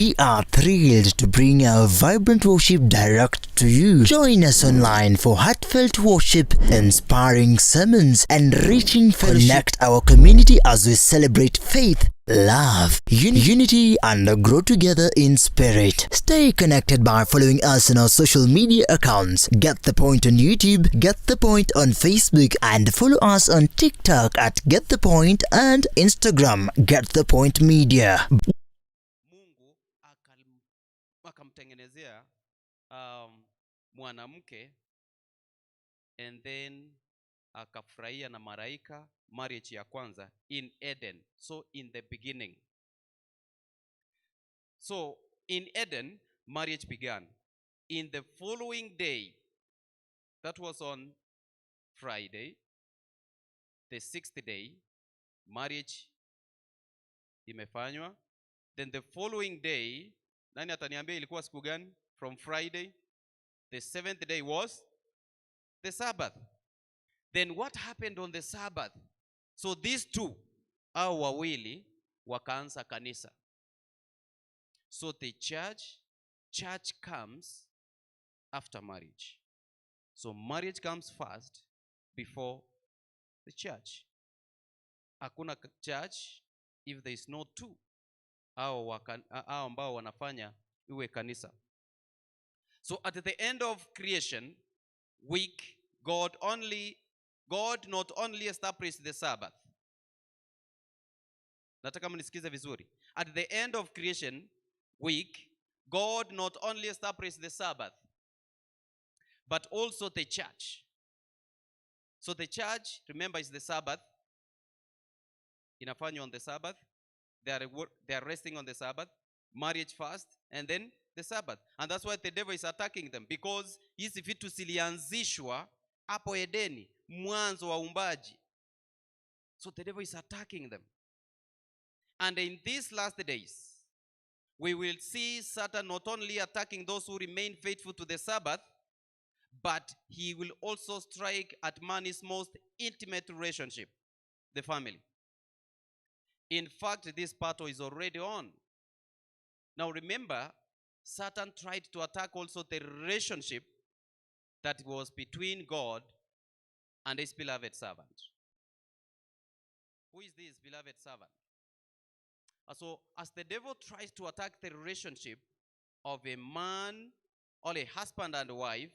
We are thrilled to bring our vibrant worship direct to you. Join us online for heartfelt worship, inspiring sermons, and reaching fellowship. Connect our community as we celebrate faith, love, unity, and grow together in spirit. Stay connected by following us on our social media accounts. Get the Point on YouTube, Get the Point on Facebook, and follow us on TikTok at Get the Point and Instagram, Get the Point Media. Mungu akamtengenezea mwanamke and then akafurahia na malaika marriage ya kwanza in Eden. So in the beginning. So in Eden, marriage began. In the following day, that was on Friday, the sixth day, marriage imefanywa. Then the following day, nani ataniambia ilikuwa siku gani? From Friday, the seventh day was the Sabbath. Then what happened on the Sabbath? So these two, au wawili, wakaanza kanisa. So the church comes after marriage. So marriage comes first before the church. Hakuna church if there is no two au ambao wanafanya iwe kanisa. So at the end of creation week, God not only established the Sabbath. Nataka mnisikize vizuri. At the end of creation week, God not only established the Sabbath, but also the church. So the church, remember, is the Sabbath. Inafanywa on the Sabbath. They are resting on the Sabbath. Marriage first, and then the Sabbath. And that's why the devil is attacking them, because hizi vitu zilianzishwa hapo Edeni, mwanzo wa uumbaji. So the devil is attacking them. And in these last days, we will see Satan not only attacking those who remain faithful to the Sabbath, but he will also strike at man's most intimate relationship, the family. In fact, this battle is already on. Now remember, Satan tried to attack also the relationship that was between God and his beloved servant. Who is this beloved servant? So, as the devil tries to attack the relationship of a man or a husband and wife,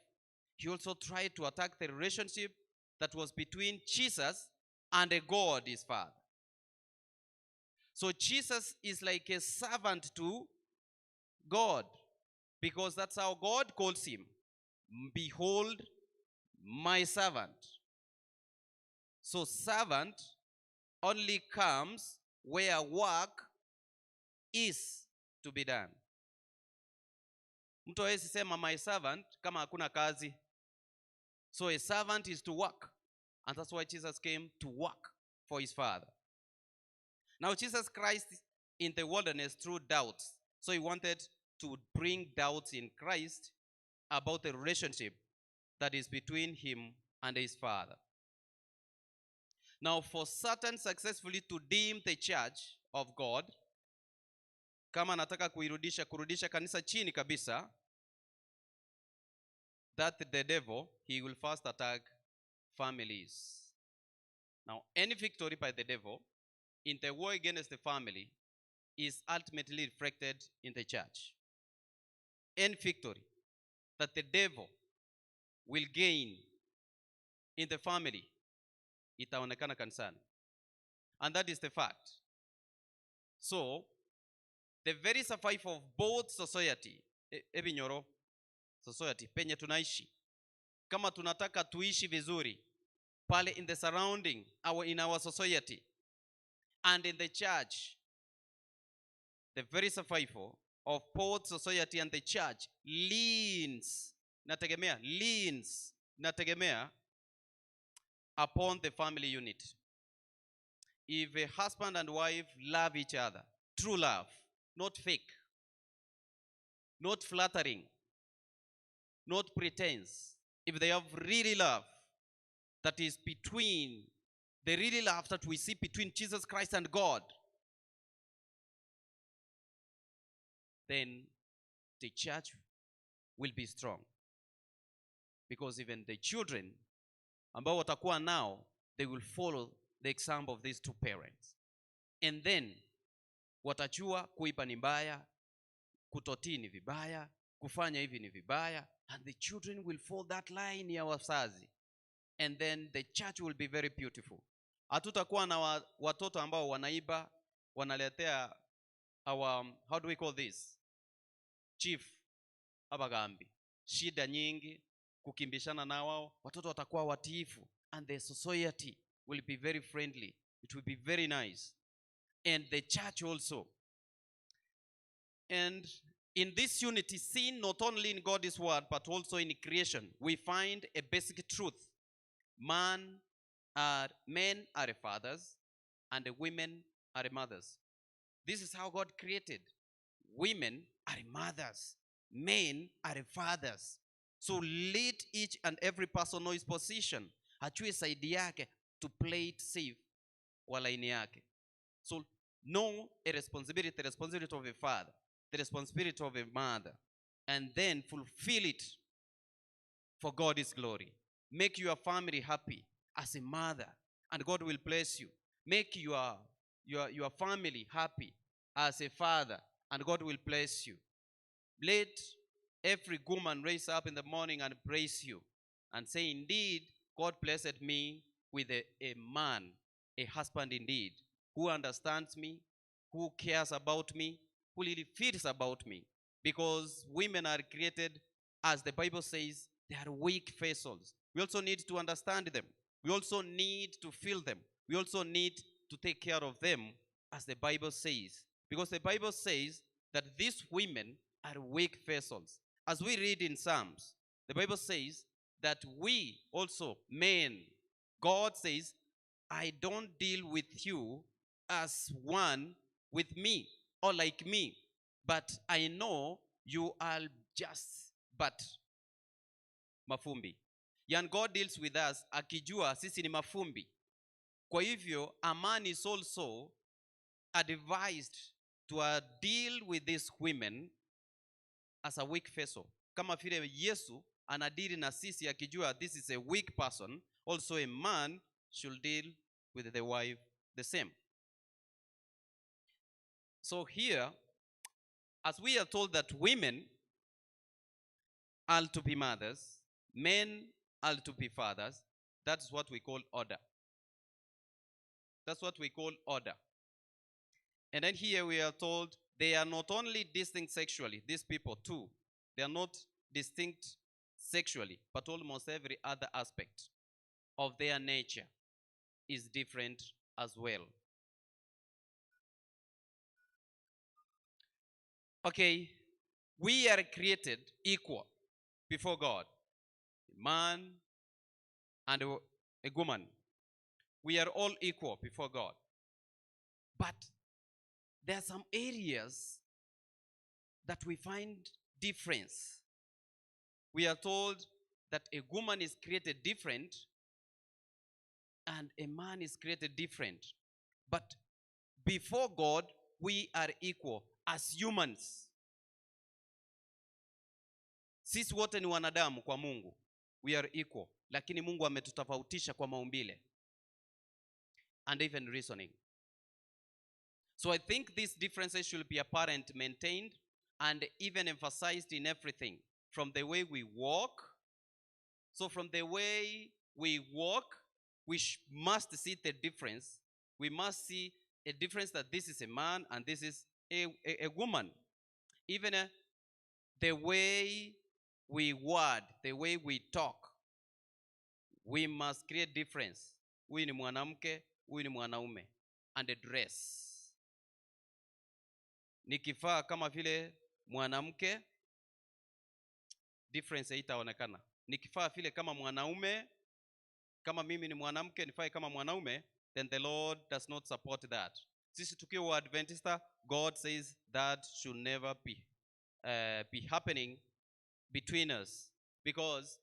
he also tried to attack the relationship that was between Jesus and a God, his Father. So, Jesus is like a servant to God because that's how God calls him. "Behold, my servant." So, servant only comes where work is to be done. Mtu hawezi sema "my servant" kama hakuna kazi. So a servant is to work. And that's why Jesus came to work for his Father. Now Jesus Christ in the wilderness through doubts. So he wanted to bring doubts in Christ about the relationship that is between him and his Father. Now, for Satan successfully to dim the church of God, kama anataka kuirudisha kurudisha kanisa chini kabisa, that the devil, he will first attack families. Now, any victory by the devil in the war against the family is ultimately reflected in the church. Any victory that the devil will gain in the family itaonekana kanisani. And that is the fact. So, the very survival of both society, ebinyoro, society, penye tunaishi, kama tunataka tuishi vizuri, pale in the surrounding, in our society, and in the church, the very survival of both society and the church leans, nategemea, leans, nategemea upon the family unit. If a husband and wife love each other, true love, not fake, not flattering, not pretense, if they have really love that is between, the really love that we see between Jesus Christ and God, Then the church will be strong, because even the children ambao watakuwa nao, they will follow the example of these two parents, and then watajua kuiba ni mbaya, kutotii ni vibaya, kufanya hivi ni vibaya, and the children will follow that line ya wazazi, and then the church will be very beautiful. Hatutakuwa na watoto ambao wanaiba, wanaletea our, how do we call this, chief abagambi, shida nyingi, kukimbishana na wao. Watoto watakuwa watiifu, and the society will be very friendly. It will be very nice, and the church also. And in this unity seen not only in God's word but also in creation, we find a basic truth: man are men are fathers and the women are mothers. This is how God created. Women are mothers, men are fathers. So let each and every person know his position, ajue side yake, to play it safe wa line yake. So know a responsibility, the responsibility of a father, the responsibility of a mother, and then fulfill it for God's glory. Make your family happy as a mother, and God will bless you. Make your family happy as a father, and God will bless you. Let every woman raise up in the morning and praise you and say, "Indeed, God blessed me with a man, a husband indeed, who understands me, who cares about me, who really feels about me." Because women are created, as the Bible says, they are weak vessels. We also need to understand them. We also need to feel them. We also need to take care of them, as the Bible says. Because the Bible says that these women are weak vessels. As we read in Psalms, the Bible says that we also, men, God says, "I don't deal with you as one with me or like me, but I know you are just but mafumbi." Yani, God deals with us akijua sisi ni mafumbi. Kwa hivyo a man is also advised to deal with these women as a weak vessel. Kama vile Yesu anadili na sisi akijua this is a weak person, also a man should deal with the wife the same. So here, as we are told that women are to be mothers, men are to be fathers, that's what we call order. That's what we call order. And then here we are told they are not only distinct sexually, these people too, they are not distinct sexually, but almost every other aspect of their nature is different as well. Okay, we are created equal before God, a man and a woman. We are all equal before God. But there are some areas that we find difference. We are told that a woman is created different and a man is created different. But before God, we are equal as humans. Sisi wote ni wanadamu kwa Mungu. We are equal. Lakini Mungu ametutofautisha kwa maumbile and even reasoning. So I think these differences should be apparent, maintained, and even emphasized in everything. From the way we walk. So from the way we walk, we must see the difference. We must see a difference that this is a man and this is a woman. Even the way we word, the way we talk, we must create difference. Huyu ni mwanamke, huyu ni mwanaume. And the dress. Nikivaa kama vile mwanamke, difference haitaonekana. Nikivaa vile kama mwanaume, kama mimi ni mwanamke, nivae kama mwanaume, then the Lord does not support that. Sisi tukiwa Waadventista, God says that should never be happening between us, because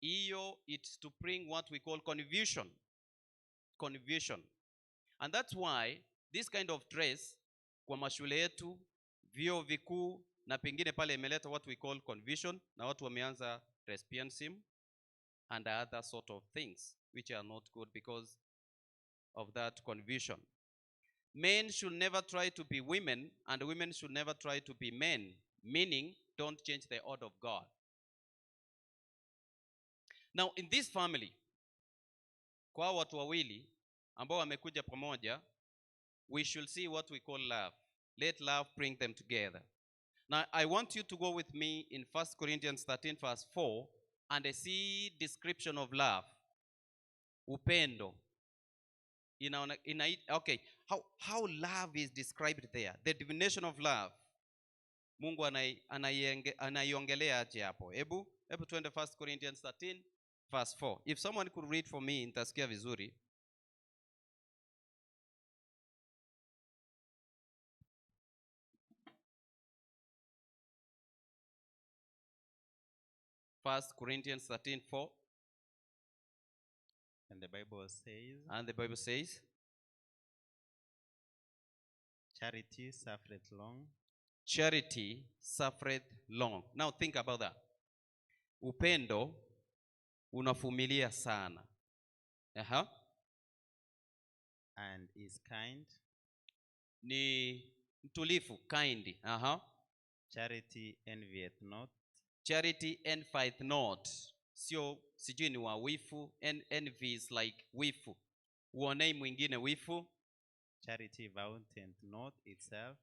hiyo it's to bring what we call confusion. Confusion. And that's why this kind of dress kwa mashule yetu, vyuo vikuu, Na pengine pale imeleta what we call confusion, na watu wameanza lesbianism and other sort of things which are not good because of that confusion. Men should never try to be women and women should never try to be men, meaning don't change the order of God. Now in this family, kwa watu wawili ambao wamekuja pamoja, we should see what we call love. Let love bring them together. Now I want you to go with me in 1 Corinthians 13 verse 4 and see description of love. Upendo. Okay, how love is described there. The definition of love. Mungu anaiongelea aje hapo? Hebu tuende 1 Corinthians 13 verse 4. If someone could read for me, nitasikia vizuri. First Corinthians 13:4. And the Bible says, And the Bible says, charity suffereth long. Charity suffereth long. Now think about that. Upendo unavumilia sana. Aha. And is kind. Ni mtulivu, kind. Aha. Charity envieth not. Charity envieth not. Sio, sijui ni wa wifu. Envy is like wifu. Uonei mwingine wifu. Charity vaunteth not itself.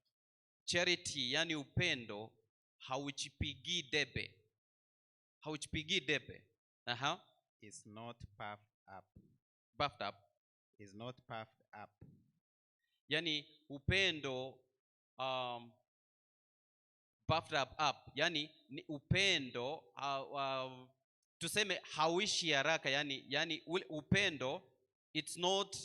Charity, yani upendo, hauchipigii debe. Hauchipigii debe. Aha. Is not puffed up. Puffed up. Is not puffed up. Yani upendo puffed up. Yani ni upendo tuseme hauishi haraka, yani upendo it's not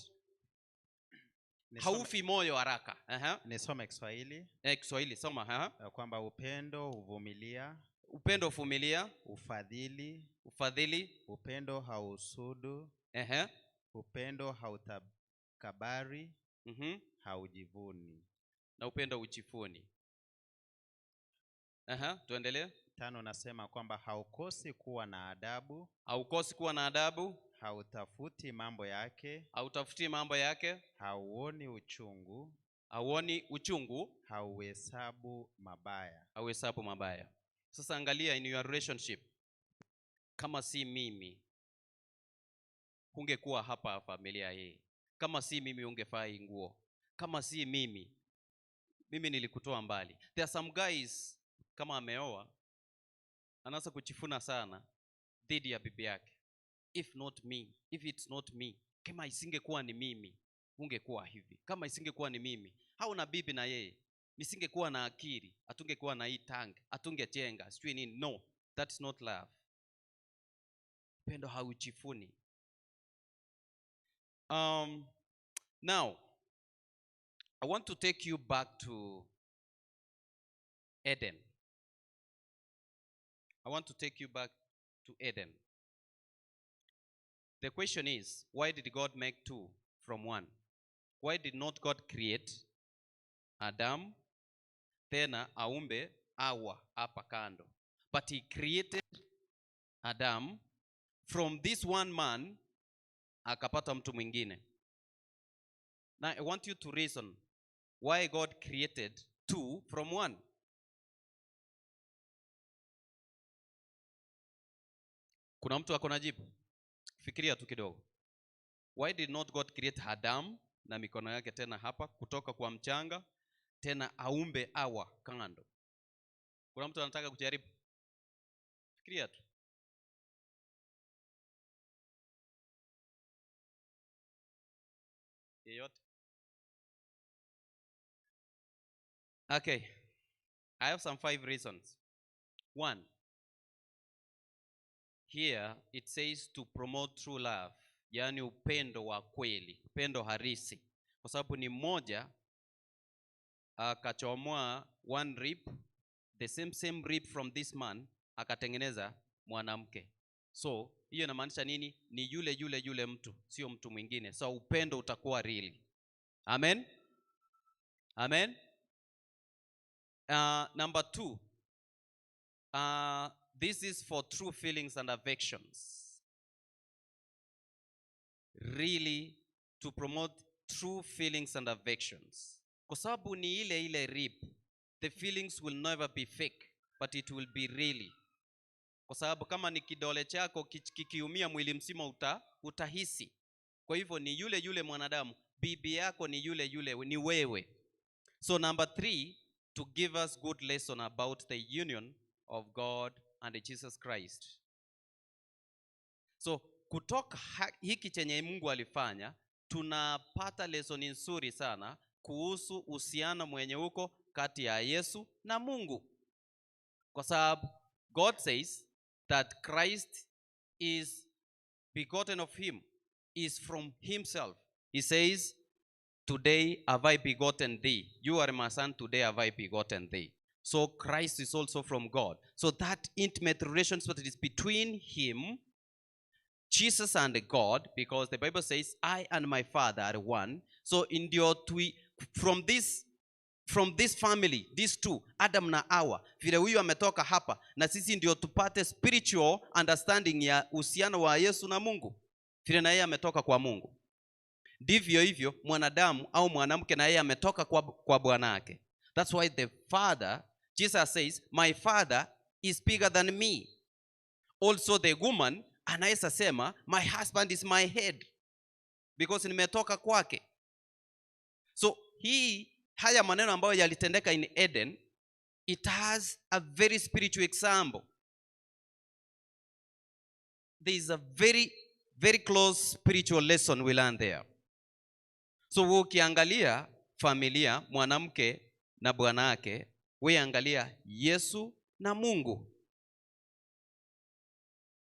haufi moyo haraka. Aha. Nisome Kiswahili. Kiswahili soma. Aha. Kwamba upendo huvumilia. Upendo huvumilia. Ufadhili. Ufadhili. Upendo hausudu. Aha. Upendo hautakabari. Haujivuni. Na upendo hujivuni. Aha, tuendelee. 5 nasema kwamba haukosi kuwa na adabu. Haukosi kuwa na adabu. Hautafuti mambo yake. Hautafuti mambo yake. Hauoni uchungu. Hauoni uchungu. Hauhesabu mabaya. Hauhesabu mabaya. Sasa angalia in your relationship. Kama si mimi ungekuwa hapa familia hii. Kama si mimi ungefaa hii nguo. Kama si mimi, mimi nilikutoa mbali. There are some guys kama ameoa anaanza kuchifuna sana dhidi ya bibi yake. If not me, if it's not me, kama isingekuwa ni mimi ungekuwa hivi. Kama isingekuwa ni mimi, hauna bibi na yeye, nisingekuwa na akili, hatungekuwa na hii tank, hatungejenga, sijui nini. No, that's not love. Upendo hauchifuni. Now I want to take you back to Eden. I want to take you back to Eden. The question is, why did God make two from one? Why did not God create Adam, tena aumbe Hawa hapa kando? But he created Adam from this one man, akapata mtu mwingine. Now I want you to reason why God created two from one. Kuna mtu ako na jibu? Fikiria tu kidogo. Why did not God create Adam na mikono yake tena hapa kutoka kwa mchanga, tena aumbe Hawa kando? Kuna mtu anataka kujaribu? Fikiria tu. Yeyote? Okay. I have some 5 reasons. 1. Here it says to promote true love, yani upendo wa kweli, upendo harisi. Kwa sababu ni mmoja akachomoa one rib, the same rib from this man akatengeneza mwanamke. So hiyo inamaanisha nini? Ni yule yule yule mtu, sio mtu mwingine. So upendo utakuwa real. Amen. Amen. Number 2, This is for true feelings and affections. Really to promote true feelings and affections. Kwa sababu ni ile ile rib. The feelings will never be fake, but it will be really. Kwa sababu kama ni kidole chako kikiumia, mwili mzima utahisi. Kwa hivyo ni yule yule mwanadamu, bibi yako ni yule yule, ni wewe. So number three, to give us good lesson about the union of God and Jesus Christ. So kutoka hiki chenye Mungu alifanya, tunapata lesson nzuri sana kuhusu uhusiano mwenye uko kati ya Yesu na Mungu. Kwa sababu God says that Christ is begotten of him, is from himself. He says, "Today have I begotten thee. You are my son, today have I begotten thee." So Christ is also from God. So that intimate relationship that is between him, Jesus and God, because the Bible says, "I and my Father are one." So in your from this family, these two, Adam na Hawa, vile huyu ametoka hapa, na sisi ndio tupate spiritual understanding ya uhusiano wa Yesu na Mungu, vile na yeye ametoka kwa Mungu. Ndivyo hivyo mwanadamu au mwanamke na yeye ametoka kwa bwana yake. That's why the Father, Jesus says, "My Father is bigger than me." Also the woman anaweza sema, "My husband is my head," because nimetoka kwake. So hii haya maneno ambayo yalitendeka in Eden, it has a very spiritual example. There is a very, very close spiritual lesson we learn there. So wewe ukiangalia familia, mwanamke na bwana wake, wewe angalia Yesu na Mungu.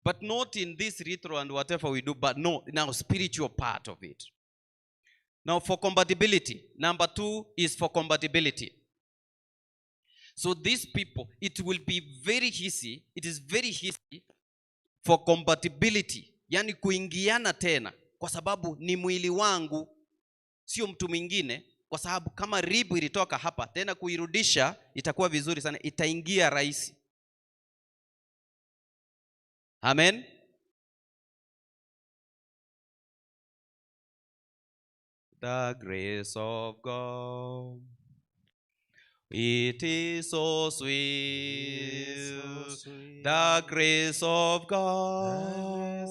But not in this ritual and whatever we do, but no, now spiritual part of it. Now for compatibility, number two is for compatibility. So these people, it will be very easy, it is very easy for compatibility, yani kuingiana tena, kwa sababu ni mwili wangu, sio mtu mwingine, kwa sababu kama rib ilitoka hapa, tena kuirudisha itakuwa vizuri sana, itaingia rahisi. Amen. The grace of God, it is so sweet. The grace of God,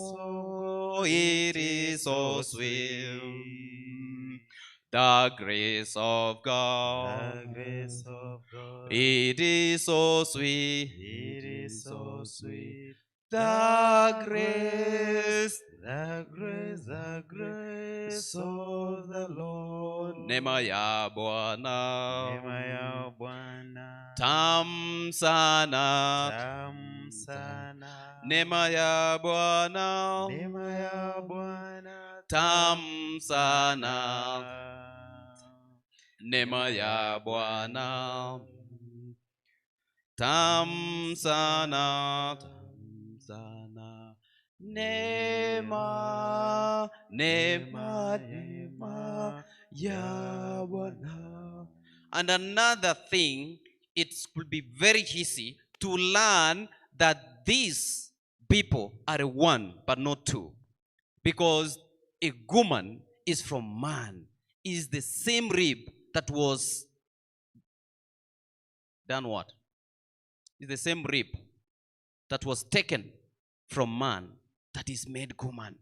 it is so sweet. The grace of God, The grace of God, it is so sweet. It is so sweet. The grace, The grace of the Lord. Neema ya Bwana, Neema ya Bwana, tamu sana. Tamu sana. Neema ya Bwana, Neema ya Bwana, tamu sana. Neema ya Bwana, tamu sana, tamu sana. Neema, neema, neema ya Bwana. And another thing, it will be very easy to learn that these people are one but not two. Because a woman is from man, is the same rib that was done what? Is the same rib that was taken from man that is made woman.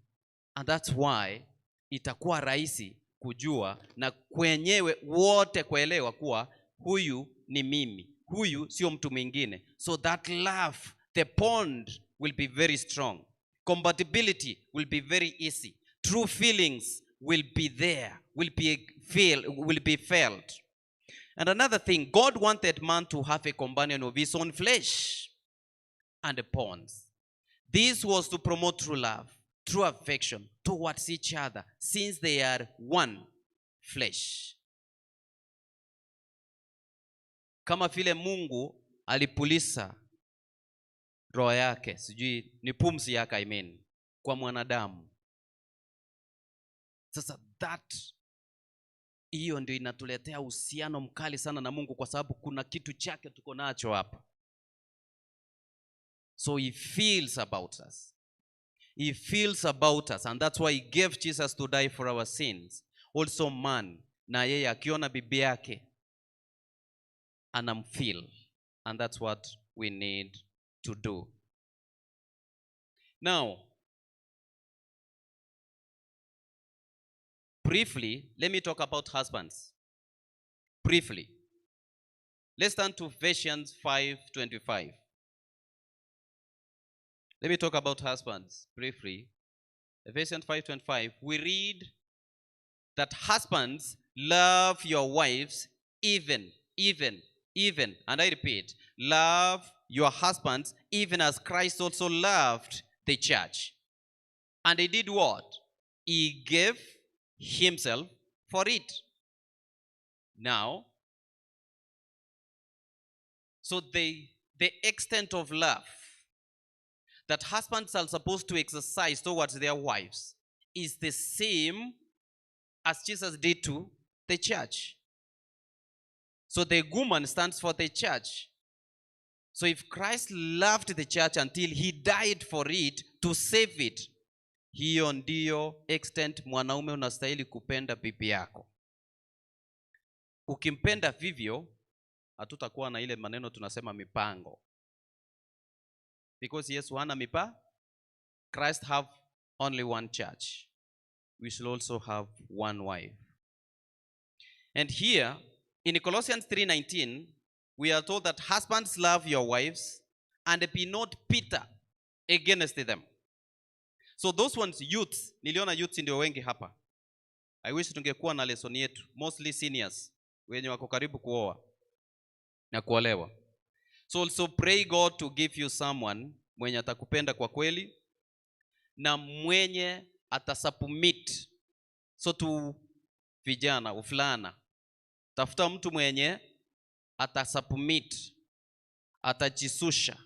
And that's why itakuwa rahisi kujua na kwenyewe wote kuelewa kuwa huyu ni mimi, huyu sio mtu mwingine. So that love, the bond will be very strong. Compatibility will be very easy. True feelings will be there, will be felt. And another thing, God wanted man to have a companion of his own flesh and bonds. This was to promote true love, true affection towards each other, since they are one flesh. Kama vile Mungu alipuliza roho yake, sijui ni pumzi yake, I mean, kwa mwanadamu. Sasa that hiyo ndio inatuletea uhusiano mkali sana na Mungu, kwa sababu kuna kitu chake tuko nacho hapa. So he feels about us. He feels about us, and that's why he gave Jesus to die for our sins. Also man, na yeye akiona bibi yake anamfeel, and that's what we need to do. Now, briefly, let me talk about husbands. Briefly. Let's turn to Ephesians 5:25. Let me talk about husbands briefly. Ephesians 5:25, we read that husbands, love your wives even, even, even, and I repeat, love your husbands even as Christ also loved the church. And he did what? He gave himself for it. Now, so the extent of love that husbands are supposed to exercise towards their wives is the same as Jesus did to the church. So the woman stands for the church. So if Christ loved the church until he died for it to save it, hiyo ndiyo extent mwanaume unastahili kupenda bibi yako. Ukimpenda vivyo, hatutakuwa na ile maneno tunasema mipango. Because Yesu hana mipa, Christ have only one church. We should also have one wife. And here, in Colossians 3:19, we are told that husbands, love your wives and be not bitter against them. So those ones, youths, niliona youths ndio wengi hapa. I wish tungekuwa na lesson yetu, mostly seniors, wenye wako karibu kuoa na kuolewa. So also pray God to give you someone mwenye atakupenda kwa kweli na mwenye atasubmit. So tu vijana, ufulana, tafuta mtu mwenye atasubmit, atajisusha.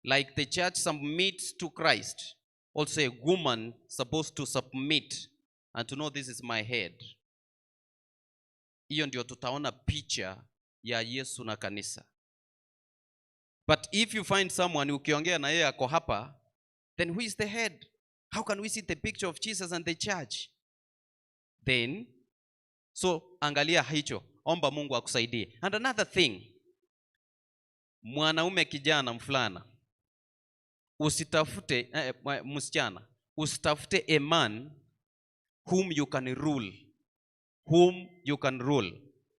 Like the church submits to Christ, also a woman supposed to submit and to know this is my head. Hiyo ndio tutaona picha ya Yesu na kanisa. But if you find someone ukiongea na yeye ako hapa, then who is the head? How can we see the picture of Jesus and the church? Then, so angalia hicho, omba Mungu akusaidie. And another thing, mwanaume kijana mfulana, usitafute msichana, usitafute a man whom you can rule. Whom you can rule.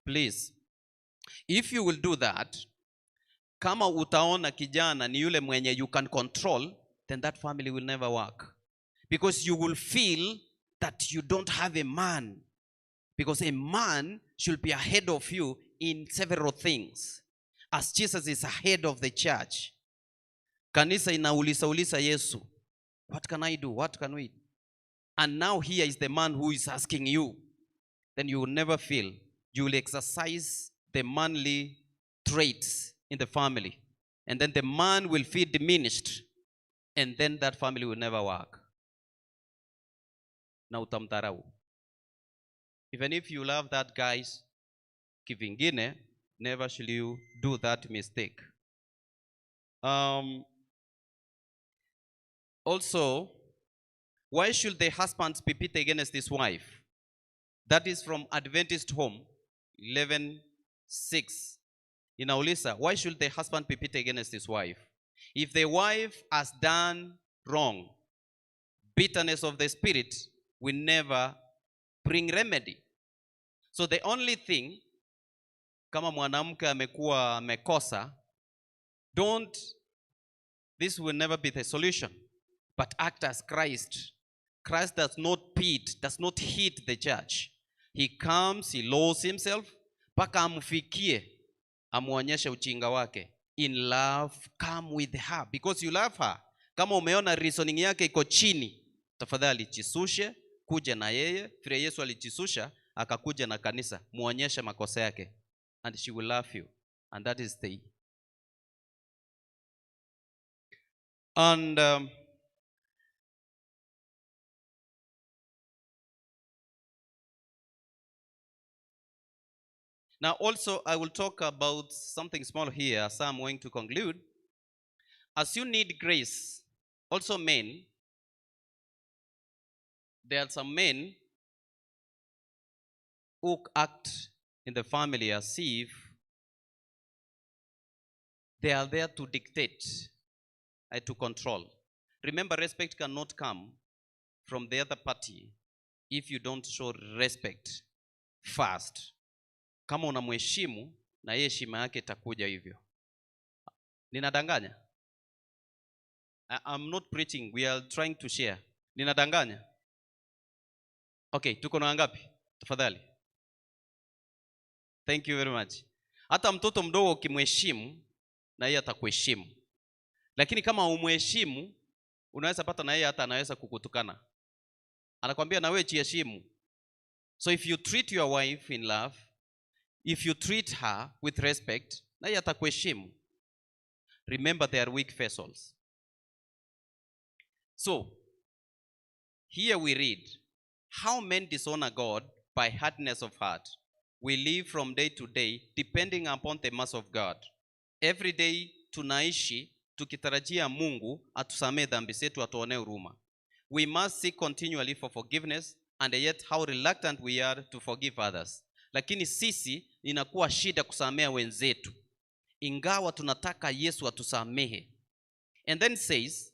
Please. If you will do that, kama utaona kijana ni yule mwenye you can control, then that family will never work. Because you will feel that you don't have a man. Because a man should be ahead of you in several things. As Jesus is ahead of the church. Kanisa inaulisa ulisa Yesu, what can I do? What can we? And now here is the man who is asking you. Then you will never feel. You will exercise the manly traits in the family. And then the man will feel diminished. And then that family will never work. Na utamdharau. Even if you love that guy, kivingine, never shall you do that mistake. Also, why should the husband be bitter against his wife? That is from Adventist Home 11:6. Inauliza, why should the husband be bitter against his wife? If the wife has done wrong, bitterness of the spirit will never bring remedy. So the only thing, kama mwanamke amekuwa amekosa, don't, this will never be the solution, but act as Christ. Christ does not beat, does not hit the church. He comes, he lowers himself, mpaka amfikie, amuonyeshe ujinga wake. In love, come with her, because you love her. Kama umeona reasoning yake iko chini, tafadhali jisushe, kuja na yeye. Vile Yesu alijisusha, akakuja na kanisa, muonyeshe makosa yake, and she will love you. And that is the... And now also I will talk about something small here, so I'm going to conclude. As you need grace, also men, there are some men who act in the family as if they are there to dictate and to control. Remember, respect cannot come from the other party if you don't show respect first. Kama unamheshimu, na yeye heshima yake itakuja hivyo. Ninadanganya? I'm not preaching, we are trying to share. Ninadanganya? Okay, tuko na wangapi? Tafadhali. Thank you very much. Hata mtoto mdogo ukimheshimu, na yeye atakuheshimu. Lakini kama umheshimu, unaweza pata na yeye hata anaweza kukutukana. Anakwambia na wewe jiheshimu. So if you treat your wife in love, if you treat her with respect, na yeye atakuheshimu. Remember, they are weak vessels. So, here we read, how men dishonor God by hardness of heart. We live from day to day depending upon the mercy of God. Every day tunaishi tukitarajia Mungu atusamee dhambi zetu, atuonee huruma. We must seek continually for forgiveness, and yet how reluctant we are to forgive others. Lakini sisi inakuwa shida kusamea wenzetu, ingawa tunataka Yesu atusamehe. And then says,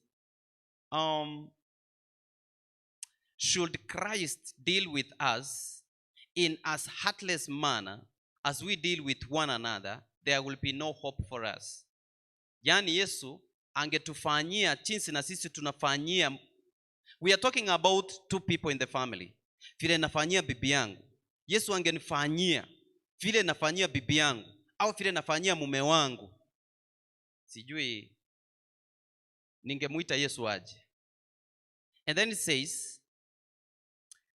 should Christ deal with us in as heartless manner as we deal with one another, there will be no hope for us. Yaani Yesu angetufanyia jinsi na sisi tunafanyia. We are talking about two people in the family. Vile nafanyia bibi yangu, Yesu angenifanyia vile nafanyia bibi yangu au vile nafanyia mume wangu, sijui ningemuita Yesu aje. And then it says,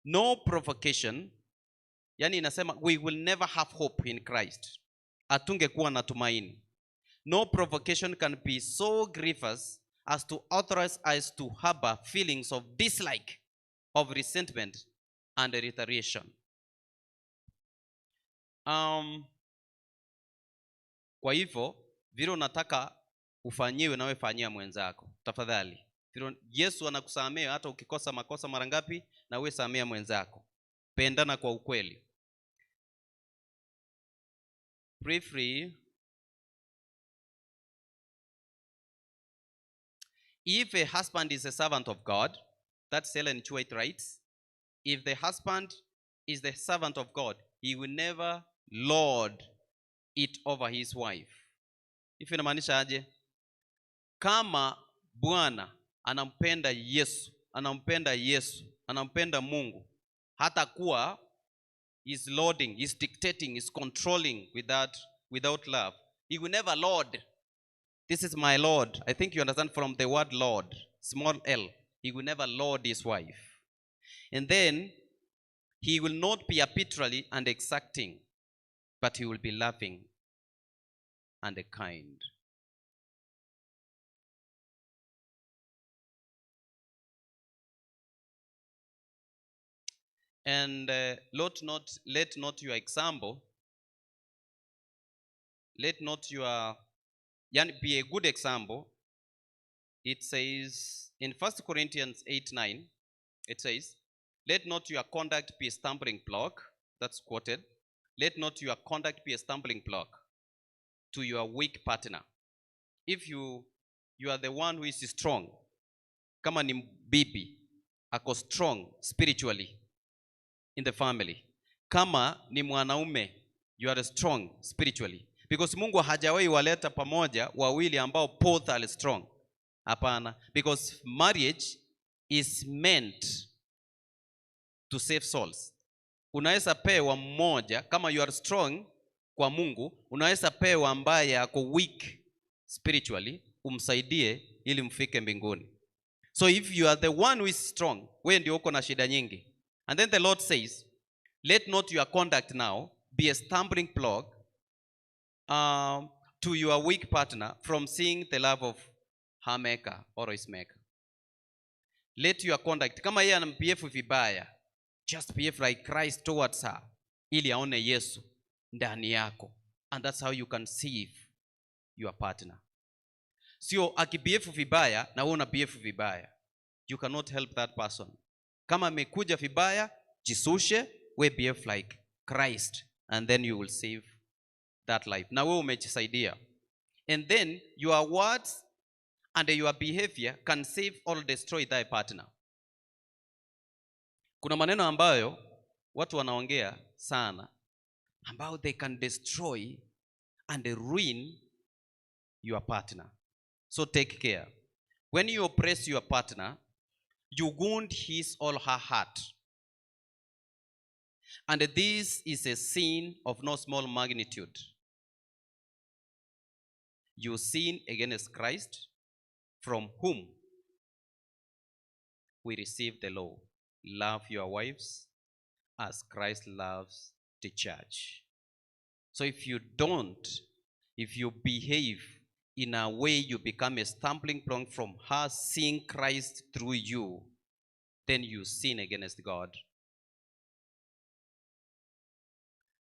no provocation. Yani inasema we will never have hope in Christ. Hatungekuwa na tumaini. No provocation can be so grievous as to authorize us to harbor feelings of dislike, of resentment and retaliation. Kwa hivyo vile unataka ufanyiwe, nawe fanyia mwenzako tafadhali. Vile Yesu anakusamea hata ukikosa makosa mara ngapi, na wewe samea mwenzako. Pendana kwa ukweli. Briefly, if a husband is a servant of God, that's Ellen G. White writes, if the husband is the servant of God, he will never lord it over his wife. If inamaanisha aje? Kama bwana anampenda Yesu, anampenda Yesu, anampenda Mungu, hata kuwa is lording, is dictating, is controlling without love. He will never lord. This is my Lord. I think you understand from the word Lord, small l. He will never lord his wife. And then he will not be arbitrary and exacting, but he will be loving and kind. And let not your example, let not your, yani be a good example. It says in 1 Corinthians 8:9, it says, let not your conduct be a stumbling block. That's quoted. Let not your conduct be a stumbling block to your weak partner. If you are the one who is strong, kama ni bibi, ako strong spiritually in the family. Kama ni mwanaume, you are strong spiritually. Because Mungu hajawahi waleta pamoja wawili ambao both are strong. Hapana. Because marriage is meant to save souls. Unaweza pewa mmoja, kama you are strong kwa Mungu, unaweza pewa ambaye ako weak spiritually, umsaidie ili mfike mbinguni. So if you are the one who is strong, wewe ndio uko na shida nyingi. And then the Lord says, let not your conduct now be a stumbling block to your weak partner from seeing the love of her maker or his maker. Let your conduct, kama yeye anambehave vibaya, just behave like Christ towards her, ili aone Yesu ndani yako. And that's how you can save your partner. Sio akibehave vibaya na wewe una behave vibaya. You cannot help that person. Kama amekuja vibaya, jishushe, we behave like Christ, and then you will save that life. Na wewe umejisaidia. And then your words and your behavior can save or destroy thy partner. Kuna maneno ambayo watu wanaongea sana ambao they can destroy and ruin your partner. So take care. When you oppress your partner, you wound his or her heart. And this is a sin of no small magnitude. You sin against Christ, from whom we receive the law. Love your wives as Christ loves the church. So if you don't, if you behave in a way you become a stumbling block from her seeing Christ through you, then you sin against God.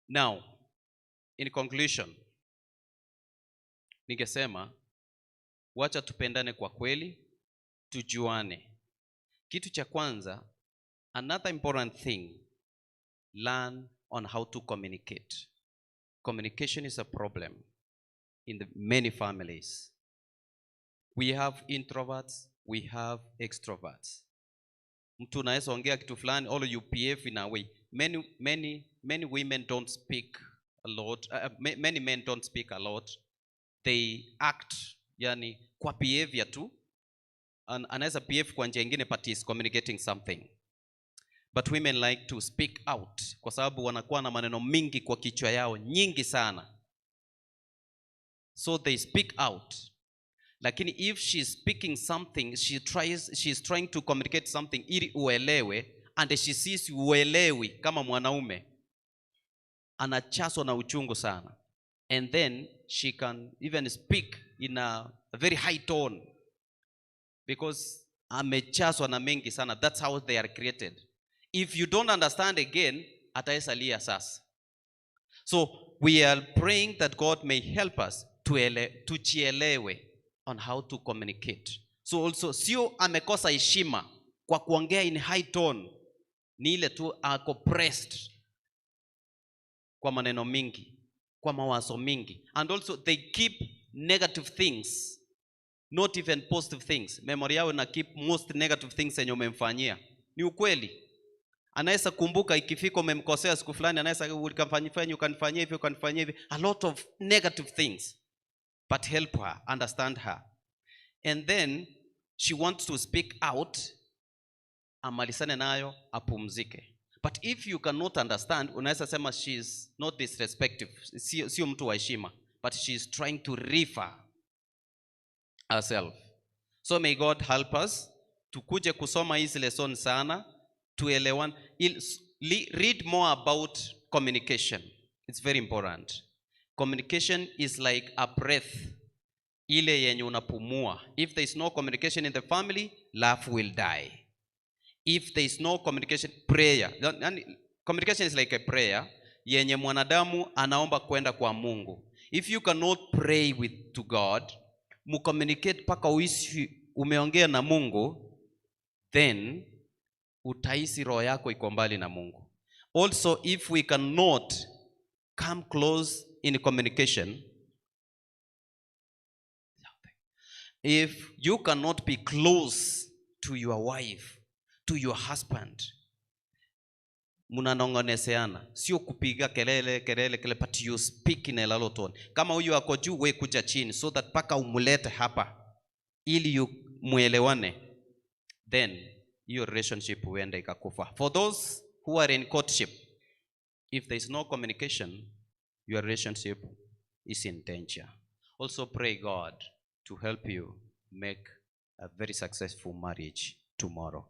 Now, in conclusion, ningesema wacha tupendane kwa kweli, tujuane. Kitu cha kwanza, another important thing, learn on how to communicate. Communication is a problem in the many families. We have introverts, we have extroverts. Mtu unaweza ongea kitu fulani, all you behave in a way. Many, many, many women don't speak a lot. Many men don't speak a lot. They act, yani kwa behavior tu. Anaweza behave kwa njia ingine, but he is communicating something. But women like to speak out kwa sababu wanakuwa na maneno mingi kwa kichwa yao, nyingi sana. So they speak out. Lakini if she's speaking something, she's trying to communicate something ili uelewe, and she sees uelewi kama mwanaume, anachaswa na uchungu sana. And then she can even speak in a very high tone because amechaswa na mengi sana. That's how they are created. If you don't understand again, ataesalia sasa. So we are praying that God may help us tuchielewe on how to communicate. So also, sio amekosa heshima kwa kuongea in high tone, ni ile tu ako pressed kwa maneno mingi, kwa mawazo mingi. And also they keep negative things, not even positive things. Memory yao ina keep most negative things yenye umemfanyia. Ni ukweli. Anaweza kumbuka ikifika umemkosea siku fulani, anaweza ukamfanyia, ukanifanyia hivi, ukanifanyia hivi, a lot of negative things. But help her, understand her. And then she wants to speak out, amalizane nayo, apumzike. But if you cannot understand, unaweza sema she is not disrespectful, sio mtu wa heshima, but she is trying to refer herself. So may God help us tukuje kusoma hizi lesson sana, tuelewane. Read more about communication. It's very important. Communication is like a breath, ile yenye unapumua. If there is no communication in the family, love will die. If there is no communication, prayer. Yani, communication is like a prayer yenye mwanadamu anaomba kwenda kwa Mungu. If you cannot pray with to God, mucommunicate paka uishi umeongea na Mungu, then utahisi roho yako iko mbali na Mungu. Also, if we cannot come close in communication, if you cannot be close to your wife, to your husband, mnanongoneseana, sio kupiga kelele kelele kelele, but you speak in a low tone. Kama huyu ako juu, we kuja chini, so that paka umulete hapa ili you muelewane, then your relationship huenda ikakufa. For those who are in courtship, if there is no communication, your relationship is in danger. Also pray God to help you make a very successful marriage tomorrow.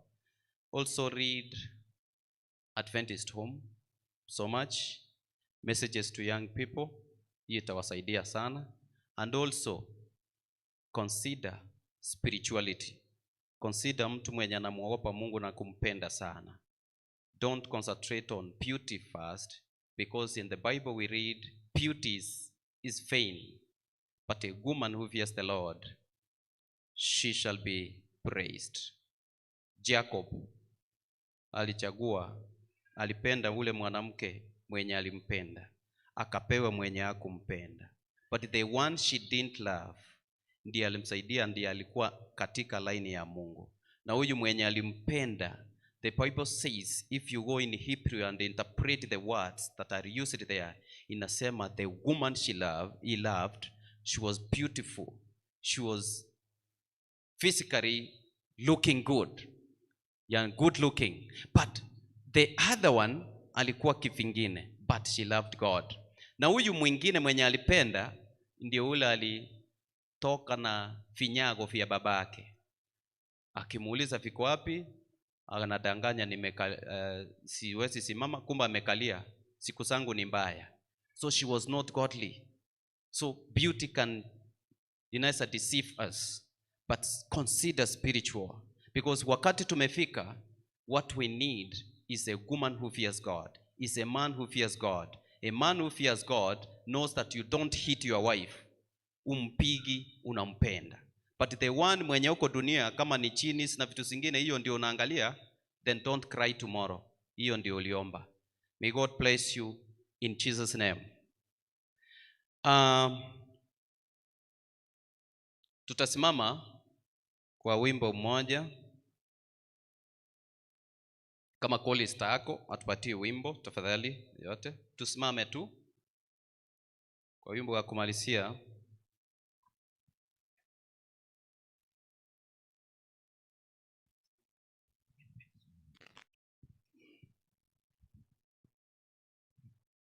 Also read Adventist Home so much, messages to young people, hii itawasaidia sana. And also consider spirituality. Consider mtu mwenye anamuogopa Mungu na kumpenda sana. Don't concentrate on beauty first, because in the Bible we read beauty is vain, but a woman who fears the Lord she shall be praised. Jacob alichagua, alipenda ule mwanamke mwenye alimpenda, akapewa mwenye hakumpenda. But the one she didn't love ndiye alimsaidia, ndiye alikuwa katika laini ya Mungu. Na huyu mwenye alimpenda, the Bible says, if you go in Hebrew and interpret the words that are used there, inasema the woman she loved, he loved, she was beautiful, she was physically looking good, yeah, good looking. But the other one alikuwa kivingine, but she loved God. Na huyu mwingine mwenye alipenda ndio ule alitoka na vinyago vya babake. Akimuuliza viko wapi, anadanganya siwezi simama, kumbe amekalia, siku zangu ni mbaya. So she was not godly. So beauty can inaweza deceive us, but consider spiritual, because wakati tumefika, what we need is a woman who fears God, is a man who fears God. A man who fears God knows that you don't hit your wife, umpigi, unampenda. But the one mwenye uko dunia kama ni chini na vitu zingine, hiyo ndio unaangalia, then don't cry tomorrow. Hiyo ndio uliomba. May God bless you in Jesus' name. Tutasimama kwa wimbo mmoja. Kama chorist yako atupatie wimbo tafadhali, yote tusimame tu kwa wimbo wa kumalizia.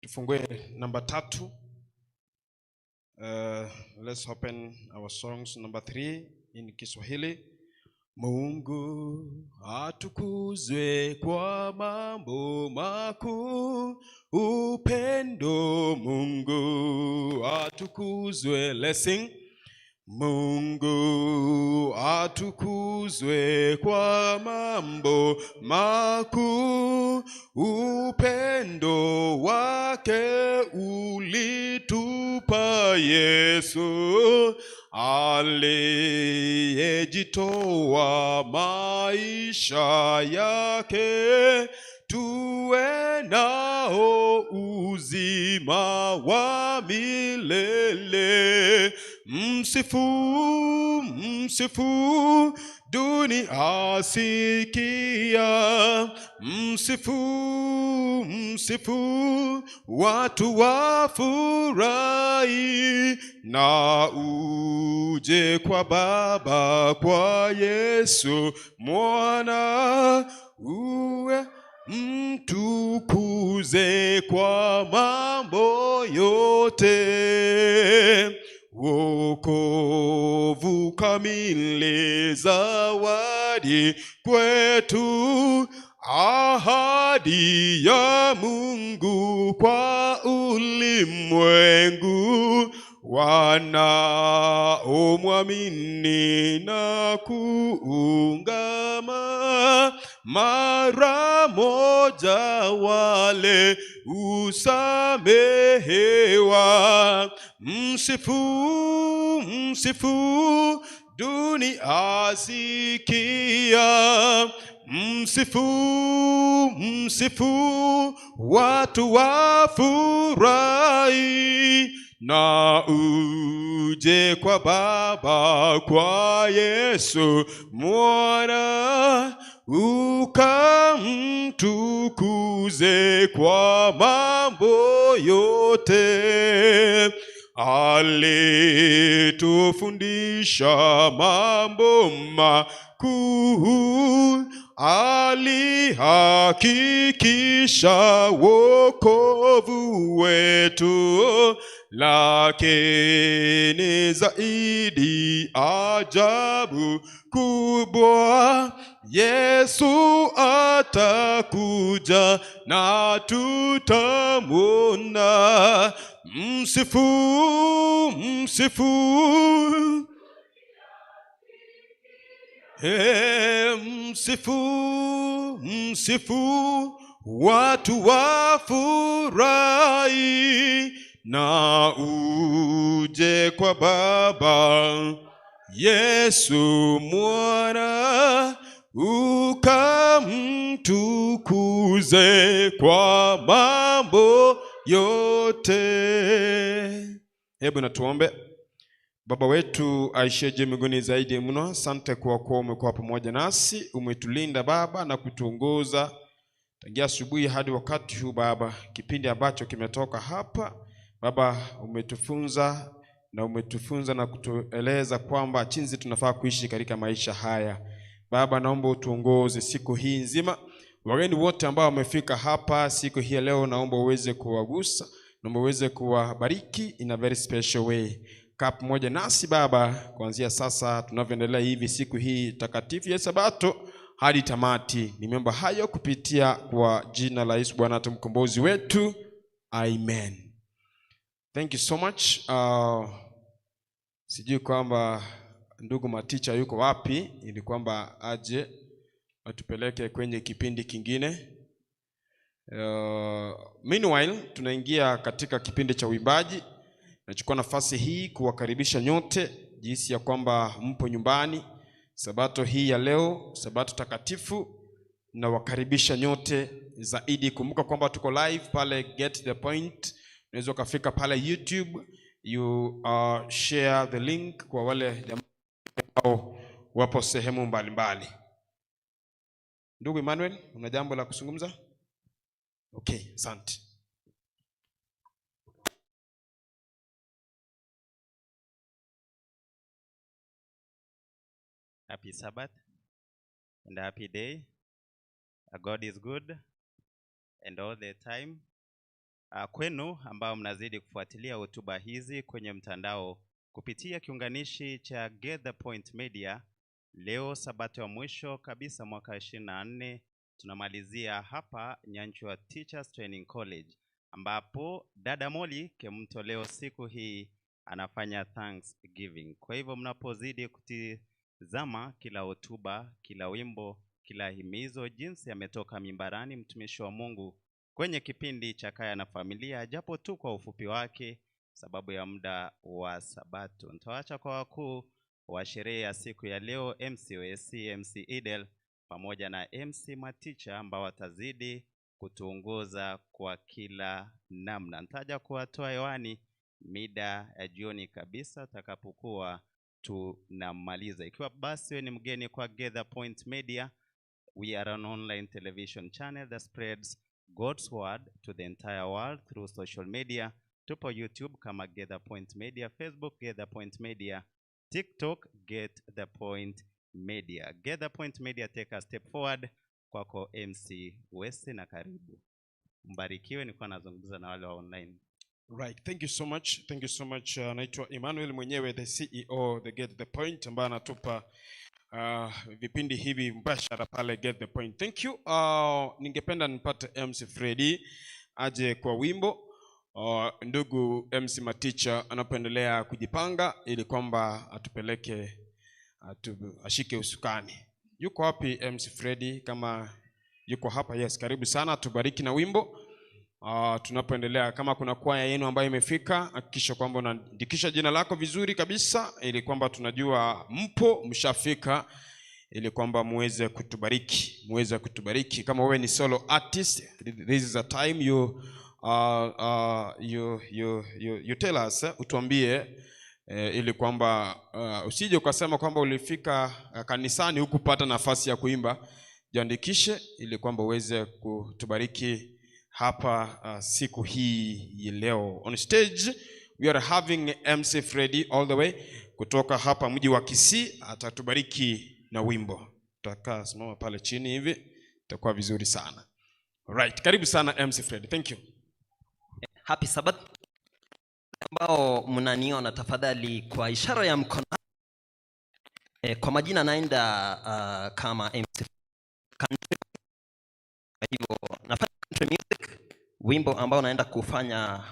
Tufungue namba 3. Let's open our songs number 3 in Kiswahili. Mungu atukuzwe kwa mambo makuu, upendo Mungu atukuzwe. Let's sing. Mungu atukuzwe kwa mambo makuu, upendo wake ulitupa Yesu, aliyejitoa maisha yake, tuwe nao uzima wa milele. Msifu, msifu, dunia sikia. Msifu, msifu, watu wafurahi. Na uje kwa Baba, kwa Yesu Mwana, uwe mtukuze kwa mambo yote. Wokovu kamili, zawadi kwetu, ahadi ya Mungu kwa ulimwengu, wanaomwamini na kuungama, mara moja wale usamehewa. Msifu, msifu, dunia sikia. Msifu, msifu, watu wafurahi. Na uje kwa Baba, kwa Yesu Mwana, ukamtukuze kwa mambo yote. Alitufundisha mambo makuu, alihakikisha wokovu wetu, lakini zaidi ajabu kubwa, Yesu atakuja na tutamwona. Msifu, msifu. Hey, msifu, msifu, watu wafurahi. Na uje kwa Baba Yesu mwana, ukamtukuze kwa mambo yote. Hebu na tuombe. Baba wetu aishiye mbinguni zaidi mno, asante kwa kuwa umekuwa pamoja nasi, umetulinda Baba na kutuongoza tangia asubuhi hadi wakati huu Baba, kipindi ambacho kimetoka hapa Baba, umetufunza na umetufunza na kutueleza kwamba jinsi tunafaa kuishi katika maisha haya. Baba, naomba utuongoze siku hii nzima. Wageni wote ambao wamefika hapa siku hii ya leo, naomba uweze kuwagusa, naomba uweze kuwabariki in a very special way. Kaa pamoja nasi Baba, kuanzia sasa tunavyoendelea hivi siku hii takatifu ya Sabato hadi tamati. Nimeomba hayo kupitia kwa jina la Yesu Bwana mkombozi wetu, amen. Thank you so much. Sijui kwamba ndugu Maticha yuko wapi ili kwamba aje atupeleke kwenye kipindi kingine. Meanwhile, tunaingia katika kipindi cha uimbaji. Nachukua nafasi hii kuwakaribisha nyote jinsi ya kwamba mpo nyumbani Sabato hii ya leo, Sabato takatifu, nawakaribisha nyote zaidi. Kumbuka kwamba tuko live pale Get the Point. Unaweza ukafika pale YouTube, you share the link kwa wale jamaa ambao wapo sehemu mbalimbali. Ndugu Emmanuel, una jambo la kuzungumza? Okay, asante. Happy Sabbath and a happy day. God is good and all the time. Kwenu ambao mnazidi kufuatilia hotuba hizi kwenye mtandao kupitia kiunganishi cha Get the Point Media, leo Sabato ya mwisho kabisa mwaka 24 tunamalizia hapa Nyanchwa Teachers Training College, ambapo dada Molly Kemto leo siku hii anafanya Thanksgiving. Kwa hivyo mnapozidi kutizama kila hotuba, kila wimbo, kila himizo, jinsi ametoka mimbarani mtumishi wa Mungu kwenye kipindi cha Kaya na Familia, japo tu kwa ufupi wake sababu ya muda wa Sabato. Nitawaacha kwa wakuu wa sherehe ya siku ya leo, MC OSC, MC Idel pamoja na MC Maticha ambao watazidi kutuongoza kwa kila namna. Nitaja kuwatoa hewani mida ya jioni kabisa takapokuwa tunamaliza. Ikiwa basi wewe ni mgeni kwa Get the Point Media, we are an online television channel that spreads God's word to the entire world through social media. Tupo YouTube kama Get the Point Media, Facebook Get the Point Media, TikTok Get the Point Media. Get the Point Media, take a step forward. Kwako MC Wese na karibu. Mbarikiwe, nilikuwa nazungumza na wale wa online. Right, thank you so much. Thank you so much. Naitwa Emmanuel mwenyewe the CEO the Get the Point ambaye anatupa vipindi hivi mbashara pale Get the Point. Thank you. Ningependa nipate MC Freddy aje kwa wimbo. Ndugu MC Maticha anapoendelea kujipanga ili kwamba atupeleke ashike usukani. Yuko wapi MC Freddy? Kama yuko hapa, yes, karibu sana, tubariki na wimbo. Tunapoendelea, kama kuna kwaya yenu ambayo imefika, hakikisha kwamba unaandikisha jina lako vizuri kabisa, ili kwamba tunajua mpo mshafika, ili kwamba muweze kutubariki, muweze kutubariki. Kama wewe ni solo artist, this is a time you you tell us, utuambie ili kwamba usije ukasema kwamba ulifika kanisani hukupata nafasi ya kuimba. Jiandikishe ili kwamba uweze kutubariki hapa siku hii ya leo. On stage we are having MC Freddy all the way kutoka hapa mji wa Kisii, atatubariki na wimbo. Tutakaa simama pale chini hivi, itakuwa vizuri sana. Alright, karibu sana MC Freddy. Thank you. Happy Sabbath. Ambao mnaniona tafadhali kwa ishara ya mkono. Kwa majina naenda kama MC Country. Kwa hivyo nafanya country music, wimbo ambao naenda kufanya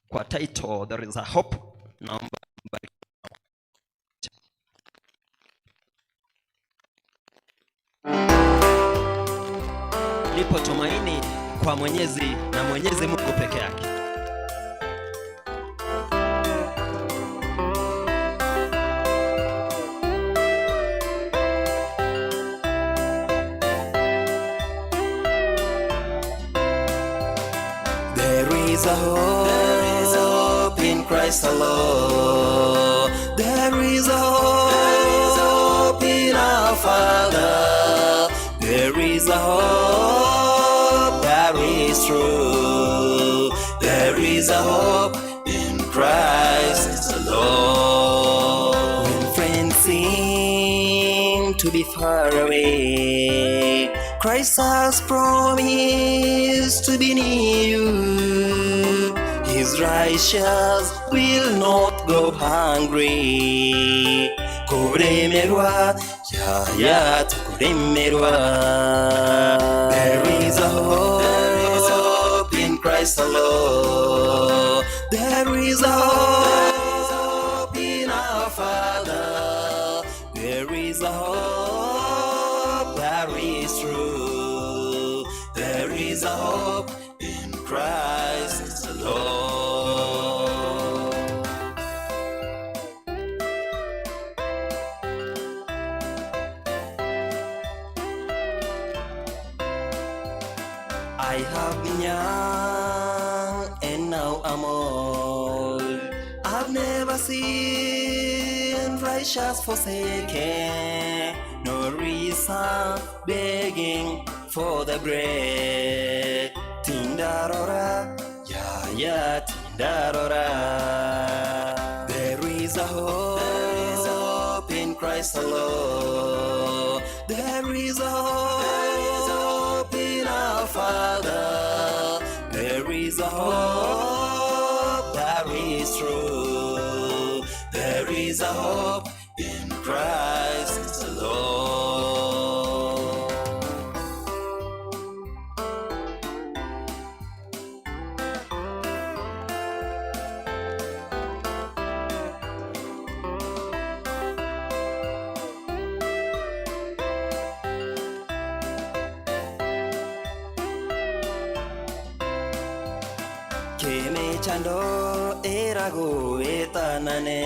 kwa title There is a Hope. Naomba mbariki. Lipo tumaini kwa Mwenyezi na Mwenyezi Mungu peke yake. is a hope, there is a hope in Christ alone. There is a hope in our Father. There is a hope that is true. There is a hope in Christ alone. When friends seem to be far away, Christ has promised to be near you. His righteous will not go hungry. Kuremerwa, ya ya tukuremerwa. There is a hope, there is a hope in Christ alone. There is a hope in our Father. There is a hope that is true. There is a hope in Christ alone. I have been young and now I'm old. I've never seen righteous forsaken, no reason begging for the bread. Tindarora, ya ya tindarora. There is a hope, there is a hope in Christ alone. There is a hope in our Father. There is a hope that is true. There is a hope in Christ alone. Kemechando erago etanane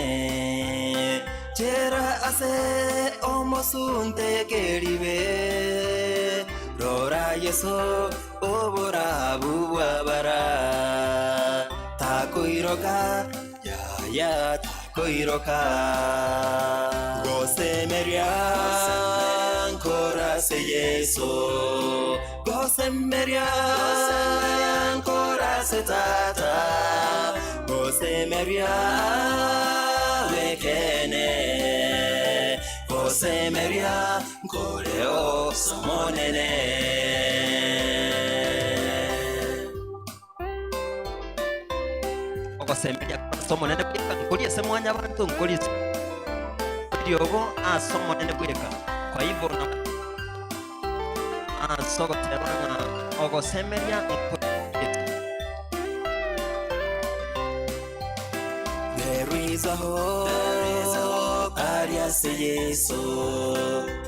Chera ase omosunte keribe Rora yeso obora buwabara Takoiroka ya ya takoiroka Gosemeria ancora se Yeso Gosemeria ancora se tata Gosemeria wekene Gosemeria koreo somonene. Ogosemeria somonene bweka nkulie semwanya bantu nkulie riogo asomonene bweka. Kwa hivyo na asogotebana ogosemeria. There is a hope, arias Yesu.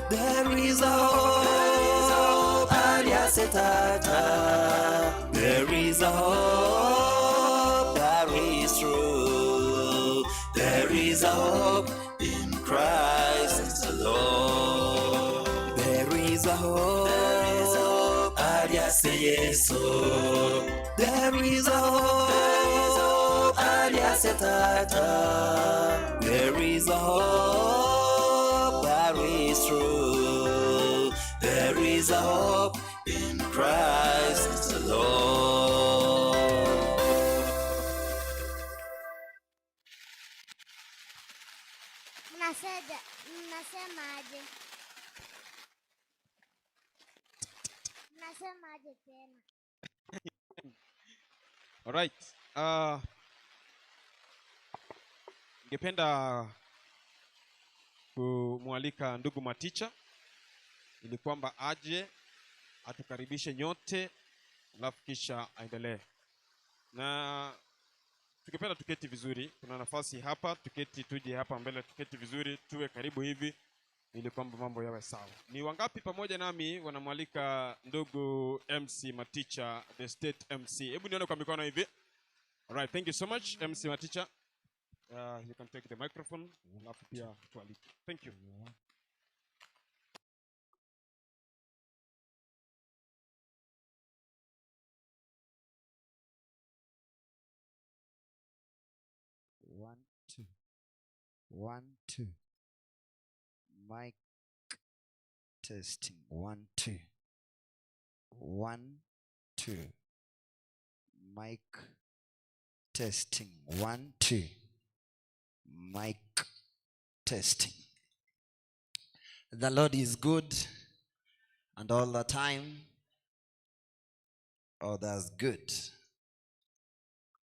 There is a hope, arias Tata. There is a hope that is true. There is a hope in Christ alone. There is a hope, arias Yesu. There is a hope, arias Tata. There is a hope that is true. There is a hope in Christ alone. Mnasemaje? Mnasemaje tena? All right. Ningependa kumwalika ndugu Maticha ili kwamba aje atukaribishe nyote, alafu kisha aendelee. Na tungependa tuketi vizuri, kuna nafasi hapa, tuketi, tuje hapa mbele tuketi vizuri, tuwe karibu hivi ili kwamba mambo yawe sawa. Ni wangapi pamoja nami wanamwalika ndugu MC Maticha, the state MC? Hebu nione kwa mikono hivi. All right, thank you so much MC Maticha. You can take the microphone. Alafu pia tualike. Thank you. One, two. Mic testing. One, two. One, two. Mic testing. One, two. Mic testing. The Lord is good, and all the time. Oh, that's good.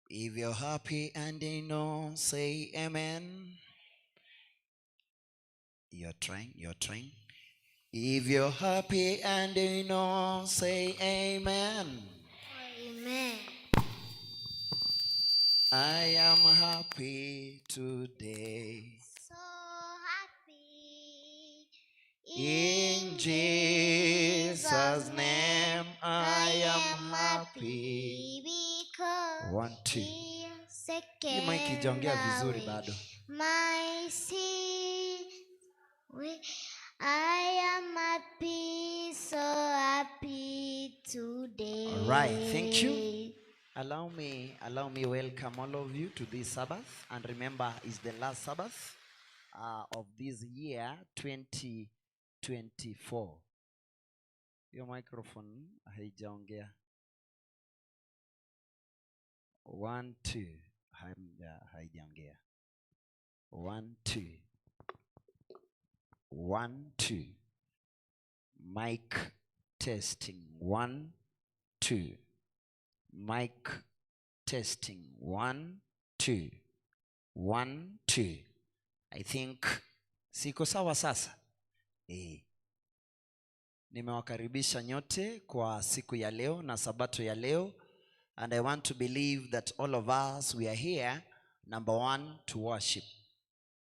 If you're happy and you know, say amen. You're trying, you're trying. If you're happy and you know, say amen. Amen. I am happy today. So happy. In Jesus' name, I am happy. Because One, two. he Hii mic haijaongea vizuri away bado. my sin. I am happy, so happy today. All right, thank you. Allow me welcome all of you to this Sabbath. And remember, it's the last Sabbath of this year, 2024. Your microphone haijaongea. One, two. Haijaongea. One, two. One, two. Mic testing. One, two. Mic testing. One, two. One, two. I think siko sawa sasa. Eh. Nimewakaribisha nyote kwa siku ya leo na sabato ya leo, and I want to believe that all of us, we are here, number one, to worship.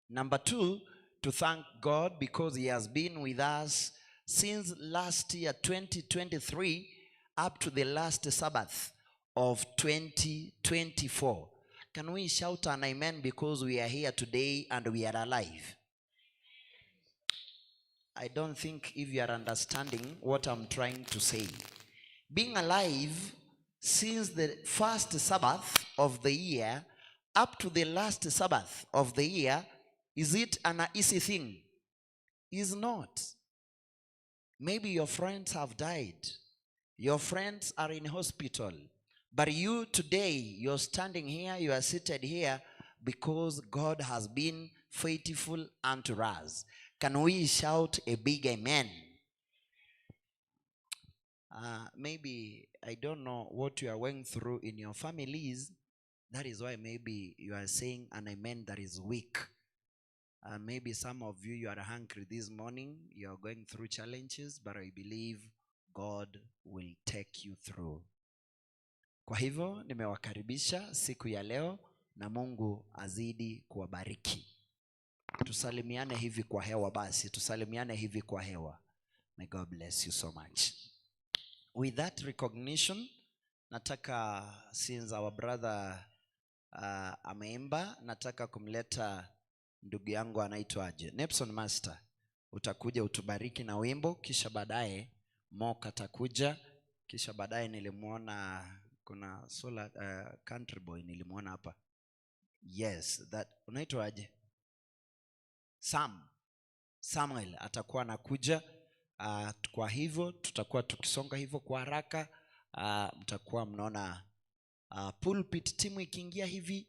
Number two, to thank God because he has been with us since last year 2023 up to the last Sabbath of 2024. Can we shout an amen because we are here today and we are alive? I don't think if you are understanding what I'm trying to say. Being alive since the first Sabbath of the year up to the last Sabbath of the year, is it an easy thing? Is not. Maybe your friends have died. Your friends are in hospital. But you today, you're standing here, you are seated here because God has been faithful unto us. Can we shout a big amen? Maybe, I don't know what you are going through in your families. That is why maybe you are saying an amen that is weak. Maybe some of you, you are hungry this morning. You are going through challenges, but I believe God will take you through. Kwa hivyo nimewakaribisha siku ya leo na Mungu azidi kuwabariki. Tusalimiane hivi kwa hewa basi, tusalimiane hivi kwa hewa. May God bless you so much. With that recognition, nataka, since our brother ameimba, nataka kumleta ndugu yangu anaitwaje? Nepson Master. Utakuja utubariki na wimbo, kisha baadaye Mok atakuja, kisha baadaye nilimwona kuna sola country boy nilimwona hapa. Yes, that unaitwaje? Sam. Samuel atakuwa anakuja. Kwa hivyo tutakuwa tukisonga hivyo kwa haraka. Mtakuwa mnaona pulpit timu ikiingia hivi,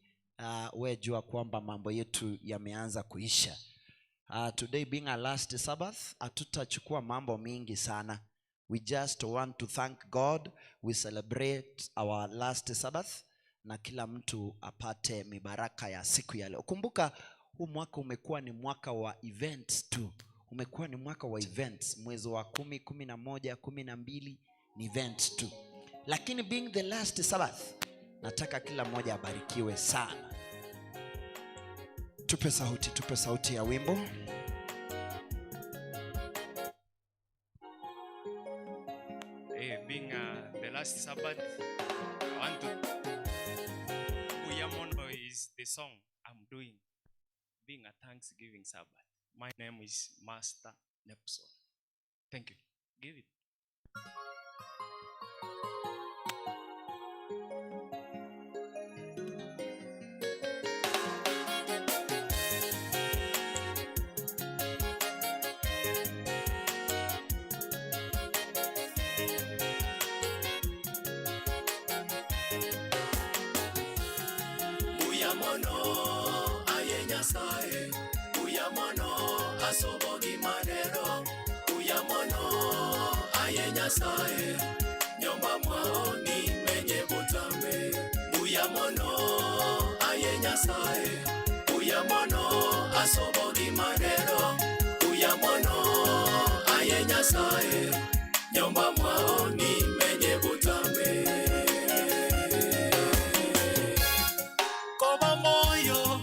we jua kwamba mambo yetu yameanza kuisha. Today being our last Sabbath, hatutachukua mambo mingi sana. We just want to thank God. We celebrate our last Sabbath na kila mtu apate mibaraka ya siku ya leo. Kumbuka huu mwaka umekuwa ni mwaka wa events tu. Umekuwa ni mwaka wa events. Mwezi wa 10, 11, 12 ni events tu. Lakini being the last Sabbath, nataka kila mmoja abarikiwe sana. Tupe sauti, tupe sauti ya wimbo. Hey, being the last Sabbath, I want to Uyamono is the song I'm doing, being a Thanksgiving Sabbath. My name is Master Nepson. Thank you. Give it. mono aye Nyasaye, buya mono asobogi manero, buya mono aye Nyasaye, nyomba mwao ni menye butambe. Buya mono aye Nyasaye, buya mono asobogi manero, buya mono aye Nyasaye, nyomba mwao ni menye butambe. Koba moyo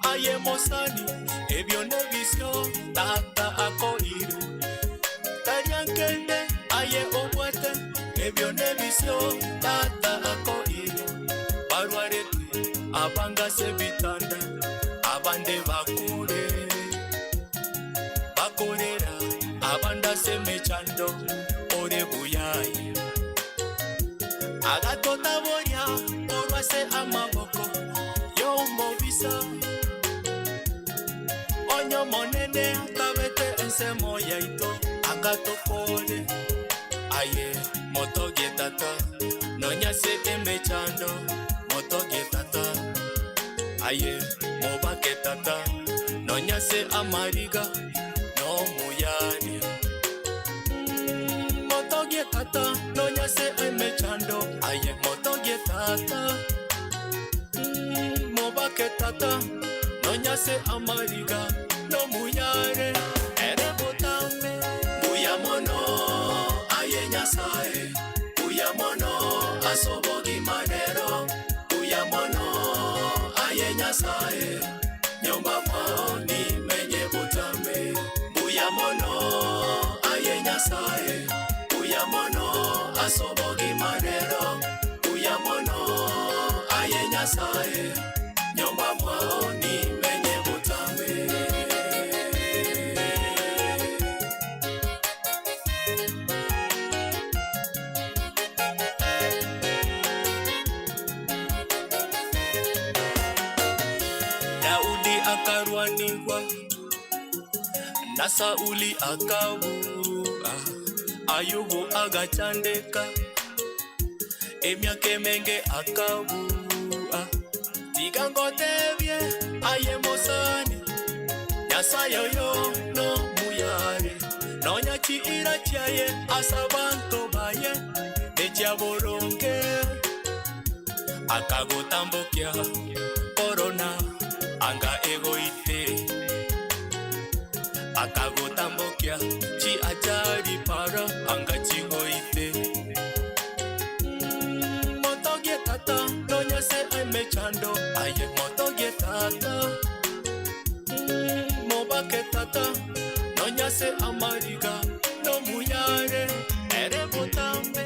aye mosani, ebyo nebisyo tata akoire, taryankende aye obwate, ebyo nebisyo tata akoire, barwarete abangase bitanda, abande bakure bakorera, abandase mechando ore buyaye, agatota boria orwase amaboko yomobisa, onyo monene atabete ensemo yaito akatokore, aye motogie tata nonyase emechando, motogie tata aye mobake tata nonyase amariga no muyari, motogie tata nonyase emechando, aye motogie tata mobake tata nonyase amariga no muyare, ere botame. Buya mono aye Nyasaye, buya mono asobogi manero, buya mono aye Nyasaye, nyomba mwao ni menye butambe. Buya mono aye Nyasaye, buya mono asobogi manero, buya mono aye Nyasaye, nyomba mwao ni menye butambe. Daudi akarwanirwa na Sauli akabua, Ayubu agachandeka emyaka emenge akabua, tigangotebye aye mosani, Nyasaye oyo no muyare, nonya chiira chiaye asabanto baye nechiaboronge, akagotambokia korona anga egoite, akagotambokia chi ajari para anga chigoite, motogie tata nonyase emechando, aye motogie tata mobake tata nonyase amariga no muyare, ere botambe.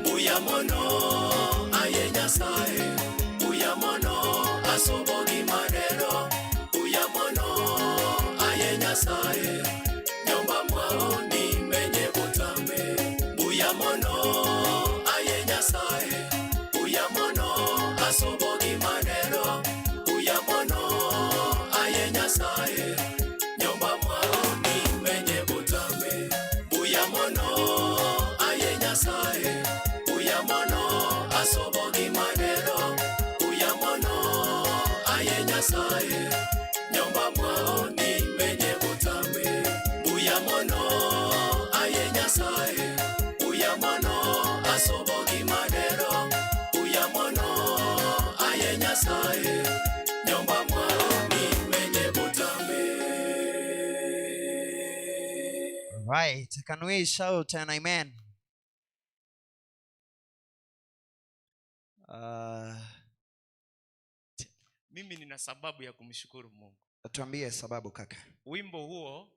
Buya mono aye Nyasaye, buya mono asobogi manero, buya mono aye Nyasaye, nyomba mwao ni menye butambe. Buya mono aye Nyasaye, buya mono asobogi manero, buya mono aye Nyasaye, nyomba mwao ni menye butambe. Buya mono aye Nyasaye, buya mono asobogi manero, buya mono aye Nyasaye, nyomba mwao ni menye butambe. Buya mono aye Nyasaye, buya mono asobogi manero, buya mono aye Nyasaye, nyomba mwao ni menye butambe. Right, can we shout an amen? Mimi nina sababu ya kumshukuru Mungu. Tuambie sababu kaka. Wimbo huo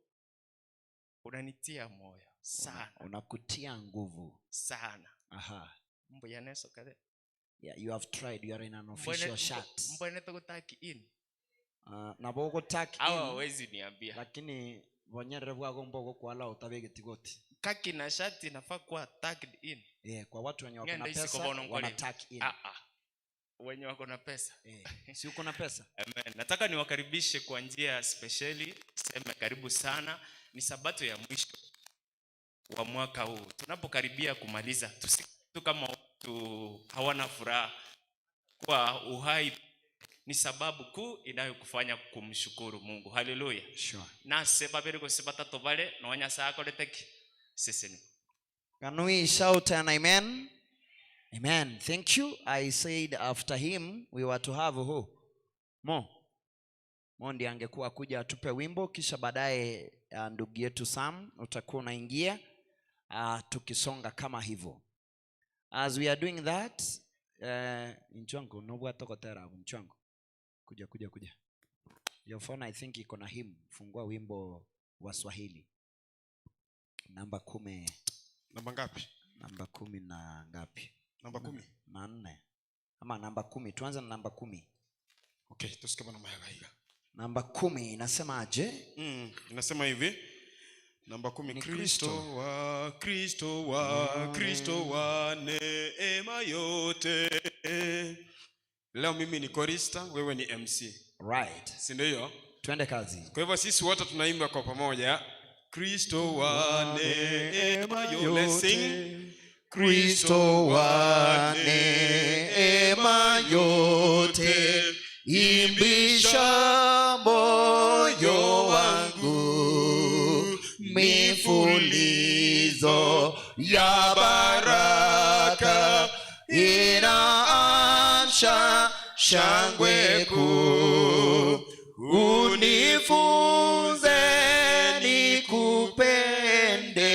unanitia moyo sana. Unakutia nguvu sana. Aha. Mbo ya neso kade. Yeah, you have tried. You are in an official shirt. Mbone tokutaki in. Na bogo taki in. Hawa hawezi niambia. Lakini bonyere bwago mbogo kwala utabege tigoti. Kaki na shati inafaa kuwa tucked in. Yeah, kwa watu wenye wako na Ng'enda isi pesa kobono nkoli. wana tuck in. Ah, ah. Wenye wako na pesa. Si uko na pesa? Amen. Nataka niwakaribishe kwa njia spesheli, seme karibu sana. Ni sabato ya mwisho wa mwaka huu. Tunapokaribia kumaliza, tusi tu kama watu hawana furaha kwa uhai ni sababu kuu inayokufanya kumshukuru Mungu. Haleluya. Sure. Nase babiri gose batatu bale nonya sakoreteki sisini. Can we shout an amen? Amen. Thank you. I said after him we were to have who? Mo. Mo ndiye angekuwa kuja atupe wimbo, kisha baadaye ndugu yetu Sam utakuwa unaingia, tukisonga kama hivyo. As we are doing that, Nchwangu, nobwa tokotera Nchwangu. Kuja, kuja, kuja. Your phone I think iko na hymn. Fungua wimbo wa Swahili. Namba 10. Namba ngapi? Namba 10 na ngapi? Namba 10. Na 4. Ama namba 10. Tuanze na namba 10. Okay, tusikie bwana Mayagaiga. Namba 10 inasema aje? Inasema hivi. Namba 10, Ni Kristo Kristo. wa Kristo wa Kristo wa neema yote. Leo mimi ni chorista, wewe ni MC. Right. Si ndio hiyo? Twende kazi. Kwa hivyo sisi wote tunaimba kwa pamoja. Kristo wa neema yote. Let's sing. Kristo wa neema yote, imbisha moyo wangu, mifulizo ya baraka inaamsha shangwe kuu. Unifunze nikupende,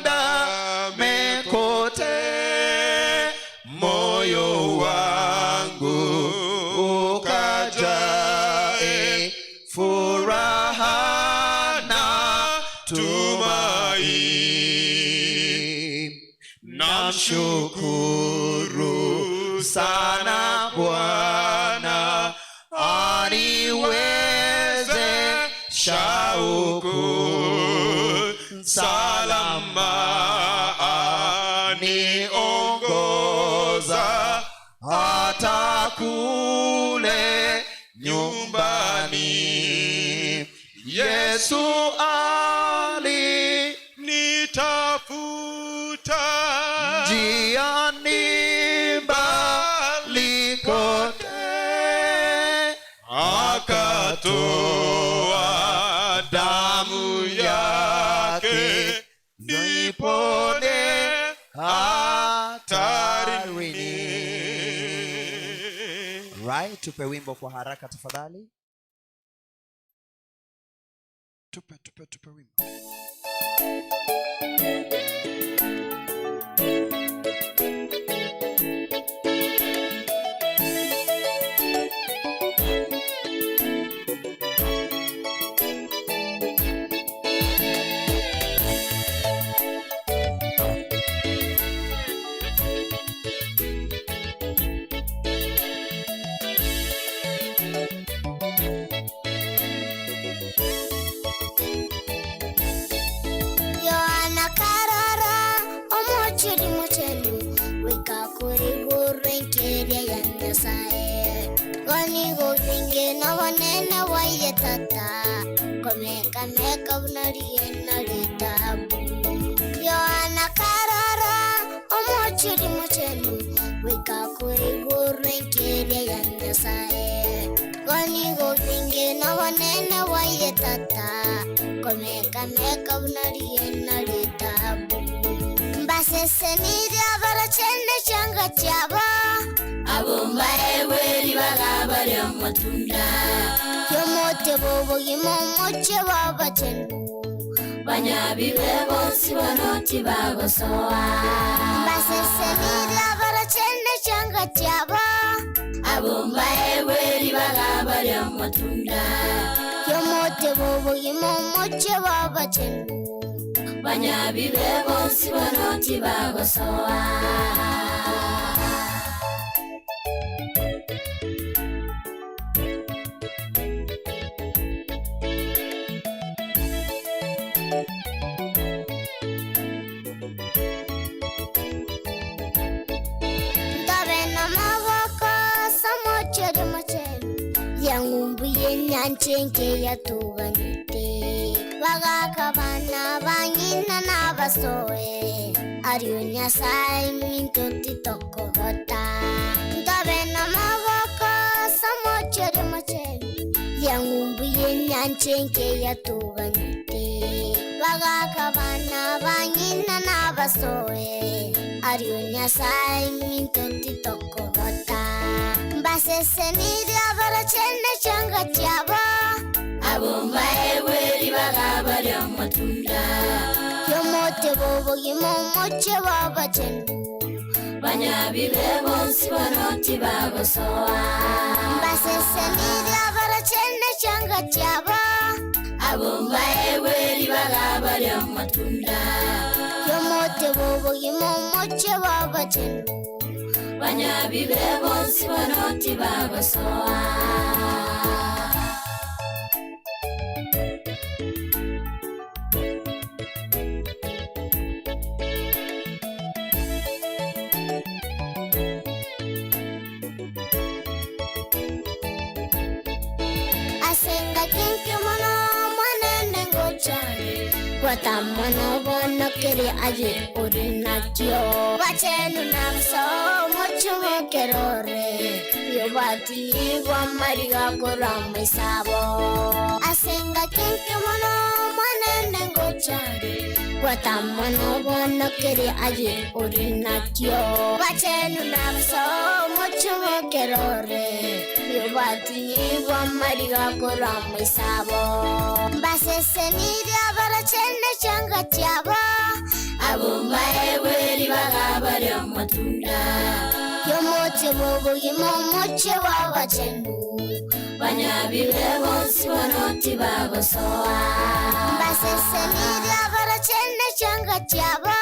nikuandame kote, moyo wangu ukajae furaha na tumaini. Namshukuru sana Bwana aniweze shauku, salama aniongoza hata kule nyumbani. Yesu ali nitafuta njiani mbali kote, akatoa damu yake nipone hatarini. Right, tupe wimbo kwa haraka tafadhali. Tupe, tupe, tupe wimbo. Yohana Karara omuchiri muchelu wikakurigurwenkeria ya Nyasaye gonigogringe na wanene waye tata komekameka bunariena ritabu. Yohana Karara omuchiri muchelu wikakurigurwenkeria ya Nyasaye gonigogringe na wanene waye tata komekameka bunariena ritabu. Mbaseseniria barachene changa chabo abumba eweri bagabari amatunda yomote bobogimo moche babachenu banyabibe bonsi banoti bagosoa. Mbaseseniria barachene changa chabo abumba eweri bagabari amatunda yomote bobogimo moche babachenu banyabibe bonsi banoti bagosoa. nyanchenke yatuganyite bagakabana banyina n'abasoe ariyo Nyasaye minto titokogota ntabe n'amaboko samochere machere yangumbuye nyanchenke yatuganyite bagakabana banyina n'abasoe ariyo Nyasaye minto titokogota basesenira barachene changa chabo abumba eweri bagabari amatunda yomote bobo gimomoche babachendu banyabibe bonsi banoti bagosoa basesenira barachene changa chabo abumba eweri bagabari amatunda yomote bobo gimomoche babachendu banyabibe bonsi banoti bagosoa. Asenga kinki mono mwanene ngochane watamano bonokere aye orinakio bachenu namso mochumekerore yobatirwa mariga koramaisabo asenga kinki mono mwanene ngochane watamano bonokere aye orinakio bachenu namso mochumekerore yobatirwa mariga koramaisabo basesenira barachene changa chabo abumba eweri bagabari amatunda yomoche bobo gimomoche babachendu banyabibe bonsi banoti bagosoa basesenira barachene changa chabo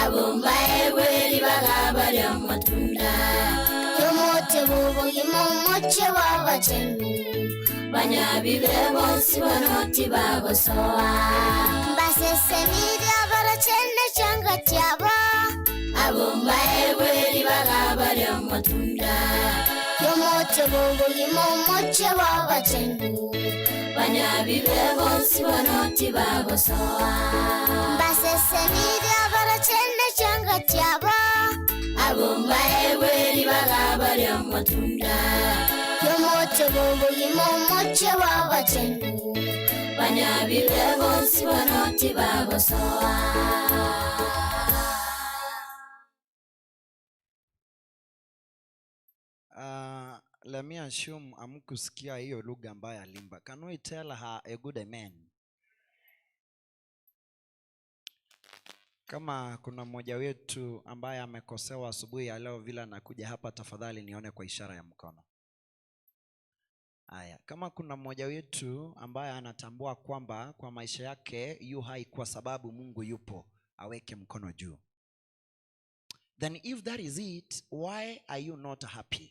abumba eweri bagabari amatunda yomoche bobo gimomoche babachendu banyabibe bonsi banoti bagosoa basesenira barachene changa chabo abumba eweri bagabari amatunda yomoche bobo gimomoche babachendu banyabibe bonsi banoti bagosoa basesenira barachene changa chabo abumba eweri bagabari amatunda yomoche bobo gimomoche babachendu banyabibe bonsi banoti bagosoa. Let me assume amkusikia hiyo lugha ambayo alimba. Can we tell her a good amen? Kama kuna mmoja wetu ambaye amekosewa asubuhi ya leo vile anakuja hapa, tafadhali nione kwa ishara ya mkono. Aya, kama kuna mmoja wetu ambaye anatambua kwamba kwa maisha yake yu hai kwa sababu Mungu yupo, aweke mkono juu. Then if that is it, why are you not happy?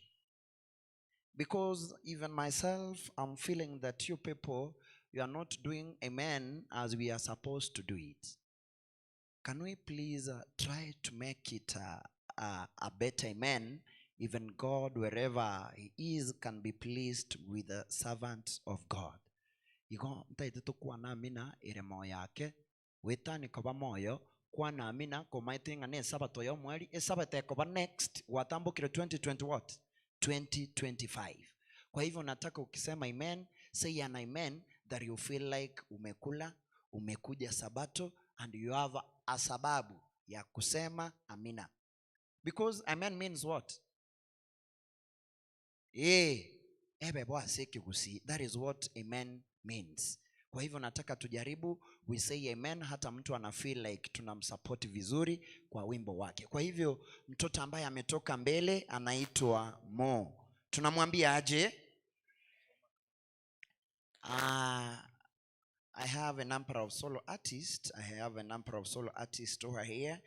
Because even myself, I'm feeling that you people, you are not doing amen as we are supposed to do it. Can we please try to make it a better amen? Even God, wherever he is, can be pleased with the servant of God. Igo ntaitetu na amina iremo yake wetani koba moyo kwa na amina komaitinga ne sabato yo mweri esabato ekoba next watambukire 2020 what 2025. Kwa hivyo nataka ukisema amen, say an amen that you feel like umekula, umekuja sabato and you have a sababu ya kusema amina. Because amen means what? That is what amen means. Kwa hivyo nataka tujaribu, we say amen hata mtu ana feel like tunamsupport vizuri kwa wimbo wake. Kwa hivyo mtoto ambaye ametoka mbele anaitwa Mo. Tunamwambia aje? I have a number of solo artists. I have a number of solo artists over here.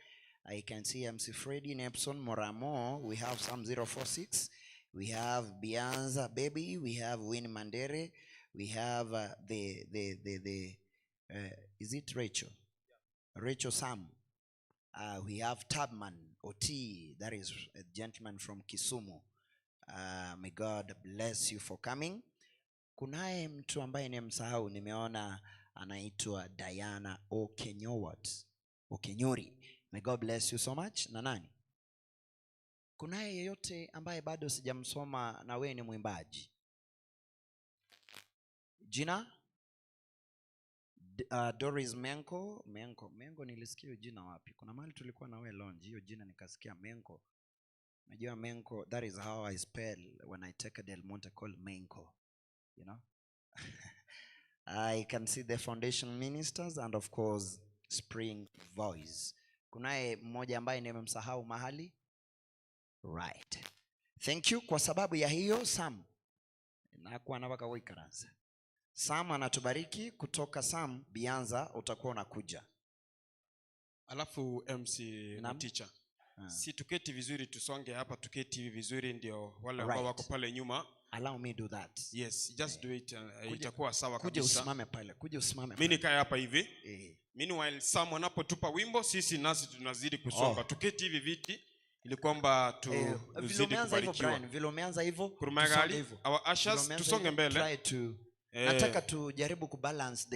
I can see MC Freddy, Nepson, Moramo. We have some 046. We have Bianza Baby. We have Winnie Mandere. We have is it Rachel? Yeah. Rachel Sam. We have Tabman Oti. That is a gentleman from Kisumu. May God bless you for coming. Kunaye mtu ambaye ni msahau, nimeona anaitwa Diana Okenyowat Okenyori. May God bless you so much. Na nani? Kunaye yeyote ambaye bado sijamsoma na wewe ni mwimbaji? Jina? Doris Menko. Menko, Menko nilisikia hiyo jina wapi? Kuna mahali tulikuwa na wewe lounge, hiyo jina nikasikia Menko. Najua Menko, that is how I spell when I take a Del Monte called Menko. You know? I can see the foundation ministers and of course Spring Voice. Kunaye mmoja ambaye nimemsahau mahali? Right. Thank you. Kwa sababu ya hiyo Sam. Nakuwa na waka wikaranza. Sam anatubariki kutoka Sam Bianza, utakuwa unakuja. Alafu MC na teacher. Si tuketi vizuri, tusonge hapa, tuketi hivi vizuri ndio wale ambao wako pale nyuma. Allow me do that. Yes, just do it. Itakuwa sawa Kuja kabisa. usimame pale, kuja usimame Mimi pale. nikae hapa hivi. Meanwhile Sam anapotupa wimbo, sisi nasi tunazidi kusonga. Tuketi hivi viti ili kwamba Vile tuzidi umeanza hivyo, kubarikiwa. Brian, vile umeanza hivyo, Kurumagali, tusonge hivyo. our Vile ushers, umeanza tusonge hivyo, mbele. try to, nataka tujaribu kubalance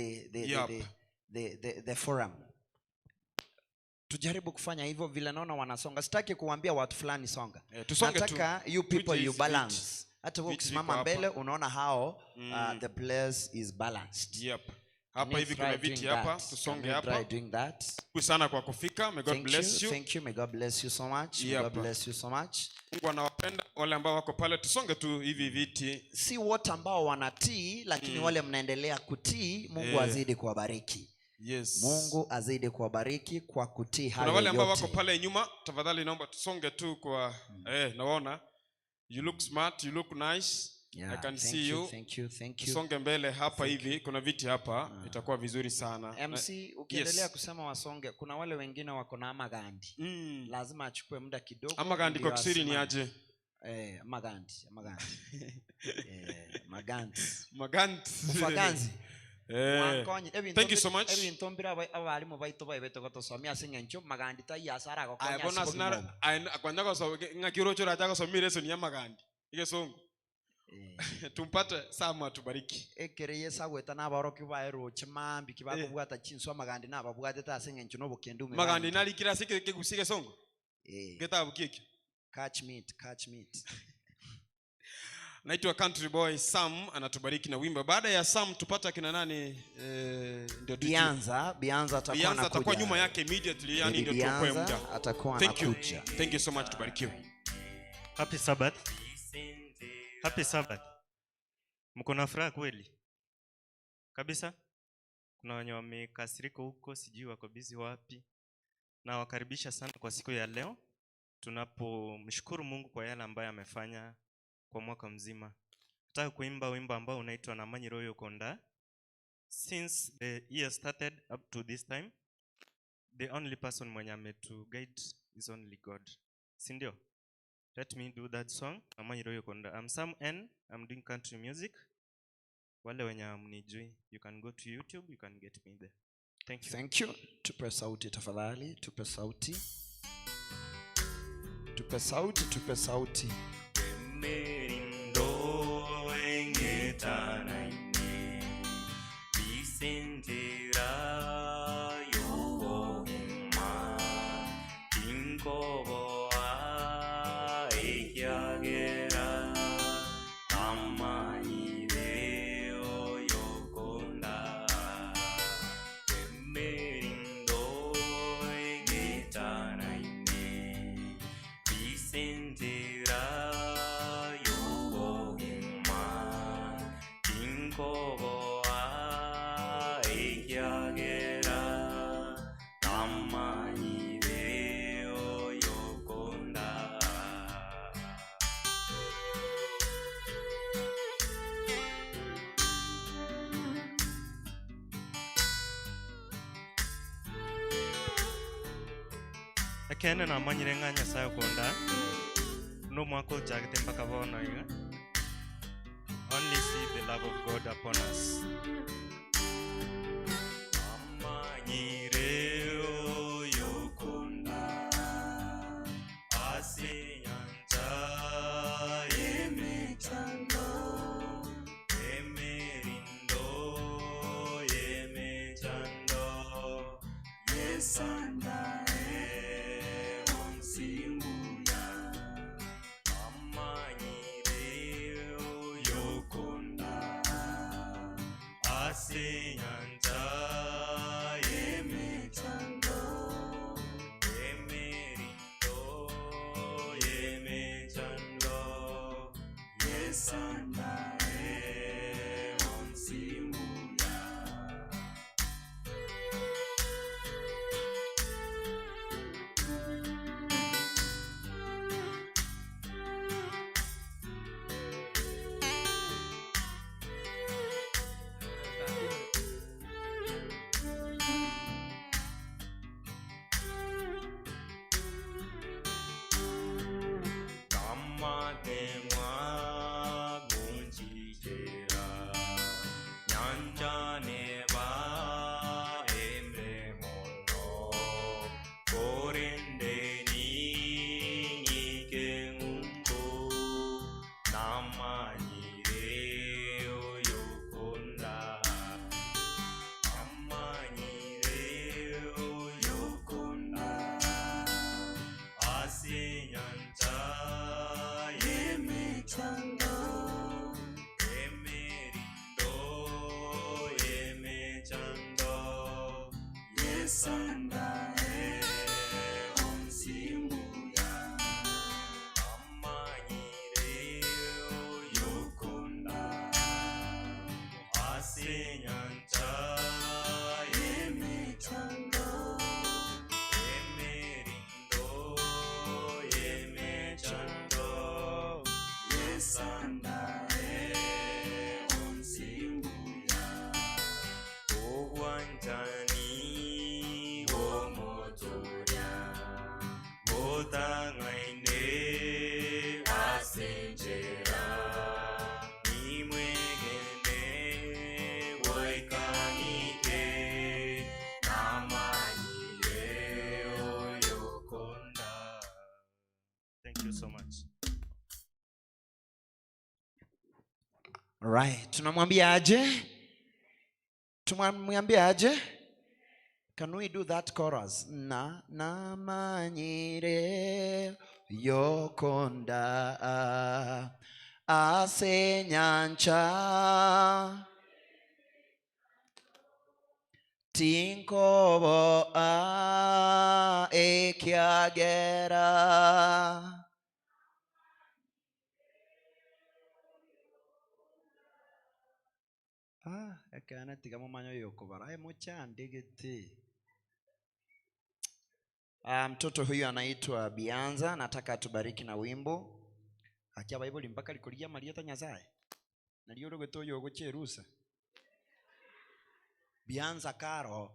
the forum. Tujaribu kufanya hivyo vile naona wanasonga. Sitaki kuambia watu fulani songa. Tusonge tu. Nataka you people Viti you hizi balance. viti. Hata wewe Viti ukisimama viko hapa. mbele unaona how, the place is balanced. Hapa Can you hivi kuna try viti doing hapa, that? tusonge Can you hapa. try doing that? Shukuru sana kwa kufika. May God Thank bless you. you. Thank you. May God bless you so much. May God bless you so much. Mungu anawapenda wale ambao wako pale, tusonge tu hivi viti. Si wote ambao wanatii, lakini wale mnaendelea kutii, Mungu azidi kuwabariki. Yes. Mungu azidi kuwabariki kwa kutii Kuna hayo wale ambao yote. wako pale nyuma, tafadhali naomba tusonge tu kwa nawaona. You look smart, you look nice. Yeah, I can thank see you, you. thank you, thank you. Tusonge mbele hapa hivi, kuna viti hapa, itakuwa vizuri sana. MC, ukiendelea kusema wasonge, kuna wale wengine wako na amagandi. Lazima achukue muda kidogo. Amagandi kwa ndio Kiswahili ni asimame. aje? Magandi, magandi. Magandi. Magandi. Ufaganzi. Mwankonye. Thank you so much. Ebi ntombira abalimu baitu baibete gotosomia ase eng'encho magandi taiyo ase Aya, aragokonya bona ase sinara obogima. kwanja ng'aki oroche oracha gosomia lesson ya magandi egesongo. Tumpate Sam atubariki. Ekere Yesu agweta n'abaoroki baye roche mambi kibakobwata chinsu amagandi nababwatete ase eng'encho n'obokende omu Magandi ebandi. narikire ase kegusi egesongo. Getabu kiekio. Catch meat, catch meat. Naitwa Country Boy Sam anatubariki na wimbo. Baada ya Sam tupata kina nani, ndio tujue. Bianza, Bianza atakuwa Bianza atakuwa anakuja. nyuma yake immediately, yani Baby ndio tuokoe Bianza muda. atakuwa Thank you. anakuja. Thank you so much, tubarikiwe. Happy Sabbath. Happy Sabbath. Mko na furaha kweli? Kabisa? Kuna wenye wamekasirika huko, sijui wako busy wapi. Na wakaribisha sana kwa siku ya leo tunapomshukuru Mungu kwa yale ambayo amefanya kwa mwaka mzima. Nataka kuimba wimbo ambao unaitwa Namanyi Royo Konda. Since the year started up to this time, the only person mwenye ametu guide is only God. Si ndio? Let me do that song, Namanyi Royo Konda. I'm Sam N, I'm doing country music. Wale wenye hamnijui, you can go to YouTube, you can get me there. Thank you. Thank you. Tupe sauti tafadhali, tupe sauti. Tupe sauti, tupe sauti. Merindo engetanaine, Vicentera yobogima, Tinkoboa ekiagera, Tamanyire oyokonda. Merindo engetanaine, Vicentera yobogima, Tinkoboa ekiagera, Tamanyire oyokonda. Ekene namanyire ng'a Nyasaye okonda nomwaka ochagete mpaka bono iga. Only see the love of God upon us. Amanyire oyokonda ase nyanja emechando. Emechando, emerindo, emechando, yesanda onsimbuya, amanyire yokunda, asenyanja emechando, emerindo, emechando, yesanda onsimbuya, ogwanjani omotoria, botangaine asenjera, nimwegene woikanike, namanyire oyokonda. Thank you so much. Right. Tunamwambia aje? Tumwambia aje? Can we do that chorus? Na namanyire yokonda asenyancha tinkobo a ekiagera. Ah, ekana tiga mumanyo yokobara muchandigiti. Mtoto huyu anaitwa Bianza, nataka atubariki na wimbo. Akia Bible mpaka likoria Maria Nyasaye. Nalio rogweto yogocherusa. Bianza Karo.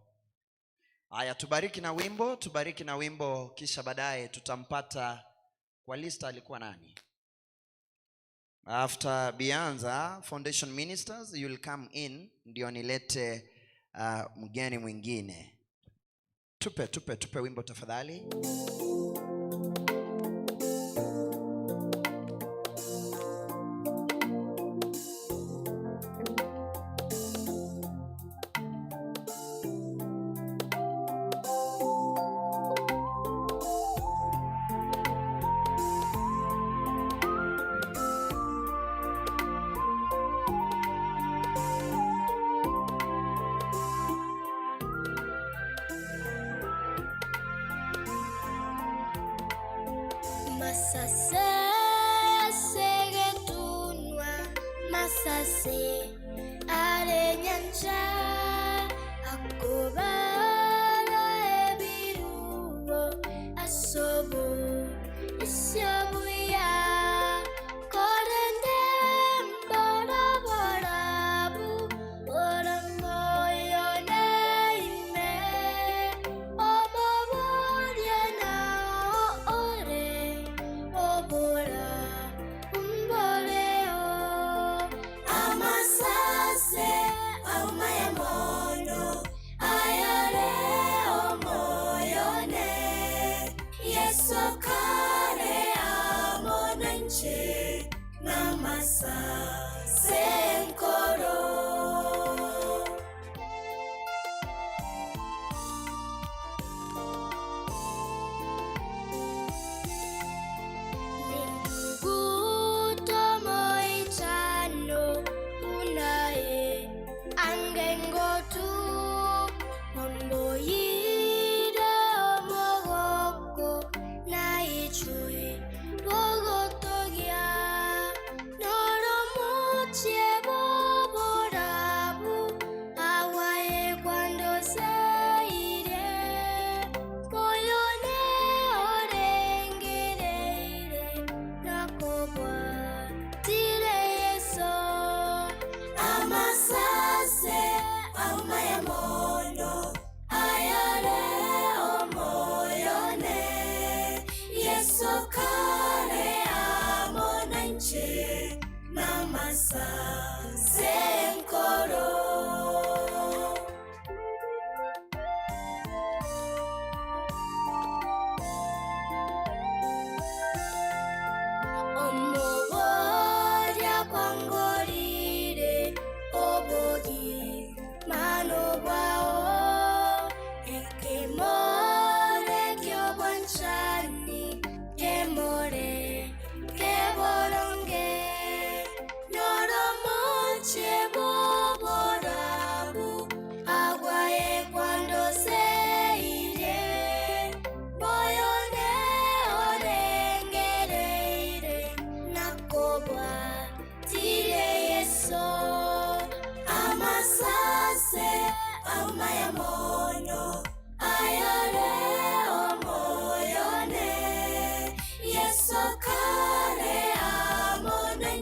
Aya, tubariki na wimbo, tubariki na wimbo kisha baadaye tutampata kwa lista alikuwa nani? After Bianza, Foundation Ministers, you'll come in, ndio nilete mgeni mwingine. Tupe, tupe, tupe wimbo tafadhali. Masase segetunwa masase arenyancha akobara ebiruo asobo isyobuya korende mbarabarabu oramoyo neime omoborie na ore obora umboreo amasase aumaya.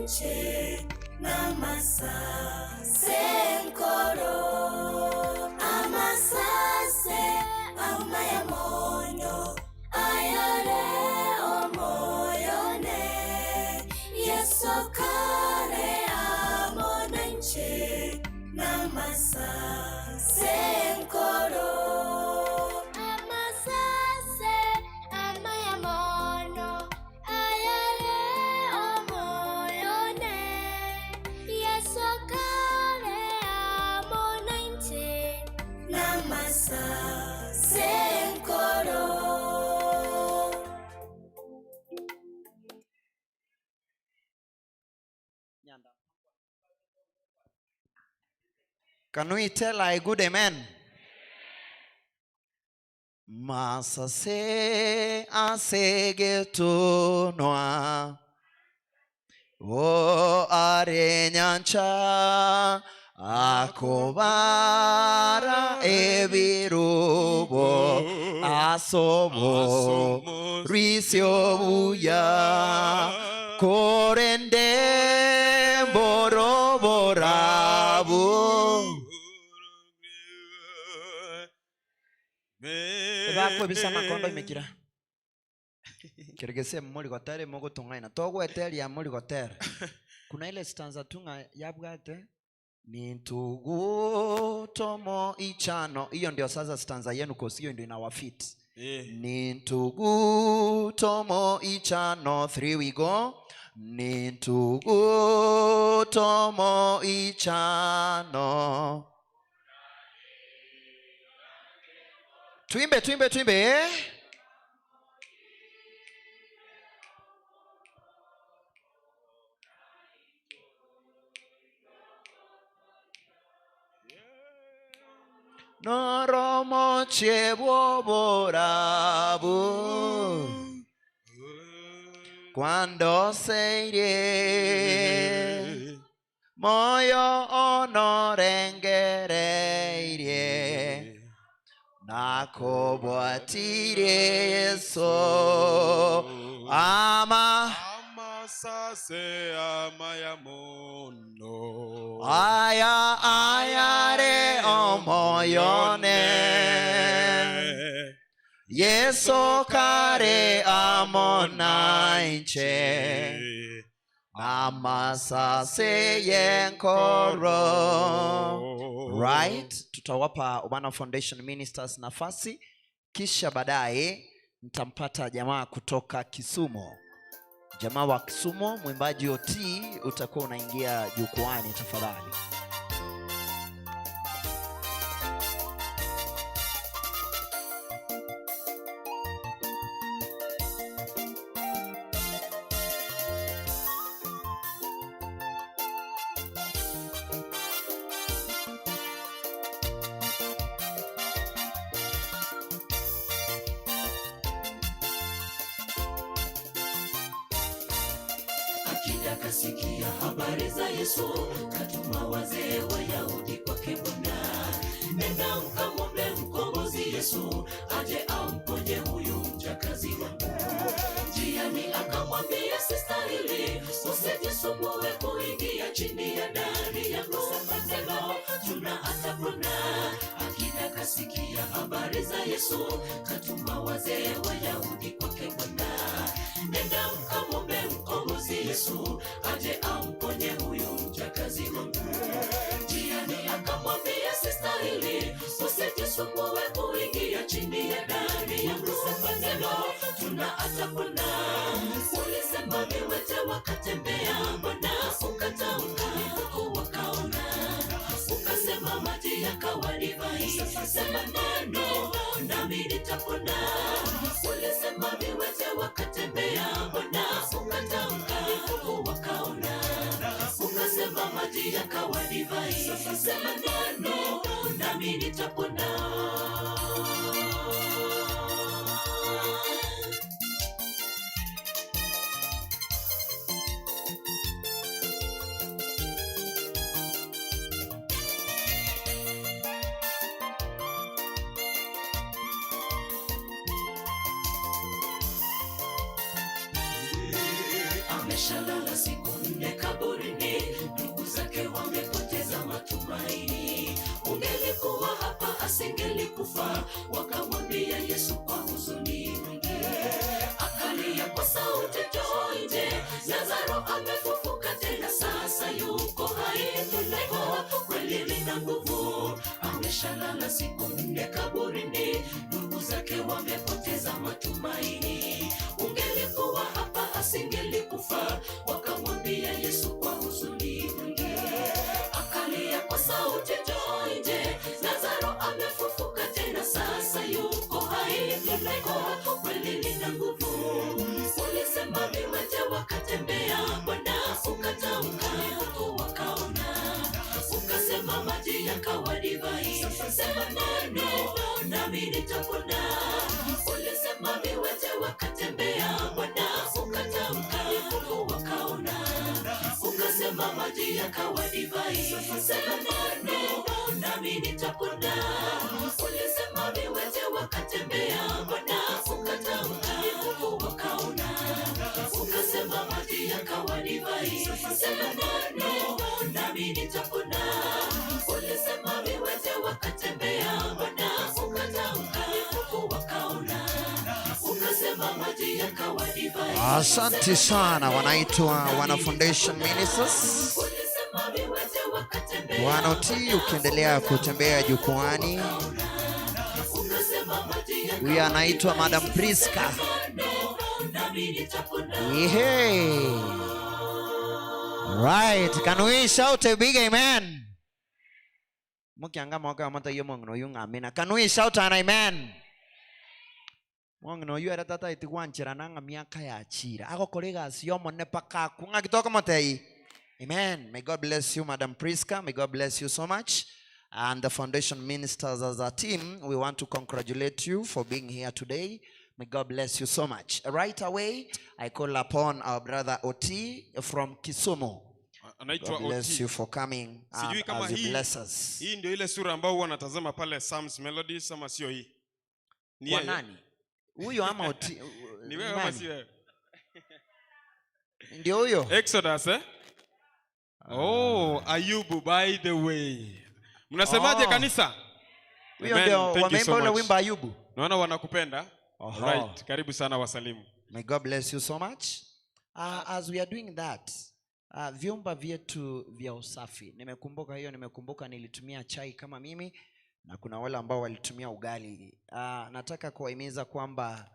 nche Namasase nkoro Amasase amayamono Ayare omoyone Yesu kare amonanche Namasase nkoro Amasase amayamono Ayare omoyone Yesu kare amonanche Namasase nkoro. Can we tell a good amen? Masase asegetunwa o arenyancha akobara ebirubo asomo risyobuya korende mboroborabu. Ebako makondo imekira Kirigese muri gotere mogo tungaina togweteria muri gotere. Kuna ile stanza tunga yabwate nintugu tomo ichano. Hiyo ndio sasa stanza yenu kwa hiyo ndio inawafit. Nintugu tomo ichano 3 we go. Nintugu tomo ichano. Tuimbe tuimbe tuimbe. Noromo chebo borabu Quando se irie Moyo onorengereirie Nakobwatire Yesu Ama Amasase amayamono Aya ayare omoyone Yesu kare amonainche Amasase yenkoro. Right, tutawapa Obana Foundation Ministers nafasi, kisha baadaye nitampata jamaa kutoka Kisumu. Jamaa wa Kisumu, mwimbaji OT, utakuwa unaingia jukwaani tafadhali. Akida kasikia habari za Yesu, katuma wazee wa Yahudi kwake Bwana. Nenda mkamwombe mkombozi Yesu, aje amponye huyu mjakazi wangu. Njiani akamwambia, sistahili, usijisumbue kuingia chini ya dari yangu. Sema tuna atapona. Akida kasikia habari za Yesu, katuma wazee wa Yahudi kwake Bwana. Nenda mkamwombe mkombozi Yesu, aje amponye huyu mjakazi wangu. Njiani akamwambia, sistahili, usijisumbue kuingia chini ya dari yangu. Sema tuna atapona. Ulisema viwete wakatembea, Bwana ukatamka wakaona. Ukasema maji yakawa divai, sema neno nami nitapona. Ulisema viwete wakatembea, Bwana ukatamka wakaona. Ukasema maji yakawa divai, sema neno nami nitapona. Ameshalala siku nne kabla amekufa. Wakamwambia Yesu kwa huzuni mwingi, akalia kwa sauti, njoo nje, Lazaro amefufuka tena, sasa yuko hai. Neno kweli lina nguvu, ameshalala siku 4 kaburini, ndugu zake wamepoteza matumaini. Ungelikuwa hapa asingelikufa. Wakamwambia Yesu kwa huzuni mwingi, akalia kwa sauti, njoo nje, Lazaro amefufuka tena, sasa yuko hai. Neno kweli lina nguvu, ulisema viwete wakatembea, Bwana ukatamka wakaona, ukasema maji yakawa divai, sema neno nami nitapona. Ulisema viwete wakatembea, Bwana ukatamka wakaona, ukasema maji yakawa divai, sema neno nami nitapona. Ulisema viwete wakatembea, Bwana ukatamka wakaona, ukasema maji yakawa divai, sema neno nami nitapona. Ulisema viwete wakatembea, Bwana ukatamka wakaona, ukasema maji yakawa divai. Asante sana, wanaitwa Wana Foundation Ministers. Ulisema viwete wakatembea, Wanaotii, ukiendelea kutembea jukwani. Ukasema maji yakawa Huyu anaitwa Madam Priska. neno nami nitapona. Hey. Right, can we shout a big amen? Mukianga mwaka mata yo mongno yung amina. Can we shout an amen? Mongno yu era tata itigwanchira nanga miaka ya chira. Ako kolega siyomo ne paka kunga kitoka motei. Amen. May God bless you, Madam Priska. May God bless you so much. And the foundation ministers as a team, we want to congratulate you for being here today. May God bless you so much. Right away, I call upon our brother Oti from Kisumu. Anaitwa God bless Oti. you for coming Sijui and kama as you hii, bless us. hii ndio ile sura ambayo huwa natazama pale Psalms Melodies ama sio hii? Ni Kwa yeye? nani? Huyo ama Oti? Ni wewe ama Nani? si wewe? Ndio huyo. Exodus, eh? Oh, Ayubu, by the way. Mnasemaje Oh. kanisa? Huyo Amen. ndio Thank you wameimba so ule much. wimbo Ayubu. Naona wanakupenda. Aha. Right, karibu sana wasalimu. May God bless you so much. As we are doing that, vyumba vyetu vya usafi. Nimekumbuka hiyo, nimekumbuka nilitumia chai kama mimi na kuna wale ambao walitumia ugali. Nataka kuwahimiza kwamba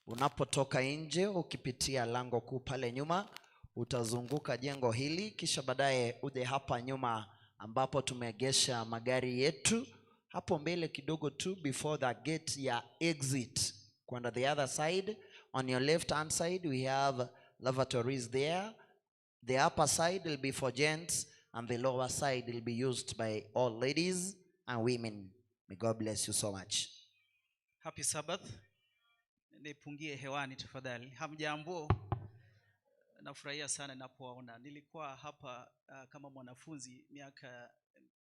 unapotoka nje ukipitia lango kuu pale nyuma utazunguka jengo hili kisha baadaye uje hapa nyuma ambapo tumeegesha magari yetu. Hapo mbele kidogo tu before the gate ya exit kwenda the other side, on your left hand side we have lavatories there. The upper side will be for gents and the lower side will be used by all ladies and women. May God bless you so much. Happy Sabbath. Nipungie hewani tafadhali. Hamjambo. Nafurahia sana ninapowaona. Nilikuwa hapa kama mwanafunzi miaka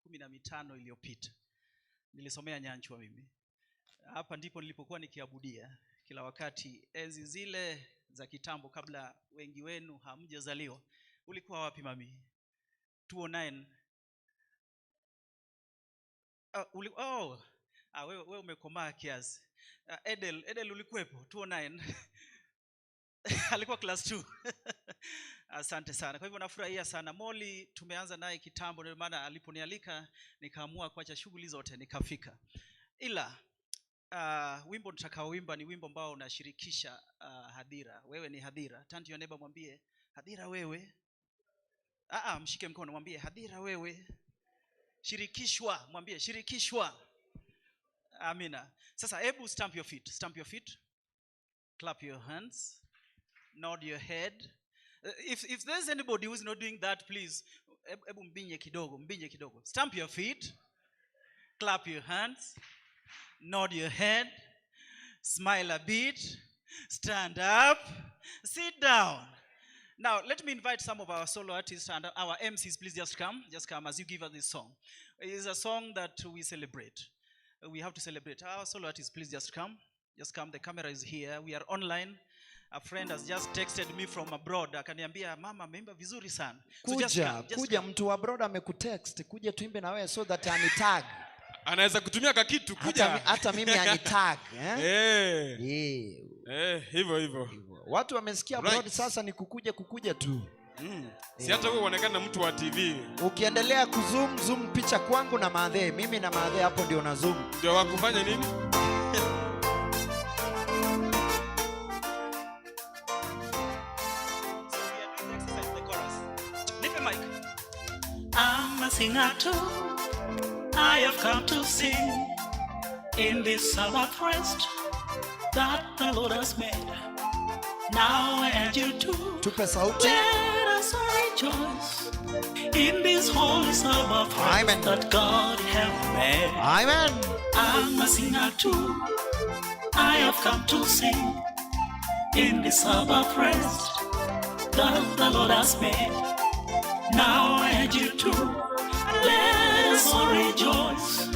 15 iliyopita. Nilisomea Nyanchwa mimi. Hapa ndipo nilipokuwa nikiabudia kila wakati. Enzi zile za kitambo kabla wengi wenu hamjazaliwa. Ulikuwa wapi mami? 209. Wewe umekomaa kiasi. Edel ulikuwepo 209. Alikuwa class 2. Asante sana. Kwa hivyo nafurahia sana. Molly tumeanza naye kitambo, ndio maana aliponialika nikaamua kuacha shughuli zote nikafika. Ila wimbo nitakaoimba ni wimbo ambao unashirikisha hadhira. Wewe ni hadhira. Turn to your neighbor, mwambie hadhira wewe. Mshike mkono mwambie hadhira wewe. Shirikishwa, mwambie shirikishwa. Amina. Sasa hebu stamp your feet. Stamp your feet. Clap your hands. Nod your head. If there's anybody who's not doing that, please, hebu mbinye kidogo, mbinye kidogo. Stamp your feet. Clap your hands. Nod your head. Smile a bit. Stand up. Sit down. Now, let me invite some of our solo artists and our MCs. Please just come. Just come as you give us this song. It is a song that we celebrate. We have to celebrate. Our solo artists, please just come. Just come. The camera is here. We are online. A friend has just texted me from abroad. Akaniambia, mama, ameimba vizuri sana. So just Kuja, come, just kuja, come. mtu wa abroad amekutext, kuja tuimbe na wewe so that anitag. Anaweza kutumia kakitu kuja. Hata mimi anitag, eh? Eh. Eh. Eh, hivyo hivyo. Watu wamesikia Right. broad sasa ni kukuja kukuja tu. Si hata wewe uonekana mtu wa TV. Ukiendelea kuzoom zoom picha kwangu na madhe, mimi na madhe hapo ndio na zoom. Ndio wakufanya nini? Nipe mic. I'm a singer too. I have come to sing in this Sabbath rest that the Lord has made. Now and you too. Tupe sauti. Let us all rejoice in this holy Sabbath rest Amen. That God hath made. Amen. I'm a singer too. I have come to sing in this Sabbath rest that the Lord has made. Now and you too. Let us all rejoice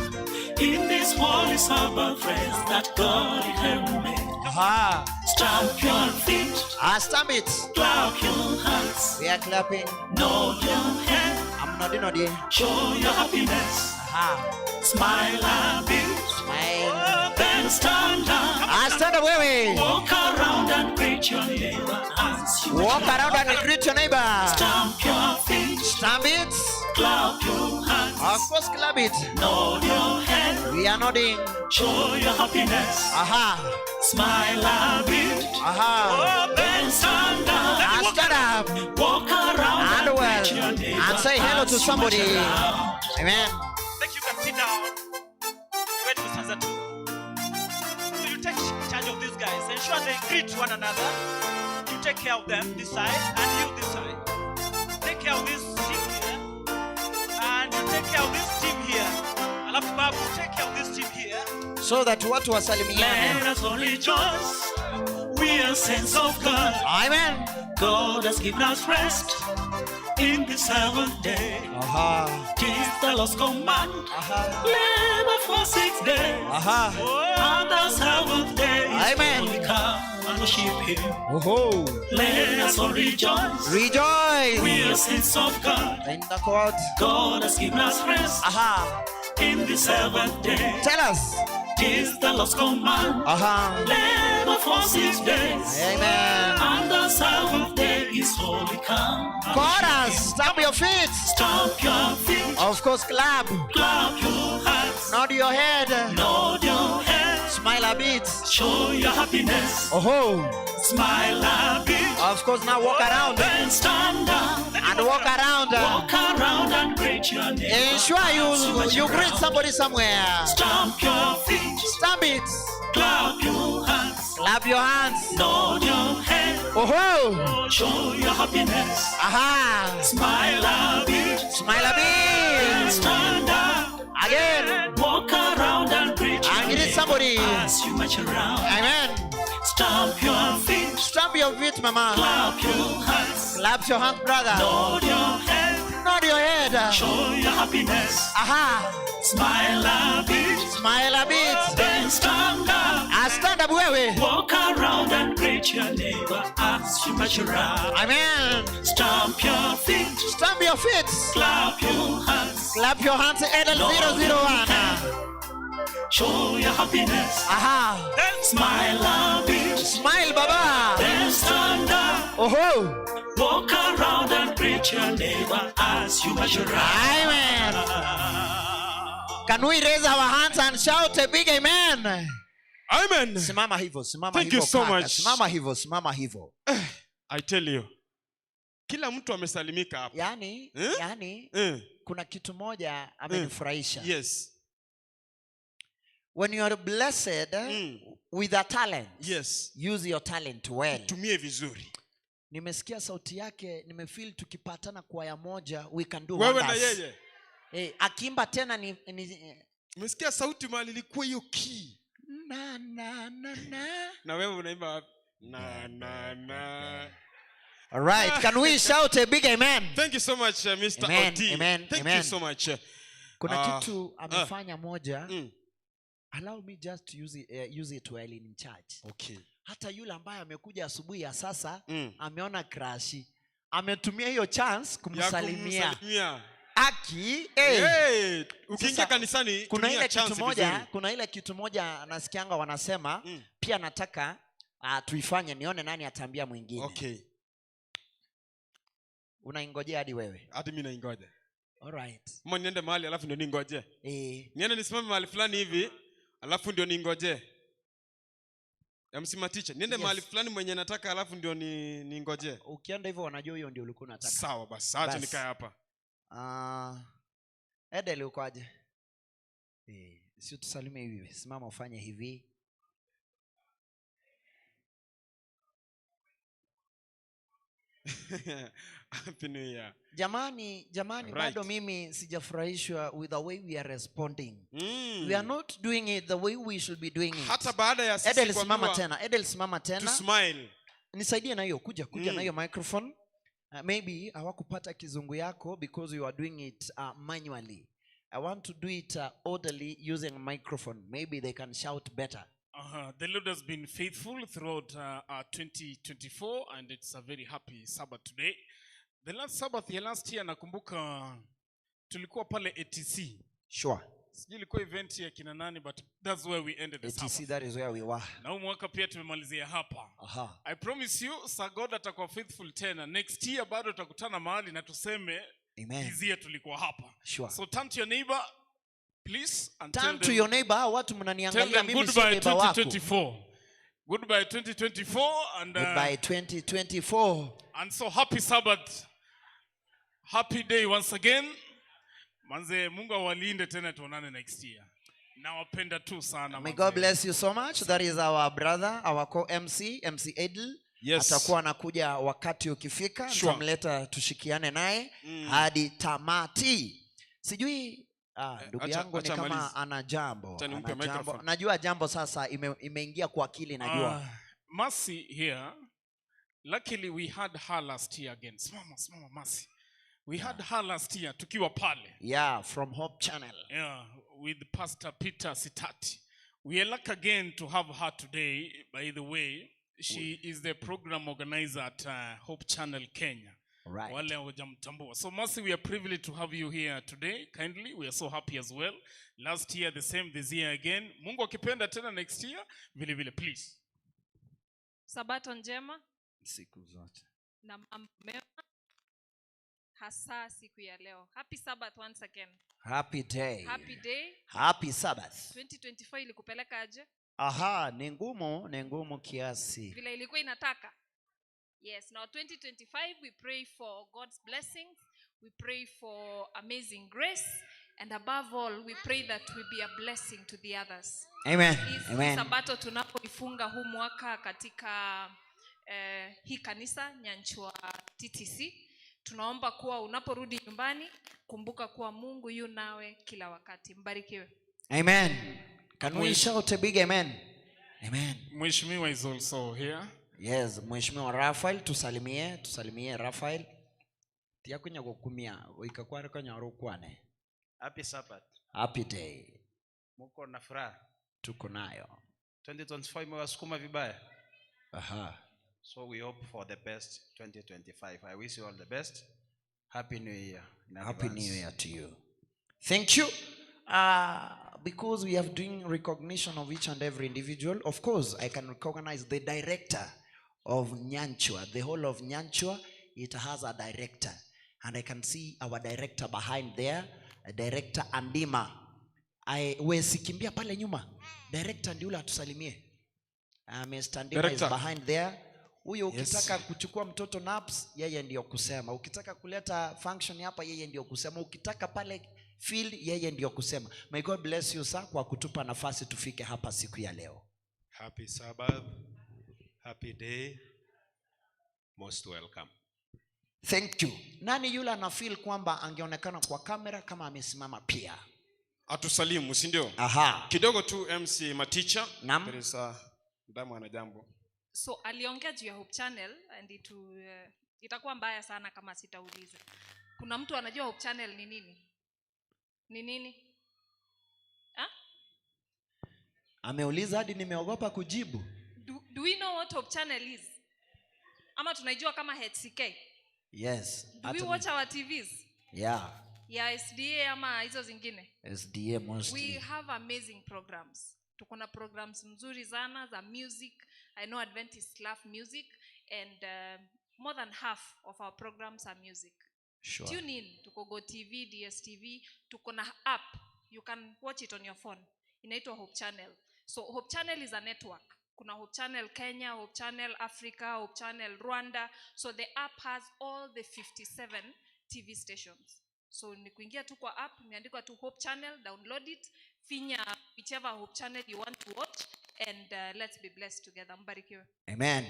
in this holy Sabbath rest that God hath made. Aha. Stamp your feet. Ah, stamp it. Clap your hands. We are clapping. Nod your head. I'm nodding, nodding. Show your happiness. Aha. Smile a bit. Smile. Then stand up. Ah, stand up, wewe. Walk around and greet your neighbor as you Walk around and greet your neighbor. Stamp your feet. Stamp it. Clap your hands. Of course, clap it. Nod your head. We are nodding. Show your happiness. Aha. Smile a bit. Aha. Then stand up. Ah, stand up. Walk around And and well. greet your neighbor And say hello to as you somebody. march around. Amen. Thank you. Can sit down. Wait for stanza 2. So you take charge of these guys. Ensure they greet one another. You take care of them this side and you this side. Take care of this team here. And you take care of this team here. Alafu babu, take care of this team here. So that watu wasalimiane. Let us all rejoice. We are saints of God. Amen. God has given us rest in the seventh day. Aha. Tis the Lord's command. Aha. Labor for 6 days. Aha. And the seventh day is Amen. holy. Come and worship Him. Oho. Let us all rejoice. Rejoice. We are saints of God. In the court. God has given us rest Aha. in the seventh day. Tell us. Tis the Lord's command. Aha. Labor for 6 days. Amen. And the seventh day is holy. Come and worship Chorus. Him. Stamp your feet. Stamp your feet. Of course, clap. Clap your hands. Nod your head. Nod your head. Smile a bit. Show your happiness. Oh. Smile a bit. Of course, now walk around. Then stand up. And walk around. Walk around and greet your neighbor. Ensure as you march you greet around. somebody somewhere. Stamp your feet. Stamp it. Clap your hands. Clap your hands. Nod your head. Oh. Show your happiness. Aha. Smile a bit. Smile a Then bit. stand up. Again. Walk around and greet your And greet neighbor somebody. as you march around. Amen. Stamp your feet. Stamp your feet, mama. Clap your hands. Clap your hands, brother. Nod your head. Nod your head. Show your happiness. Aha. Smile a bit. Smile a bit. Then stand up. Ah, stand up, wewe. Walk around and greet your neighbor as you march around. Amen. Stamp your feet. Stamp your feet. Clap your hands. Clap your hands. Edel Nod your 001. head. Show your happiness. Aha. Smile a bit. Smile, baba. Then stand up. Oh. Walk around and greet your neighbor as you march around. Amen. Can we raise our hands and shout a big amen? Amen. Simama hivyo, simama Thank you hivyo so kaka. much. Simama hivyo, simama hivyo. I tell you. Kila mtu amesalimika hapa. Yaani, Eh? yaani Eh. kuna kitu moja amenifurahisha. Yes. When you are blessed with a talent, Yes. use your talent well. Tumie vizuri. Nimesikia sauti yake, nimefeel tukipatana kwaya moja we can do Wewe na wonders. yeye. Eh, akiimba tena ni Umesikia sauti mahali ilikuwa hiyo key. na na na na. Na wewe unaimba wapi? Na na na. All right, can we shout a big amen? Thank you so much, Mr. Amen, Oti. amen, Thank amen. you so much. Kuna kitu amefanya moja. Allow me just to use it while in church. Okay. Hata yule ambaye amekuja asubuhi ya sasa ameona crash. Ametumia hiyo chance Ya kumsalimia. kumsalimia. Aki, hey. Hey, ukiingia Sasa, kanisani kuna tumia ile kitu chance moja, vizuri. kuna ile kitu moja nasikianga wanasema pia nataka tuifanye nione nani ataambia mwingine. Okay. Unaingojea hadi wewe? Hadi mimi naingoja. All right. Ama niende mahali alafu ndio ningoje. Eh. Niende nisimame mahali fulani hivi alafu ndio ningoje. MC Maticha, niende Yes. mahali fulani mwenye nataka alafu ndio ningoje. Ukienda hivyo wanajua hiyo ndio ulikuwa unataka. Sawa basi, acha Basi. nikae hapa. Edel uko aje? Si tusalimie hivi. Simama ufanye hivi. Happy New Year. Jamani, jamani, Right. bado mimi sijafurahishwa with the way we are responding. We are not doing it the way we should be doing it. Hata baada ya sisi Edel, simama kuambiwa tena. Edel, simama tena. To smile. Nisaidie na hiyo, kuja na hiyo microphone. Maybe hawakupata kizungu yako because you are doing it manually. I want to do it orderly using microphone. Maybe they can shout better. The Lord has been faithful throughout 2024, and it's a very happy Sabbath today. The last Sabbath ya last year, nakumbuka tulikuwa pale ATC. Sure. Sijui ilikuwa event ya kina nani, but that's where we ended the ATC, Sabbath. that is where we were. Na huu mwaka pia tumemalizia hapa. Aha. I promise you, Sir God atakuwa faithful tena. Next year bado tutakutana mahali na tuseme Amen. this year tulikuwa hapa. Sure. So turn to your neighbor, please, and Turn tell to them, your neighbor, hao watu tell mnaniangalia them mimi sio goodbye neighbor wako. 2024. Goodbye 2024 and Goodbye 2024. And so happy Sabbath. Happy day once again. Manze, Mungu awalinde tena tuonane next year. Nawapenda tu sana. May manze. God bless you so much. That is our brother, our co-MC, MC Edel. Yes. Atakuwa anakuja wakati ukifika, Sure. nitamleta tushikiane naye hadi tamati. Sijui ndugu yangu ni acha kama amalize. ana jambo. Acha nimpe Ana jambo. microphone. Najua jambo sasa imeingia kwa akili najua. Mercy here. Luckily we had her last year again. Simama, simama Mercy. We had her last year tukiwa pale. Yeah, from Hope Channel. Yeah, with Pastor Peter Sitati. We are lucky again to have her today. By the way, she is the program organizer at Hope Channel Kenya. Right. Wale hawajamtambua. So Mercy, we are privileged to have you here today. Kindly, we are so happy as well. Last year the same, this year again. Mungu akipenda tena next year, vile vile please. Sabato njema Siku zote. na mambo mema, hasa siku ya leo. Happy Sabbath once again. Happy day. Happy day. Happy Sabbath. 2024 ilikupeleka aje? Aha, ni ngumu kiasi. Vile ilikuwa inataka. Yes, now 2025 we pray for God's blessings. We pray for amazing grace, and above all we pray that we be a blessing to the others. Amen. Hii Amen. Sabato tunapoifunga huu mwaka katika hii kanisa Nyanchwa TTC, tunaomba kuwa unaporudi nyumbani kumbuka kuwa Mungu yu nawe kila wakati. Mbarikiwe. Amen. Can we shout a big amen? Amen. Mheshimiwa is also here. Yes, Mheshimiwa Raphael, tusalimie Raphael. Tia kunya kukumia, ikakware kanya rukwane. Happy Sabbath. Happy day. Muko na furaha. Tuko nayo. 2024 imewasukuma vibaya. Aha. So we hope for the best 2025. I wish you all the best. Happy New Year in Happy advance. New Year to you. Thank you. Because we are doing recognition of each and every individual, of course, I can recognize the director of Nyanchwa. The whole of Nyanchwa, it has a director. And I can see our director behind there, Director Andima. We sikimbia pale nyuma. Director ndiye yule atusalimie. Mr. Andima is Director. behind there. Huyo Yes. ukitaka kuchukua mtoto naps, yeye ndio kusema. Ukitaka kuleta function hapa, yeye ndio kusema. Ukitaka pale field, yeye ndio kusema. May God bless you sir kwa kutupa nafasi tufike hapa siku ya leo. Happy Sabbath. Happy day. Most welcome. Thank you. Nani yule ana feel kwamba angeonekana kwa kamera kama amesimama pia? Atusalimu, si ndio? Aha. Kidogo tu MC Maticha. Naam. There is a ndamu ana jambo. So aliongea juu ya Hope Channel and itakuwa mbaya sana kama sitauliza. Kuna mtu anajua Hope Channel ni nini? Ni nini? Ha? Ameuliza hadi nimeogopa kujibu. Do we know what Hope Channel is? Ama tunaijua kama HCK? Yes. Do we watch our TVs? Yeah. Ya SDA ama hizo zingine? SDA mostly. We have amazing programs. Tuko na programs mzuri sana za music. I know Adventists love music, and more than half of our programs are music. Sure. Tune in. Tuko Go TV, DSTV, tuko na app. You can watch it on your phone. Inaitwa Hope Channel. So Hope Channel is a network. Kuna Hope Channel Kenya, Hope Channel Africa, Hope Channel Rwanda. So the app has all the 57 TV stations. So ni kuingia tu kwa app, imeandikwa tu Hope Channel, download it, finya whichever Hope Channel you want to watch, and let's be blessed together. Mbarikiwe. Amen.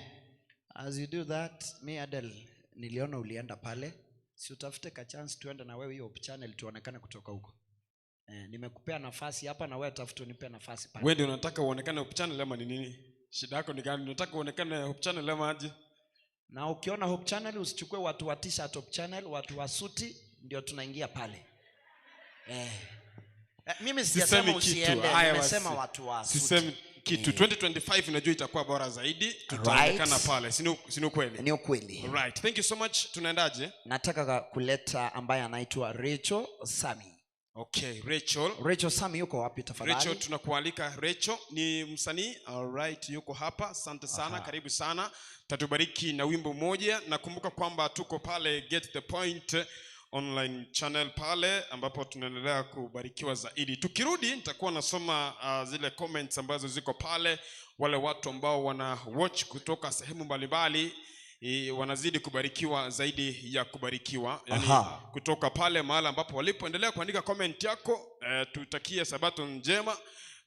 As you do that, me Adel, niliona ulienda pale. Si utafute ka chance tuende na wewe hiyo Hope Channel tuonekane kutoka huko. Nimekupea nafasi hapa na wewe tafuta unipe nafasi pale. Wewe ndio unataka uonekane Hope Channel ama ni nini? Shida yako ni gani? Unataka uonekane Hope Channel ama aje? Na ukiona Hope Channel usichukue watu wa t-shirt Hope Channel, watu wa suti ndio tunaingia pale. Mimi sijasema usiende, nimesema watu wa suti. Sisemi kitu. 2025 unajua itakuwa bora zaidi, tutaonekana pale. Si ukweli? Ni ukweli. Right. Thank you so much. Tunaendaje? Nataka kuleta ambaye anaitwa Rachel Sami. Okay, Rachel. Rachel Sami yuko wapi tafadhali? Rachel, tunakualika. Rachel ni msanii. All right, yuko hapa. Asante sana. Aha. Karibu sana. Tatubariki na wimbo mmoja. Nakumbuka kwamba tuko pale Get the Point online channel pale ambapo tunaendelea kubarikiwa zaidi. Tukirudi nitakuwa nasoma zile comments ambazo ziko pale, wale watu ambao wana watch kutoka sehemu mbalimbali wanazidi kubarikiwa zaidi ya kubarikiwa. Yani kutoka pale mahala ambapo walipoendelea kuandika comment yako, tutakie sabato njema,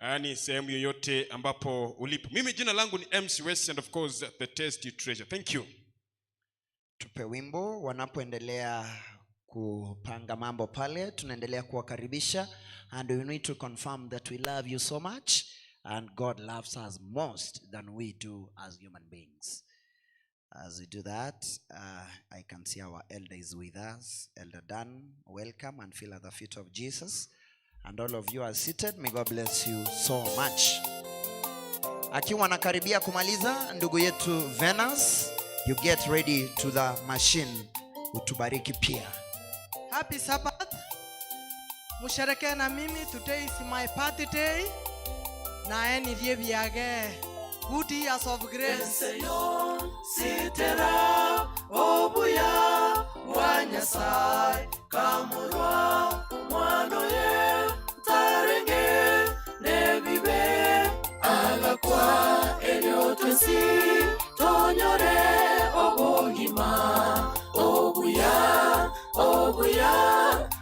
yani sehemu yoyote ambapo ulipo. Mimi jina langu ni MC West, and of course the Tasty Treasure. Thank you. Tupe wimbo wanapoendelea kupanga mambo pale, tunaendelea kuwakaribisha, and we need to confirm that we love you so much and God loves us most than we do as human beings. As we do that, I can see our elder is with us. Elder Dan, welcome and feel at the feet of Jesus. And all of you are seated. May God bless you so much. Akiwa anakaribia kumaliza, ndugu yetu Venus, you get ready to the machine. Utubariki pia. Happy Sabbath. Mushereke na mimi. Today is my party day. Na eni riebiage. Good years of grace. Sitera obuya wa Nyasaye kamurwa mwanoye tarenge nebibe agakwa elyo twesi tonyore obogima obuya obuya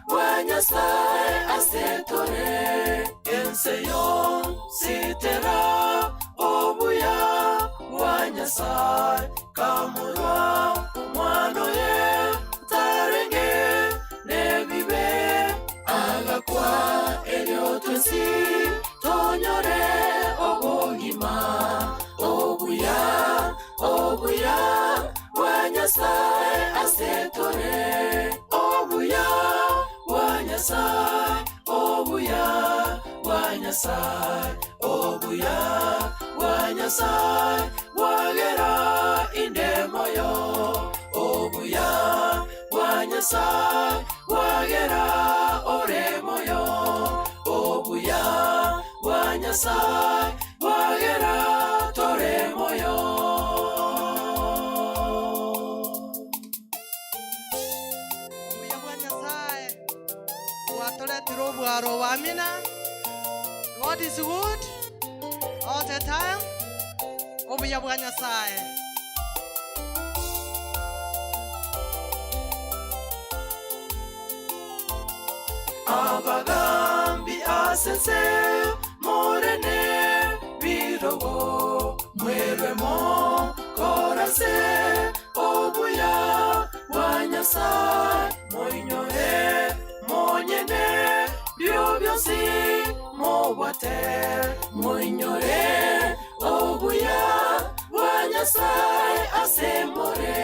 wa Nyasaye asetore enseyo sitera obuya wa Nyasaye kamurwa mwanoye tarenge nebibe agakwa elyo twesi tonyore obogima obuya obuya wa Nyasaye asetore obuya wa Nyasaye obuya wa Nyasaye obuya wa Nyasaye wagera inde moyo obuya wa Nyasaye wagera ore moyo obuya wa Nyasaye wagera tore moyo. Obuya bwa Nyasaye watoretire obwaro bwa mina. God is good all the time. Obuya bwa Nyasaye. Abagambi asense morene birogo mwerwemo korase obuya wa Nyasaye moinyoe monyene byo byose mobwate moinyore obuya wa Nyasaye asemore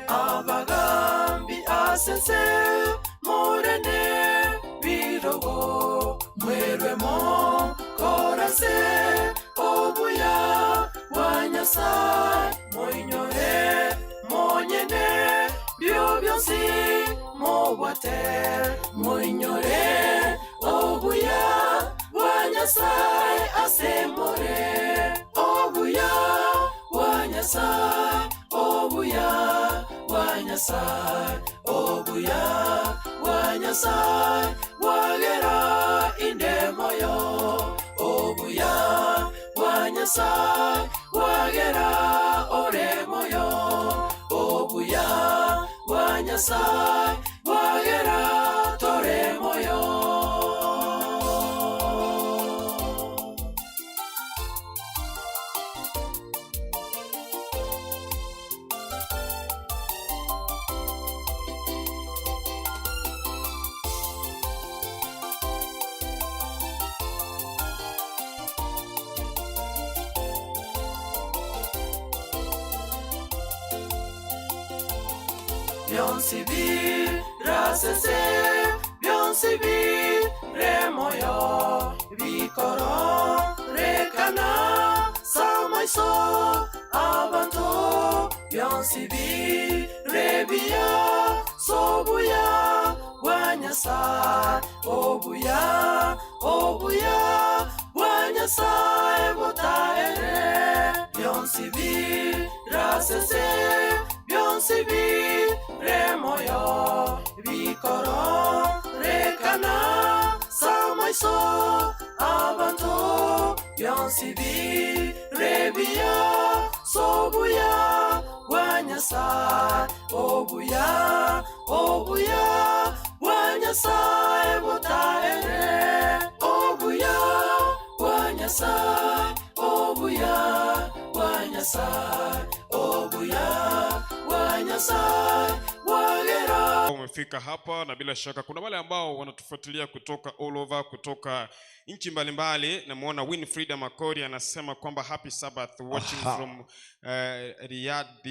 abagambi asense morene birogo mwerwemo korase obuya wa Nyasaye moinyore monyene byo byose mo Mobwate moinyore obuya bwa Nyasaye asemore obuya bwa Nyasaye obuya bwa Nyasaye obuya bwa Nyasaye bwagera inde moyo obuya bwa Nyasaye bwagera ore moyo obuya bwa Nyasaye bwagera tore moyo. Byonsi birasese, byonsi biremoyo, bikoro rekana samaiso abantu, byonsi birebia sobuya bwa Nyasaye, obuya obuya bwa Nyasaye butaere, byonsi birasese, byonsi biremoyo, bikoro rekana samaiso abantu, byonsi birebia sobuya bwa Nyasaye, obuya obuya bwa Nyasaye butaere, obuya bwa Nyasaye, obuya bwa Nyasaye, obuya bwa Nyasaye bwagera. Umefika hapa na bila shaka kuna wale ambao wanatufuatilia kutoka all over, kutoka nchi mbalimbali. Namuona Winfrida Makori anasema kwamba happy Sabbath watching from Riyadh.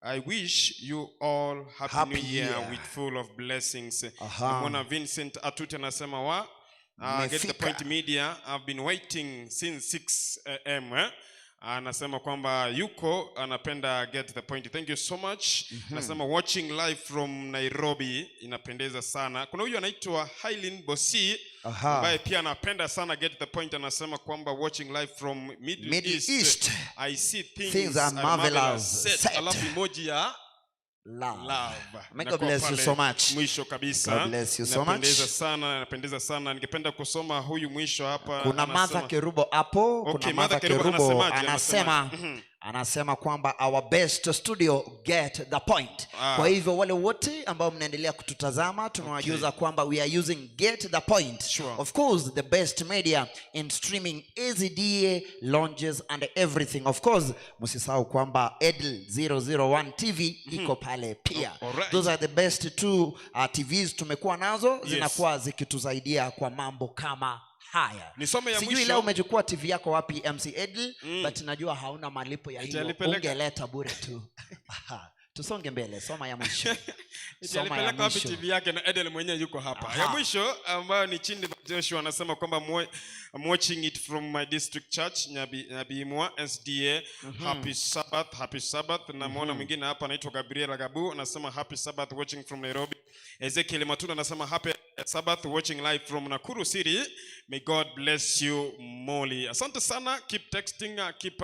I wish you all happy new year with full of blessings. Namuona Vincent Atute anasema wa Get the Point Media, I've been waiting since 6 am. Anasema kwamba yuko anapenda Get the Point. Thank you so much. Anasema watching live from Nairobi, inapendeza sana. Kuna huyu anaitwa Hailin Bosi ambaye pia anapenda sana Get the Point. Anasema kwamba watching live from Middle East. I see things are marvelous. Set. Alafu emoji ya love. May God bless you so much. Mwisho kabisa. God bless you so much. Napendeza sana, napendeza sana. Ningependa kusoma huyu mwisho hapa. Kuna Martha Kerubo hapo, kuna Martha Kerubo anasema anasema kwamba our best studio Get the Point. Kwa hivyo wale wote ambao mnaendelea kututazama tunawajuza kwamba we are using Get the Point. Sure. Of course the best media in streaming, AZDA launches and everything. Of course msisahau kwamba Edel 001 TV iko pale pia. Alright. Those are the best two TVs tumekuwa nazo, zinakuwa zikitusaidia kwa mambo kama haya. Nisome ya sijui mwisho. Leo umechukua TV yako wapi MC Edel, but najua hauna malipo ya hiyo, ungeleta bure tu. Tusonge mbele, soma ya mwisho. Soma ya wapi TV yake na Edel mwenyewe yuko hapa. Aha. Ya mwisho ambayo ni Chindi Joshua anasema kwamba I'm watching it from my district church Nyabiimwa SDA. Happy Sabbath, happy Sabbath. Na muona mwingine hapa anaitwa Gabriela Gabu anasema happy Sabbath watching from Nairobi. Ezekiel Matunda anasema happy Sabbath watching live from Nakuru City. May God bless you Molly. Asante sana, keep texting, keep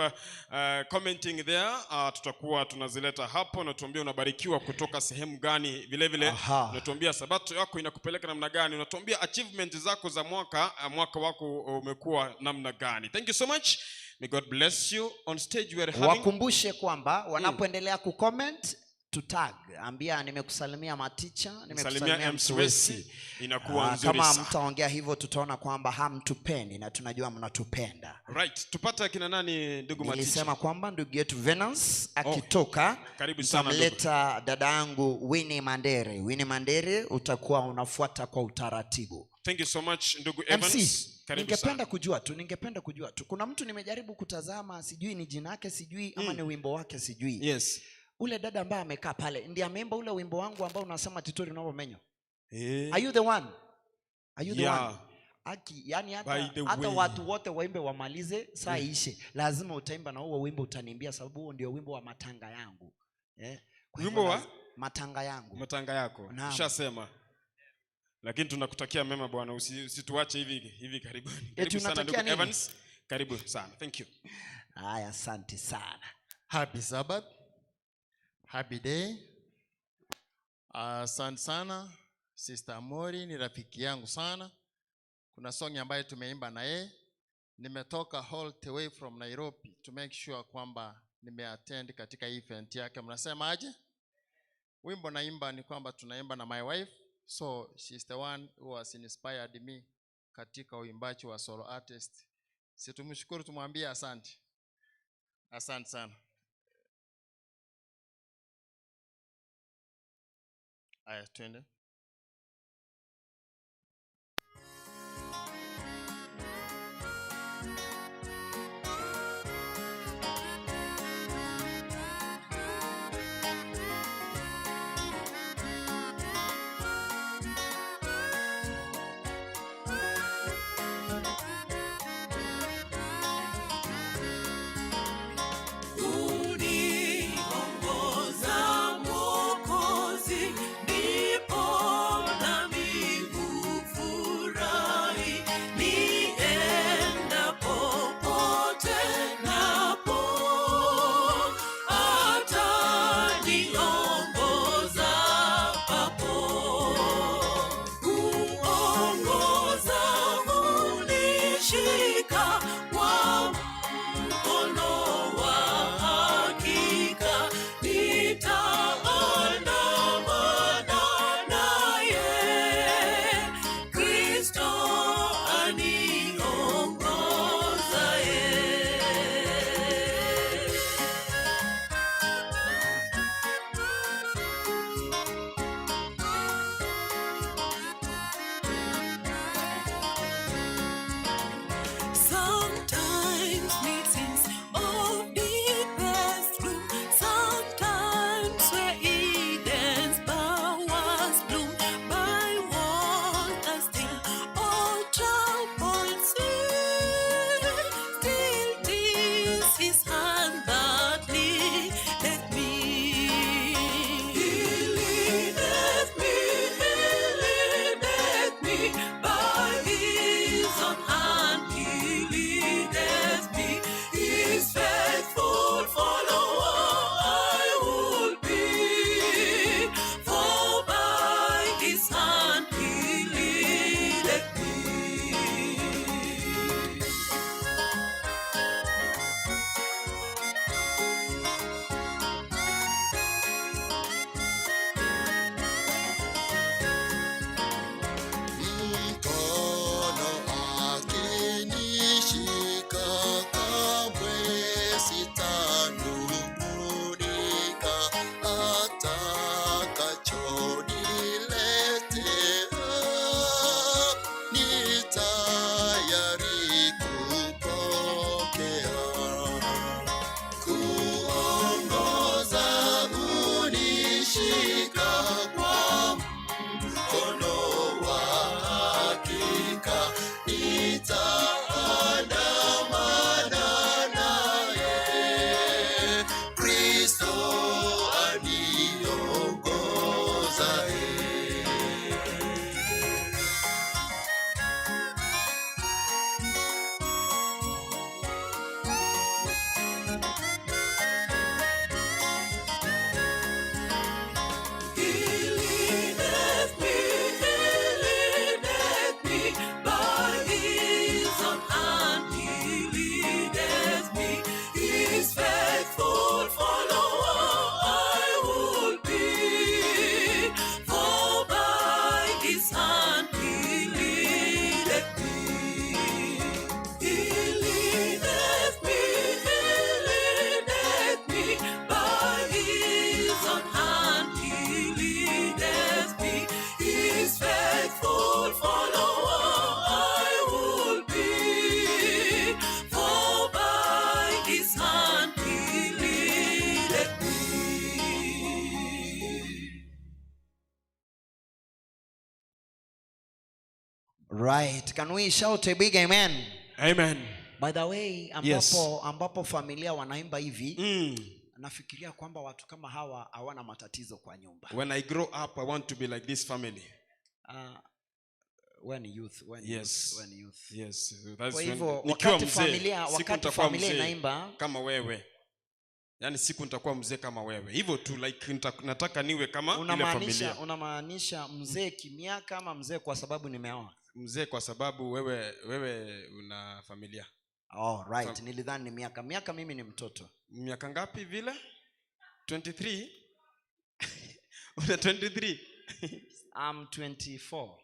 commenting there. Tutakuwa tunazileta hapo na tuambie unabarikiwa kutoka sehemu gani. Vile vile unatuambia sabato yako inakupeleka namna gani, unatuambia achievement zako za mwaka, mwaka wako umekuwa namna gani. Thank you so much. May God bless you. On stage we are having, wakumbushe kwamba wanapoendelea kucomment to tag, ambia nimekusalimia maticha, nimekusalimia MC. Inakuwa nzuri kama sana. Mtaongea hivyo tutaona kwamba hamtupendi na tunajua mnatupenda. Right, tupate kina nani ndugu maticha? Nilisema kwamba ndugu yetu Venance akitoka, karibu sana ndugu. Dada yangu Winnie Mandere. Winnie Mandere utakuwa unafuata kwa utaratibu. Thank you so much ndugu Evans. MC, ningependa kujua tu. Kuna mtu nimejaribu kutazama, sijui ni jina yake, sijui ama ni wimbo wake sijui. Yes. Ule dada ambaye amekaa pale ndiye ameimba ule wimbo wangu ambao unasema Titori unapomenyo. Are you the one? Are you the one? Aki, yani hata watu wote waimbe wamalize saa ishe. Lazima utaimba na huo wimbo utaniimbia sababu huo ndio wimbo wa matanga yangu. Wimbo wa matanga yangu. Matanga yako. Ushasema. Lakini tunakutakia mema bwana, usituache hivi hivi karibuni. Eti Karibu sana unatakia ndugu nini? Evans. Karibu sana. Thank you. Haya, asante sana. Happy Sabbath. Happy day. Asante sana Sister Mori ni rafiki yangu sana. Kuna song ambayo tumeimba na yeye. Nimetoka all the way from Nairobi to make sure kwamba nimeattend katika event yake. Mnasema aje? Wimbo naimba ni kwamba tunaimba na my wife, so she's the one who has inspired me katika uimbaji wa solo artist. Si tumshukuru, tumwambie asante. Asante sana. Aya, twende. Uniongoza Mwokozi, ndipo nami hufurahi, niendapo popote napo, ataniongoza papo. Kuongoza hunishika kwa mkono wa hakika, nitaandamana naye, Kristo aniongozaye. Sometimes meetings of deepest gloom, sometimes where Eden's bowers bloom, by water still, all troubled sea, still 'tis His hand that leadeth me. He leadeth me, He leadeth me by His own hand. He leadeth me. His faithful follower I will be, for by His hand He leadeth me. Mkono akinishika kamwe sitanung'unika, atakachoniletea ni tayari kupokea. Kuongoza unishika kwa mkono wa hakika, nitaandamana naye, Kristo aniongozaye. He leadeth me, He leadeth me by His own hand. He leadeth me, His faithful follower I will be, for by His hand He leadeth me. He leadeth me, He leadeth me by His own hand. He leadeth me, His faithful follower I will be, for by His hand He leadeth me. Right. Can we shout a big amen? Amen. By the way, ambapo, Yes. ambapo familia wanaimba hivi nafikiria kwamba watu kama hawa hawana matatizo kwa nyumba. When I grow up, I want to be like this family. When youth, when Yes. youth, when youth. Yes. That's Kwa when- hivyo, nikiwa wakati mzee, siku wakati nitakuwa familia mzee inaimba- kama wewe. Yaani siku nitakuwa mzee kama wewe. Hivyo tu like nataka niwe kama ile familia. Unamaanisha mzee kimiaka ama mzee kwa sababu nimeoa? Mzee kwa sababu wewe una familia. Oh, right. Nilidhani ni miaka. Miaka mimi ni mtoto. Miaka ngapi vile? 23? Una 23? I'm 24.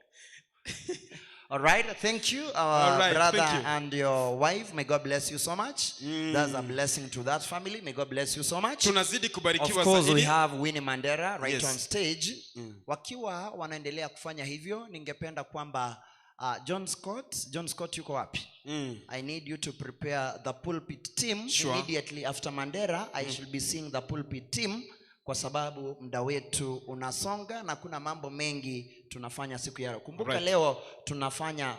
All right, thank you, our All right, brother thank you. and your wife. May God bless you so much. That's a blessing to that family. May God bless you so much. Tunazidi kubarikiwa Of course, we zaidi. have Winnie Mandera right Yes. on stage. Wakiwa wanaendelea kufanya hivyo, ningependa kwamba John Scott yuko wapi? I need you to prepare the pulpit team. Sure. Immediately after Mandera, I shall be seeing the pulpit team kwa sababu muda wetu unasonga na kuna mambo mengi tunafanya siku ya leo. Kumbuka Right. leo tunafanya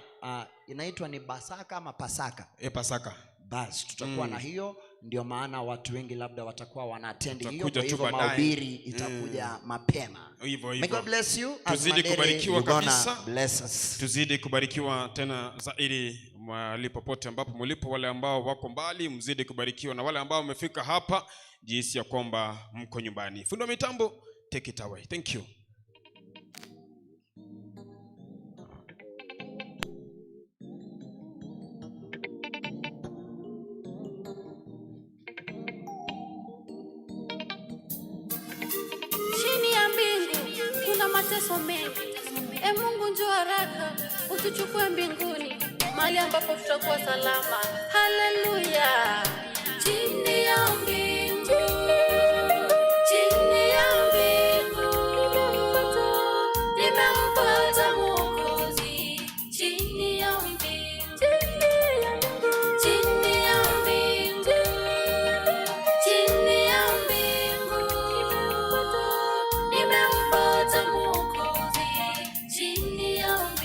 inaitwa ni Basaka ama Pasaka? Pasaka. Bas, tutakuwa na hiyo, ndio maana watu wengi labda watakuwa wanaattend hiyo, Tutakuja kwa tu hivyo baadaye. mahubiri itakuja mapema. Hivyo May hivyo. God bless you as Tuzidi Mandere, kubarikiwa you're gonna kabisa. bless us. Tuzidi kubarikiwa tena zaidi mahali popote ambapo mlipo, wale ambao wako mbali mzidi kubarikiwa, na wale ambao wamefika hapa jinsi ya kwamba mko nyumbani. Fundi wa mitambo, take it away. Thank you. Chini ya mbingu kuna mateso mengi. E Mungu, njoo haraka utuchukue mbinguni, mahali ambapo tutakuwa salama. Haleluya. Chini ya mbingu, chini ya mbingu, nimempata Mwokozi. Chini ya mbingu, chini ya mbingu, chini ya mbingu, nimempata Mwokozi. Chini ya mbingu.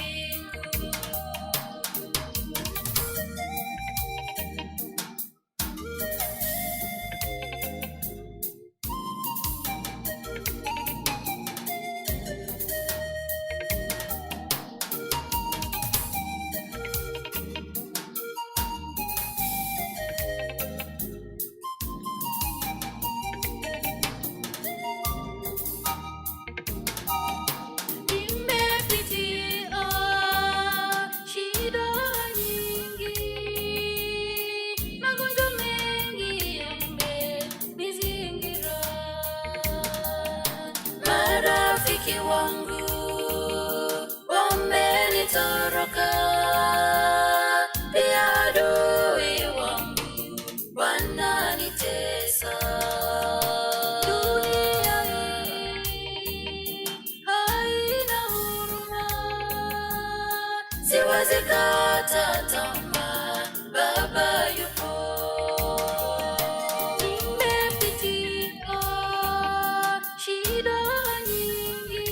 Nimepitia shida nyingi, magonjwa mengi yamenizingira. Marafiki wangu wamenitoroka, pia adui wangu wananitesa. Dunia hii haina huruma, siwezi kata tamaa, Baba yupo. Nimepitia shida nyingi,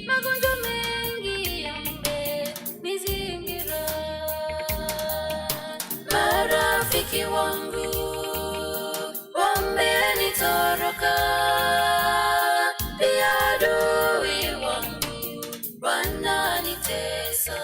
magonjwa mengi yamenizingira. Marafiki wangu wamenitoroka, pia adui wangu wananitesa.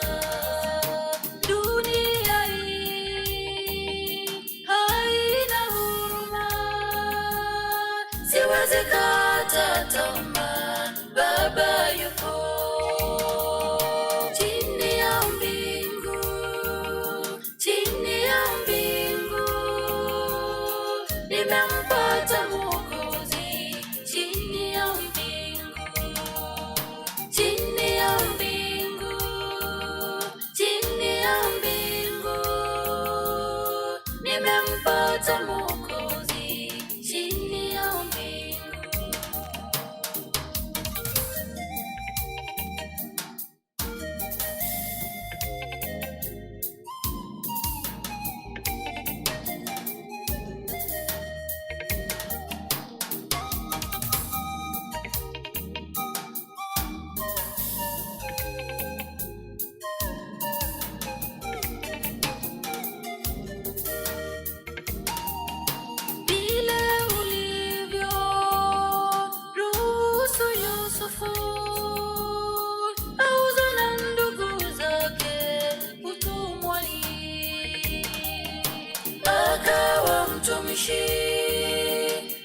mtumishi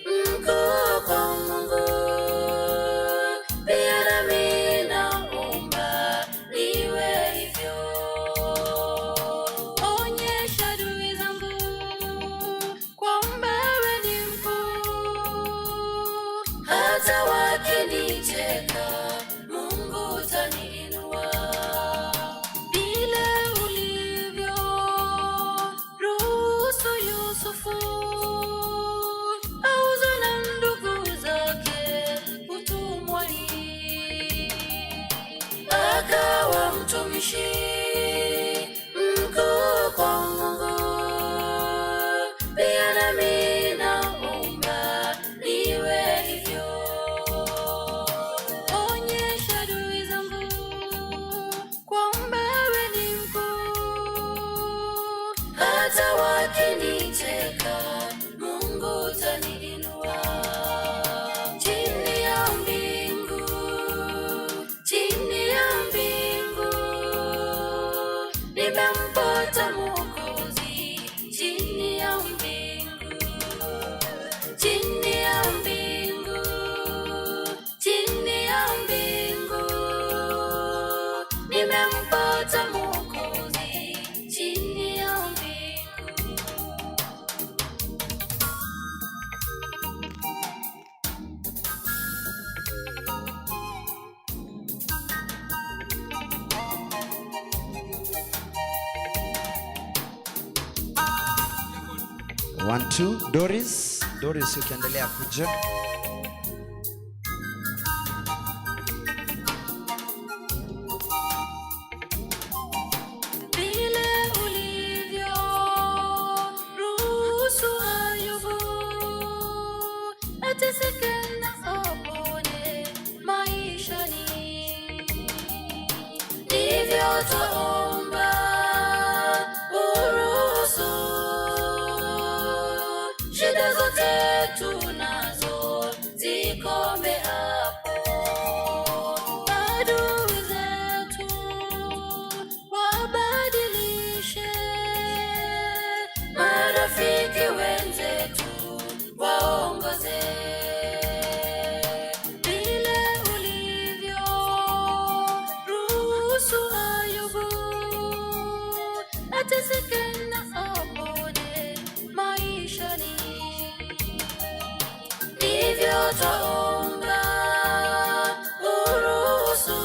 mkuu kwa Mungu, pia nami naomba niwe hivyo. Onyesha adui zangu kwamba wewe ni mkuu, hata wakinicheka Mungu utaniinua. Vile ulivyo ruhusu Yusufu auzwe na ndugu zake utumwani, akawa mtumishi mkuu kwa Mungu, pia nami naomba niwe hivyo. Onyesha adui zangu kwamba wewe ni mkuu, hata wakinicheka Mungu utaniinua. Chini ya mbingu, chini ya mbingu, nimempata Mwokozi. Chini ya mbingu, chini ya mbingu, chini ya mbingu, nimempata Mwokozi. Chini ya mbingu. One, two. Doris, Doris ukiendelea kuja. Vile ulivyo ruhusu Ayubu ateseke na apone maishani, ndivyo twaomba uruhusu shida zote tunazo zikome hapo. Adui zetu wabadilishe, marafiki wenzetu waongoze. Vile ulivyo ruhusu Ayubu ateseke na apone maishani, ndivyo twaomba uruhusu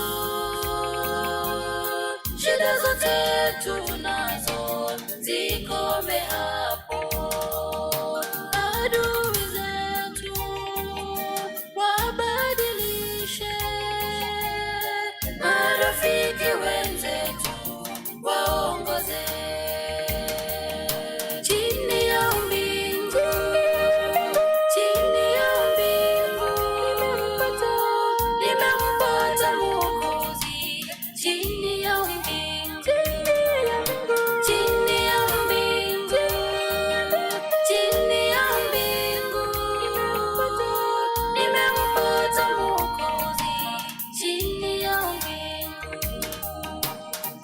shida zote tunazo zikome hapo. Adui zetu wabadilishe, marafiki wenzetu waongoze. Chini ya mbingu, chini ya mbingu, nimempata Mwokozi. Chini ya mbingu, chini ya mbingu, chini ya mbingu, nimempata Mwokozi. Chini ya mbingu,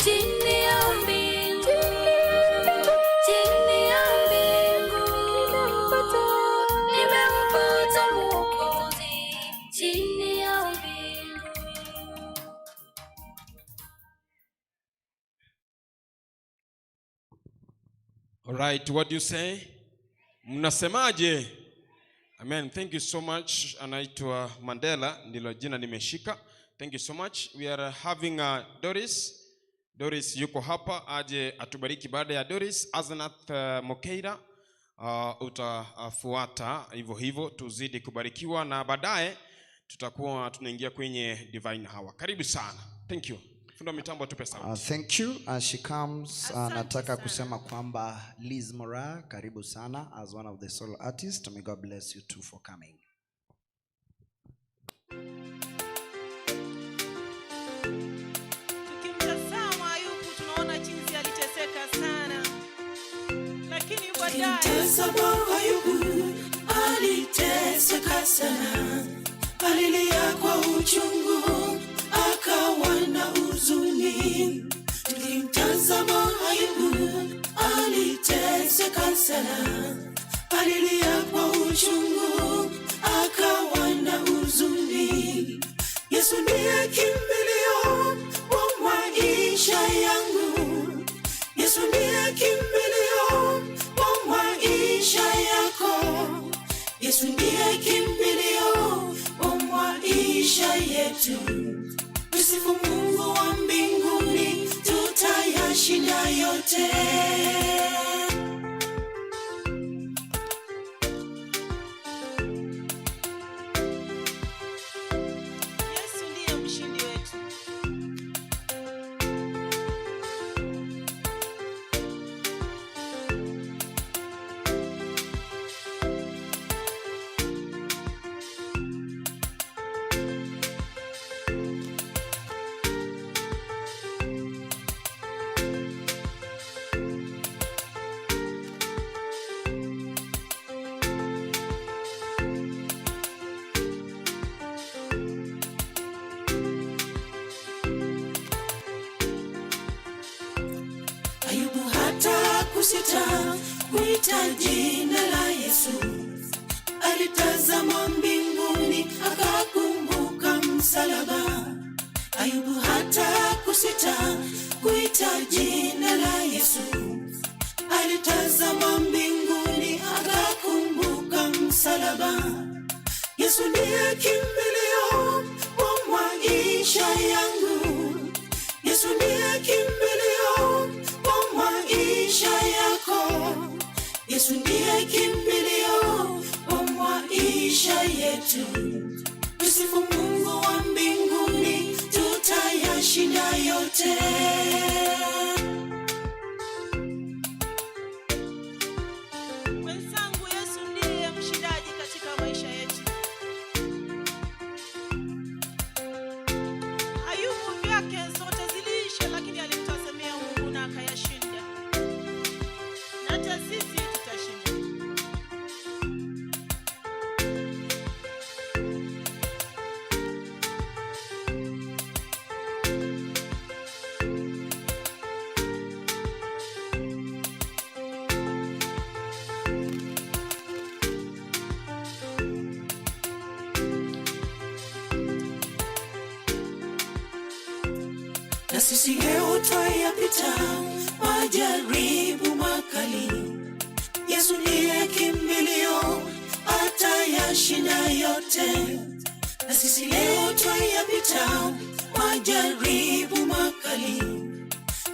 chini ya mbingu, chini ya mbingu, nimempata Mwokozi. Chini ya mbingu. All right, what do you say? Mnasemaje? Amen. Thank you so much. Anaitwa Mandela, ndilo jina nimeshika. Thank you so much. We are having Doris. Doris yuko hapa aje atubariki. Baada ya Doris, Aznath Mokeira utafuata hivyo hivyo, tuzidi kubarikiwa na baadaye tutakuwa tunaingia kwenye divine hour. Karibu sana. Thank you. Fundi wa mitambo atupe sauti. Thank you. As she comes, nataka kusema kwamba Liz Mora, karibu sana as one of the solo artists. May God bless you too for coming. Tukimtazama Ayubu tunaona jinsi aliteseka sana, lakini baadaye Tukimtazama Ayubu aliteseka sana, alilia kwa uchungu, akawa na huzuni. Tukimtazama Ayubu aliteseka sana, alilia ndiye kimbilio wa maisha yangu. Yesu ndiye kimbilio wa maisha yako. Yesu ndiye kimbilio wa maisha yetu. Tusifu Mungu wa mbinguni, tutayashinda yote. Yesu ndiye mshindi wetu. Ayubu hata kusita kuita jina la Yesu. Alitazama mbinguni akakumbuka msalaba. Ayubu hata kusita kuita jina la Yesu. Alitazama mbinguni akakumbuka msalaba. Yesu ndiye kimbilio wa maisha yangu. Yesu ndiye kimbilio wa maisha yako. Yesu ndiye kimbilio wa maisha yetu. Tusifu Mungu wa mbinguni, tutayashinda yote. Wenzangu, Yesu ndiye mshindaji katika maisha yetu. Ayubu vyake zote ziliisha, lakini alimtazamia Mungu na akayashinda. Na hata sisi tutashinda. Na sisi leo twayapita majaribu makali. Yesu ndiye kimbilio, atayashinda yote. Na sisi leo twayapita majaribu makali.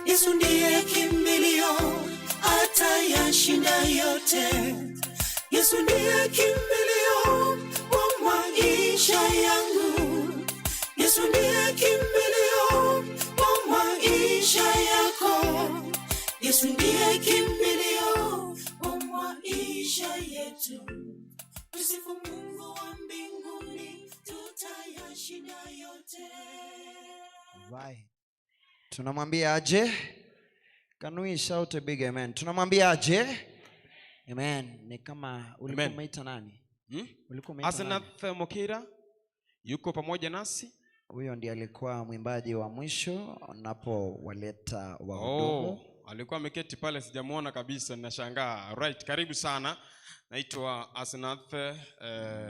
Yesu ndiye kimbilio, atayashinda yote. Yesu ndiye kimbilio wa maisha yangu. Yesu ndiye kimbilio wa maisha yako. Yesu ndiye kimbilio wa maisha yetu. Tusifu Mungu wa mbinguni, tutayashinda yote. Right. Tunamwambia aje? Can we shout a big amen? Tunamwambia aje? Amen. Ni kama ulikuwa Amen. umeita nani? Ulikuwa umeita nani? Asenath Mokira yuko pamoja nasi. Huyo ndiye alikuwa mwimbaji wa mwisho napowaleta wahudumu. Oh, alikuwa ameketi pale, sijamuona kabisa, ninashangaa. Right, karibu sana. Naitwa Asenath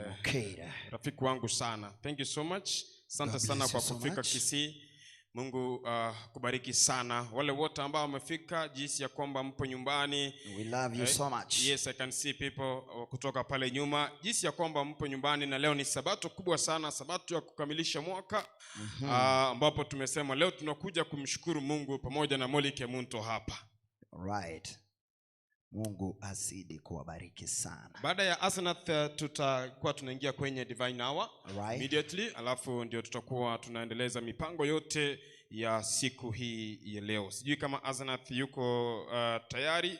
Mokira. Rafiki wangu sana. Thank you so much. Asante God sana bless kwa you so kufika much. Kisii. Mungu kubariki sana. Wale wote ambao wamefika, jinsi ya kwamba mpo nyumbani. We love you so much. Yes, I can see people kutoka pale nyuma. Jinsi ya kwamba mpo nyumbani, na leo ni sabato kubwa sana, sabato ya kukamilisha mwaka. Ambapo tumesema leo tunakuja kumshukuru Mungu pamoja na Molly Kemunto hapa. Right. Mungu azidi kuwabariki sana. Baada ya Asenath tutakuwa tunaingia kwenye Divine Hour immediately, alafu ndio tutakuwa tunaendeleza mipango yote ya siku hii ya leo. Sijui kama Asenath yuko tayari.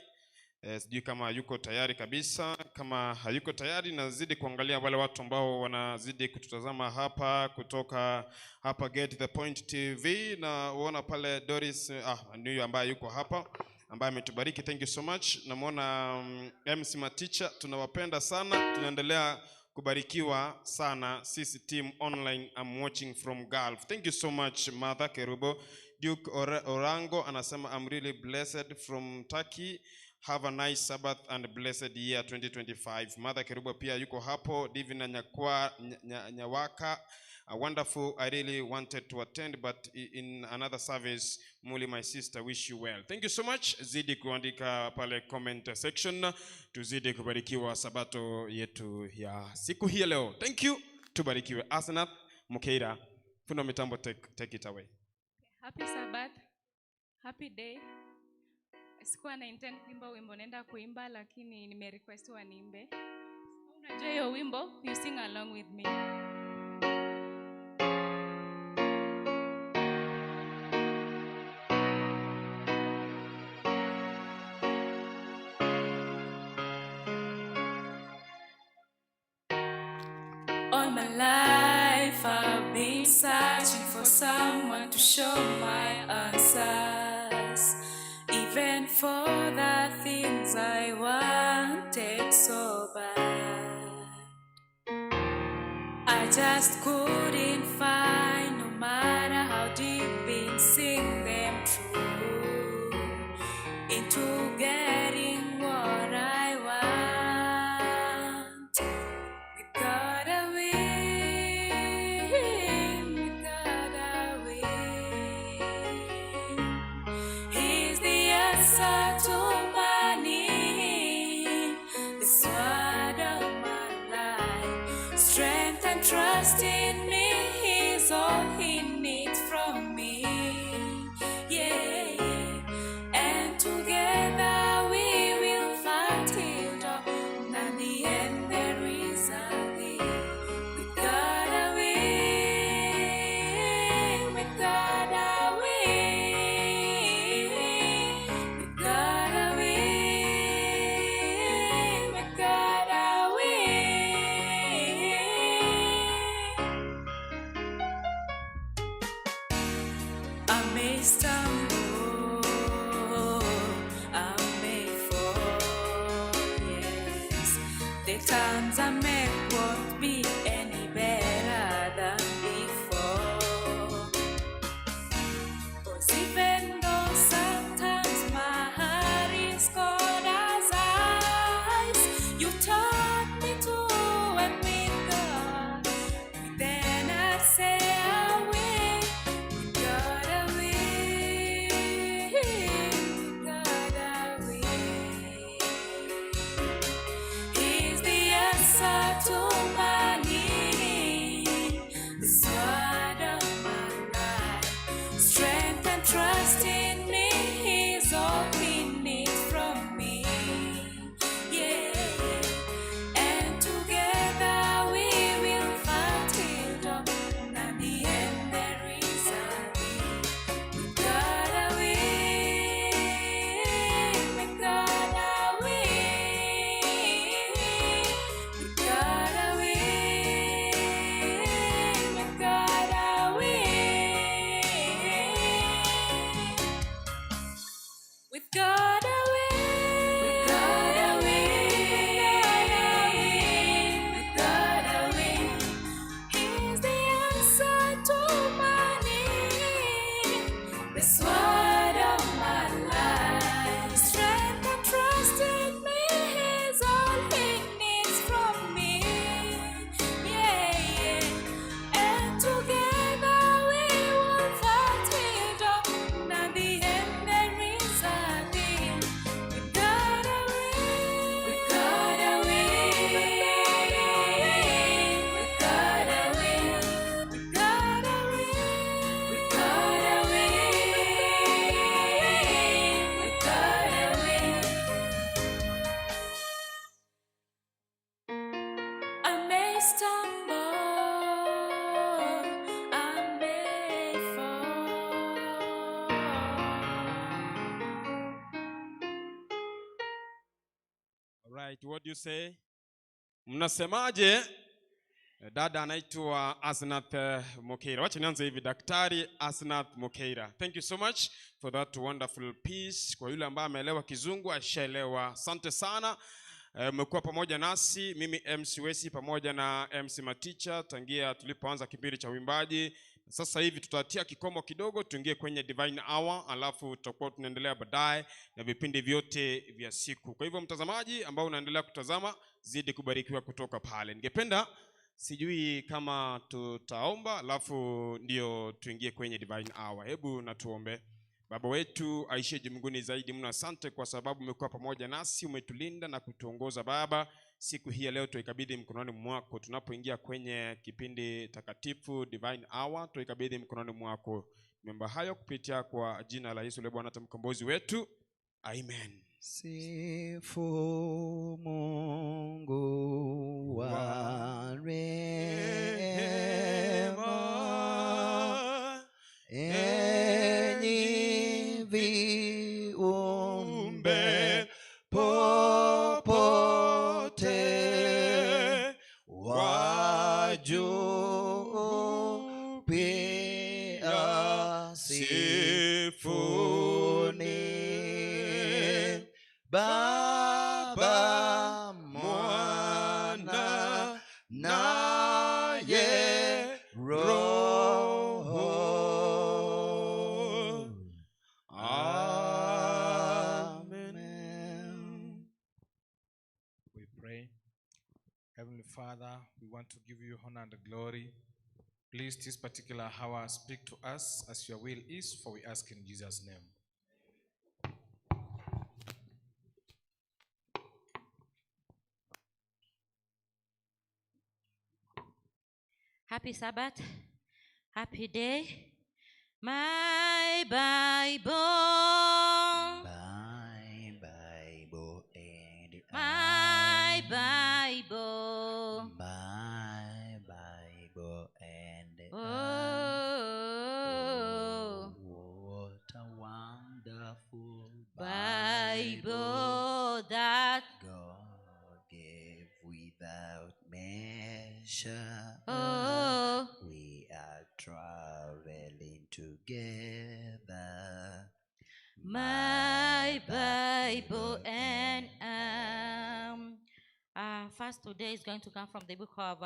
Sijui kama yuko tayari kabisa. Kama hayuko tayari, nazidi kuangalia wale watu ambao wanazidi kututazama hapa kutoka hapa Get the Point TV, na uona pale Doris, ni huyu ambaye yuko hapa ambaye ametubariki. Thank you so much. Namuona MC Maticha, tunawapenda sana, tunaendelea kubarikiwa sana sisi team online. I'm watching from Gulf. Thank you so much Martha Kerubo. Duke Orango anasema I'm really blessed from Turkey. Have a nice Sabbath and blessed year 2025. Martha Kerubo pia yuko hapo. Divina Nyawaka Wonderful. I really wanted to attend, but in another service. Muli, my sister, wish you well. Thank you so much. Zidi kuandika pale comment section. Tuzidi kubarikiwa sabato yetu ya siku hii ya leo. Thank you. Tubarikiwe. Asnath Mukeira, fundi wa mitambo, take it away. Happy Sabbath. Happy day. Sikuwa na intend kuimba wimbo naenda kuimba, lakini nimerequestiwa niimbe. Unajua hiyo wimbo, you sing along with me. All my life I've been searching for someone to show my answers, even for the things I wanted so bad. I just couldn't find, no matter how deep in seeing them through, into getting what I want. With God I win, with God I win. He's the answer to my need, the sword of my life. Strength and trust in me is all he needs from me. Yeah, yeah. And together we will fight it all. And at the end there is a thing. With God I win, with God I win, with God I win, with God I win. I may stumble, I may fall, yes. The times I make won't be any better than before. 'Cause even though sometimes my heart is cold as ice, you taught me to and with God. Then I say I win. With God I win. With God I win. He's the answer to my need, the sword of my life. Strength and trust in me is all he needs from me. Yeah, yeah. And together we will fight it all. And at the end there is a thing. With God I win, with God I win, with God I win, with God I win. With God I win, with God I win, with God I win. He's the answer to my need, the sword of my life. Strength and trust in me is all he needs from me. Yeah, yeah. And together we will fight it all. And at the end there is a thing. With God I win, with God I win, with God I win, with God I win, with God I win, with God I win. I may stumble, I may fall. All right, what do you say? Mnasemaje? Dada anaitwa Asnath Mokeira. Wacha nianze hivi, Daktari Asnath Mokeira. Thank you so much for that wonderful piece. Kwa yule ambaye ameelewa Kizungu ashaelewa. Asante sana. Mmekuwa pamoja nasi, mimi MC Wesi pamoja na MC Maticha tangia tulipoanza kipindi cha uimbaji. Sasa hivi tutatia kikomo kidogo, tuingie kwenye Divine Hour, alafu tutakuwa tunaendelea baadaye na vipindi vyote vya siku. Kwa hivyo mtazamaji ambao unaendelea kutazama, zidi kubarikiwa kutoka pale. Ningependa Sijui kama tutaomba alafu ndio tuingie kwenye divine hour. Hebu na tuombe. Baba wetu aishie mbinguni zaidi mno, asante kwa sababu umekuwa pamoja nasi, umetulinda na kutuongoza Baba. Siku hii ya leo tuikabidhi mkononi mwako. Tunapoingia kwenye kipindi takatifu divine hour, tuikabidhi mkononi mwako. Nimeomba hayo kupitia kwa jina la Yesu Bwana na mkombozi wetu. Amen. Sifu Mungu wa rehema, enyi viumbe popote wa juu pia sifuni Baba, Mwana naye Roho. Amen. We pray. Heavenly Father, we want to give you honor and glory. Please, this particular hour, speak to us as your will is, for we ask in Jesus' name. Happy Sabbath, happy day. My Bible, my Bible, and my Bible, my Bible, and oh, what a wonderful Bible that God gave without measure. Oh, we are traveling together. My Bible and first today is going to come from the book of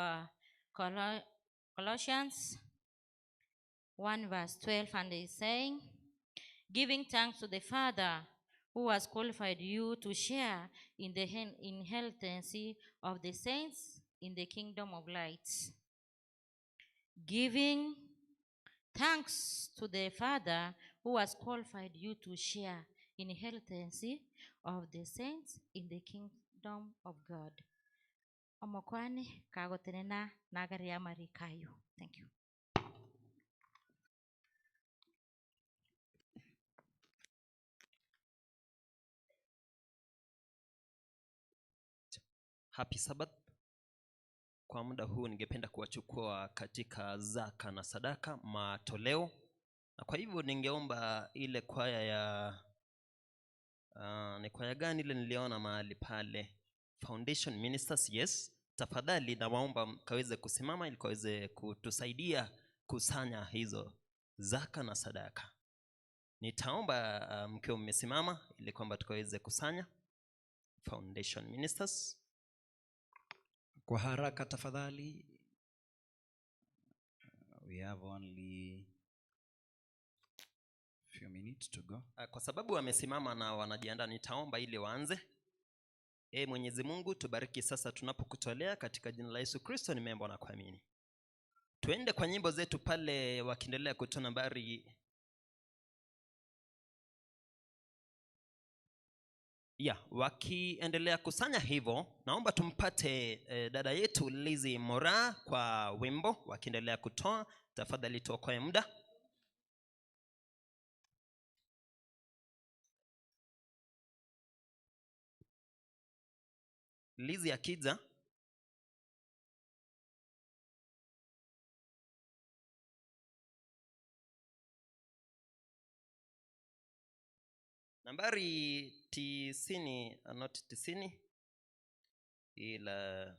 Colossians 1 verse 12, and it's saying, giving thanks to the Father who has qualified you to share in the inheritance of the saints in the kingdom of light. Giving thanks to the Father who has qualified you to share inheritance of the saints in the kingdom of God. Omokwani kagotenena nagari ya marikayo. Thank you. Happy Sabbath. Kwa muda huu ningependa kuwachukua katika zaka na sadaka, matoleo. Na kwa hivyo ningeomba ile kwaya ya ni kwaya gani ile niliona mahali pale? Foundation Ministers, yes. Tafadhali nawaomba mkaweze kusimama ili kaweze kutusaidia kusanya hizo zaka na sadaka. Nitaomba mkiwa mmesimama ili kwamba tukaweze kusanya. Foundation Ministers. Kwa haraka tafadhali. We have only few minutes to go. Kwa sababu wamesimama na wanajiandaa, nitaomba ili waanze. Mwenyezi Mungu, tubariki sasa tunapokutolea katika jina la Yesu Kristo nimeomba na kuamini. Tuende kwa nyimbo zetu pale wakiendelea kutoa nambari. Wakiendelea kusanya hivyo, naomba tumpate dada yetu Lizzy Mora kwa wimbo wakiendelea kutoa. Tafadhali tuokoe muda. Lizzy akija. Nambari 90, not 90, ila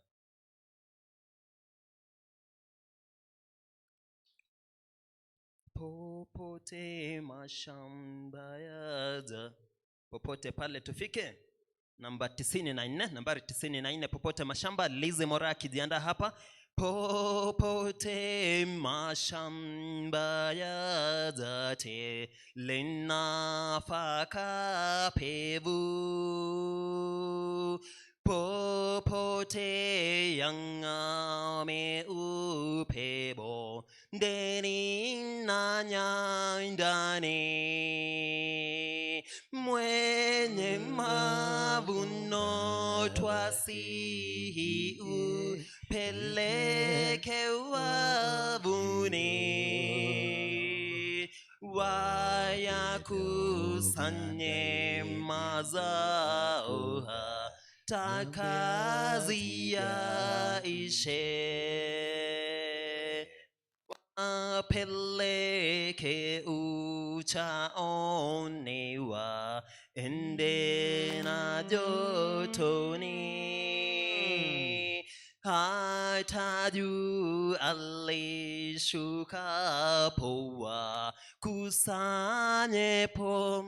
popote mashamba yaja, popote pale tufike. Namba 94, nambari 94, popote mashamba. Lizzy Mora akijiandaa hapa. Popote mashamba yaja tele nafaka pevu, Popote yang'ame upe bondeni na nyandani, mwenye mavuno twasihi upeleke wavuni, wayakusanye mazao hata kazi yaishe, wapeleke uchaoni waende na jotoni, hata juu alishukapo wakusanyepo.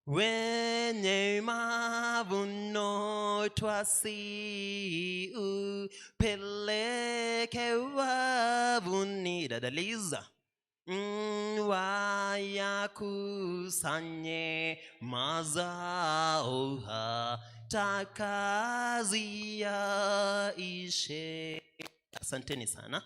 Wenye mavuno twasi upeleke wavuni. Dadaliza wayakusanye mazao hata kazi yaishe. Asanteni sana.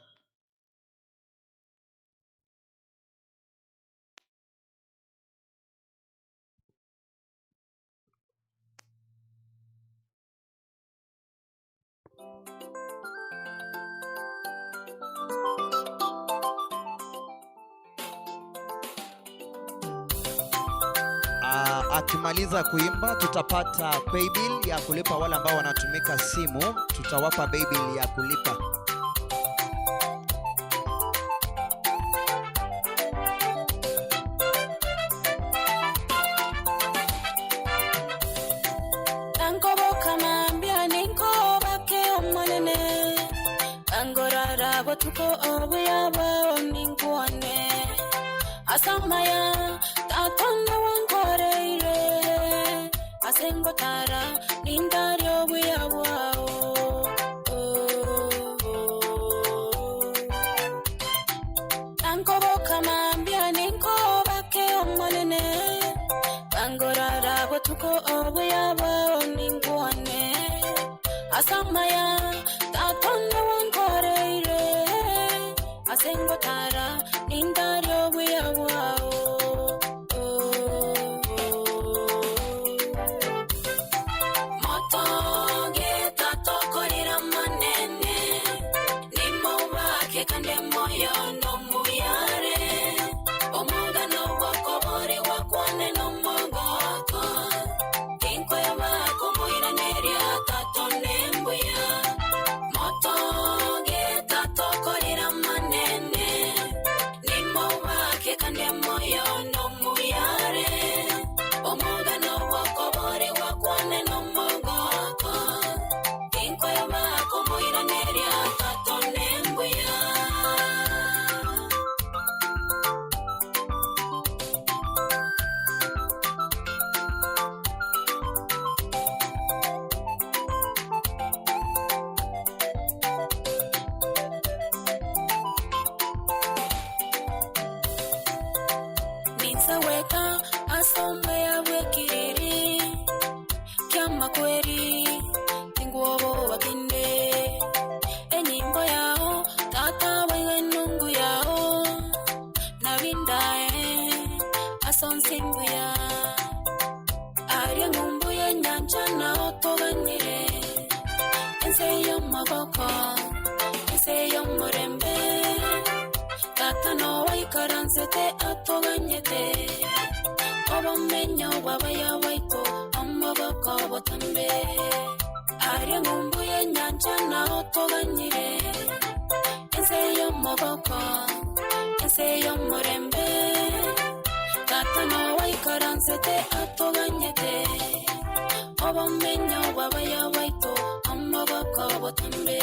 Akimaliza kuimba tutapata paybill ya kulipa. Wale ambao wanatumika simu tutawapa paybill ya kulipa. Asamaya tatona wankoreire asengotara nindario buyabwao tankoboka mambia ninkobake omonene bangorara botuko obuyabwao ninkuone asamaya tatona wankoreire asengotara nindario buyabwao. Ninsaweka asombe yabwekiriri kyamakweri tinguobo bakinde enyimbo yao tata waiga enungu yao nabindae asonsimbuya aria ng'umbu ya nyanja nao toganyire ense y'omaboko ense y'omurembe tata no waikaransete atoganyete obomenyo bwabaya bwaito omoboko botambe aria ng'umbu ya nyanja nao toganyire ense y'omoboko ense y'omurembe tata no waikaransete atoganyete obomenyo bwabaya bwaito omoboko botambe.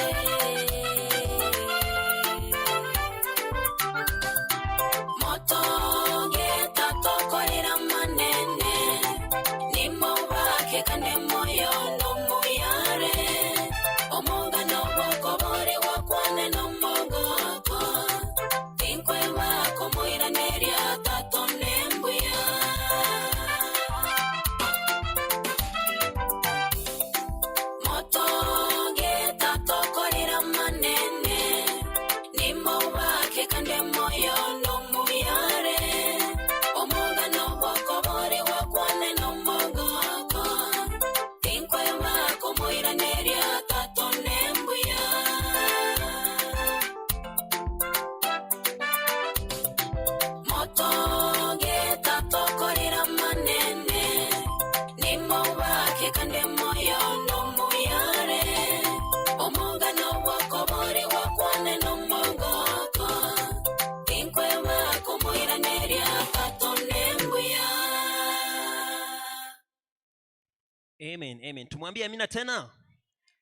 Amen, amen. Tumwambie amina tena.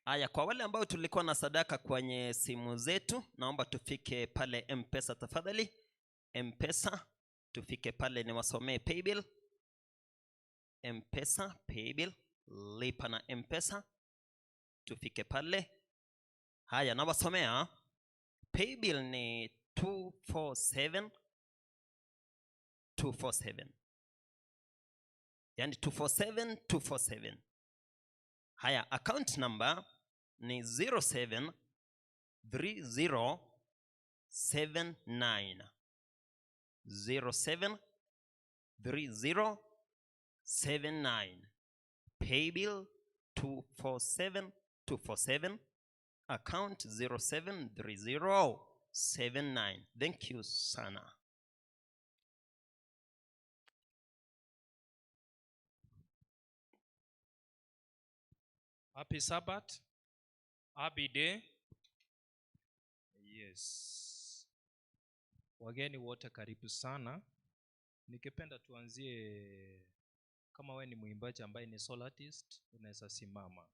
Aya, kwa wale ambao tulikuwa na sadaka kwenye simu zetu, naomba tufike pale M-Pesa tafadhali. M-Pesa, tufike pale niwasomee paybill. M-Pesa, paybill, lipa na M-Pesa. Tufike pale. Haya, nawasomea. Paybill ni 247 247. Yani 247 247. Haya, account number ni 073079. 073079. Paybill 247 247. Account 073079. Thank you sana. Happy Sabbath. Happy day. Yes. Wageni wote karibu sana. Ningependa tuanzie, kama wewe ni mwimbaji ambaye ni solo artist, unaweza simama.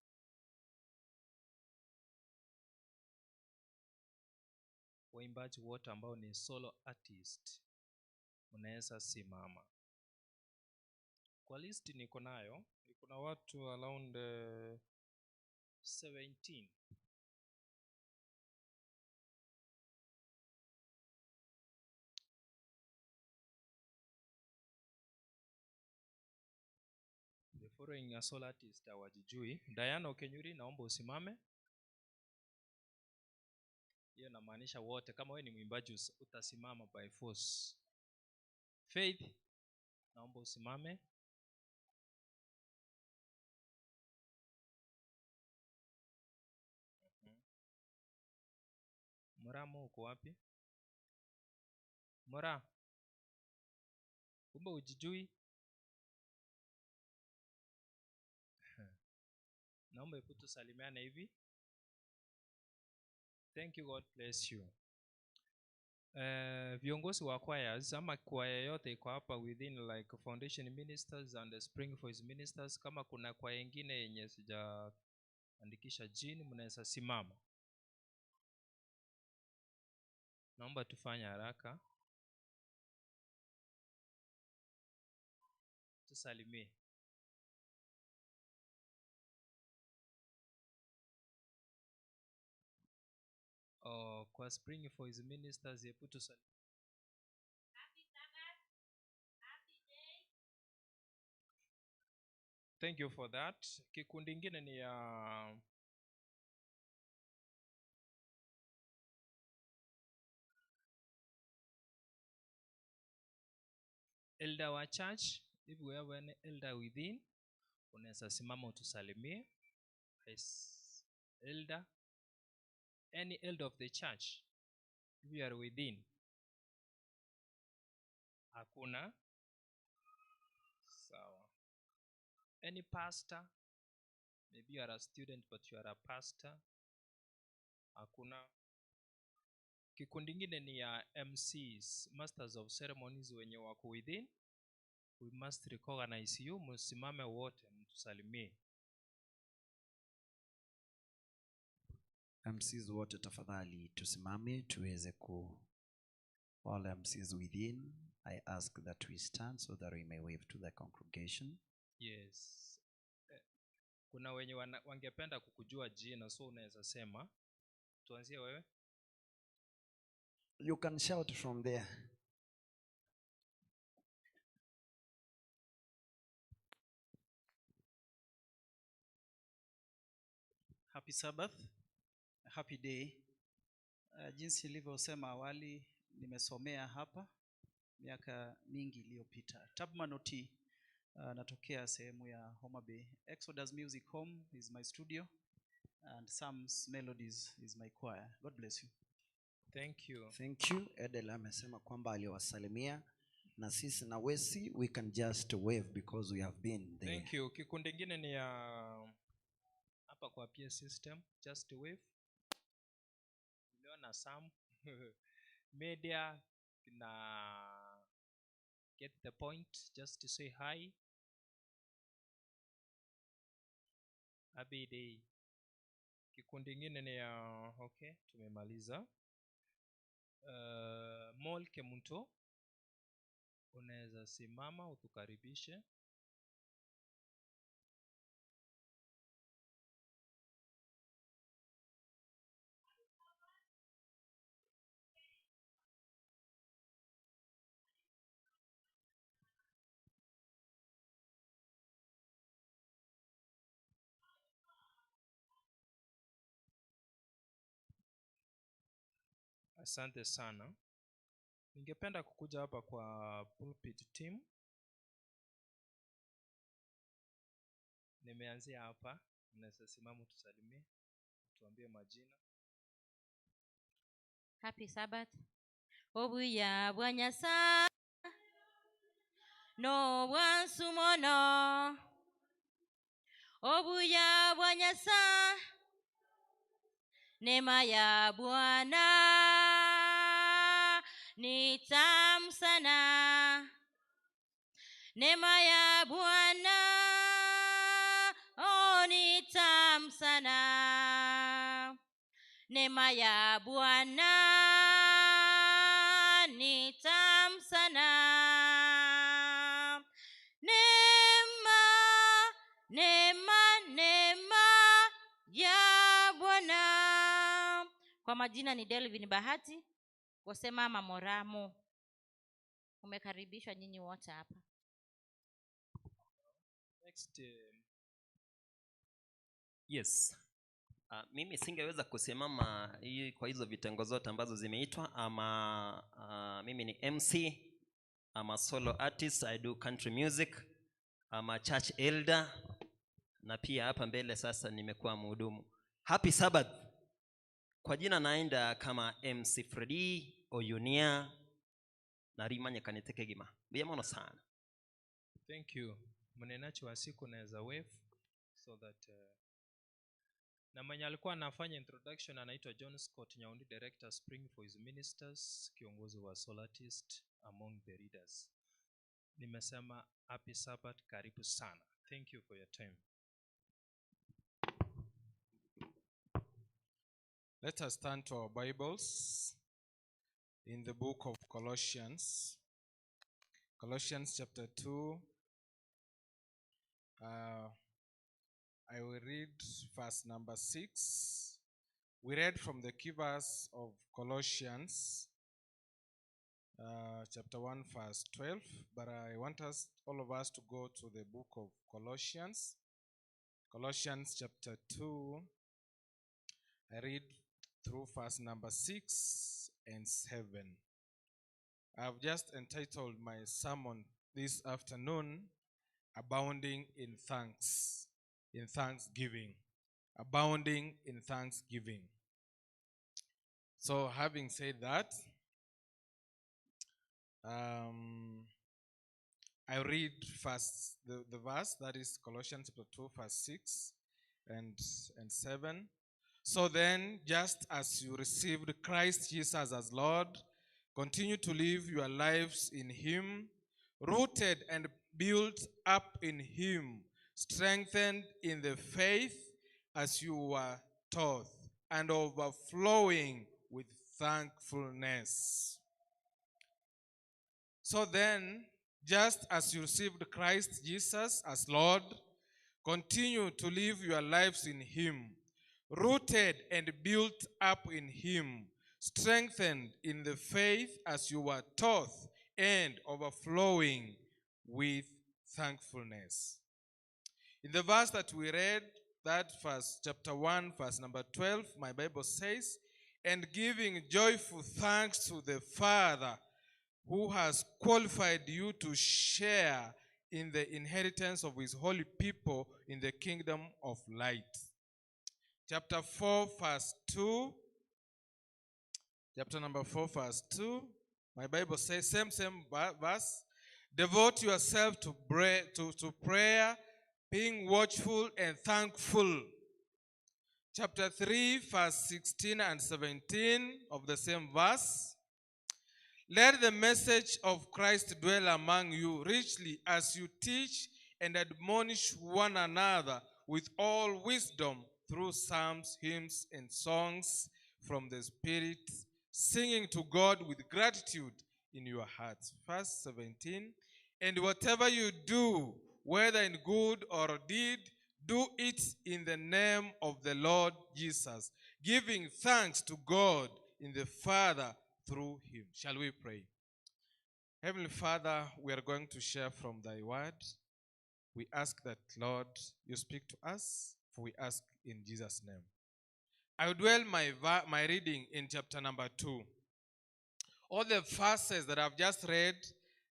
Waimbaji wote ambao ni solo artist, unaweza simama. Kwa list niko nayo, kuna watu around 17. The following are solo artist hawajijui. Diana Okenyuri, naomba usimame. Hiyo inamaanisha wote, kama wewe ni mwimbaji utasimama by force. Faith, naomba usimame. Muramo uko wapi? Mura, kumbe hujijui? Naomba hebu tusalimiane hivi. Thank you, God bless you. Viongozi wa choirs ama kwaya yote iko hapa within, like Foundation Ministers and the Spring Voice Ministers. Kama kuna kwaya nyingine yenye sijaandikisha jini, mnaweza simama. Naomba tufanye haraka. Tusalimie. Oh, kwa Spring Voice Ministers hebu tusalimie. Happy Sabbath. Happy day. Thank you for that. Kikundi ingine ni ya elder wa church. If we have any elder within, unaweza simama utusalimie. Yes, elder, any elder of the church, if you are within. Hakuna. Sawa. Any pastor, maybe you are a student but you are a pastor. Hakuna. Kikundi ingine ni ya MCs, Masters of Ceremonies, wenye wako within. We must recognize you. Msimame wote mtusalimie. MCs wote tafadhali tusimame tuweze ku, all MCs within, I ask that we stand so that we may wave to the congregation. Yes. Kuna wenye wangependa kukujua jina, so unaweza sema. Tuanzie wewe. You can shout from there. Happy Sabbath. Happy day. Jinsi nilivyosema awali, nimesomea hapa miaka mingi iliyopita. Tubman Oti, natokea sehemu ya Homa Bay. Exodus Music Home is my studio and Psalms Melodies is my choir. God bless you. Thank you. Thank you. Edel amesema kwamba aliwasalimia na sisi na Wesi, we can just wave because we have been there. Thank you. Kikundi kingine ni ya hapa kwa PA system, just wave. Niliona Sam media na get the point, just to say hi. Happy day. Kikundi ingine ni ya okay, tumemaliza. Mol Kemunto, unaweza simama utukaribishe. Asante sana. Ningependa kukuja hapa kwa pulpit team. Nimeanzia hapa. Unaweza simama tusalimie, tuambie majina. Happy Sabbath. Obuya bwa Nyasaye no bwansumono. Obuya bwa Nyasaye, neema ya Bwana ni tamu sana. Neema ya Bwana, oh, ni tamu sana. Neema ya Bwana ni tamu sana. Neema, neema, neema ya Bwana. Kwa majina ni Delvin Bahati, wasema Mama Moramo. Umekaribishwa nyinyi wote hapa. Next. Yes. Mimi singeweza kusimama kwa hizo vitengo zote ambazo zimeitwa, ama mimi ni MC, I'm a solo artist, I do country music, I'm a church elder, na pia hapa mbele sasa nimekuwa mhudumu. Happy Sabbath. Kwa jina naenda kama MC Freddy Oyunia Narimanye Kanitekegima. Biamono sana. Thank you. Mnenachi wa siku naweza wave so that na mwenye alikuwa anafanya introduction anaitwa John Scott Nyaundi, Director Spring for his Ministers, kiongozi wa Solartist among the readers. Nimesema happy Sabbath, karibu sana. Thank you for your time. Let us turn to our Bibles in the book of Colossians. Colossians chapter 2. I will read verse number 6. We read from the key verse of Colossians, chapter 1, verse 12. But I want us, all of us, to go to the book of Colossians. Colossians chapter 2. I read through verse number 6 and 7. I've just entitled my sermon this afternoon, Abounding in Thanks, in Thanksgiving. Abounding in Thanksgiving. So having said that, I read first the verse, that is Colossians chapter 2, verse 6 and 7. So then, just as you received Christ Jesus as Lord, continue to live your lives in him, rooted and built up in him, strengthened in the faith as you were taught, and overflowing with thankfulness. So then, just as you received Christ Jesus as Lord, continue to live your lives in him, rooted and built up in him, strengthened in the faith as you were taught, and overflowing with thankfulness. In the verse that we read, that verse, chapter 1, verse number 12, my Bible says, and giving joyful thanks to the Father who has qualified you to share in the inheritance of his holy people in the kingdom of light. Chapter 4, verse 2. Chapter number 4, verse 2. My Bible says, same verse. Devote yourself to prayer, being watchful and thankful. Chapter 3, verse 16 and 17 of the same verse. Let the message of Christ dwell among you richly as you teach and admonish one another with all wisdom through psalms, hymns, and songs from the Spirit, singing to God with gratitude in your hearts. Verse 17, and whatever you do, whether in good or deed, do it in the name of the Lord Jesus, giving thanks to God in the Father through him. Shall we pray? Heavenly Father, we are going to share from thy word. We ask that, Lord, you speak to us, for we ask in Jesus' name. I will dwell my reading in chapter number 2. All the verses that I've just read,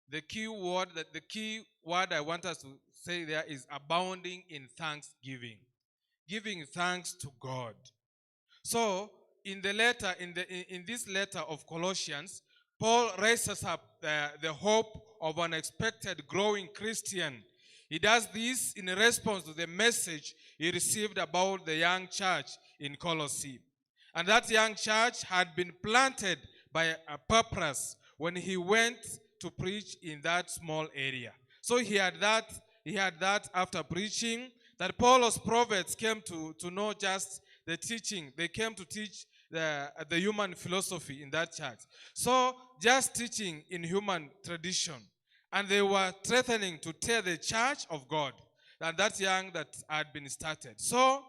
the key word I want us to say there is abounding in thanksgiving. Giving thanks to God. So, in this letter of Colossians, Paul raises up the hope of an expected growing Christian. He does this in response to the message he received about the young church in Colossae. And that young church had been planted by a purpose when he went to preach in that small area. So he had that after preaching, that Paul's prophets came to know just the teaching. They came to teach the human philosophy in that church. So just teaching in human tradition. And they were threatening to tear the church of God, and that young that had been started. So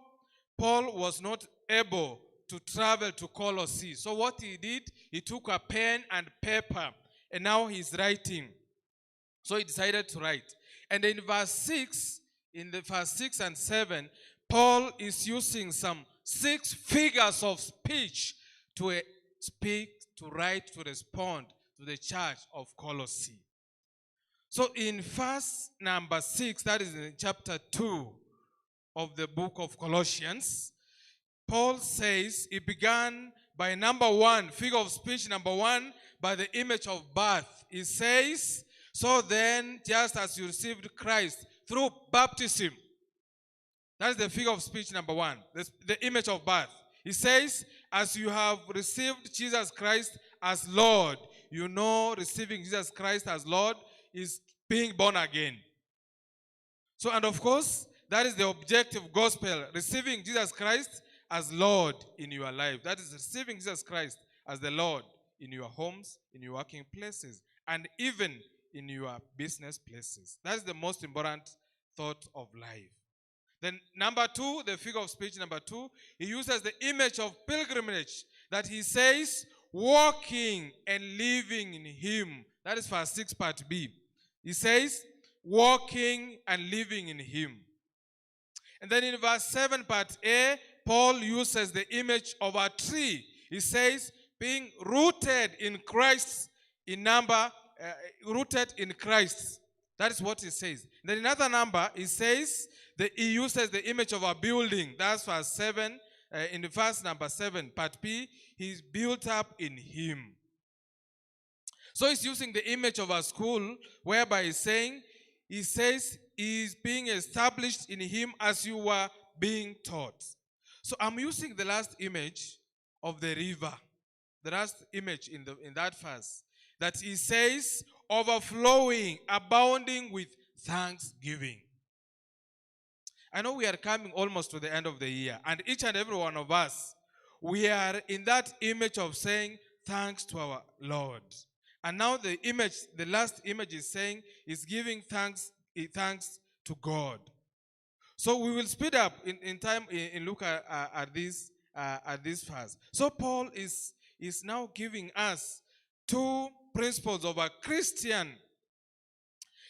Paul was not able to travel to Colossae. So what he did, he took a pen and paper, and now he's writing. So he decided to write. And in verse 6, in the verse 6 and 7, Paul is using some 6 figures of speech to speak, to write, to respond to the church of Colossae. So in verse number 6, that is in chapter 2 of the book of Colossians, Paul says he began by number 1, figure of speech number 1, by the image of birth. He says, so then, just as you received Christ through baptism. That's the figure of speech number 1, the image of birth. He says, as you have received Jesus Christ as Lord, you know receiving Jesus Christ as Lord is being born again. So, and of course, that is the objective gospel, receiving Jesus Christ as Lord in your life. That is receiving Jesus Christ as the Lord in your homes, in your working places, and even in your business places. That's the most important thought of life. Then number 2, the figure of speech number 2, he uses the image of pilgrimage that he says, walking and living in him. That is verse 6 part B. He says, walking and living in him. And then in verse 7 part A, Paul uses the image of a tree. He says, being rooted in Christ rooted in Christ. That is what he says. Then another number, he says, he uses the image of a building. That's verse 7. In the verse number 7, part B, he's built up in him. So he's using the image of a school whereby he's saying, he says, he's being established in him as you were being taught. So I'm using the last image of the river, the last image in that verse, that he says, overflowing, abounding with thanksgiving. I know we are coming almost to the end of the year, and each and every one of us, we are in that image of saying thanks to our Lord. And now the image, the last image is saying, is giving thanks to God. So we will speed up in time in look at this verse. So Paul is now giving us 2 principles of a Christian.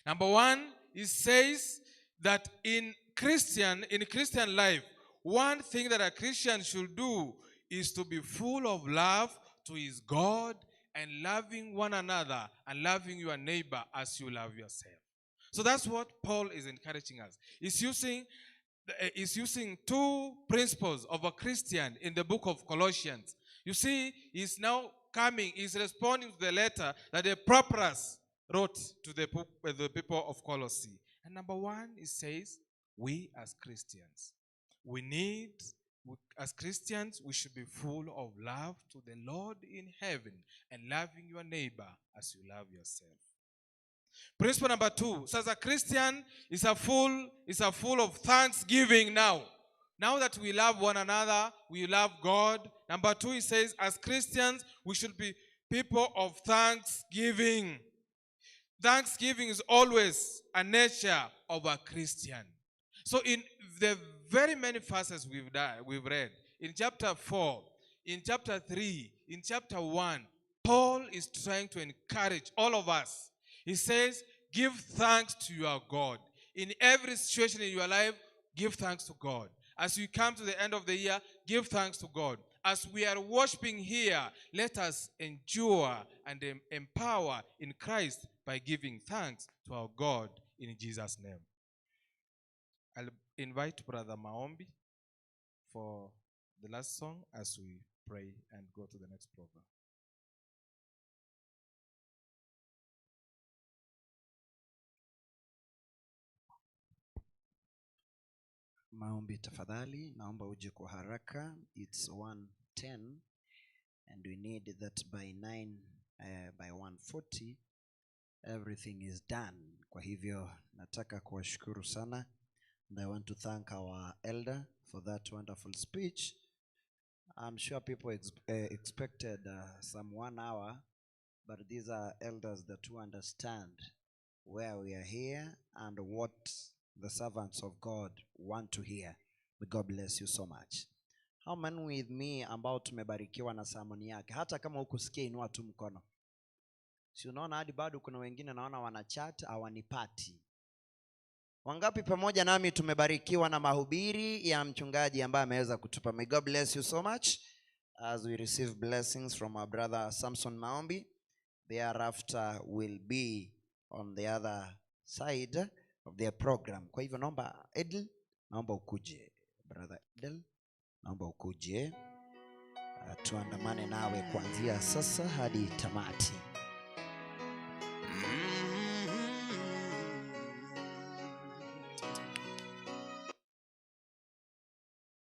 Number 1, he says that in Christian life, one thing that a Christian should do is to be full of love to his God and loving one another and loving your neighbor as you love yourself. So that's what Paul is encouraging us. He's using 2 principles of a Christian in the book of Colossians. You see, he's now coming, he's responding to the letter that the Epaphras wrote to the people of Colossae. And number 1, he says, we as Christians, we should be full of love to the Lord in heaven and loving your neighbor as you love yourself. Principle number two, so as a Christian is a full of thanksgiving now. Now that we love one another, we love God. Number two, he says, as Christians, we should be people of thanksgiving. Thanksgiving is always a nature of a Christian. So in the very many verses we've read, in chapter 4, in chapter 3, in chapter 1, Paul is trying to encourage all of us. He says, give thanks to your God. In every situation in your life, give thanks to God. As you come to the end of the year, give thanks to God. As we are worshiping here, let us endure and empower in Christ by giving thanks to our God in Jesus' name. I'll invite Brother Maombi for the last song as we pray and go to the next program. Maombi tafadhali, naomba uje kwa haraka. It's 1:10 and we need that by 9, by 1:40 everything is done. Kwa hivyo nataka kuwashukuru sana and I want to thank our elder for that wonderful speech. I'm sure people expected some one hour, but these are elders that who understand where we are here and what the servants of God want to hear. May God bless you so much. How many with me ambao tumebarikiwa na sermon yake? Hata kama hukusikia, inua tu mkono. Si unaona hadi bado kuna wengine naona wana chat, hawanipati. Wangapi pamoja nami tumebarikiwa na mahubiri ya mchungaji ambaye ameweza kutupa? May God bless you so much as we receive blessings from our brother Samson Maombi. Thereafter will be on the other side of their program. Kwa hivyo naomba Edel, naomba ukuje. Brother Edel, naomba ukuje. Tuandamane nawe kuanzia sasa hadi tamati.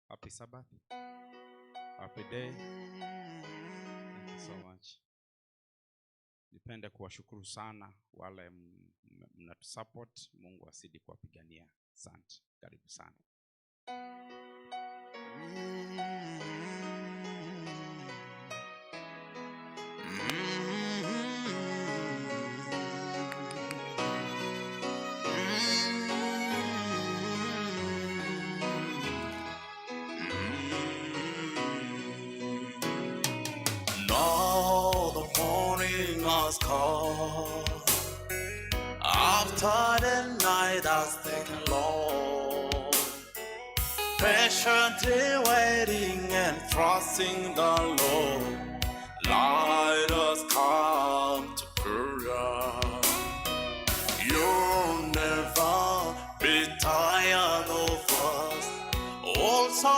Happy Sabbath. Happy day. Thank you so much. Nipende kuwashukuru sana wale mnatusupport. Mungu azidi kuwapigania. Asante. Karibu sana. Now the morning has come. After the night has taken long, patiently waiting and trusting the Lord, light has come to prayer. You'll never be tired of us. Also,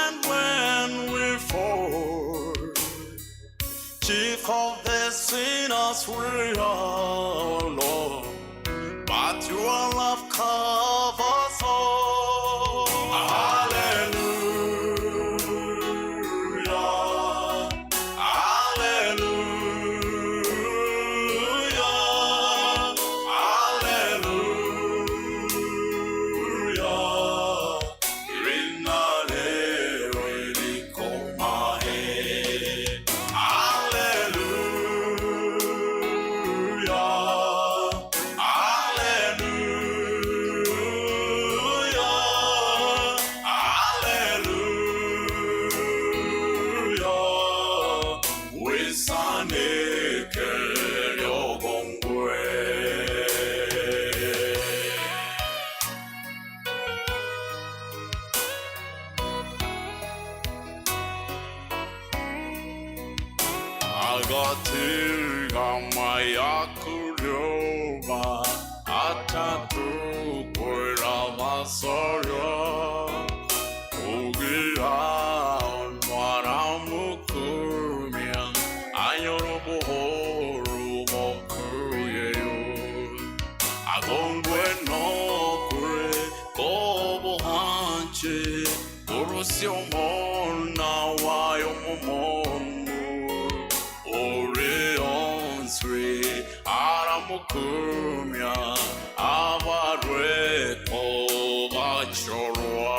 and when we fall, chief of the sinners we are, Lord, but your love covers all. Hallelujah, hallelujah, hallelujah. Rinalero ilikomae. Hallelujah, hallelujah, hallelujah. Wisanike lyogongwe. Agatiga mayakulyoba atatukwela masoyo ugira onwara mukumya anyoro buhoro mokuyeyo agongwe nokure kobuhanche urusiomona wayo mumonu Orionsri. Bamukumya abarweko bachorwa.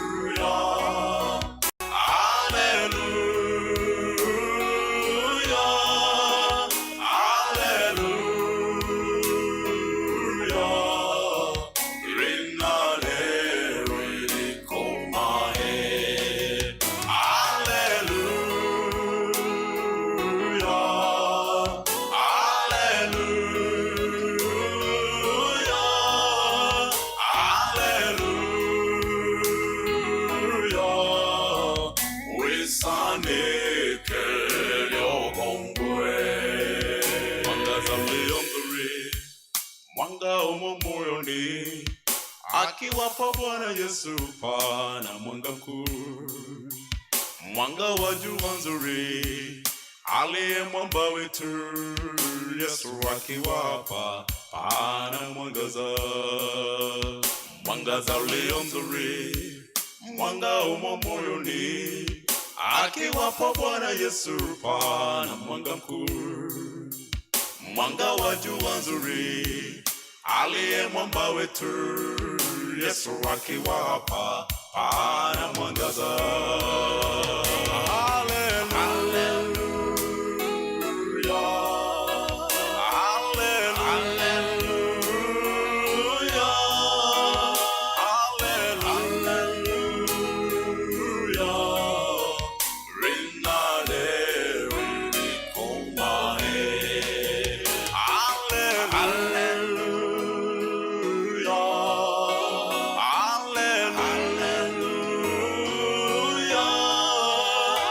Hallelujah, hallelujah, hallelujah. Rinalere likomae. Hallelujah, hallelujah, hallelujah. Wisanike lyogongwe. Mwangaza ulio mzuri, mwanga umo moyoni, akiwapo Bwana Yesu pana mwanga mkuu, mwanga wa jua nzuri, aliye mwamba wetu, Yesu akiwapa pana mwangaza, mwangaza ulio mzuri, mwanga umo moyoni, akiwapo Bwana Yesu pana mwanga mkuu, mwanga wa jua nzuri, aliye mwamba wetu, Yesu akiwapa pana mwangaza. Hallelujah, hallelujah, hallelujah. Rinalere likomae. Hallelujah, hallelujah,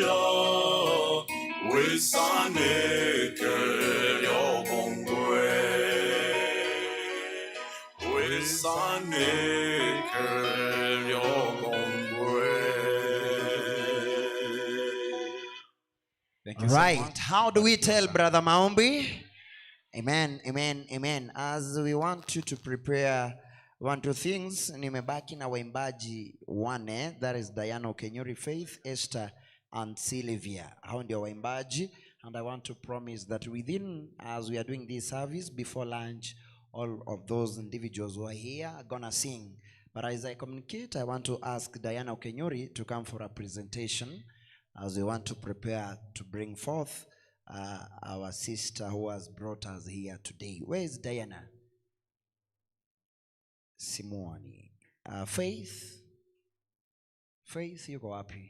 hallelujah. Wisanike lyogongwe. Wisanike lyogongwe. Thank you so Right. much. How do we tell Brother Maombi? Amen, amen, amen. As we want you to prepare one, two things, nimebaki na waimbaji wane, that is Diana Okenyuri, Faith, Esther and Sylvia. Hao ndio waimbaji, and I want to promise that within, as we are doing this service, before lunch, all of those individuals who are here are gonna sing. But as I communicate, I want to ask Diana Okenyuri to come for a presentation as we want to prepare to bring forth our sister who has brought us here today. Where is Diana? Simuoni. Faith? Faith yuko wapi?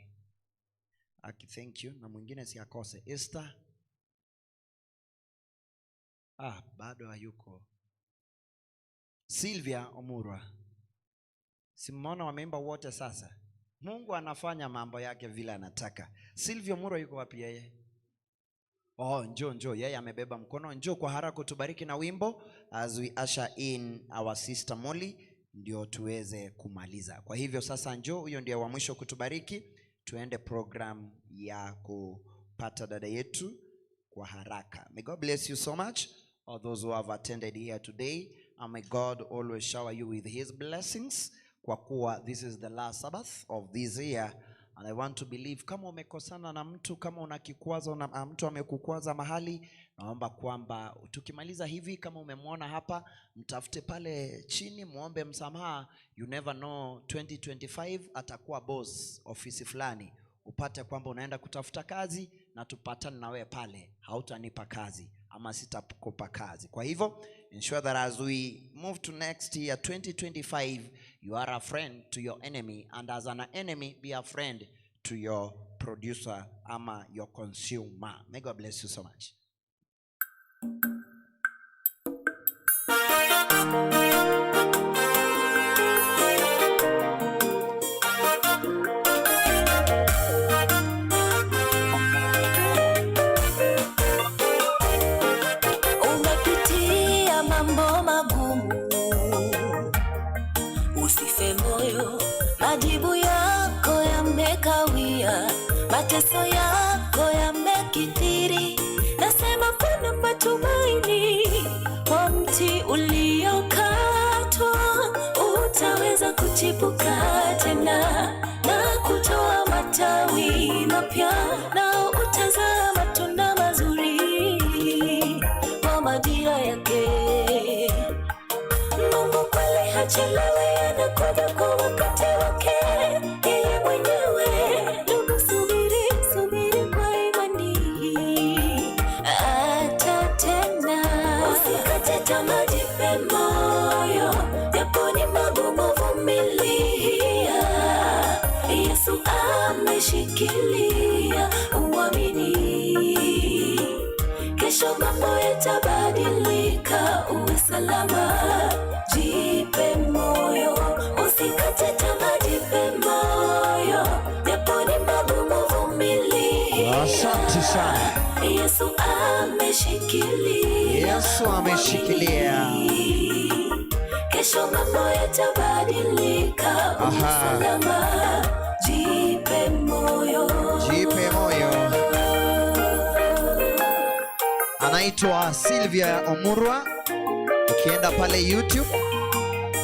Aki, thank you. Na mwingine siakose. Esther? Ah, bado hayuko. Sylvia Omurwa. Simona wameimba wote sasa. Mungu anafanya mambo yake vile anataka. Sylvia Omurwa yuko wapi yeye? Oh, njoo njoo, yeye amebeba mkono. Njoo kwa haraka tubariki na wimbo as we usher in our sister Molly ndio tuweze kumaliza. Kwa hivyo sasa njoo, huyo ndiye wa mwisho kutubariki. Tuende program ya kupata dada yetu kwa haraka. May God bless you so much, all those who have attended here today, and may God always shower you with his blessings, kwa kuwa this is the last Sabbath of this year. And I want to believe kama umekosana na mtu, kama una kikwazo na mtu amekukwaza mahali, naomba kwamba tukimaliza hivi, kama umemwona hapa, mtafute pale chini, muombe msamaha. You never know, 2025 atakuwa boss ofisi fulani, upate kwamba unaenda kutafuta kazi na tupatane na wewe pale, hautanipa kazi ama sitakupa kazi. Kwa hivyo ensure that as we move to next year 2025, you are a friend to your enemy, and as an enemy be a friend to your producer ama your consumer. May God bless you so much. Umepitia mambo magumu, usife moyo, majibu yako yamekawia, mateso yako yamekithiri. Nasema kuna matumaini kwa mti uliokatwa, utaweza kuchipuka tena na kutoa matunda. Ameshikilia, uamini. Kesho mambo yatabadilika, uwe salama. Jipe moyo, usikate tamaa, jipe moyo, japo ni magumu, vumilia. Asante sana. Yesu ameshikilia, Yesu ameshikilia. Kesho mambo yatabadilika, uwe salama. Jipe moyo, Jipe moyo. Anaitwa Sylvia Omurwa. Ukienda pale YouTube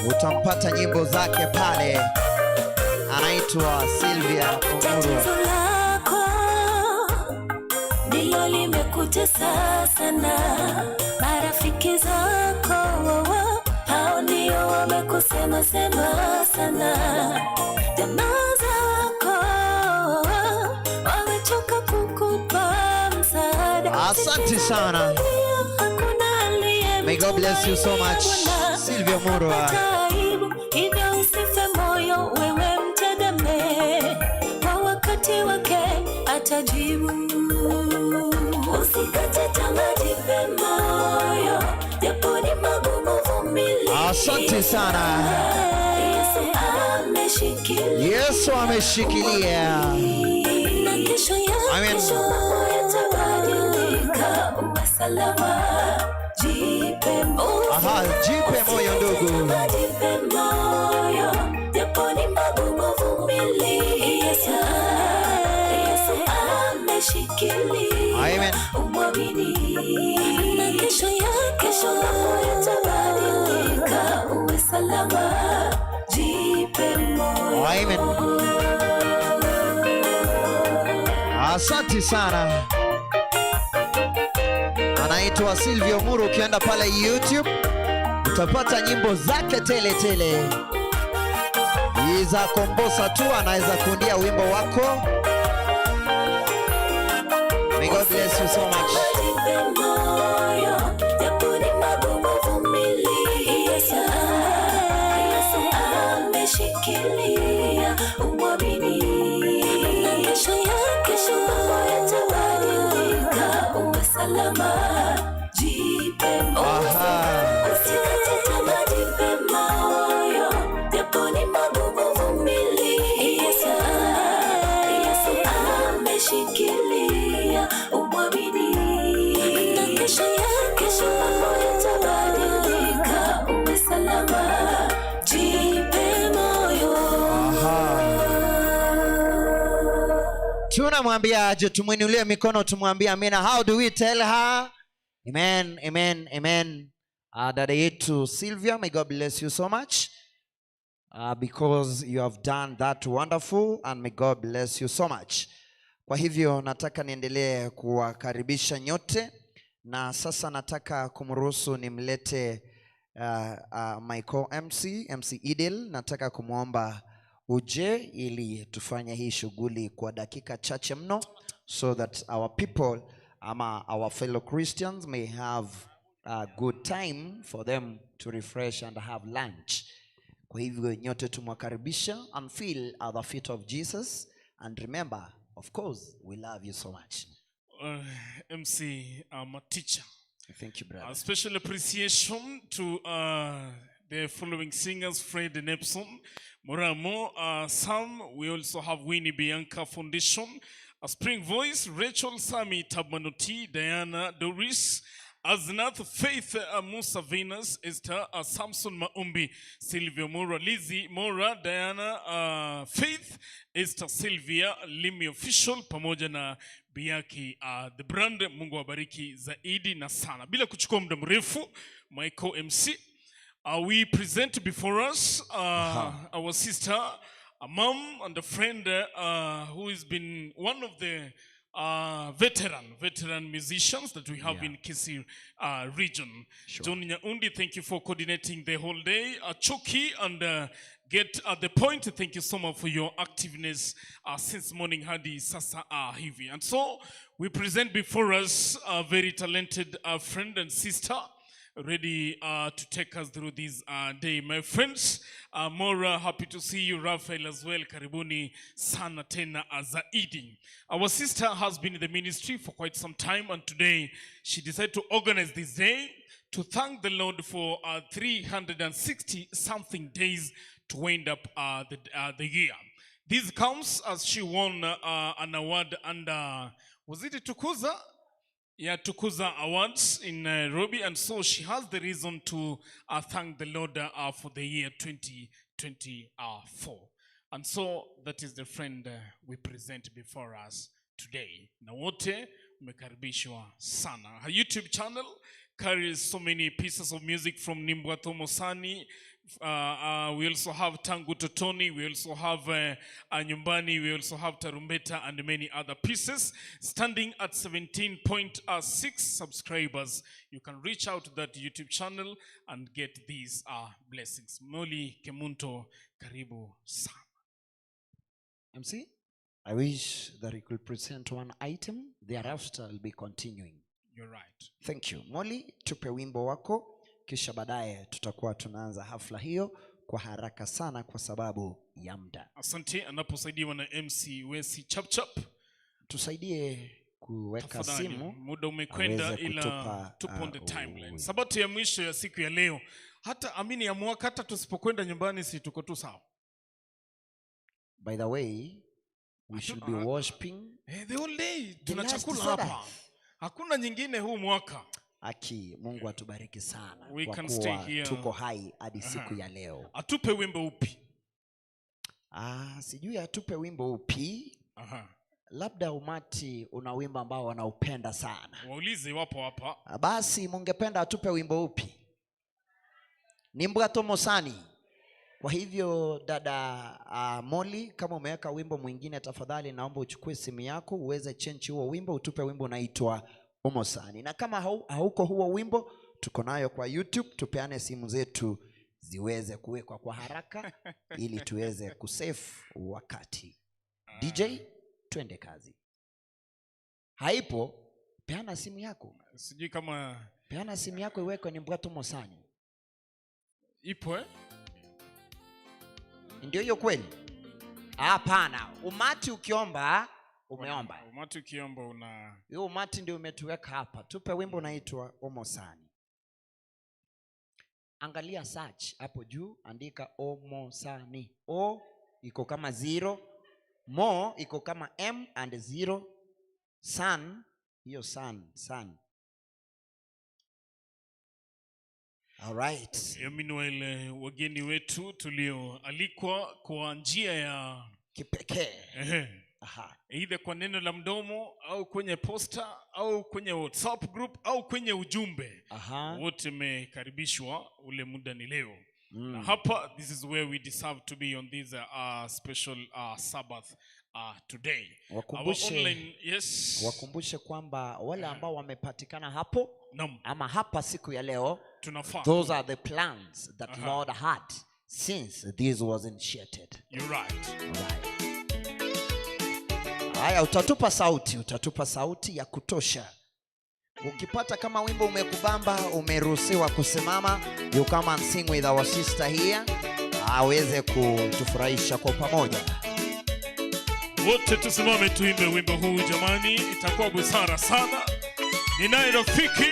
utampata nyimbo zake pale. Anaitwa Sylvia Omurwa. Tatizo lako ndilo limekutesa sana, marafiki zako wawa hao ndio wamekusema sema sana, jamaa zako wamechoka kukupa msaada. Asante sana. Hakuna aliye May God bless you so much, Sylvia Omurwa. aibu, hivyo usife moyo, wewe mtegemee, kwa wakati wake atajibu. Usikate tamaa, jipe moyo, japo ni magumu, vumilia. Asante sana. Yesu ameshikilia, Yesu ameshikilia. Na kesho ya Amen. kesho mambo yatabadilika, uwe salama, jipe moyo. Aha, jipe moyo ndugu. Jipe moyo, japo ni magumu, vumilia. Yesu ameshikilia, Amen. Umwamini. Na kesho ya kesho mambo yatabadilika, uwe salama, jipe moyo. Amen. Asante sana. Anaitwa Sylvia Omurwa. Ukienda pale YouTube utapata nyimbo zake tele tele. Iza kombosa tu anaweza kuundia wimbo wako. May God bless you so much. Jipe moyo, japo ni magumu, vumilia. Yesu ameshikilia, umwamini. Na kesho ya kesho mambo yatabadilika, uwe salama, jipe moyo. Usikate tamaa, jipe moyo, japo ni magumu, vumilia. Yesu ameshikilia, umwamini. Na kesho ya kesho mambo yatabadilika, uwe salama, jipe moyo. Tunamwambia aje? Tumwinulie mikono, tumwambie amina. How do we tell her? Amen, amen, amen. Dada yetu Sylvia, may God bless you so much. Because you have done that wonderful, and may God bless you so much. Kwa hivyo nataka niendelee kuwakaribisha nyote, na sasa nataka kumruhusu nimlete my co-MC, MC Idil. Nataka kumwomba uje ili tufanye hii shughuli kwa dakika chache mno, so that our people ama our fellow Christians may have a good time for them to refresh and have lunch. Kwa hivyo nyote tumwakaribisha and feel at the feet of Jesus, and remember, of course, we love you so much. MC, I'm a teacher. Thank you, brother. A special appreciation to the following singers: Fred Nepson, Muramo, Sam. We also have Winnie Bianca Foundation, a Spring Voice, Rachel Sami Tabmanoti, Diana Doris, Aznath, Faith, Musa Venus, Esther, Samson Maumbi, Sylvia Mora, Lizzie Mora, Diana, Faith, Esther Sylvia, Limi Official, pamoja na Biaki The Brand. Mungu awabariki zaidi na sana. Bila kuchukua muda mrefu, my co-MC, we present before us our sister, a mom and a friend who has been one of the veteran musicians that we have in Kisii region. John Nyaundi, thank you for coordinating the whole day. Chuki and get at the point. Thank you so much for your activeness since morning hadi sasa hivi. And so we present before us a very talented friend and sister, ready to take us through this day. My friends, Mora, happy to see you. Raphael as well, karibuni sana tena zaidi. Our sister has been in the ministry for quite some time, and today she decided to organize this day to thank the Lord for 360 something days to wind up the year. This comes as she won an award under, was it Tukuza? Yeah, Tukuza Awards in Nairobi. And so she has the reason to thank the Lord for the year 2024. And so that is the friend we present before us today. Na wote mmekaribishwa sana. Her YouTube channel carries so many pieces of music from Nimbwato Mosani. We also have Tangu Totoni, we also have Nyumbani, we also have Tarumbeta and many other pieces. Standing at 17.6 subscribers, you can reach out to that YouTube channel and get these blessings. Molly Kemunto, karibu sana. MC, I wish that you could present one item. Thereafter, I'll be continuing. You're right. Thank you. Molly, tupe wimbo wako. Kisha baadaye tutakuwa tunaanza hafla hiyo kwa haraka sana kwa sababu ya muda. Asante, anaposaidiwa na MC Wesi Chapchap. Tusaidie kuweka Tafadhali, simu muda umekwenda aweze ila kutupa, tupo on the timeline. Sabato ya mwisho ya siku ya leo, hata amini ya mwaka, hata tusipokwenda nyumbani si tuko tu sawa. By the way, we should be worshiping the whole day the tuna last chakula Sabbath. hapa. Hakuna nyingine huu mwaka. Aki, Mungu atubariki sana We kwa can stay kuwa here. tuko hai hadi siku ya leo. Atupe wimbo upi? Sijui atupe wimbo upi. Labda umati una wimbo ambao wanaupenda sana. Waulize wapo hapa. Basi mungependa atupe wimbo upi? Ni Mbwato Mosani. Kwa hivyo dada Molly, kama umeweka wimbo mwingine tafadhali naomba uchukue simu yako uweze change huo wimbo, utupe wimbo unaitwa Omosani. Na kama hauko huo wimbo, tuko nayo kwa YouTube, tupeane simu zetu ziweze kuwekwa kwa haraka ili tuweze kusave wakati. DJ, twende kazi. Haipo, peana simu yako. Sijui kama peana simu yako iwekwe ni Mbwato Mosani. Ipo? Ndio hiyo kweli? Hapana, umati ukiomba umeomba. Umati ukiomba una Hiyo umati ndio umetuweka hapa. Tupe wimbo unaitwa Omosani. Angalia search hapo juu, andika Omosani. O iko kama 0, Mo iko kama M and 0, San, hiyo san, san. All right. Meanwhile, wageni wetu tulioalikwa kwa njia ya kipekee. Either kwa neno la mdomo au kwenye posta au kwenye WhatsApp group au kwenye ujumbe. Wote mmekaribishwa, ule muda ni leo. Na hapa this is where we deserve to be on this special Sabbath today. Our online, yes. Wakumbushe kwamba wale ambao wamepatikana hapo ama hapa siku ya leo, Tunafaa. Those are the plans that Lord had since this was initiated. You're right. Right. Haya, utatupa sauti ya kutosha. Ukipata kama wimbo umekubamba, umeruhusiwa kusimama. You come and sing with our sister here, aweze kutufurahisha kwa pamoja. Wote tusimame tuimbe wimbo huu jamani, itakuwa busara sana. Ninaye rafiki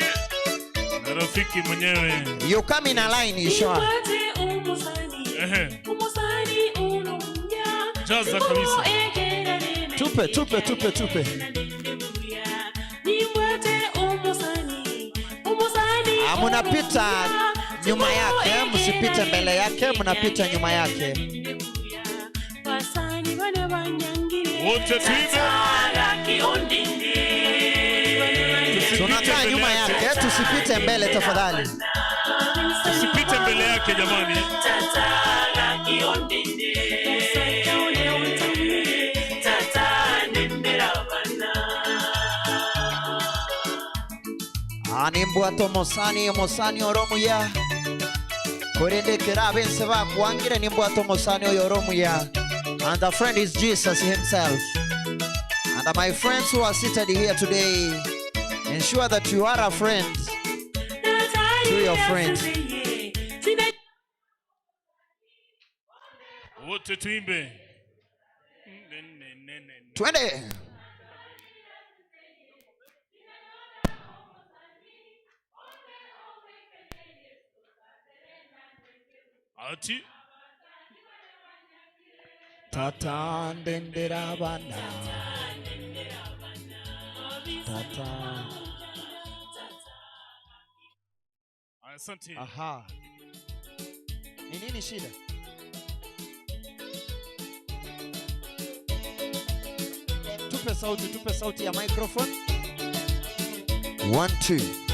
na rafiki mwenyewe. You come in a line, Yeshua. Jaza kabisa. Tupe, tupe, tupe, tupe. Munapita nyuma yake, msipite mbele yake, munapita nyuma yake. Wote tuimbe. Tunakaa nyuma yake, tusipite mbele tafadhali. Tusipite mbele yake jamani. Ani Mbwato Mosani, Mosani oromuya. Korendekera abense bakwangire ni Mbwato Mosani oyo oromuya. And the friend is Jesus himself. And my friends who are seated here today, ensure that you are a friend. To your friend. Wote tuimbe. Twende. Ati. Tata ndendera bana. Tata. Asante. Aha. Ni nini shida? Tupe sauti ya microphone. 1 2.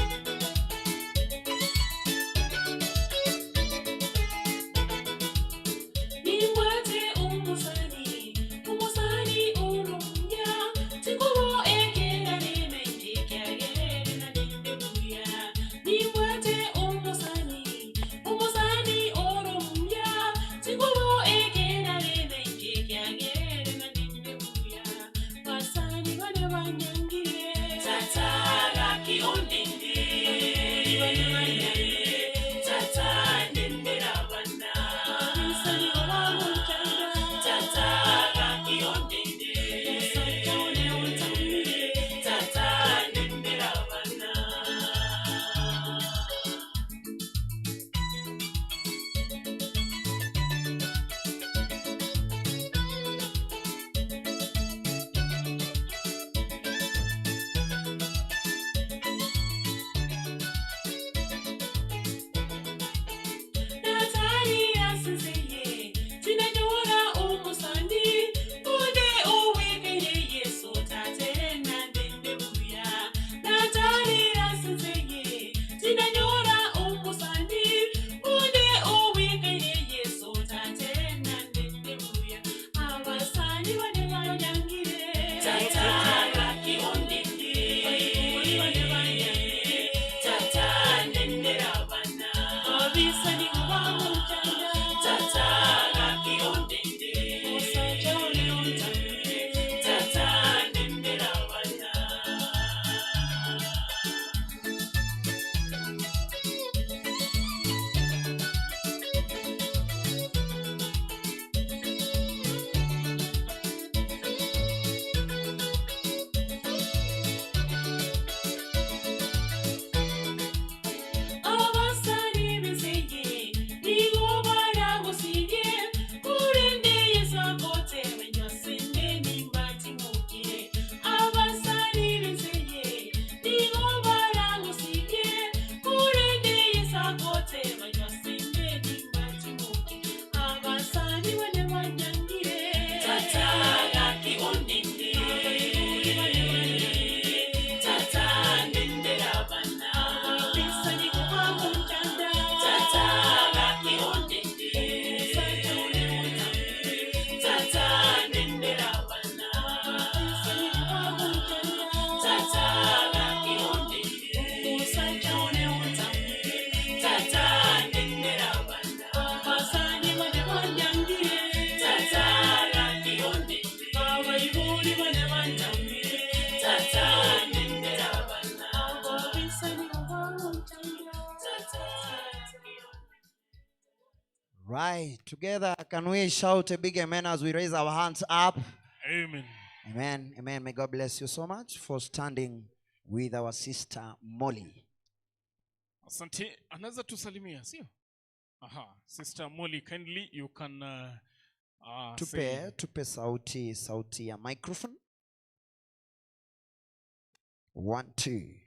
Right, together, can we shout a big amen as we raise our hands up? Amen. Amen. Amen. May God bless you so much for standing with our sister Molly. Asante. Anaweza tusalimia, sio? Aha. Sister Molly, kindly you can tupe sauti ya microphone. 1 2.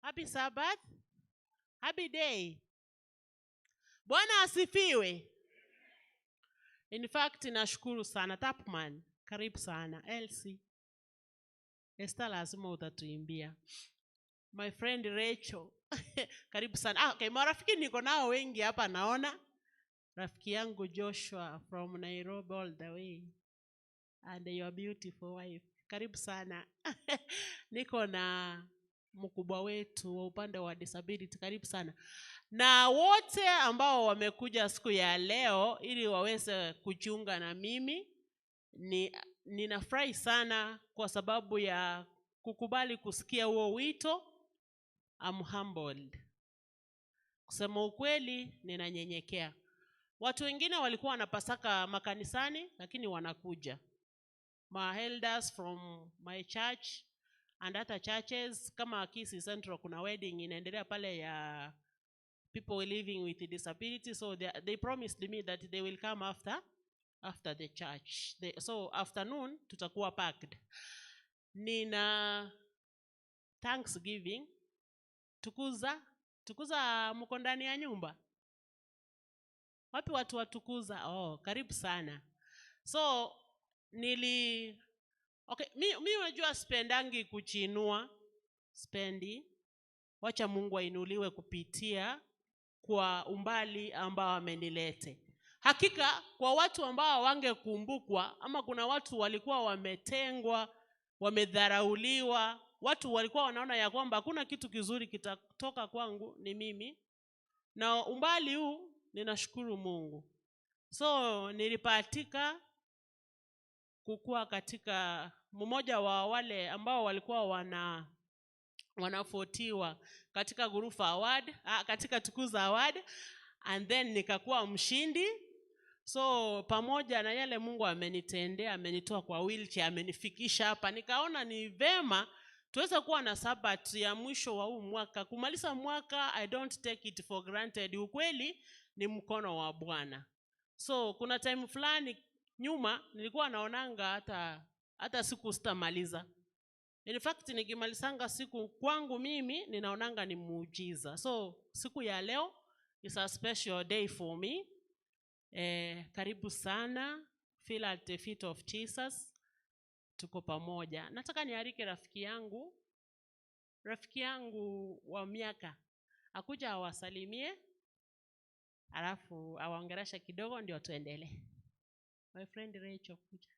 Happy Sabbath. Happy day. Bwana asifiwe. In fact, nashukuru sana Tapman. Karibu sana Elsie. Esther lazima utatuimbia. My friend Rachel. Karibu sana. Okay, marafiki niko nao wengi hapa naona. Rafiki yangu Joshua from Nairobi all the way. And your beautiful wife. Karibu sana. Niko na mkubwa wetu wa upande wa disability, karibu sana. Na wote ambao wamekuja siku ya leo ili waweze kujiunga na mimi Ninafurahi sana kwa sababu ya kukubali kusikia huo wito. I'm humbled. Kusema ukweli, ninanyenyekea. Watu wengine walikuwa wanapasaka makanisani, lakini wanakuja. My elders from my church and other churches, kama Kisii Central kuna wedding inaendelea pale ya people living with disability, so they promised me that they will come after the church. So afternoon tutakuwa packed. Nina Thanksgiving. Tukuza mko ndani ya nyumba. Wapi watu watukuza? Oh, karibu sana. So mi unajua sipendangi kuchinua, spendi. Wacha Mungu ainuliwe kupitia kwa umbali ambao amenilete. Hakika kwa watu ambao wangekumbukwa, ama kuna watu walikuwa wametengwa, wamedharauliwa, watu walikuwa wanaona ya kwamba hakuna kitu kizuri kitatoka kwangu, ni mimi. Na umbali huu ninashukuru Mungu. So nilipatika kukua katika mmoja wa wale ambao walikuwa wanafotiwa katika Gurufa Award, katika Tukuza Award, and then nikakuwa mshindi. So pamoja na yale Mungu amenitendea, amenitoa kwa wheelchair, amenifikisha hapa, nikaona ni vema tuweze kuwa na Sabbath ya mwisho wa huu mwaka. Kumaliza mwaka, I don't take it for granted. Ukweli ni mkono wa Bwana. So kuna time fulani nyuma nilikuwa naonanga hata siku sitamaliza. In fact nikimalizanga siku kwangu mimi ninaonanga ni muujiza. So siku ya leo is a special day for me. Karibu sana. Feel at the feet of Jesus. Tuko pamoja. Nataka nialike rafiki yangu wa miaka akuja awasalimie, alafu awaongeleshe kidogo ndio tuendelee. My friend Rachel, kuja.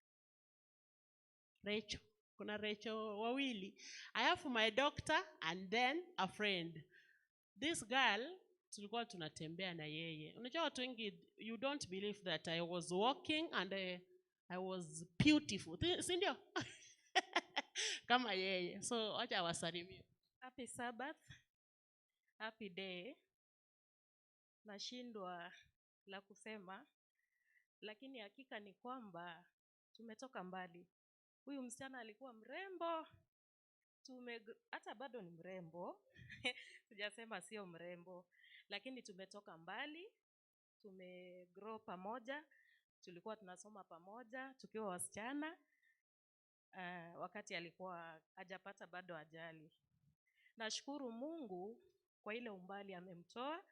Rachel, kuna Rachel wawili. I have my doctor and then a friend. This girl tulikuwa tunatembea na yeye. Unajua watu wengi, you don't believe that I was walking and I was beautiful. Si ndio? Kama yeye. So acha awasalimie. Happy Sabbath. Happy day. Nashindwa la kusema, lakini hakika ni kwamba tumetoka mbali. Huyu msichana alikuwa mrembo. Hata bado ni mrembo. Sijasema sio mrembo, lakini tumetoka mbali. Tumegrow pamoja. Tulikuwa tunasoma pamoja tukiwa wasichana. Wakati alikuwa hajapata bado ajali. Nashukuru Mungu kwa ile umbali amemtoa,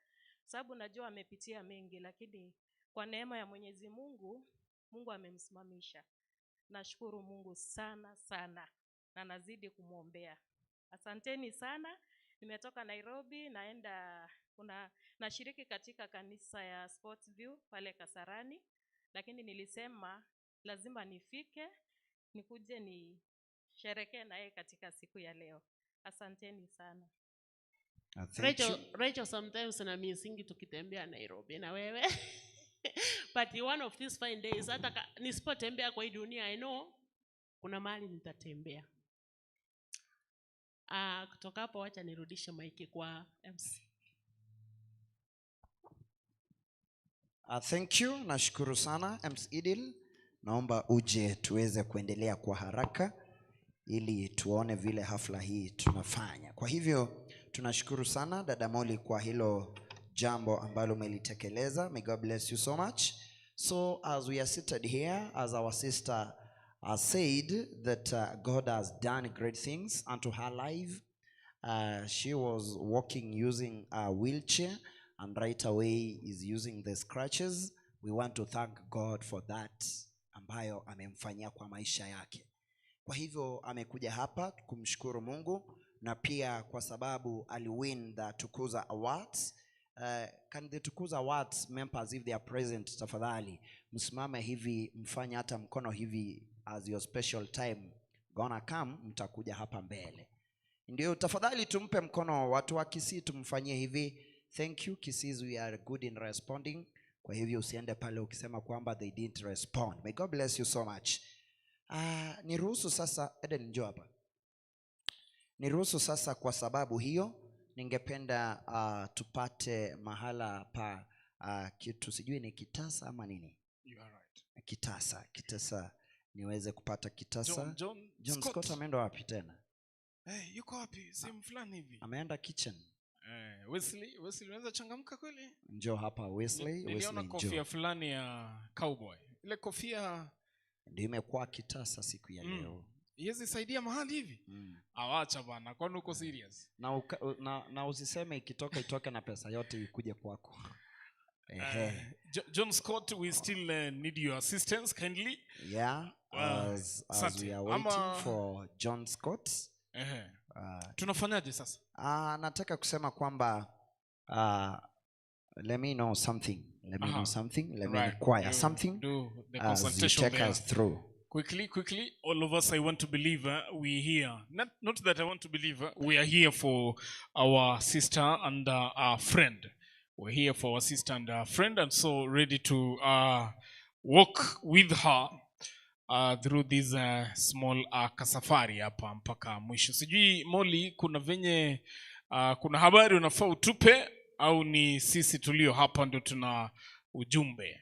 sababu najua amepitia mengi, lakini kwa neema ya Mwenyezi Mungu, Mungu amemsimamisha. Nashukuru Mungu sana sana na nazidi kumuombea. Asanteni sana. Nimetoka Nairobi, naenda nashiriki katika kanisa ya Sportsview pale Kasarani, lakini nilisema lazima nifike nikuje nisherehekee na yeye katika siku ya leo. Asanteni sana. Rachel sometimes na misingi tukitembea Nairobi na wewe. But one of these fine days, hata nisipotembea kwa hii dunia, I know kuna mahali nitatembea. Kutoka hapo wacha nirudishe maiki kwa MC. Thank you, nashukuru sana MC Idil. Naomba uje tuweze kuendelea kwa haraka ili tuone vile hafla hii tunafanya. Kwa hivyo tunashukuru sana dada Molly kwa hilo jambo ambalo umelitekeleza. May God bless you so much. So as we are seated here, as our sister has said that God has done great things unto her life. She was walking using a wheelchair and right away is using the crutches. We want to thank God for that ambayo amemfanyia kwa maisha yake. Kwa hivyo amekuja hapa kumshukuru Mungu, na pia kwa sababu aliwin the Tukuza Awards. Can the Tukuza Awards members, if they are present, tafadhali msimame hivi, mfanye hata mkono hivi as your special time gonna come, mtakuja hapa mbele. Ndio, tafadhali tumpe mkono watu wa Kisii, tumfanyie hivi. Thank you Kisii, we are good in responding. Kwa hivyo usiende pale ukisema kwamba they didn't respond. May God bless you so much. Niruhusu sasa, Eden njoo hapa. Niruhusu sasa, kwa sababu hiyo ningependa tupate mahala pa kitu, sijui ni kitasa ama nini. You are right. Kitasa, niweze kupata kitasa. John John Scott Scott. Ameenda wapi tena? Hey, yuko wapi? Sehemu fulani hivi. Ameenda kitchen. Wesley, unaweza changamka kweli? Njoo hapa Wesley, Niliona Wesley kofia njoo. Fulani ya cowboy. Ile kofia Ndio imekuwa kitasa siku ya leo. Iwezi saidia mahali hivi? Awacha bana, kwani uko serious? Na usiseme ikitoka itoke na pesa yote ikuje kwako. Ehe. John Scott, we still need your assistance kindly. Yeah, as Asante. we are waiting for John Scott. Ehe. Tunafanyaje sasa? Nataka kusema kwamba let me know something. Let me know something. Let me require You something do the as you consultation take there. us through. Quickly, quickly, all of us, I want to believe we here. Not that I want to believe, we are here for our sister and our friend. We're here for our sister and our friend, and so ready to walk with her through this small kasafari hapa mpaka mwisho. Sijui Molly, kuna venye kuna habari unafaa utupe au ni sisi tulio hapa ndio tuna ujumbe?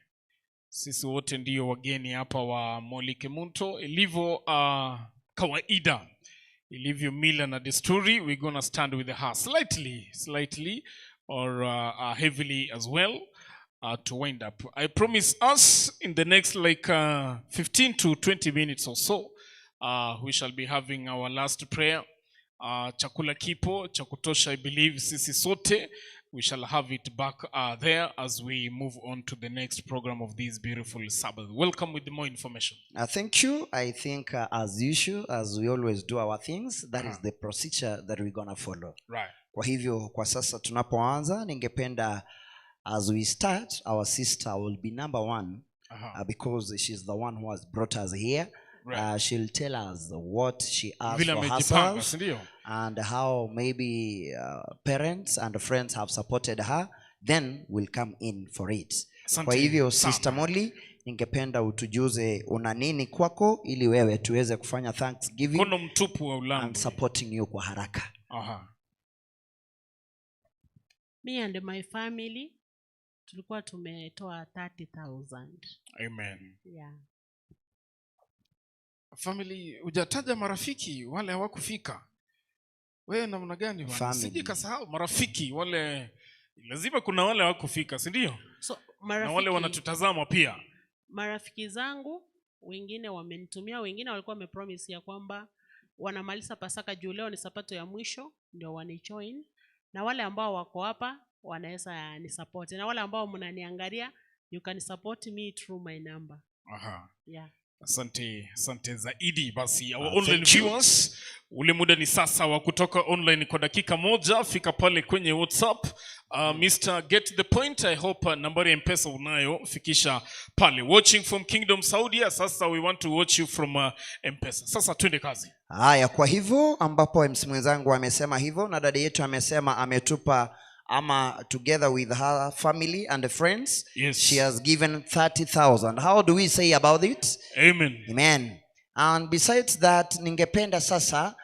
Sisi wote ndio wageni hapa wa Molly Kemunto. Ilivyo kawaida, ilivyo mila na desturi, we gonna stand with her slightly, slightly or heavily as well to wind up. I promise us in the next like 15 to 20 minutes or so, we shall be having our last prayer. Chakula kipo cha kutosha, I believe sisi sote we shall have it back there as we move on to the next program of this beautiful Sabbath. Welcome with more information. Thank you. I think as usual, as we always do our things, that is the procedure that we're gonna follow. Kwa hivyo kwa sasa tunapoanza, ningependa as we start, our sister will be number one, because she's the one who has brought us here. She'll tell us what she asked Vile for amejipanga, herself si ndio? And how maybe parents and friends have supported her. Then we'll come in for it. Asante Kwa hivyo sana. Sister Molly, ningependa utujuze una nini kwako ili wewe tuweze kufanya thanksgiving Mkono mtupu wa ulambi. and supporting you kwa haraka. Me and my family tulikuwa tumetoa 30,000. Amen. Yeah. Family, hujataja marafiki wale hawakufika. Wewe namna gani bwana? Family. Sije kasahau marafiki wale, lazima kuna wale hawakufika, si ndio? So, Na wale wanatutazama pia. Marafiki zangu wengine wamenitumia, wengine walikuwa wamepromise ya kwamba wanamaliza Pasaka juu leo ni Sabato ya mwisho ndio wanijoin, na wale ambao wako hapa wanaweza nisupport, na wale ambao mnaniangalia you can support me through my number. Yeah. Asante, asante zaidi. Basi our online Thank you. viewers, ule muda ni sasa wa kutoka online kwa dakika moja. Fika pale kwenye WhatsApp. Mr. Get the Point, I hope nambari ya M-Pesa unayo, fikisha pale. Watching from Kingdom Saudi, sasa we want to watch you from M-Pesa. Sasa twende kazi. Haya, kwa hivyo ambapo MC mwenzangu amesema hivyo na dada yetu amesema ametupa ama together with her family and friends, she has given 30,000. How do we say about it? Amen. Amen. And besides that, ningependa sasa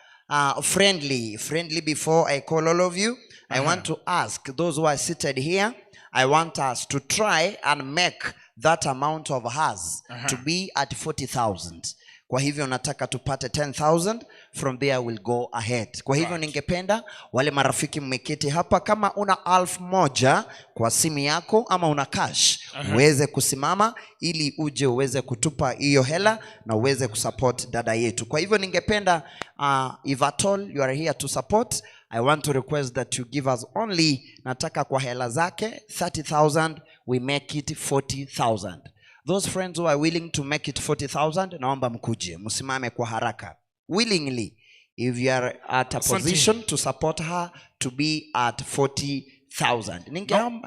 friendly before I call all of you, I want to ask those who are seated here, I want us to try and make that amount of hers to be at 40,000. Kwa hivyo nataka tupate 10,000, from there we'll go ahead. Kwa hivyo ningependa wale marafiki mmeketi hapa, kama una 1,000 kwa simu yako ama una cash, uweze kusimama ili uje uweze kutupa hiyo hela na uweze kusupport dada yetu. Kwa hivyo ningependa if at all you are here to support, I want to request that you give us only, nataka kwa hela zake 30,000, we make it 40,000. Those friends who are willing to make it 40,000, naomba mkuje, msimame kwa haraka. Willingly, if you are at a Asante. Position to support her to be at 40,000.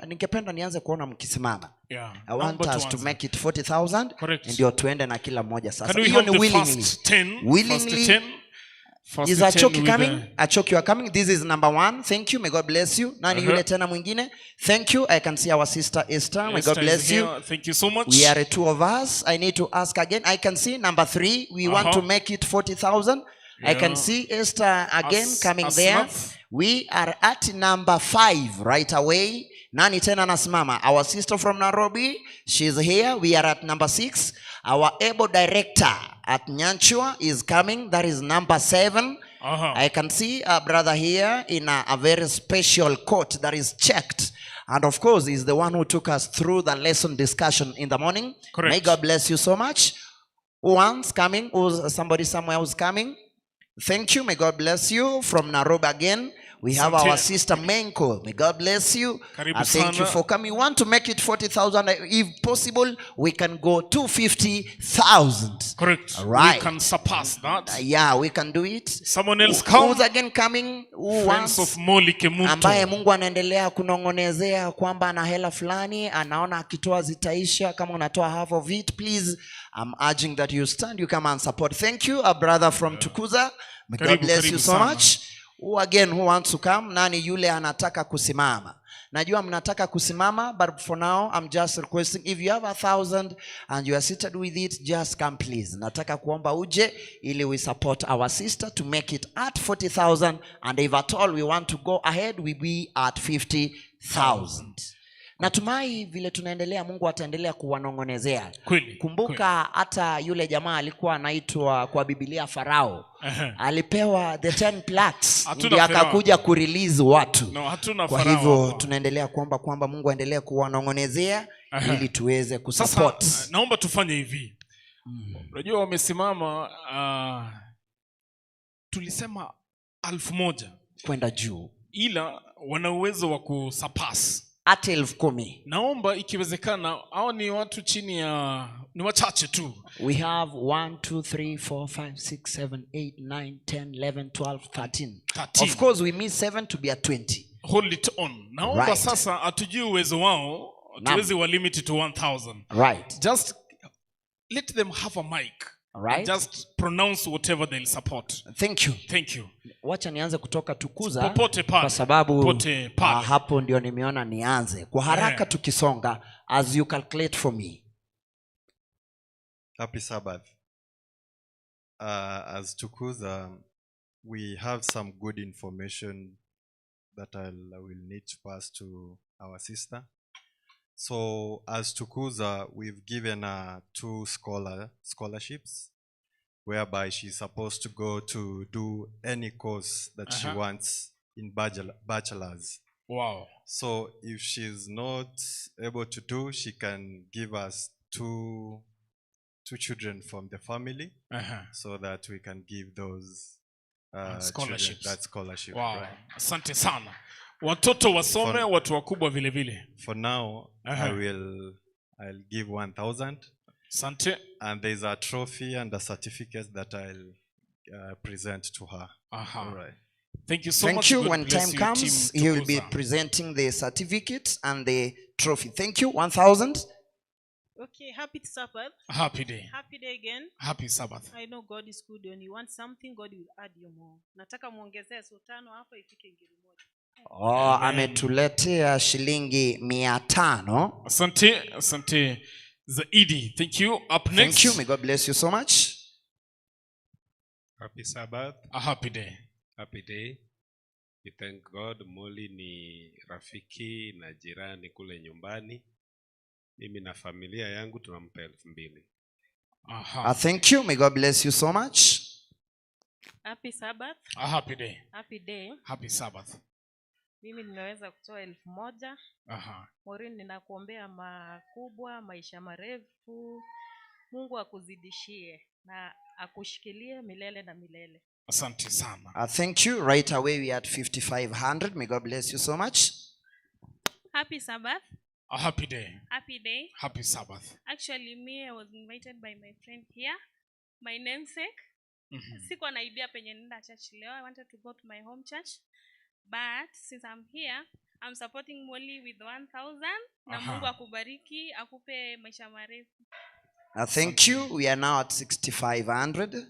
Ningependa nianze kuona mkisimama. I want Naomba us to tuanze. Make it 40,000 Correct. ndio tuende na kila mmoja sasa. Can we Hiyo have ni the willingly. first 10? Willingly. First 10? First Is 10 Achoki with coming? Achoki, you are coming. This is number one. Thank you. May God bless you. Nani yule tena mwingine? Thank you. I can see our sister Esther. May Esther God is bless you. here. Thank you so much. We are two of us. I need to ask again. I can see number three. We want to make it 40,000. I can see Esther again coming there. Asnath. We are at number five right away. Nani tena anasimama? Our sister from Nairobi, she's here. We are at number six. Our able director at Nyanchua is coming. That is number seven. I can see a brother here in a very special coat that is checked. And of course, he's the one who took us through the lesson discussion in the morning. Correct. May God bless you so much. Who wants coming? Who's somebody somewhere who's coming? Thank you. May God bless you. From Nairobi again, we have Asante. our sister Menko. May God bless you. Karibu Thank you sana. for coming. We want to make it 40,000. If possible, we can go to 50,000. Correct. All right. We can surpass that. Yeah, we can do it. Someone else come. Who's again coming? Who Friends wants? of Molly Kemunto. Ambaye Mungu anaendelea kunong'onezea kwamba ana hela fulani, anaona akitoa zitaisha. Kama unatoa half of it, please, I'm urging that you stand, you come and support. Thank you, a brother from Tukuza. May God Karibu, bless karibu you so sana. Much. Who again who wants to come? Nani yule anataka kusimama? Najua mnataka kusimama, but for now I'm just requesting if you have 1,000 and you are seated with it, just come please. Nataka kuomba uje ili we support our sister to make it at 40,000, and if at all we want to go ahead, we be at 50,000. Natumai vile tunaendelea Mungu ataendelea kuwanong'onezea. Kweli. Kumbuka hata yule jamaa alikuwa anaitwa kwa Biblia Farao. Alipewa the 10 plagues Hatuna ndio Farao. akakuja kurelease watu. No, hatuna Kwa Farao hivyo hapa. Tunaendelea kuomba kwamba Mungu aendelee kuwanong'onezea ili tuweze Sasa kusupport. Naomba tufanye hivi. Unajua wamesimama, tulisema 1,000 kwenda juu, ila wana uwezo wa kusurpass hata 10,000. Naomba ikiwezekana, hao ni watu chini ya, ni wachache tu. We have 1, 2, 3, 4, 5, 6, 7, 8, 9, 10, 11, 12, 13. 13. Of course we miss 7 to be at 20. Hold it on. Naomba sasa hatujui uwezo wao, tuwezi wa limit to 1,000. Just let them have a mic. Just pronounce whatever they'll support. Thank you. Thank you. Wacha nianze kutoka Tukuza Popote pale. kwa sababu Popote pale. Hapo ndio nimeona nianze. Kwa haraka tukisonga, as you calculate for me. Happy Sabbath. As Tukuza, we have some good information that I will need to pass to our sister. So as Tukuza, we've given her 2 scholarships, whereby she's supposed to go to do any course that she wants in bachelor's. Wow. So if she's not able to do, she can give us two children from the family, so that we can give those children Scholarships. that scholarship. Wow. Right. Asante sana. Watoto wasome, watu wakubwa vile vile. For now, I'll give 1,000. Asante. And there's a trophy and a certificate that I'll present to her. All right. Thank you so Thank much. you. God When bless time you, comes, team he will be Tukuza. Presenting the certificate and the trophy. Thank you. 1,000. Okay, happy Sabbath. Happy day. Happy day again. Happy Sabbath. I know God is good. When you want something, God will add you more. Nataka muongezee so tano hapa ifike ngiri moja. Oh, ametuletea shilingi 500. Asante, asante zaidi. Thank you. Up next. Thank you. May God bless you so much. Happy Sabbath. A happy day. Happy day. We thank God. Molly ni rafiki na jirani kule nyumbani. Mimi na familia yangu tunampa 2,000. Thank you. May God bless you so much. Happy Sabbath. A happy day. Happy day. Happy Sabbath. Mimi nimeweza kutoa 1,000. Maureen, ninakuombea makubwa, maisha marefu. Mungu akuzidishie na akushikilie milele na milele. Asante sana. Thank you. Right away we are at 5,500. May God bless you so much. Happy Sabbath. A happy day. Happy day. Happy Sabbath. Actually, me, I was invited by my friend here, my namesake. Sikuwa na idea penye nenda church leo. I wanted to go to my home church. But since I'm here, I'm supporting Molly with 1,000. Na Mungu akubariki, akupe maisha marefu. Thank you. We are now at 6,500.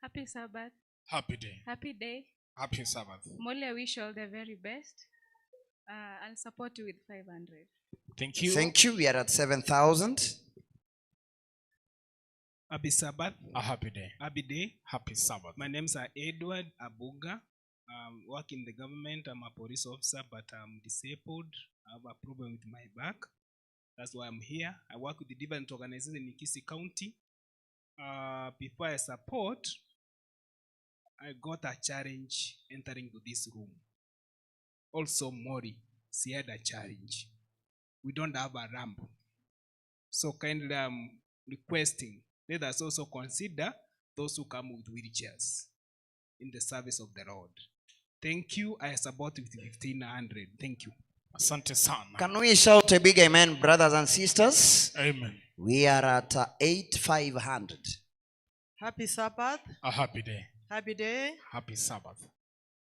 Happy Sabbath. Happy day. Happy day. Happy Sabbath. Molly, I wish you all the very best. I'll support you with 500. Thank you. Thank you. We are at 7,000. Happy Sabbath. A happy day. Happy day. Happy Sabbath. My name's are Edward Abuga. I work in the government. I'm a police officer, but I'm disabled. I have a problem with my back. That's why I'm here. I work with the different organizations in Kisii County. Before I support, I got a challenge entering to this room. Also, Mori, she had a challenge. We don't have a ramp. So kindly I'm requesting, let us also consider those who come with wheelchairs in the service of the Lord. Thank you. I support with 1,500. Thank you. Asante sana. Can we shout a big amen, brothers and sisters? Amen. We are at 8,500. Happy Sabbath. A happy day. Happy day. Happy Sabbath.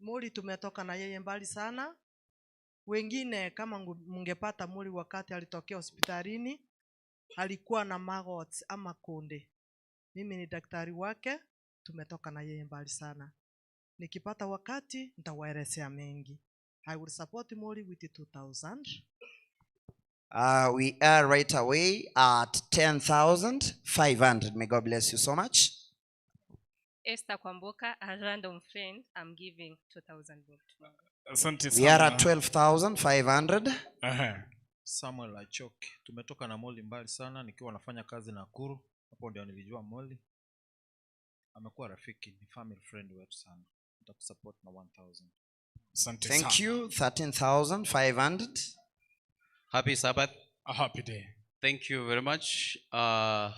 Muli tumetoka na yeye mbali sana. Wengine kama mungepata Muli wakati alitokea hospitalini, alikuwa na maggots ama konde. Mimi ni daktari wake, tumetoka na yeye mbali sana. Nikipata wakati nitawaelezea mengi. I will support Muli with 2,000. We are right away at 10,500. May God bless you so much. Esther Kwamboka, a random friend, I'm giving 2,000 bob to. Asante We are sana. at 12,500. Samuel Achoki, tumetoka na Molly mbali sana, nikiwa nafanya kazi Nakuru, hapo ndio nilijua Molly. Amekuwa rafiki, ni family friend wetu sana. Nitakusupport na 1,000. Asante Thank sana. you. 13,500. Happy Sabbath. A happy day. Thank you very much. I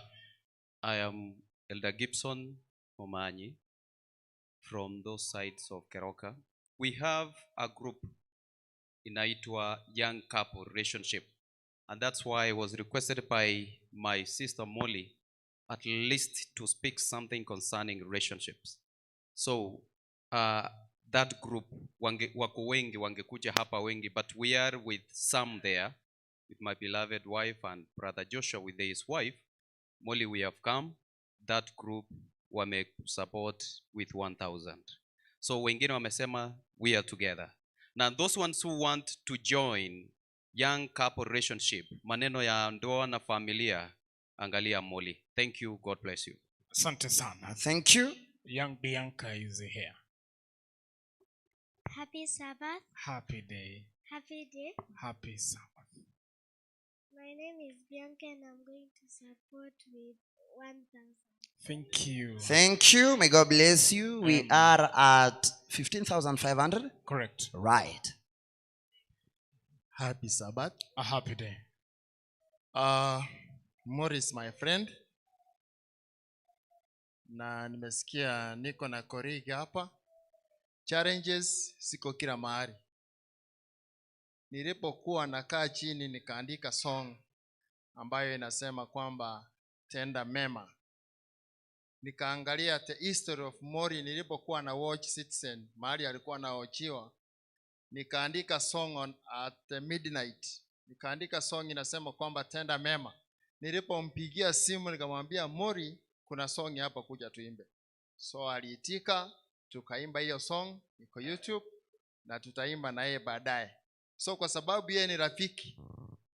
am Elder Gibson Momanyi from those sides of Keroka. We have a group inaitwa Young Couple Relationship. And that's why I was requested by my sister Molly at least to speak something concerning relationships. So that group, wako wengi, wangekuja hapa wengi, but we are with some there, with my beloved wife and brother Joshua with his wife. Molly, we have come. That group wame support with 1,000. So wengine wamesema we are together. Now those ones who want to join young couple relationship, maneno ya ndoa na familia, angalia Molly. Thank you. God bless you. Asante sana. Thank you. Young Bianca is here. Happy Sabbath. Happy day. Happy day. Happy Sabbath. My name is Bianca and I'm going to support with 1,000. Thank you. Thank you. May God bless you. We are at 15,500. Correct. Right. Happy Sabbath. A happy day. Morris, my friend. Na nimesikia niko na colleague hapa. Challenges siko kila mahali. Nilipokuwa nakaa chini nikaandika song ambayo inasema kwamba tenda mema. Nikaangalia the history of Mori nilipokuwa na watch Citizen mahali alikuwa anaochiwa. Nikaandika song on at the midnight. Nikaandika song inasema kwamba tenda mema. Nilipompigia simu nikamwambia Mori, kuna song hapa, kuja tuimbe. So aliitika, tukaimba hiyo song, iko YouTube na tutaimba na yeye baadaye. So kwa sababu yeye ni rafiki,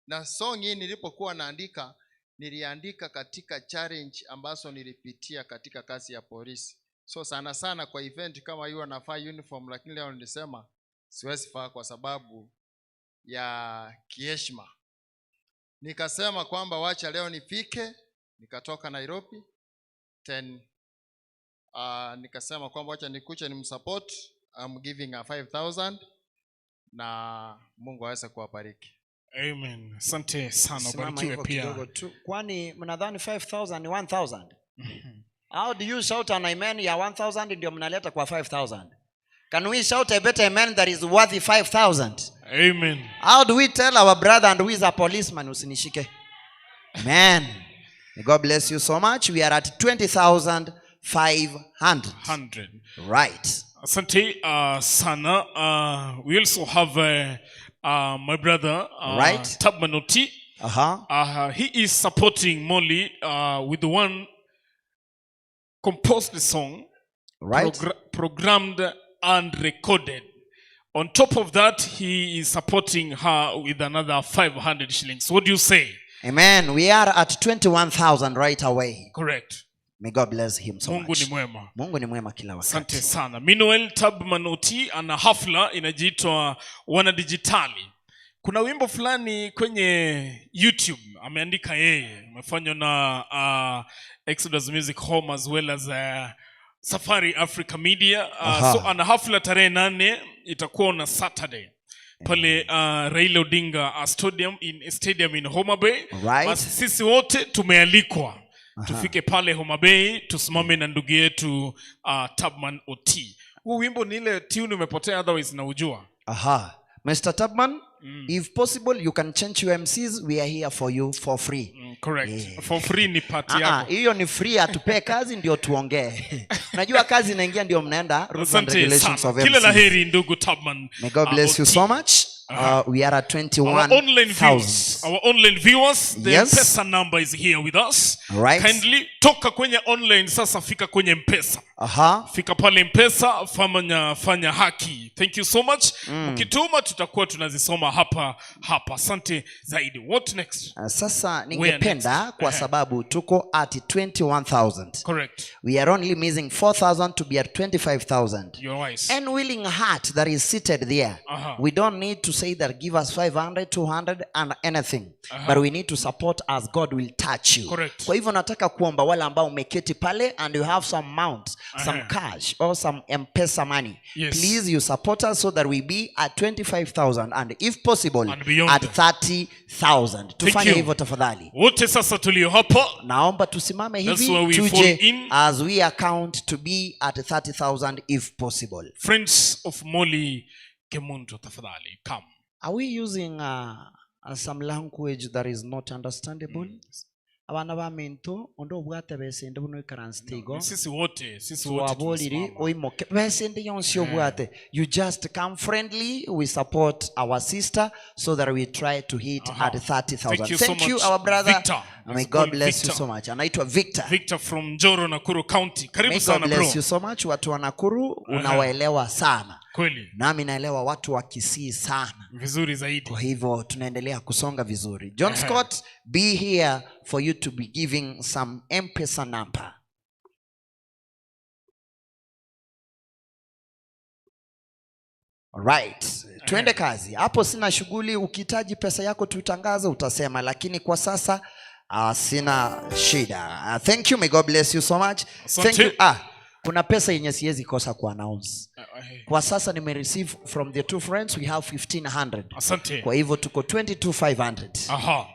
na song hii nilipokuwa naandika, niliandika katika challenge ambazo nilipitia katika kazi ya polisi. So sana sana kwa event kama hiyo nafaa uniform, lakini leo nilisema siwezi faa kwa sababu ya kiheshima. Nikasema kwamba wacha leo nifike, nikatoka Nairobi 10, nikasema kwamba wacha nikuche nimsupport. I'm giving a 5,000 na Mungu aweze kuwabariki. Amen. Asante sana, Simama ubarikiwe hivyo pia. kidogo tu. Kwani mnadhani 5,000 ni 1,000? How do you shout an amen ya 1,000 ndio mnaleta kwa 5,000? Can we shout a better amen that is worthy 5,000? Amen. How do we tell our brother and who is a policeman usinishike? Amen. May God bless you so much. We are at 20,500. 100. Right. Asante sana. We also have my brother, Right. Tubman Oti. He is supporting Molly with one composed song. Right. Programmed and recorded. On top of that, he is supporting her with another 500 shillings. What do you say? Amen. We are at 21,000 right away. Correct. May God bless him so Mungu much. ni mwema. Mungu ni mwema kila wakati. Asante sana. Meanwhile, Tab Manoti ana hafla inajiitwa Wanadijitali. Kuna wimbo fulani kwenye YouTube ameandika yeye, umefanywa na Exodus Music Home as well as Safari Africa Media. Aha. So ana hafla tarehe 8 itakuwa na Saturday pale Raila Odinga Stadium in Homa Bay. Right. Basi sisi wote tumealikwa tufike pale Homa Bay tusimame na ndugu yetu Tabman Oti. Huu wimbo ni ile tune umepotea, otherwise naujua. Aha. Mr. Tabman, if possible you can change your MCs. We are here for you for free. Correct. Yeah. For free ni part yako. Hiyo ni free, atupee kazi ndio tuongee. Unajua kazi inaingia ndio mnaenda rules and Asante regulations sana. of Kila MCs. la heri ndugu Tabman. May God bless you Oti. so much. We are at Our online 21,000. viewers, our online viewers, the Yes. M-Pesa number is here with us. Right. Kindly toka kwenye online sasa, fika kwenye M-Pesa. Aha. Fika pale M-Pesa, fanya haki. Thank you so much. Ukituma tutakuwa tunazisoma hapa hapa. Asante zaidi. What next? Sasa Where ningependa next? kwa sababu tuko at 21,000. Correct. We are only missing 4,000 to be at 25,000. You're wise. And willing heart that is seated there. Aha. We don't need to say that give us 500, 200 and anything. Aha. But we need to support as God will touch you. Correct. Kwa hivyo nataka kuomba wale ambao umeketi pale and you have some amount, some Aha. cash or some M-Pesa money. Yes. Please you support us so that we be at 25,000 and if possible And beyond. at 30,000. Thank Tufanye you. hivyo tafadhali. Wote sasa tulio hapa Naomba tusimame That's hivi where we fall tuje in. as we account to be at 30,000 if possible. Friends of Molly Kemunto, tafadhali come. Are we using some language that is not understandable? Abana ba minto ondo obwate besende buno ikaranste igo. Sisi wote, sisi wote Twaboliri tumesimama. oimoke besende yonsi obwate. You just come friendly, we support our sister so that we try to hit at 30,000. Thank you so Thank you, much, our brother. Victor. May It's God called bless you Victor. so much. Anaitwa Victor. Victor from Njoro, Nakuru County. Karibu May God sana bro. bless you so much. Watu wa Nakuru unawaelewa sana. Kweli. Nami naelewa watu wa Kisii sana. Vizuri zaidi. Kwa hivyo tunaendelea kusonga vizuri. John Aha. Scott, be here for you to be giving some M-Pesa number. Right. Tuende kazi. Hapo sina shughuli. Ukihitaji pesa yako tutangaze, utasema, lakini kwa sasa sina shida. Thank you. May God bless you so much. Asante. Thank you. Kuna pesa yenye siwezi kosa ku announce. Kwa sasa nime receive from the two friends, we have 1,500. Asante. Kwa hivyo tuko 22,500. Aha.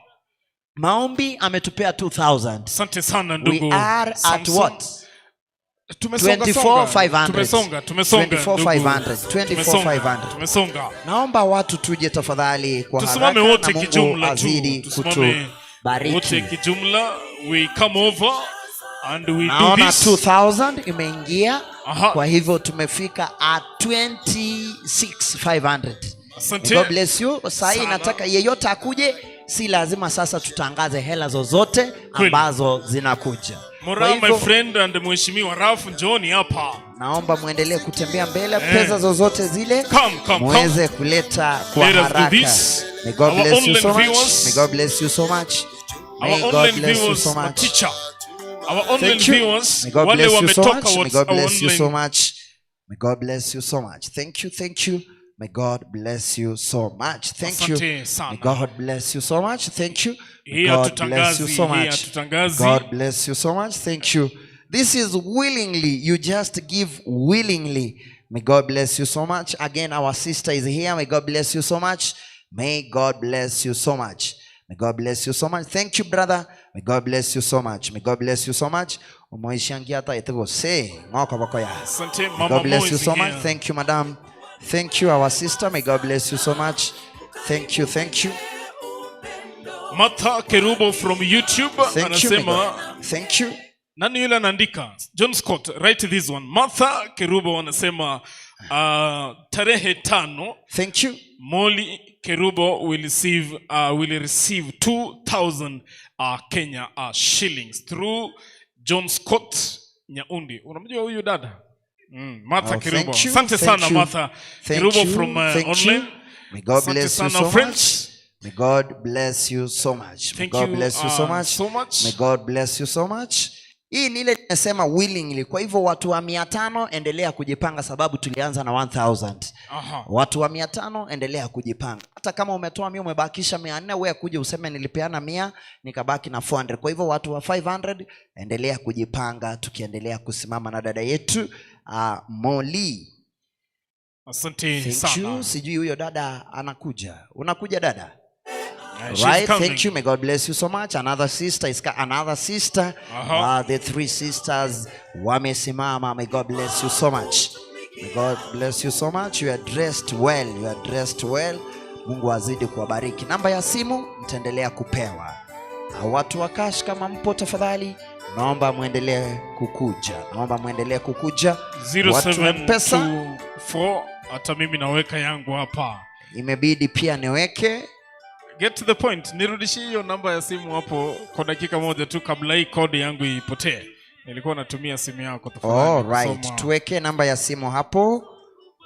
Maombi ametupea 2,000. Asante sana ndugu. We are at Samson. what? Tumesonga, 24,500. Tumesonga, tumesonga, 24,500. ndugu. 24,500. Tumesonga. Naomba watu tuje tafadhali kwa Tusimame haraka wote na Mungu kijumla tu. azidi Tusimame kutubariki. wote kijumla. We come over and we do Naona this. 2,000 imeingia. Aha. Kwa hivyo tumefika at 26,500. Asante. God bless you. Sahi Sana. nataka yeyote akuje, si lazima sasa tutangaze hela zozote Kweli. ambazo zinakuja. Mora, Kwa my hivyo, friend and mheshimiwa Ralph, njooni hapa. Naomba muendelee kutembea mbele, pesa zozote zile Come, come, muweze kuleta kwa Let us do haraka. this. May God Our bless you online so much. viewers. May God bless you so much. May Our God online bless you viewers, so much. teacher. Our online Thank you. viewers, May God wale bless you so wametoka much. May what's God our bless you so online much. May God bless you so much. Thank you, thank you. May God bless you so much. Thank you. Asante sana. May God bless you so much. Thank you. May Hii God bless you hatutangazi, so hii much. hatutangazi. God bless you so much. Thank you. This is willingly. You just give willingly. May God bless you so much. Again, our sister is here. May God bless you so much. May God bless you so much. May God bless you so much. Thank you, brother. May God bless you so much. May God bless you so much. Umoishangia hata itego se ngoko boko ya. Asante, May Mama God bless Mo you is so much. here. Thank you, madam. Thank you, our sister. May God bless you so much. Thank you, thank you. Martha Kerubo from YouTube Thank you, may anasema God. Thank you. Nani yule anaandika? John Scott, write this one. Martha Kerubo anasema tarehe 5. Thank you. Molly Kerubo will receive 2,000 Kenya shillings through John Scott Nyaundi. Unamjua huyu dada? Martha Oh, Kirubo. thank you, Asante thank sana you, Martha thank Kirubo you, from thank online. you. May God Asante bless you sana so friends. much. May God bless you so much. May Thank God you, bless you so much. so much. May God bless you so much. Hii ni ile nimesema willingly. Kwa hivyo watu wa 500 endelea kujipanga, sababu tulianza na 1000. Aha. Watu wa 500 endelea kujipanga. Hata kama umetoa 100 umebakisha 400, wewe kuja useme nilipeana 100 nikabaki na 400. Kwa hivyo watu wa 500 endelea kujipanga, tukiendelea kusimama na dada yetu Molly. Asante Thank sana. you. Sijui huyo dada anakuja. Unakuja dada? Yeah, she's Right, coming. thank you. May God bless you so much. Another sister is another sister. Aha. The three sisters wamesimama. May God bless you so much. May God bless you so much. You are dressed well. You are dressed well. Mungu azidi kuwabariki. Namba ya simu mtaendelea kupewa. Watu wa cash kama mpo tafadhali, naomba muendelee kukuja. Naomba muendelee kukuja. Watu wa M-Pesa 0724, hata mimi naweka yangu hapa. Imebidi pia niweke. Get to the point. Nirudishie hiyo namba ya simu hapo kwa dakika moja tu kabla hii kodi yangu ipotee. Nilikuwa natumia simu yako tafadhali. All right. kusoma. Tuweke namba ya simu hapo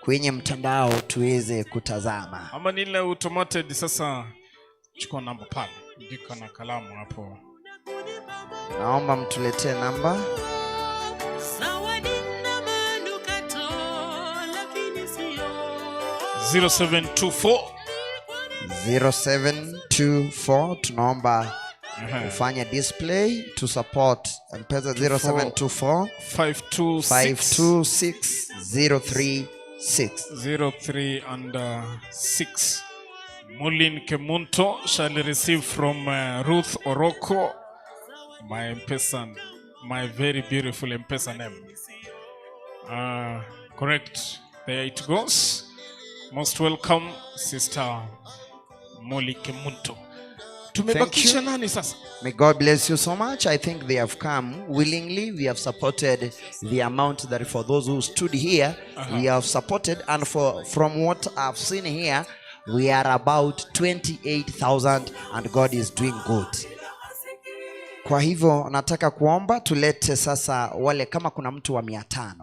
kwenye mtandao tuweze kutazama. Ama ni ile automated sasa, chukua namba pale. Andika na kalamu hapo. Naomba mtuletee namba. Zawadi na manukato, lakini sio 0724 0724 tunaomba ufanye display to support M-Pesa 0724 526 526 03 and 6. Mulin Kemunto shall receive from Ruth Oroko my M-Pesa, my very beautiful M-Pesa name. Correct. There it goes. Most welcome, Sister Molly Kemunto. Tumebakisha Thank you. nani sasa? May God bless you so much. I think they have come willingly. We have supported the amount that for those who stood here, we have supported. And from what I've seen here, we are about 28,000 and God is doing good. Kwa hivyo nataka kuomba tulete sasa wale, kama kuna mtu wa 500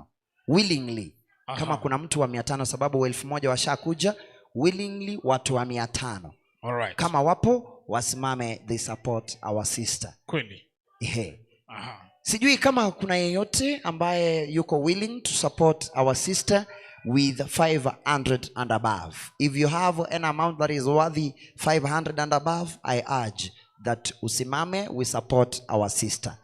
willingly. Kama kuna mtu wa 500, sababu 1000 washakuja willingly, watu wa 500. All right. Kama wapo wasimame, they support our sister. Kweli. Ehe. Aha. Sijui kama kuna yeyote ambaye yuko willing to support our sister with 500 and above. If you have an amount that is worthy 500 and above, I urge that usimame, we support our sister.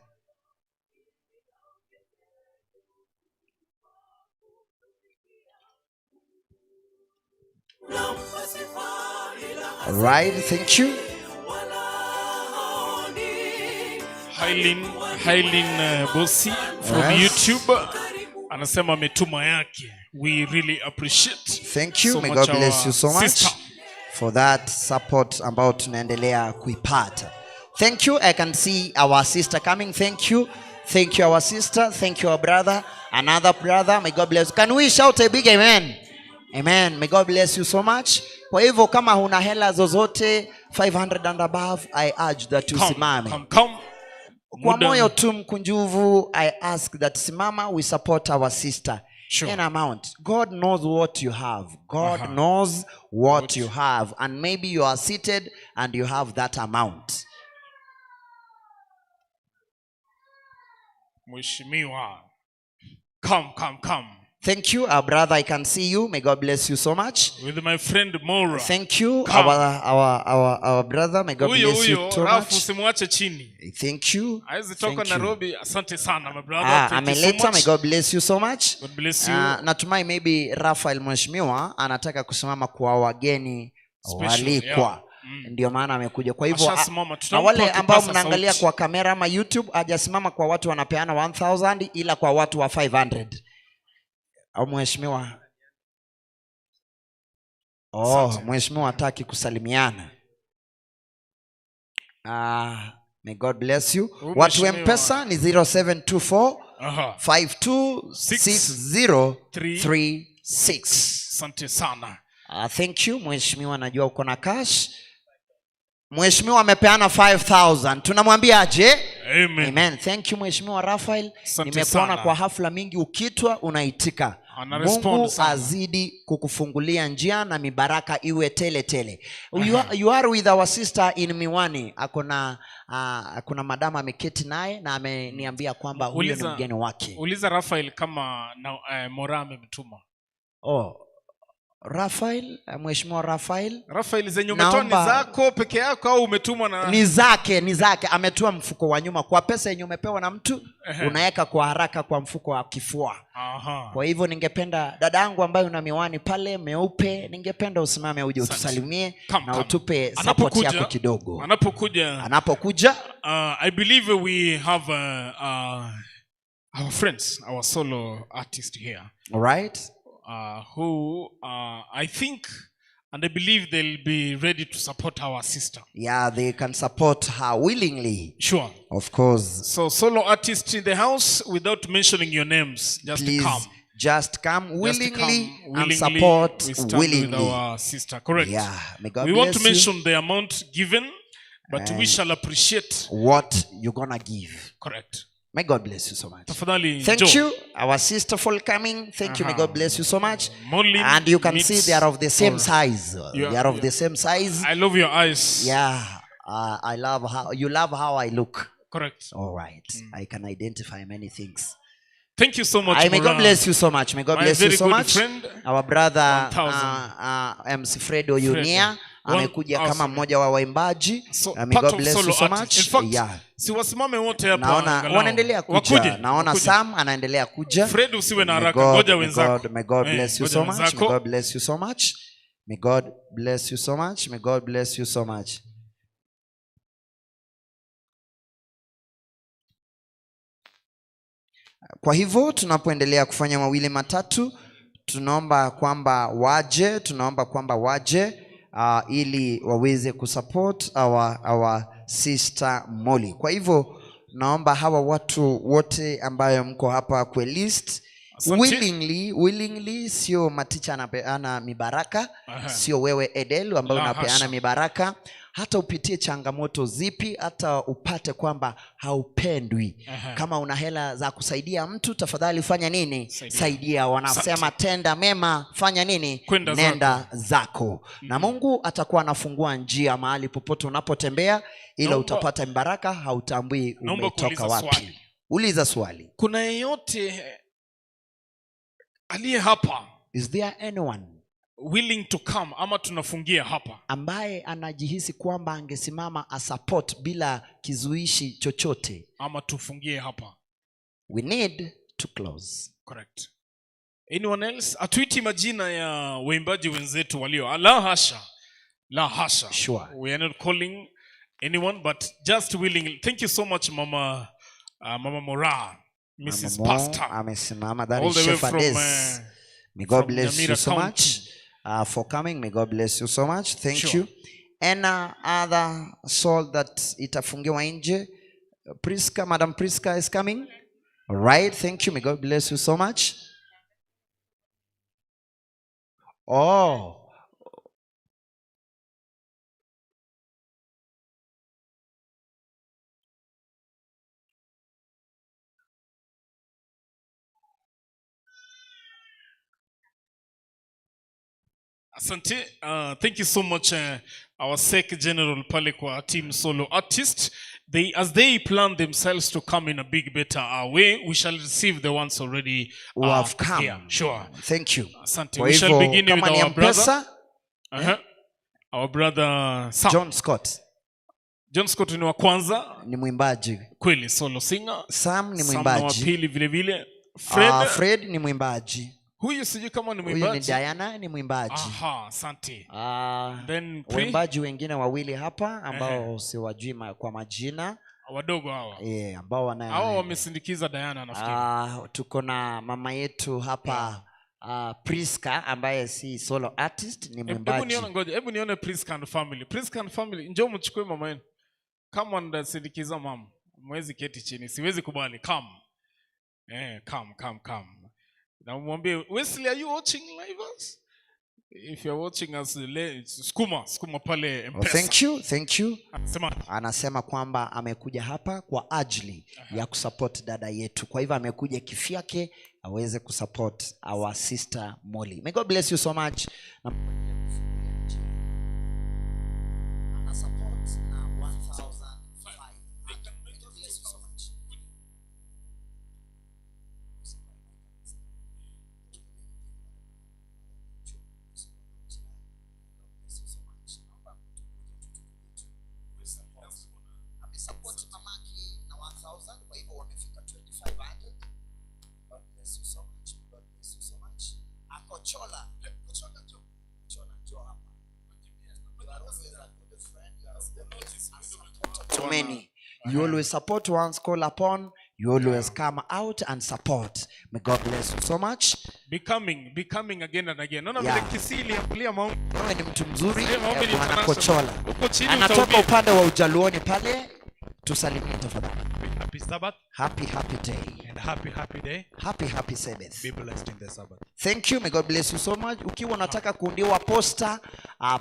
All right, thank you. Hailin Bosi from Yes. YouTube anasema ametuma yake. We really appreciate. Thank you. So May much God bless our you so much sister. for that support ambao tunaendelea kuipata. Thank you. I can see our sister coming. Thank you. Thank you, our sister. Thank you, our brother. Another brother. May God bless you. Can we shout a big amen? Amen. May God bless you so much. Kwa hivyo kama huna hela zozote 500 and above, I urge that Come, usimame. come, come. Kwa Muda. moyo tu mkunjuvu, I ask that simama, we support our sister. Sure. An amount. God knows what you have. God knows what you have. And maybe you are seated and you have that amount. Mheshimiwa. Come, come, come. Thank you, our brother. I can see you. May God bless you so much. With my friend Maura. Thank you, Come. our brother. May God Huyo, bless you huyo, so Rafu, much. usimwache chini. Thank you. Hawezi toka Thank you. Nairobi. Asante sana, my brother. Thank you so Ameleta. May much. God bless you so much. God bless you. Natumai maybe Raphael mheshimiwa anataka kusimama kwa wageni Special, walikwa. yeah. Ndio maana amekuja. Kwa hivyo, Ashasimama, na tutampa wale ambao kipasa mnaangalia sauti. kwa kamera ama YouTube, hajasimama kwa watu wanapeana 1000 ila kwa watu wa 500. Au mheshimiwa? Oh, Asante. mheshimiwa hataki kusalimiana. May God bless you. Huyu Watu wa mheshimiwa. M-Pesa ni 0724 Aha. 526036. Asante sana. Thank you mheshimiwa, najua uko na cash. Mheshimiwa amepeana 5000. Tunamwambia aje? Amen. Amen. Thank you Mheshimiwa Raphael. Asante Nimekuona sana. kwa hafla mingi ukitwa unaitika. Ana respond Mungu sana. azidi kukufungulia njia na mibaraka iwe tele tele. You are with our sister in Miwani. Akona kuna madama ameketi naye na ameniambia kwamba huyo ni mgeni wake. Uliza Raphael kama na, Mora amemtuma. Oh. Raphael, Mheshimiwa Raphael. Raphael, zenye umetoa ni zako peke yako au umetumwa na Ni zake, ni zake. Ametoa mfuko wa nyuma kwa pesa yenye umepewa na mtu, unaweka kwa haraka kwa mfuko wa kifua. Kwa hivyo ningependa dada yangu ambaye una miwani pale meupe, ningependa usimame uje utusalimie na utupe support yako kidogo. Anapokuja. I believe we have our friends, our solo artist here. All right. Who I think and I believe they'll be ready to support our sister. Yeah, they can support her willingly. Sure. Of course. So solo artist in the house, without mentioning your names, just Please, come. Just come Just willingly come and willingly. support We stand willingly. with our sister, correct? Yeah. May God We want to bless you. mention the amount given, but we And shall appreciate what you're going to give. Correct. May God bless you so much. Tafadhali, Thank njoo. you, our sister, for coming. Thank you. May God bless you so much. Molly And you can meets see they are of the same Paul. size. Yeah, They are of yeah. the same size. I love your eyes. Yeah. I love how you love how I look. Correct. All right. I can identify many things. Thank you so much. May God Moran. bless you so much. May God My bless you very so good much. friend. Our brother 1000. MC Fred Oyunia Fred. amekuja One kama thousand. mmoja wa waimbaji. So, May part God of bless solo you so artist. much. In fact, Yeah. si wasimame wote hapa Naona angalau. wanaendelea kuja. Wakuje, Naona wakuje. Sam anaendelea kuja. Fred, usiwe na May haraka, God, ngoja may wenzako. God, may God bless you Ngoja so much. May wenzako. God bless you so much. May God bless you so much. May God bless you so much. Kwa hivyo tunapoendelea kufanya mawili matatu, tunaomba kwamba waje, tunaomba kwamba waje ili waweze kusupport our sister Molly. Kwa hivyo naomba hawa watu wote ambayo mko hapa kwa list Asante. willingly, sio maticha anapeana mibaraka, sio wewe Edel ambaye La unapeana hasha. mibaraka. Hata upitie changamoto zipi, hata upate kwamba haupendwi. Kama una hela za kusaidia mtu, tafadhali fanya nini? Saidia. Saidia. Wanasema Asante. tenda mema, fanya nini? Kwenda Nenda zako. zako. Na Mungu atakuwa anafungua njia mahali popote unapotembea, ila utapata mbaraka, hautambui Naomba umetoka kuuliza wapi. swali. Uliza swali. Kuna yeyote aliye hapa? Is there anyone willing to come, ama tunafungia hapa? ambaye anajihisi kwamba angesimama asupport bila kizuishi chochote? Ama tufungie hapa? We need to close. Correct. Anyone else? Atuiti majina ya waimbaji wenzetu walio. La hasha. La hasha. Sure. We are not calling anyone, but just willingly. Thank you so much, Mama Mora, Mrs. Mama Mo Pastor. amesimama. That All is the way from, Shepherdess. May God from bless you Nyamira so County. much for coming. May God bless you so much. Thank Sure. you. Any other soul that itafungiwa nje? Priska, Madam Priska is coming. All right. Thank you. May God bless you so much. Oh. Asante. Thank you so much, our SEC General pale kwa team solo artist. As they plan themselves to come in a big, better way, we shall receive the ones already, who have come. here. Sure. Thank you. Asante. Kwa We shall hivyo, begin with kama ni our brother. M-Pesa, Our brother Sam. John Scott. John Scott ni wa kwanza. Ni mwimbaji. Kweli, solo singer. Sam ni Sam ni wa mwimbaji. pili vile vile. Fred. Fred ni mwimbaji. Huyu sijui kama ni Huyu ni mwimbaji. Diana ni mwimbaji. Aha, asante. Then Pri. Waimbaji wengine wawili hapa ambao siwajui kwa majina. Wadogo hawa. Ambao wana Hawa wamesindikiza Diana nafikiri. Tuko na mama yetu hapa, Priska ambaye si solo artist, ni Hebu mwimbaji. nione, ngoja, hebu nione Priska and family. Priska and family, njoo mchukue mama yenu. Kama ndasindikiza mama, mwezi keti chini, siwezi kubali. Come. Come, come, come. Na umwambie, Wesley, are you watching live us? If you're watching us, skuma skuma pale Oh, M-Pesa. thank you, thank you. Anasema Anasema kwamba amekuja hapa kwa ajili ya kusupport dada yetu, kwa hivyo amekuja kifyake aweze kusupport our sister Molly. May God bless you so much. Na ana support na 1500. May God bless you so much. Amesupport mamake na 1000, kwa hivyo wamefika 2500. God bless you so much. God bless you so much. Akochola. Kochola jo. Kochola jo hapa. You are always a good friend. You are always a supporter to many. You always support once call upon. You always come out and support. May God bless you so much. Becoming again and again. Naona Yeah. vile Kisii iliambulia maombi. Wewe ni mtu mzuri. Eh, maombi ni Bwana international. Kochola. Huko chini Anatoka utahubiri. upande wa Ujaluoni pale. Tusalimie tafadhali. Happy Sabbath. Happy, happy day. And happy, happy day. Happy, happy Sabbath. Be blessed in the Sabbath. Thank you. May God bless you so much. Ukiwa unataka kuundiwa posta,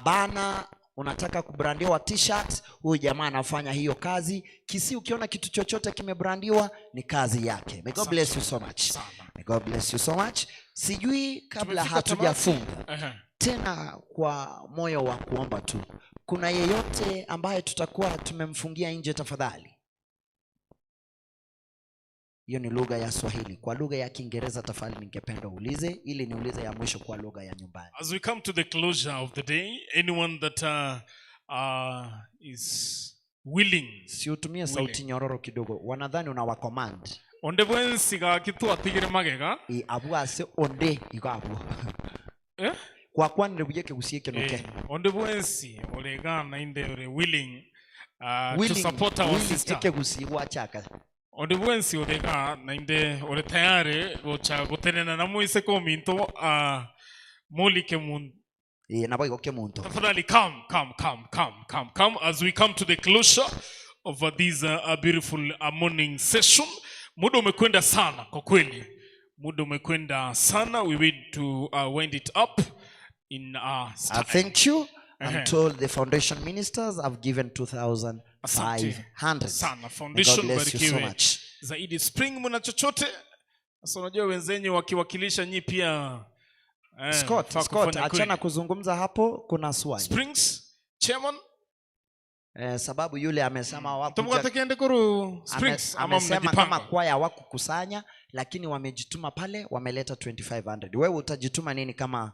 bana, unataka kubrandiwa t-shirt, huyu jamaa anafanya hiyo kazi. Kisii ukiona kitu chochote kimebrandiwa ni kazi yake. May God bless you so much. May God bless you so much. Sijui kabla Tumefika hatujafunga tamati. Aha. tena kwa moyo wa kuomba tu, kuna yeyote ambaye tutakuwa tumemfungia nje tafadhali? Hiyo ni lugha ya Swahili. Kwa lugha ya Kiingereza tafadhali ningependa uulize, ili niulize ya mwisho kwa lugha ya nyumbani. As we come to the closure of the day, anyone that is willing, Si utumie sauti nyororo kidogo, wanadhani unawa command. Onde bwensi gaki twatigire magega. Abwo ase onde iko abwo. Eh? Kwa kwanire buye kigusie kinoke. Onde bwensi oregana inde ore willing, to Willing, support our willing sister. ekegusie gwachaka. Onde bwensi orega na inde ore tayari gocha gotenena na moise kominto molike mun Nabo igo kemunto. Tafadhali come, come, come, come, come, come as we come to the closure of this beautiful morning session. Muda umekwenda sana kwa kweli, muda umekwenda sana. We need to wind it up in style. Thank you. I'm Ehe. told the foundation ministers have given 2,500. Sana May God foundation bless you so barikiwe much. zaidi. Spring, mna chochote sasa? Unajua wenzenyu wakiwakilisha nyi pia Scott, mfaa Scott, kufanya achana kweli. kuzungumza hapo, kuna swali. Springs chairman Sababu yule amesema hawakuja- Tumwatekende kuru Springs ama amesema kama mnajipanga? kwaya hawakukusanya lakini wamejituma pale, wameleta 2500. Wewe utajituma nini kama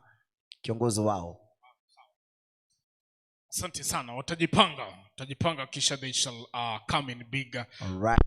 kiongozi wao? Asante sana, watajipanga, watajipanga kisha they shall come in big. All right.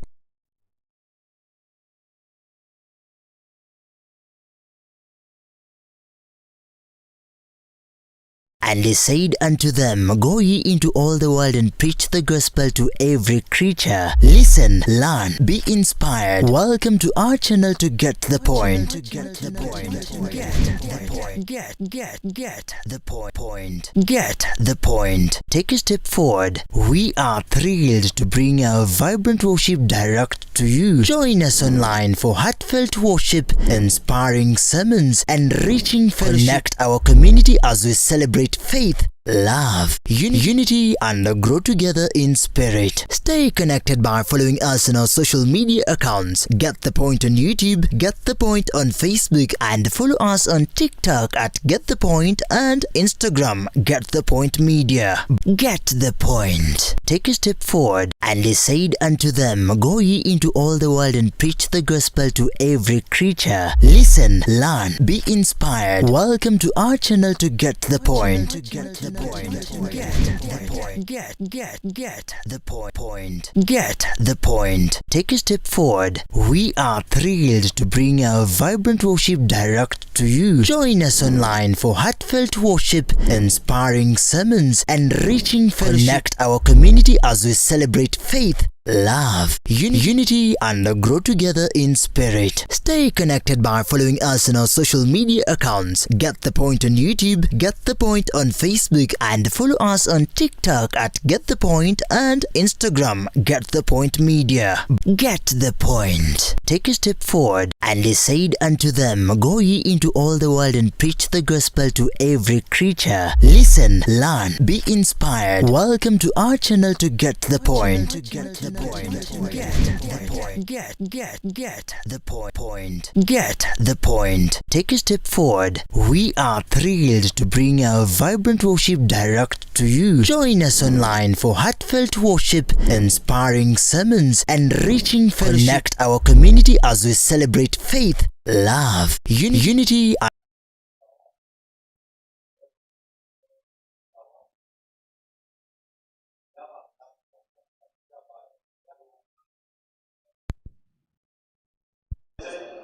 And he said unto them, Go ye into all the world and preach the gospel to every creature. Listen, learn, be inspired. Welcome to our channel to get the point. Get the point. Get the point. Get the point. Get the point. Take a step forward. We are thrilled to bring our vibrant worship direct to you. Join us online for heartfelt worship, inspiring sermons, and reaching fellowship. Connect our community as we celebrate faith, love, unity, and grow together in spirit. Stay connected by following us on our social media accounts. Get the Point on YouTube, Get the Point on Facebook, and follow us on TikTok at Get the Point and Instagram Get the Point Media. Get the Point. Take a step forward. And he said unto them, Go ye into all the world and preach the gospel to every creature. Listen, learn, be inspired. Welcome to our channel to get the point. Get the point. Get the point. Get the point. Get the point. Take a step forward. We are thrilled to bring our vibrant worship direct to you. Join us online for heartfelt worship, inspiring sermons, and reaching fellowship. Connect our community as we celebrate faith, love, unity, and grow together in spirit. Stay connected by following us on our social media accounts. Get the Point on YouTube, Get the Point on Facebook, and follow us on TikTok at Get the Point and Instagram, Get the Point Media. Get the point. Take a step forward. And he said unto them, Go ye into all the world and preach the gospel to every creature. Listen, learn, be inspired. Welcome to our channel to Get the Point. Get the point. Get the point. Get the point. Get the point. Take a step forward. We are thrilled to bring our vibrant worship direct to you. Join us online for heartfelt worship, inspiring sermons, and reaching fellowship. Connect our community as we celebrate faith, love, unity.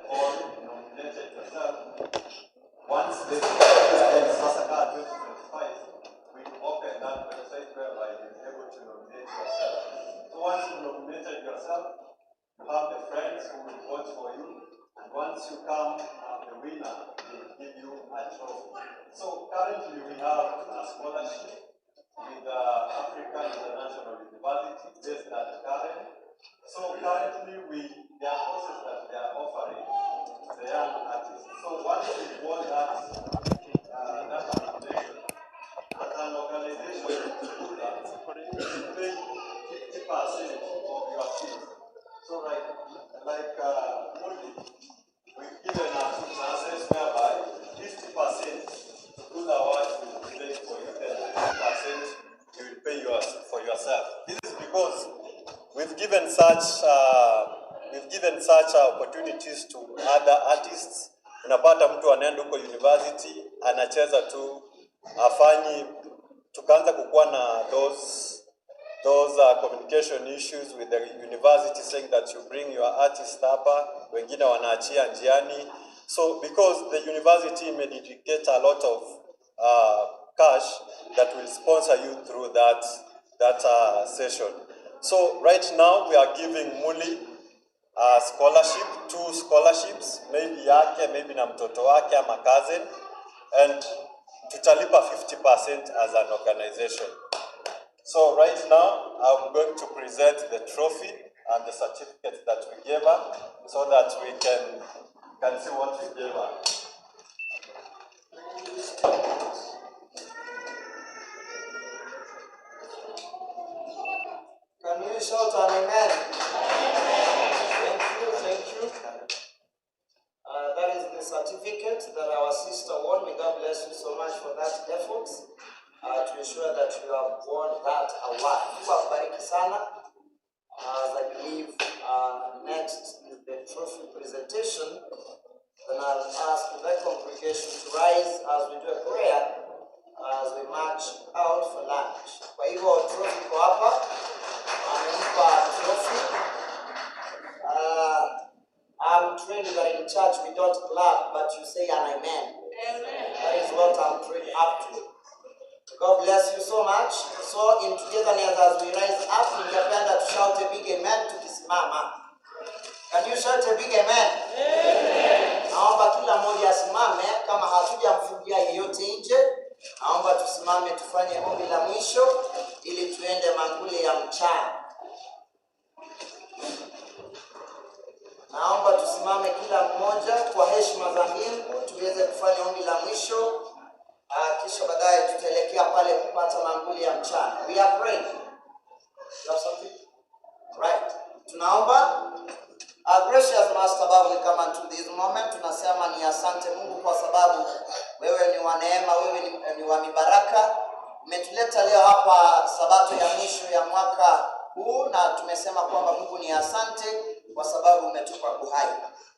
Or nominated yourself. Once this ends, Sasaka 2025, we open that website whereby you're able to nominate yourself. So once you've nominated yourself, you have the friends who will vote for you, and once you come the winner, they will give you a trophy. So currently we have a scholarship with the African International University based at Karen. So currently there are courses that they are offering the young artists. So once you've won that nomination, as an organization, you pay 50% of your fees. So like Molly, we've given her two chances whereby 50% through the award will pay for you, then 50% you will pay yours for yourself. This is because we've given such opportunities to other artists. Unapata mtu anaenda huko university anacheza tu afanyi, tukaanza kukuwa na those communication issues with the university saying that you bring your artist hapa, wengine wanaachia njiani. So because the university may dedicate a lot of cash that will sponsor you through that session. So right now we are giving Muli a scholarship, two scholarships, maybe yake, maybe na mtoto wake ama cousin, and tutalipa 50% as an organization. So right now, I'm going to present the trophy and the certificate that we gave her so that we can see what we gave her. Can you shout an amen? Thank you, thank you. That is the certificate that our sister won. May God bless you so much for that effort to ensure that you have won that award. Mungu akubariki sana. As I believe next is the trophy presentation. Then I'll ask the congregation to rise as we do a prayer as we march out for lunch. Kwa hivyo trophy iko hapa, amempa trophy. I'm trained that in church we don't clap, but you say an amen. That is what I'm trained up to. God bless you so much. So in togetherness as we rise up, ningependa to shout a big amen tukisimama. Can you shout a big amen? Naomba kila mmoja asimame, kama hatujamfungia yeyote nje, naomba tusimame tufanye ombi la mwisho ili tuende mankuli ya mchana. Naomba tusimame kila mmoja kwa heshima za Mungu tuweze kufanya ombi la mwisho, kisha baadaye tutaelekea pale kupata mankuli ya mchana. We are praying. You have something? Right. Tunaomba. Our gracious Master Baba, we come unto this moment. Tunasema ni asante Mungu kwa sababu wewe ni wa neema, wewe ni wa mibaraka. Umetuleta leo hapa sabato ya mwisho ya mwaka huu na tumesema kwamba Mungu ni asante kwa sababu umetupa uhai.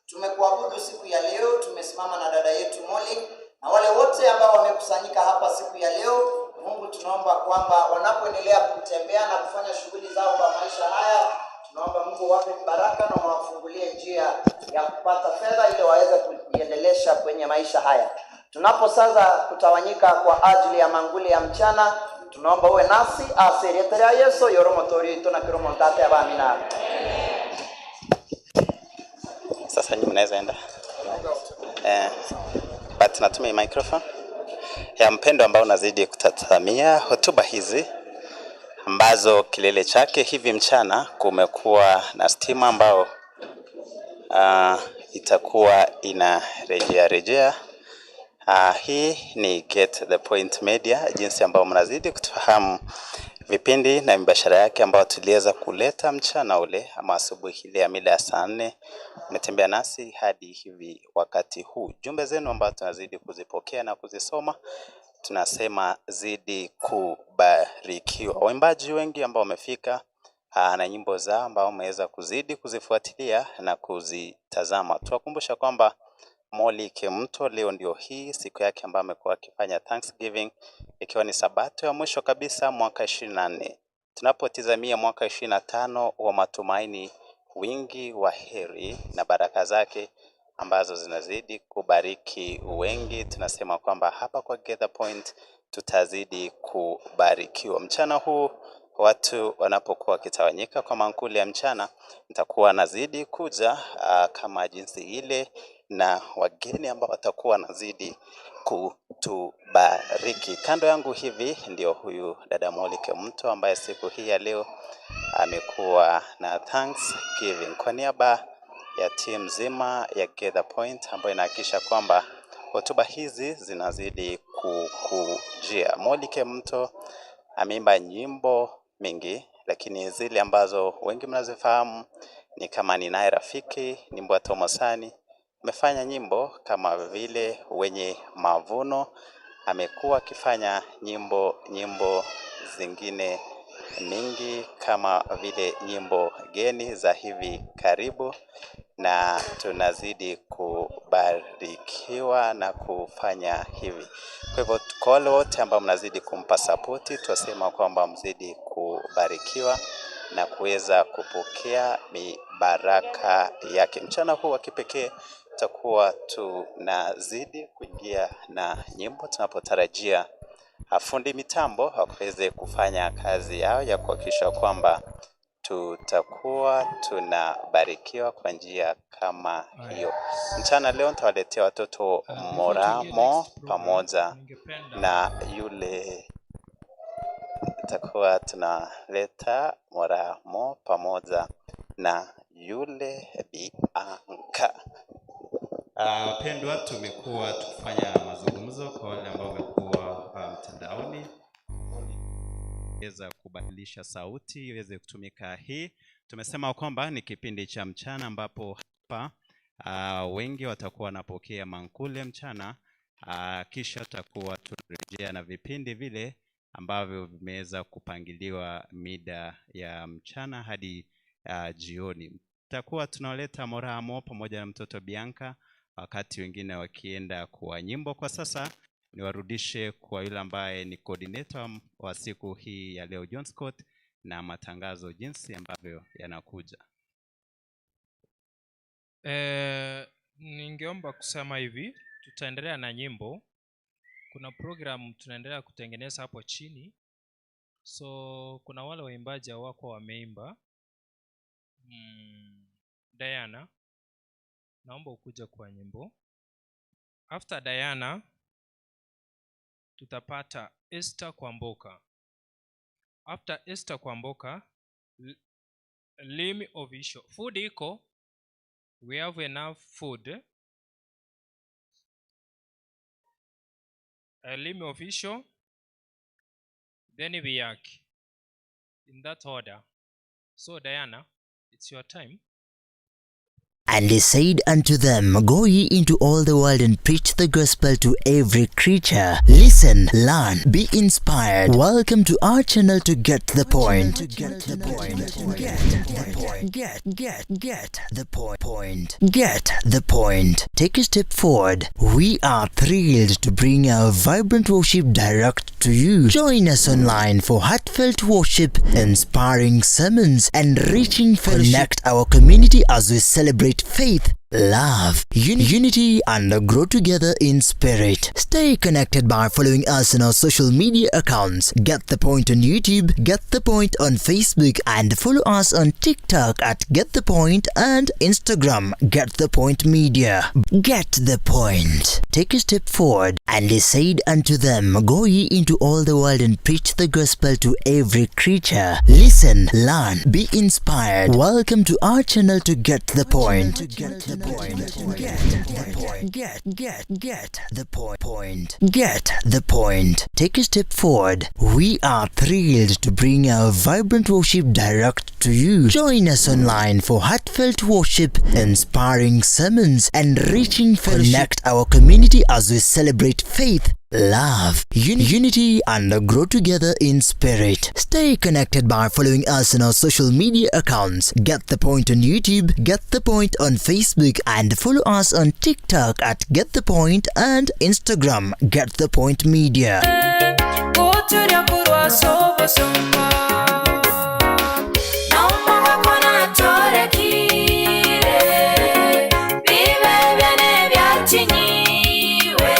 Tumekuabudu siku ya leo, tumesimama na dada yetu Molly na wale wote ambao wamekusanyika hapa siku ya leo. Mungu, tunaomba kwamba wanapoendelea kutembea na kufanya shughuli zao kwa maisha haya, tunaomba Mungu wape baraka na wafungulie njia ya kupata fedha ili waweze kujiendelesha kwenye maisha haya. Tunapo sasa kutawanyika kwa ajili ya mankuli ya mchana, Tunaomba uwe nasi aserietera Yesu yoromo tori tunakiro montate abamina. Sasa nyinyi mnaweza enda. But natumia microphone ya mpendo ambao unazidi kutazamia hotuba hizi ambazo kilele chake hivi mchana kumekuwa na stima ambao itakuwa inarejea rejea. Hii ni Get the Point Media, jinsi ambao mnazidi kutufahamu vipindi na mibashara yake ambayo tuliweza kuleta mchana ule ama asubuhi ile ya mida ya saa 4. Umetembea nasi hadi hivi wakati huu. Jumbe zenu ambazo tunazidi kuzipokea na kuzisoma, tunasema zidi kubarikiwa. Waimbaji wengi ambao wamefika na nyimbo zao ambao wameweza kuzidi kuzifuatilia na kuzitazama. Tuwakumbusha kwamba Molly Kemunto leo ndio hii siku yake ambayo amekuwa akifanya Thanksgiving, ikiwa ni sabato ya mwisho kabisa mwaka 24. Tunapotizamia mwaka 25 wa matumaini, wingi wa heri na baraka zake ambazo zinazidi kubariki wengi, tunasema kwamba hapa kwa Get the Point tutazidi kubarikiwa. Mchana huu watu wanapokuwa wakitawanyika kwa mankuli ya mchana, nitakuwa nazidi kuja kama jinsi ile na wageni ambao watakuwa nazidi kutubariki. Kando yangu hivi ndio huyu dada Molly Kemunto ambaye siku hii ya leo amekuwa na Thanksgiving. Kwa niaba ya timu nzima ya Get the Point ambayo inahakikisha kwamba hotuba hizi zinazidi kukujia. Molly Kemunto ameimba nyimbo mingi, lakini zile ambazo wengi mnazifahamu ni kama Ninaye Rafiki, nyimbo ya Tomosani. Amefanya nyimbo kama vile Wenye Mavuno, amekuwa akifanya nyimbo zingine mingi kama vile nyimbo geni za hivi karibu, na tunazidi kubarikiwa na kufanya hivi. Kwa hivyo kwa wale wote ambao mnazidi kumpa sapoti, twasema kwamba mzidi kubarikiwa na kuweza kupokea mibaraka yake. Mchana huu wa kipekee tutakuwa tunazidi kuingia na nyimbo tunapotarajia fundi mitambo waweze kufanya kazi yao ya kuhakikisha kwamba tutakuwa tunabarikiwa kwa njia kama hiyo. Mchana leo nitawaletea watoto Moramo pamoja na yule, tutakuwa tunaleta Moramo pamoja na yule Bianca. Wapendwa, tumekuwa tukifanya mazungumzo kwa wale ambao wamekuwa mtandaoni weza kubadilisha sauti iweze kutumika hii. Tumesema kwamba ni kipindi cha mchana ambapo hapa wengi watakuwa wanapokea mankuli mchana, kisha tutakuwa tunarejea na vipindi vile ambavyo vimeweza kupangiliwa mida ya mchana hadi jioni. Tutakuwa tunaleta Moramo pamoja na mtoto Bianca, wakati wengine wakienda kwa nyimbo. Kwa sasa niwarudishe kwa yule ambaye ni coordinator wa siku hii ya leo, John Scott, na matangazo jinsi ambavyo yanakuja. Ningeomba kusema hivi, tutaendelea na nyimbo. Kuna program tunaendelea kutengeneza hapo chini. So kuna wale waimbaji hawako wameimba. Diana, naomba ukuje kwa nyimbo. After Diana tutapata Esther Kwamboka. After Esther Kwamboka, Limi Official. Food iko, we have enough food. Limi Official, then Viyaki. In that order. So Diana, it's your time. And he said unto them, Go ye into all the world and preach the gospel to every creature. Listen, learn, be inspired. Welcome to our channel to get the point. Get the point. Get the point. Get the point. Get the point. Take a step forward. We are thrilled to bring our vibrant worship direct to you. Join us online for heartfelt worship, inspiring sermons, and reaching fellowship. Connect our community as we celebrate faith, love, unity, and grow together in spirit. Stay connected by following us on our social media accounts. Get the Point on YouTube, Get the Point on Facebook, and follow us on TikTok at Get the Point and Instagram, Get the Point Media. Get the point. Take a step forward. And he said unto them, Go ye into all the world and preach the gospel to every creature. Listen, learn, be inspired. Welcome to our channel to Get the Point. Get the point. Get the point. Get the point. Get the point. Take a step forward. We are thrilled to bring our vibrant worship direct to you. Join us online for heartfelt worship, inspiring sermons, and reaching fellowship. Connect our community as we celebrate faith, love, unity, and grow together in spirit. Stay connected by following us on our social media accounts. Get the Point on YouTube, Get the Point on Facebook, and follow us on TikTok at Get the Point and Instagram, Get the Point Media. Kuturia kurwa sobo somba Nauma wakona tore kire Bibe byane byatinyiwe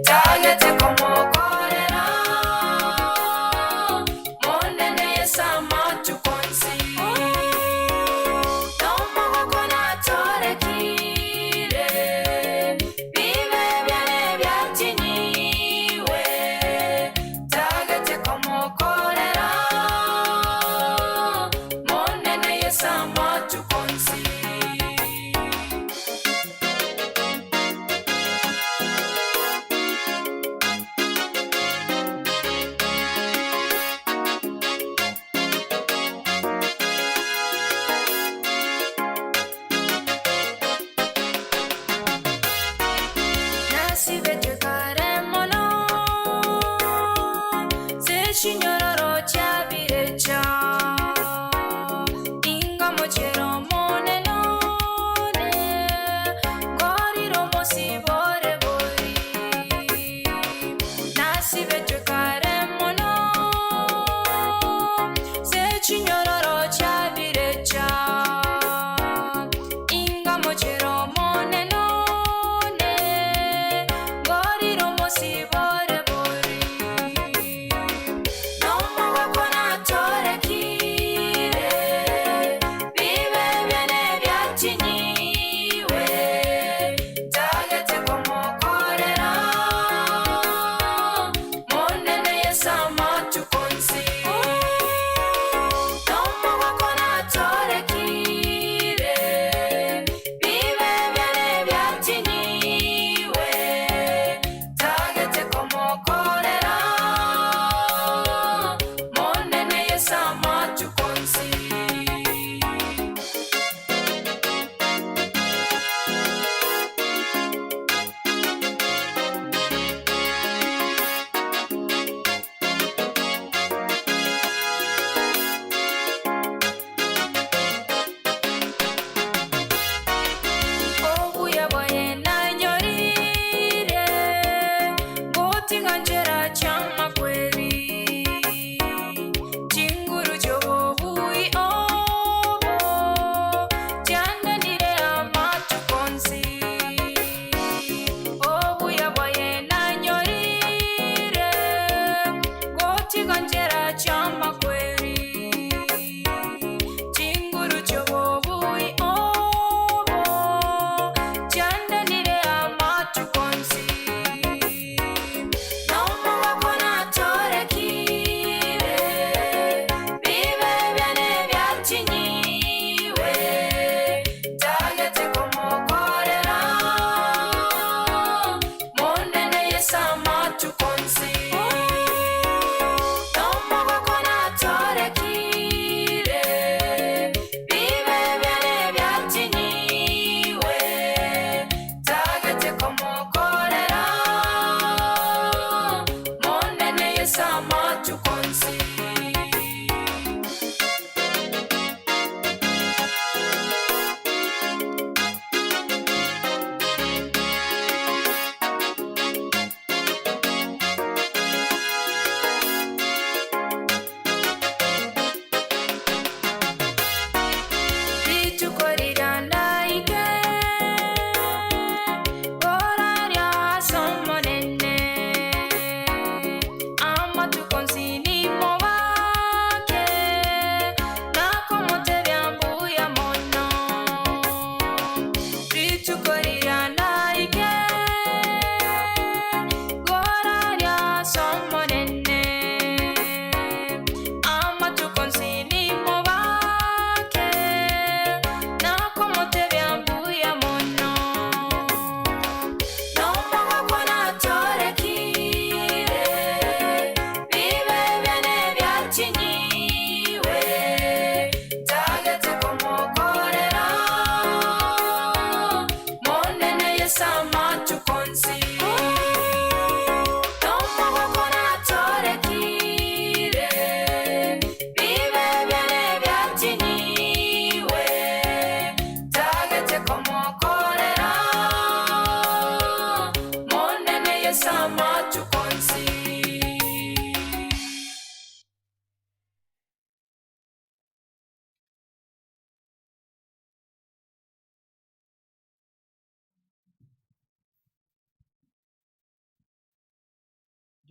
Tagete komokorera Monene yesama tukonsi Nauma wakona tore kire Bibe byane byatinyiwe Tagete komokorera Monene yesama tukonsi. Nasibetwe mono sechinyororo chabirecha ingamo.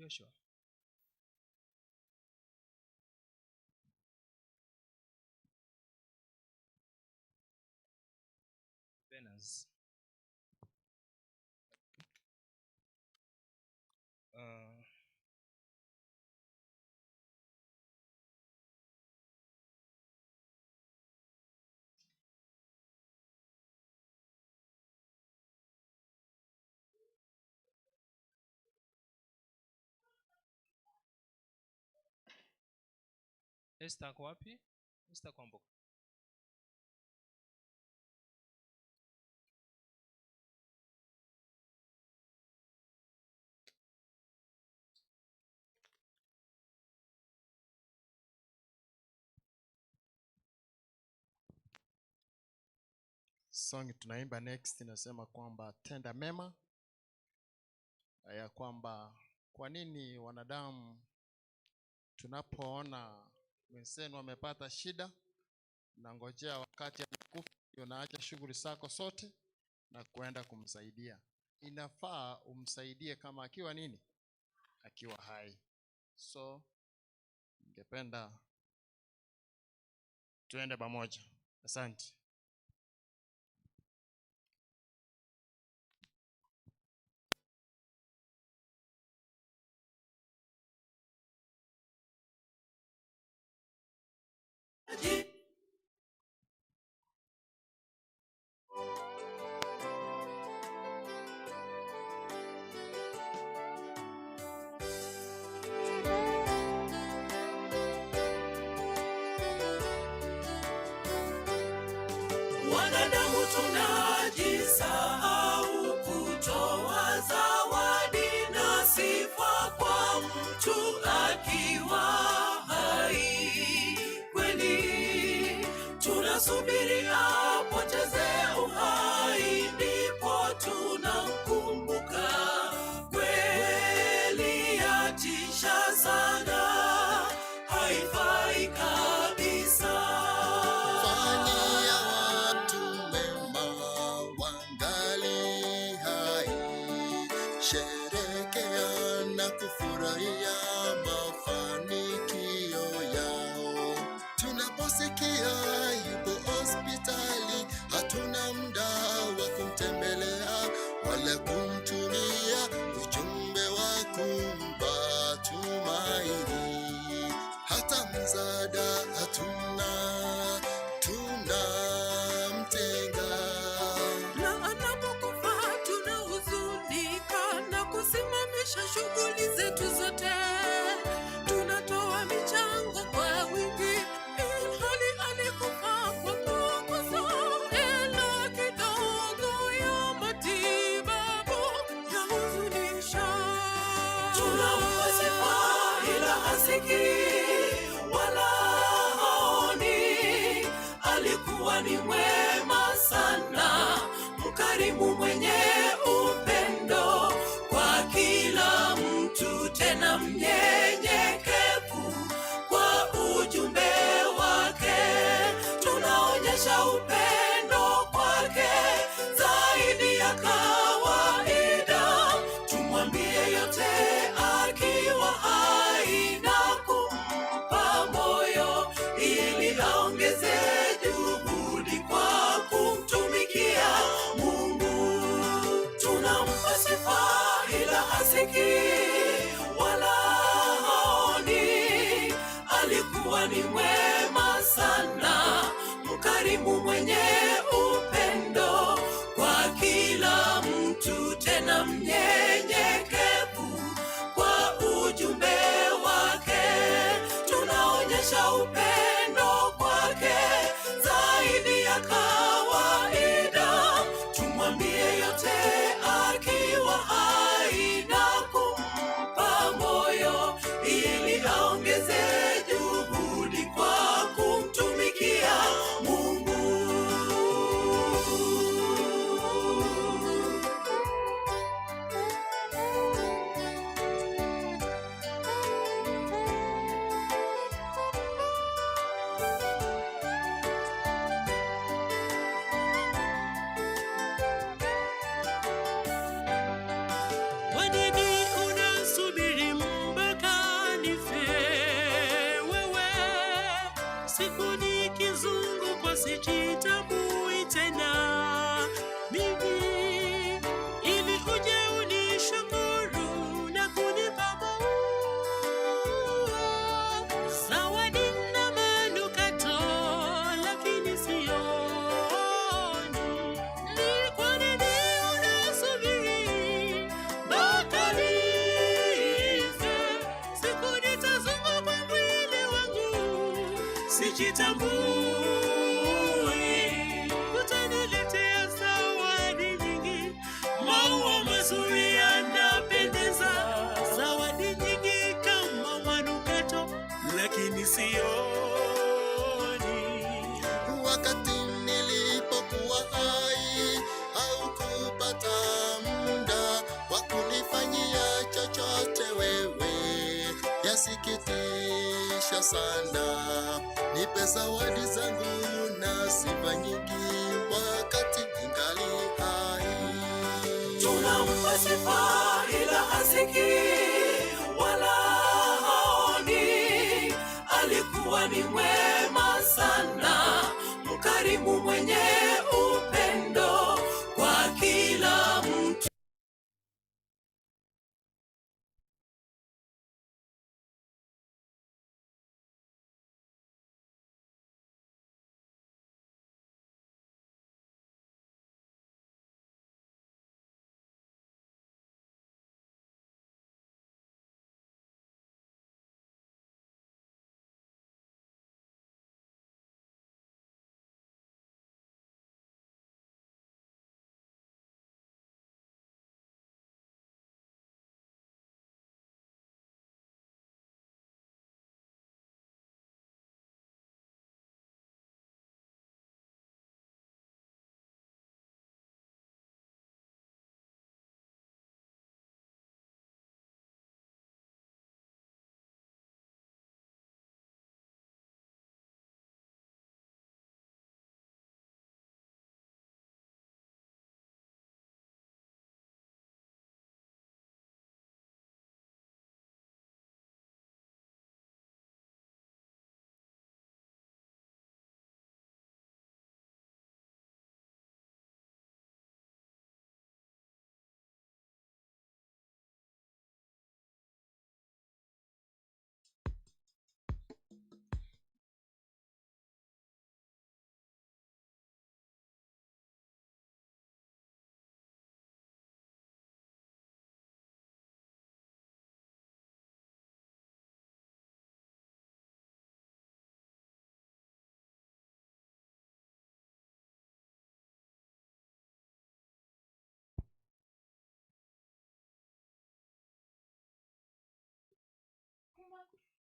Joshua. Banners. Esther ako wapi? Esther Kwamboka. Song tunaimba next inasema kwamba tenda mema, ya kwamba kwa nini wanadamu tunapoona mwenzenu amepata shida, nangojea wakati anakufa, unaacha shughuli zako zote na kuenda kumsaidia. Inafaa umsaidie kama akiwa nini? Akiwa hai. So ningependa tuende pamoja. Asante. Wanadamu tunajisahau kutoa zawadi na sifa kwa mtu akiwa hai. Kweli tunasubiri apoteze uhai, ndipo tunamkumbuka. Kweli yatisha sana, haifai kabisa. Fanyia watu mema wangali hai, sherekea na kufurahia mafanikio yao. Tunaposikia yupo hospitali, hatuna muda wa kumtembelea wala kumtumia ujumbe wa kumpa tumaini. Hata msaada hatuna, tunamtenga. Na anapokufa tunahuzunika na kusimamisha shughuli zetu zote. Tunatoa michango kwa wingi, ilhali alikufa kwa kukosa hela kidogo ya matibabu yahuzunisha. Tunampa sifa ila hasikii wala haoni. Alikuwa ni mwema sana, mkarimu, mwenye upendo kwa kila mtu, tena mnyenyekevu kwa ujumbe wake. Tunaonyesha upendo kwake zaidi ya kawaida. Tumwambie yote akiwa hai na kumpa moyo ili aongeze juhudi kwa kumtumikia Mungu. Tunampa sifa ila hasikii wala haoni. Alikuwa ni mwema sana, mkarimu, mwenye upendo kwa kila mtu, tena mnyenyekevu kwa ujumbe wake. Tunaonyesha upendo kwake zaidi ya kawaida. Tumwambie yote akiwa hai na kumpa moyo ili aongeze juhudi kwa kumtumikia Mungu. Sijitambui tena mimi, ili uje unishukuru na kunipa maua, zawadi na manukato, lakini sioni. Ni kwa nini unasubiri mpaka nife? Siku nitazungukwa mwili wangu sijitambui. Utaniletea zawadi nyingi, maua mazuri yanapendeza, zawadi nyingi kama manukato, lakini sioni. Wakati nilipokuwa hai haukupata muda wa kunifanyia chochote wewe, yasikitisha sana. Nipe zawadi zangu na sifa nyingi wakati ningali hai. Tunampa sifa ila hasikii wala haoni. Alikuwa ni mwema sana, mkarimu, mwenye upendo kwa kila mtu.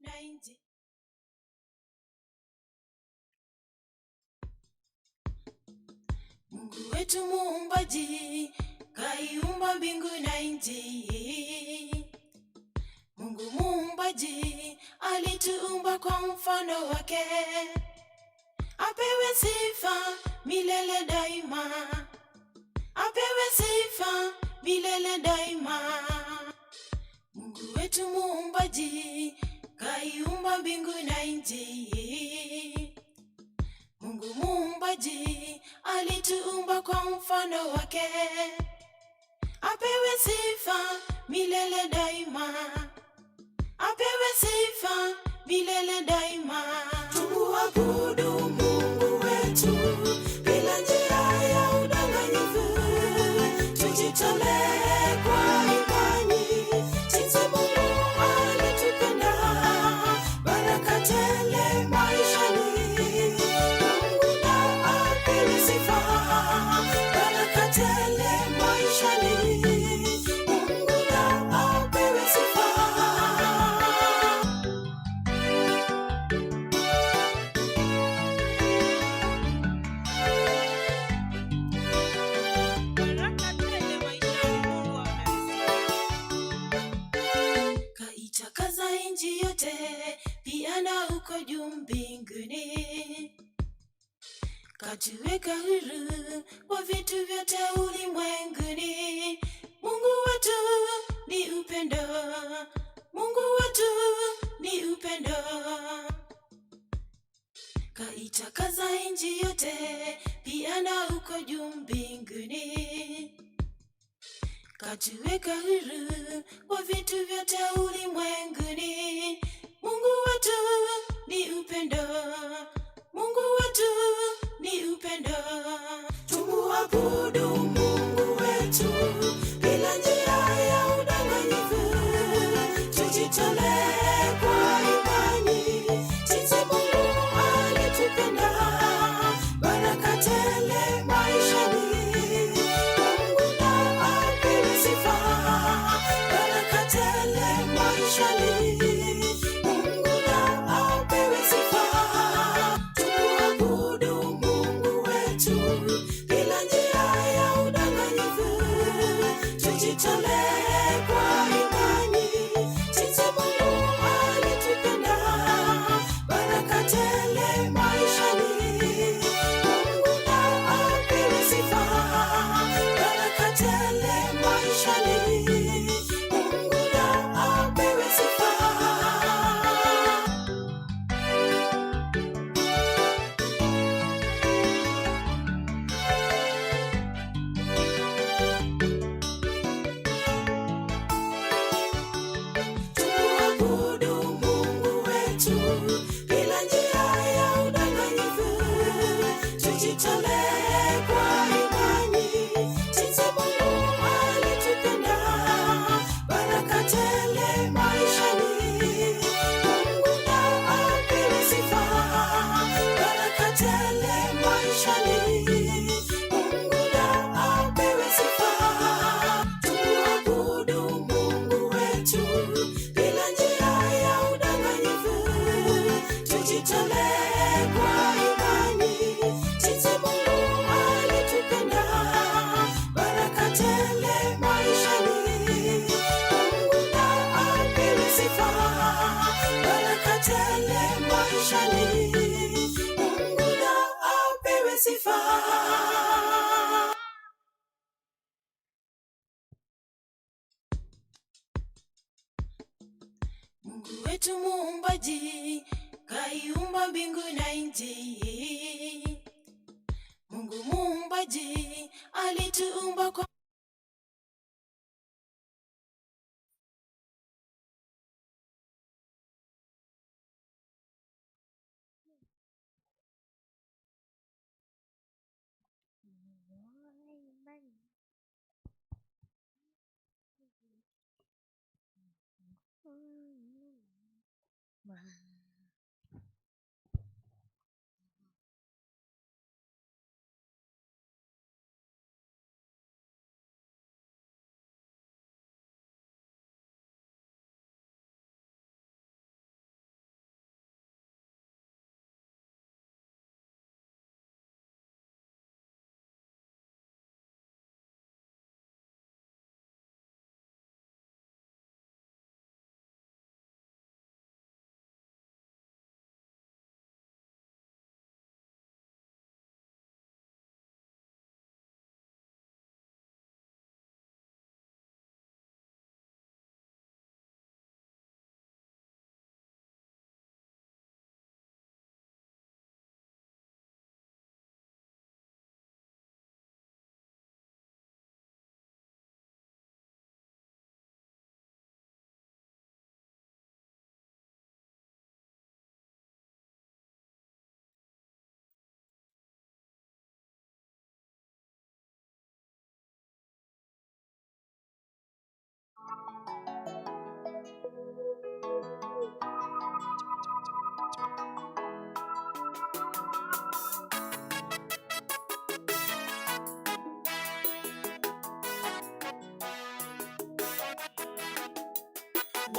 90. Mungu wetu muumbaji kaiumba mbingu na nchi. Mungu muumbaji alituumba kwa mfano wake, apewe sifa milele daima, apewe sifa milele daima. Mungu wetu muumbaji kaiumba mbingu na nchi. Mungu muumbaji alituumba kwa mfano wake, apewe sifa milele daima, apewe sifa milele daima. Tumuabudu Mungu wetu bila njia ya udanganyifu, tujitolee kwa imani jinsi Mungu alitupenda, baraka tele maishani. Mungu na apewe sifa, baraka tele maishani. Mungu na apewe sifa. Kaitakaza nchi yote, pia na uko juu mbinguni, katuweka huru kwa vitu vyote ulimwenguni. Mungu wetu ni upendo, Mungu wetu ni upendo. Kaitakaza nchi yote, pia na huko juu mbinguni. Katuweka huru kwa vitu vyote ulimwenguni. Mungu wetu ni upendo, Mungu wetu ni upendo. Tumuabudu Mungu wetu bila njia ya udanganyifu, tujitolee kwa imani jinsi Mungu alitupenda, baraka tele maishani. Mungu na apewe sifa, baraka tele maishani. Mungu na apewe sifa, tumuabudu Mungu wetu bila njia ya udanganyifu, tujitolee kwa imani jinsi Mungu alitupenda, baraka tele maishani. Mungu na apewe sifa, baraka tele maishani. Mungu na apewe sifa. Tumuabudu Mungu wetu bila njia ya udanganyifu, tujitolee kwa imani jinsi Mungu alitupenda, baraka tele maishani. Mungu na apewe sifa, baraka tele maishani. Mungu na apewe sifa, tumuabudu Mungu wetu bila njia ya udanganyifu, tujitolee kwa imani jinsi Mungu alitupenda, baraka tele maishani. Mungu na apewe sifa, baraka tele maishani. Mungu na apewe sifa. Mungu wetu muumbaji, kaiumba mbingu na nchi. Mungu muumbaji, alituumba kwa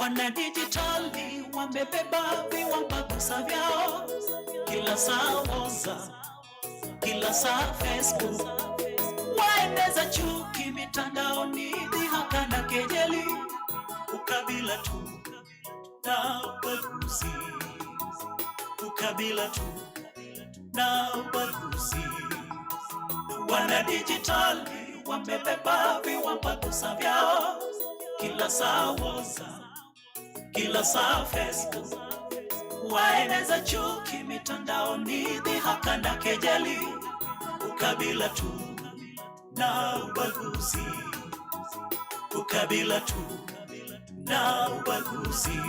Wanadijitali wamebeba viwambagusa vyao, kila saa WhatsApp, kila saa Facebook, waeneza chuki mitandaoni, dhihaka na kejeli, ukabila tu na ubaguzi, ukabila tu na ubaguzi. Wanadijitali wamebeba viwambagusa vyao, kila saa WhatsApp, kila saa Facebook, Waeneza chuki mitandaoni, dhihaka na kejeli, ukabila tu na ubaguzi, ukabila tu na ubaguzi.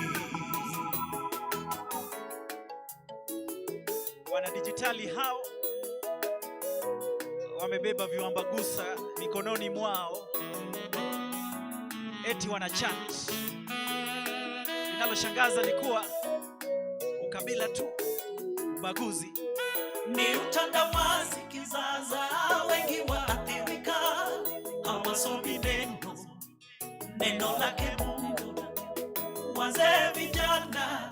Wanadijitali hao wamebeba viwambagusa mikononi mwao, eti wanachat. Linaloshangaza ni kuwa ukabila tu, ubaguzi ni utandawazi kizaza, wengi waathirika hawasomi neno lake Mungu. Wazee, vijana,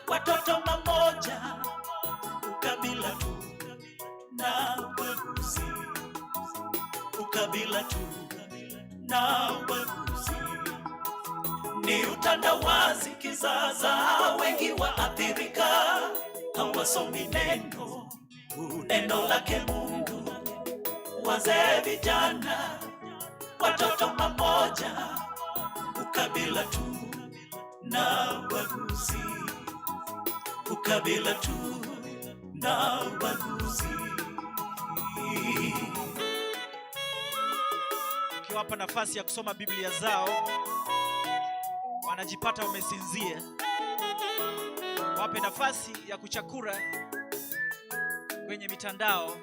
watoto mamoja, ukabila tu na ubaguzi, ukabila tu na ubaguzi ni utandawazi kizaza, wengi waathirika hawasomi neno lake Mungu. Wazee, vijana, watoto mamoja, ukabila tu na ubaguzi, ukabila tu na ubaguzi. Ukiwapa nafasi ya kusoma Biblia zao wanajipata wamesinzia. Wape nafasi ya kuchakura kwenye mitandao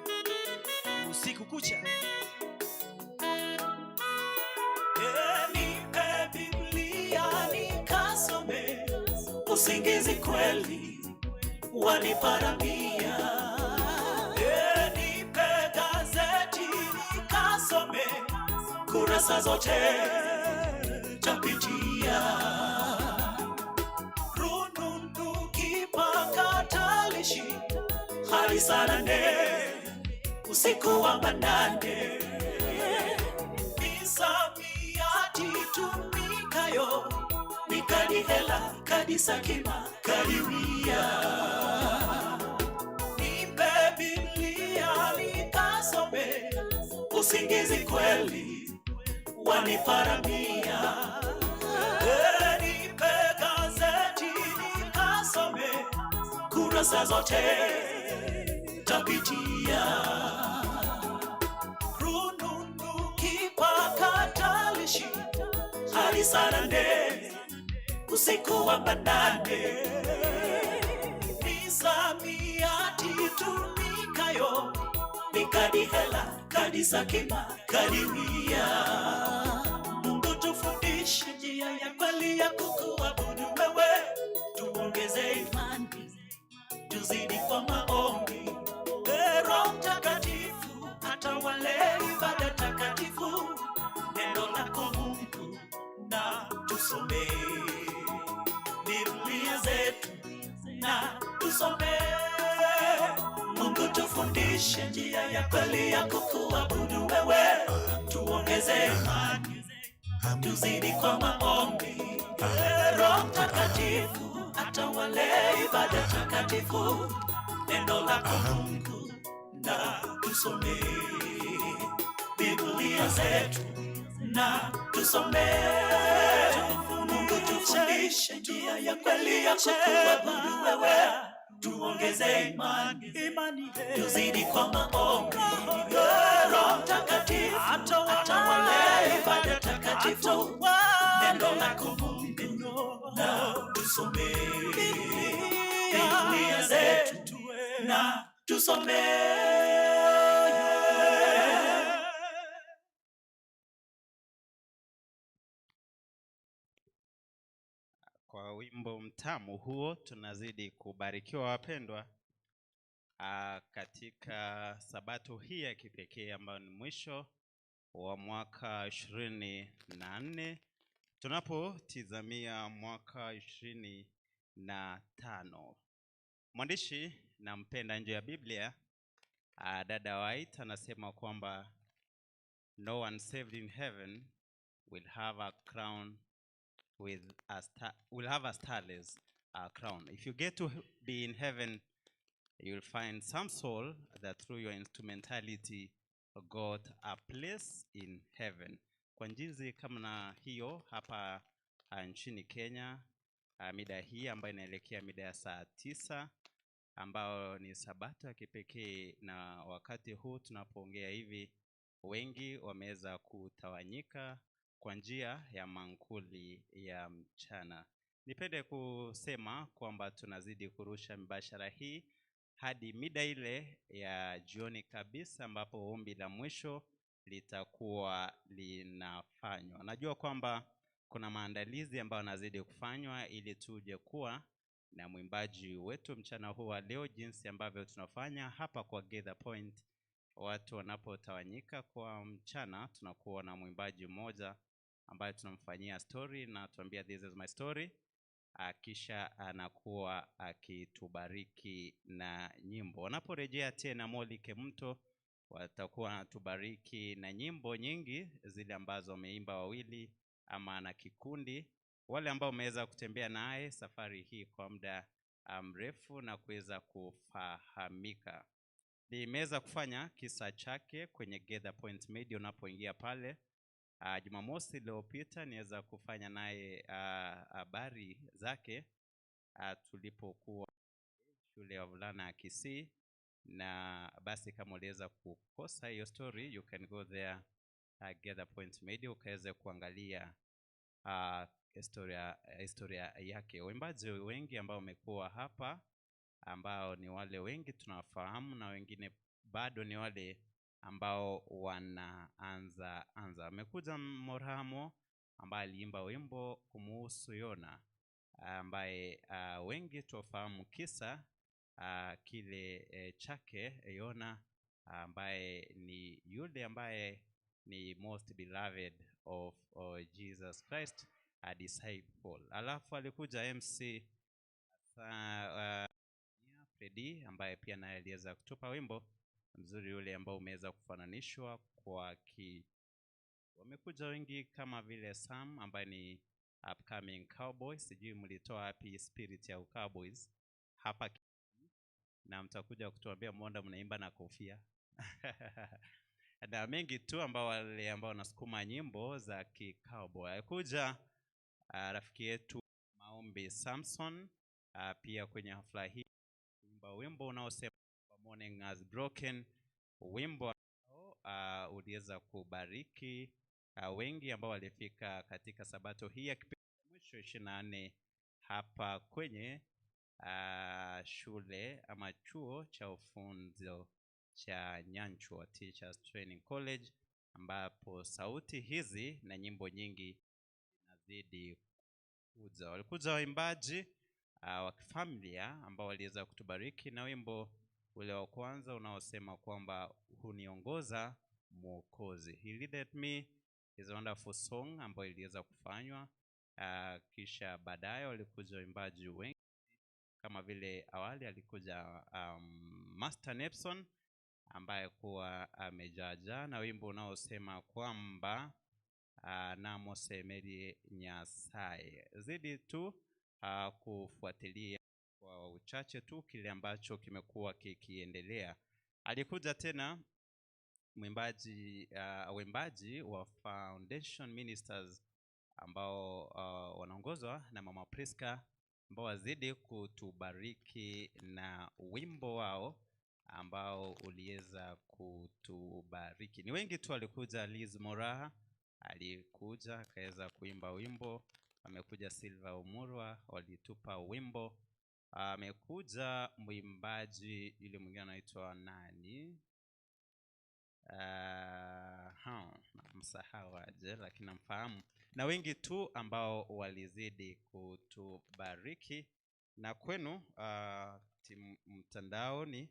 usiku kucha. Nipe Biblia nikasome, usingizi kweli waniparamia. Nipe gazeti nikasome, kurasa zote tapitia. Rununu kipakatalishi hadi saa 8 usiku wa manane. Misamiati tumikayo ni kadi hela, kadi sakima, kadiwia. Nipe Biblia nikasome, usingizi kweli waniparamia. Nipe gazeti nikasome, kurasa zote tapitia. Rununu kipakatalishi hadi saa 8 usiku wa manane. Misamiati tumikayo ni kadi hela, kadi sakima, kadiwia. Mungu tufundishe njia ya kweli ya kukuabudu wewe, tuongeze imani, tuzidi kwa maombi. Roho Mtakatifu atawale ibada takatifu, neno lako Mungu na tusome Biblia zetu na tusome. Mungu tufundishe njia ya kweli ya kukuabudu wewe, tuongeze imani, tuzidi kwa maombi. Roho Mtakatifu atawale ibada takatifu, neno lako Mungu na tusome Biblia zetu na tusome. Mungu tufundishe njia ya kweli ya kukuabudu wewe, tuongeze imani, tuzidi kwa maombi. Roho Mtakatifu atawale ibada takatifu, neno lako Mungu na tusome Biblia zetu na tusome. Kwa wimbo mtamu huo tunazidi kubarikiwa wapendwa, katika sabato hii ya kipekee ambayo ni mwisho wa mwaka 24 tunapotizamia mwaka 25. Mwandishi na mpenda nje ya Biblia, Dada White anasema kwamba no one saved in heaven will have a crown with a star, will have a starless crown. If you get to be in heaven, you'll find some soul that through your instrumentality got a place in heaven. Kwa jinsi kama na hiyo hapa nchini Kenya, Mida hii ambayo inaelekea mida ya saa 9, ambao ni sabato ya kipekee, na wakati huu tunapoongea hivi wengi wameweza kutawanyika kwa njia ya mankuli ya mchana. Nipende kusema kwamba tunazidi kurusha mbashara hii hadi mida ile ya jioni kabisa, ambapo ombi la mwisho litakuwa linafanywa. Najua kwamba kuna maandalizi ambayo yanazidi kufanywa ili tuje kuwa na mwimbaji wetu mchana huu wa leo, jinsi ambavyo tunafanya hapa kwa Get The Point. Watu wanapotawanyika kwa mchana, tunakuwa na mwimbaji mmoja ambaye tunamfanyia story na tuambia this is my story, kisha anakuwa akitubariki na nyimbo. Wanaporejea tena Molly Kemunto watakuwa wanatubariki na nyimbo nyingi zile ambazo wameimba wawili ama na kikundi. Wale ambao wameweza kutembea naye safari hii kwa muda mrefu na kuweza kufahamika. Nimeweza kufanya kisa chake kwenye Get The Point Media. Unapoingia pale Jumamosi iliyopita niweza kufanya naye habari zake tulipokuwa shule ya wavulana ya Kisii. Na basi kama uliweza kukosa hiyo story, you can go there, Get The Point Media, ukaweze kuangalia historia yake. Waimbaji wengi ambao wamekuwa hapa, ambao ni wale wengi tunawafahamu na wengine bado ni wale ambao wanaanza anza. Amekuja Moramo ambaye aliimba wimbo kumuhusu Yona, ambaye wengi tuwafahamu kisa kile chake Yona, ambaye ni yule ambaye ni most beloved of Jesus Christ, a disciple. Alafu alikuja MC Freddy ambaye pia naye aliweza kutupa wimbo mzuri yule ambao umeweza kufananishwa kwa ki. Wamekuja wengi kama vile Sam ambaye ni upcoming cowboy. Sijui mlitoa wapi spirit ya cowboys hapa, na mtakuja kutuambia mwonda mnaimba na kofia. Na mengi tu ambao wale ambao wanasukuma nyimbo za ki cowboy. Alikuja rafiki yetu Maombi Samson pia kwenye hafla hii kuimba wimbo unaosema Morning Has Broken, wimbo ambao uliweza kubariki wengi ambao walifika katika sabato hii ya kipindi cha mwisho 24 hapa kwenye shule ama chuo cha ufunzo cha Nyanchwa Teachers Training College, ambapo sauti hizi na nyimbo nyingi zinazidi kuja. Walikuja waimbaji wa kifamilia ambao waliweza kutubariki na wimbo ule wa kwanza unaosema kwamba huniongoza Mwokozi. He leadeth me is a wonderful song ambayo iliweza kufanywa. Kisha baadaye walikuja waimbaji wengi kama vile awali alikuja Master Nepson ambaye kuwa amejaja na wimbo unaosema kwamba Namosemeri Nyasaye. Zidi tu kufuatilia kwa uchache tu kile ambacho kimekuwa kikiendelea. Alikuja tena mwimbaji waimbaji wa Foundation Ministers ambao wanaongozwa na Mama Priska, ambao wazidi kutubariki na wimbo wao ambao uliweza kutubariki. Ni wengi tu walikuja. Liz Moraha alikuja akaweza kuimba wimbo. Amekuja Silva Umurwa, walitupa wimbo. Amekuja mwimbaji yule mwingine anaitwa nani? Namsahau aje, lakini namfahamu. Na wengi tu ambao walizidi kutubariki. Na kwenu timu mtandaoni,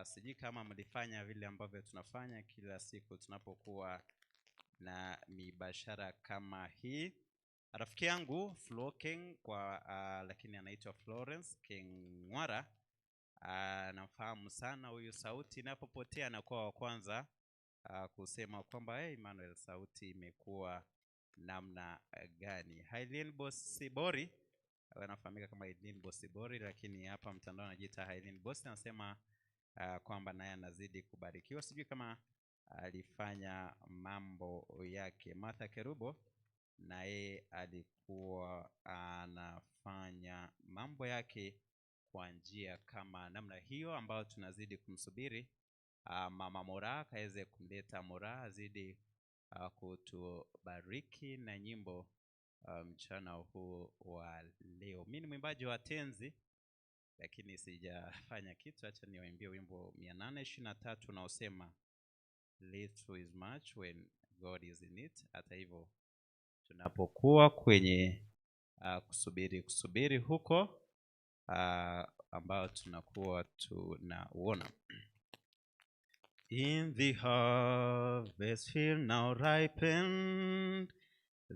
sijui kama mlifanya vile ambavyo tunafanya kila siku tunapokuwa na mibashara kama hii. Rafiki yangu Flo King kwa lakini anaitwa Florence Kingwara, namfahamu sana huyu. Sauti inapopotea anakuwa wa kwanza kusema kwamba hey, Emmanuel, sauti imekuwa namna gani. Hailin Bosibori anafahamika kama Hailin Bosibori, lakini hapa mtandao anajiita Hailin Bosi. Anasema kwamba naye anazidi kubarikiwa. Sijui kama alifanya mambo yake. Martha Kerubo na yeye alikuwa anafanya mambo yake kwa njia kama namna hiyo ambayo tunazidi kumsubiri Mama Moraa akaweze kumleta Moraa azidi kutubariki na nyimbo mchana huu wa leo. Mimi ni mwimbaji wa tenzi lakini sijafanya kitu, acha niwaimbie wimbo 823 unaosema little is much when God is in it. Hata hivyo tunapokuwa kwenye kusubiri huko ambao tunakuwa tunauona. In the harvest field now ripened,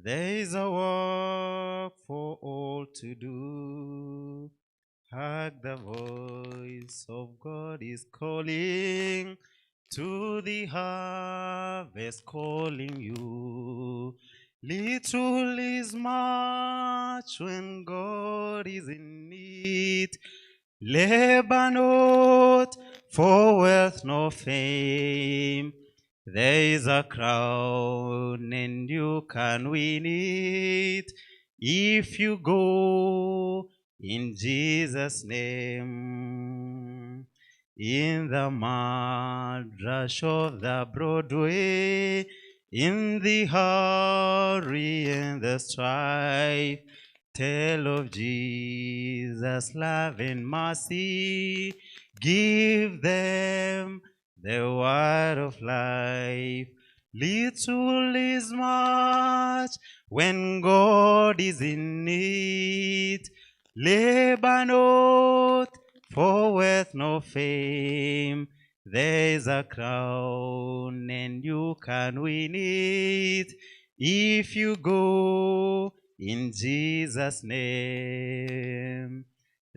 there is a work for all to do. Hark, the voice of God is calling to the harvest, calling you. Little is much when God is in it. Labor not for wealth nor fame. There is a crown and you can win it if you go in Jesus' name. In the mad rush of the Broadway, in the hurry and the strife, tell of Jesus' love and mercy. Give them the word of life. Little is much when God is in it. Labor not for wealth nor fame. There is a crown and you can win it if you go in Jesus' name.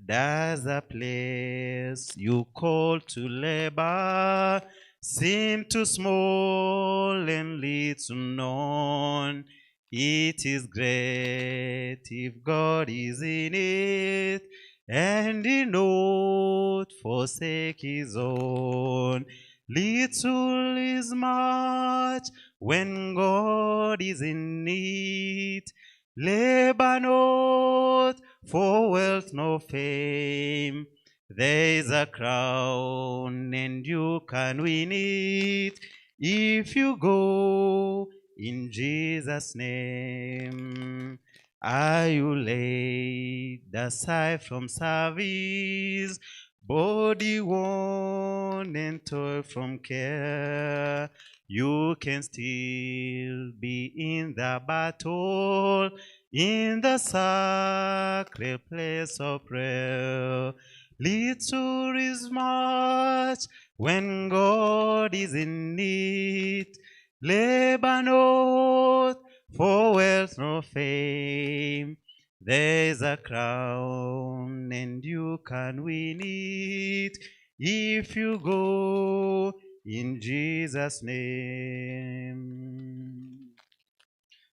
Does a place you call to labor seem too small and little known? It is great if God is in it, and he not forsake his own. Little is much when God is in it. Labor not for wealth nor fame. There is a crown and you can win it if you go in Jesus' name. Are you laid aside from service, body worn and toil from care? You can still be in the battle, in the sacred place of prayer. Little is much when God is in it. Labor not for wealth nor fame. There's a crown and you can win it if you go in Jesus' name.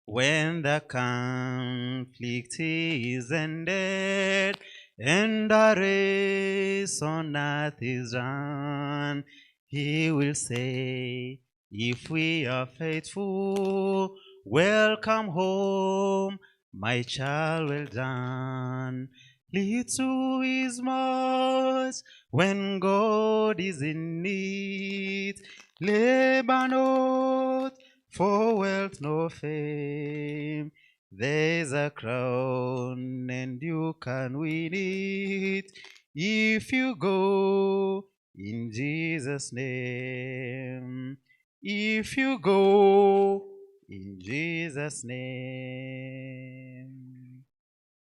When the conflict is ended and the race on earth is run, he will say, if we are faithful, welcome home, my child, well done. Little is much when God is in it. Labor not for wealth nor fame. There's a crown and you can win it if you go in Jesus' name. If you go in Jesus' name.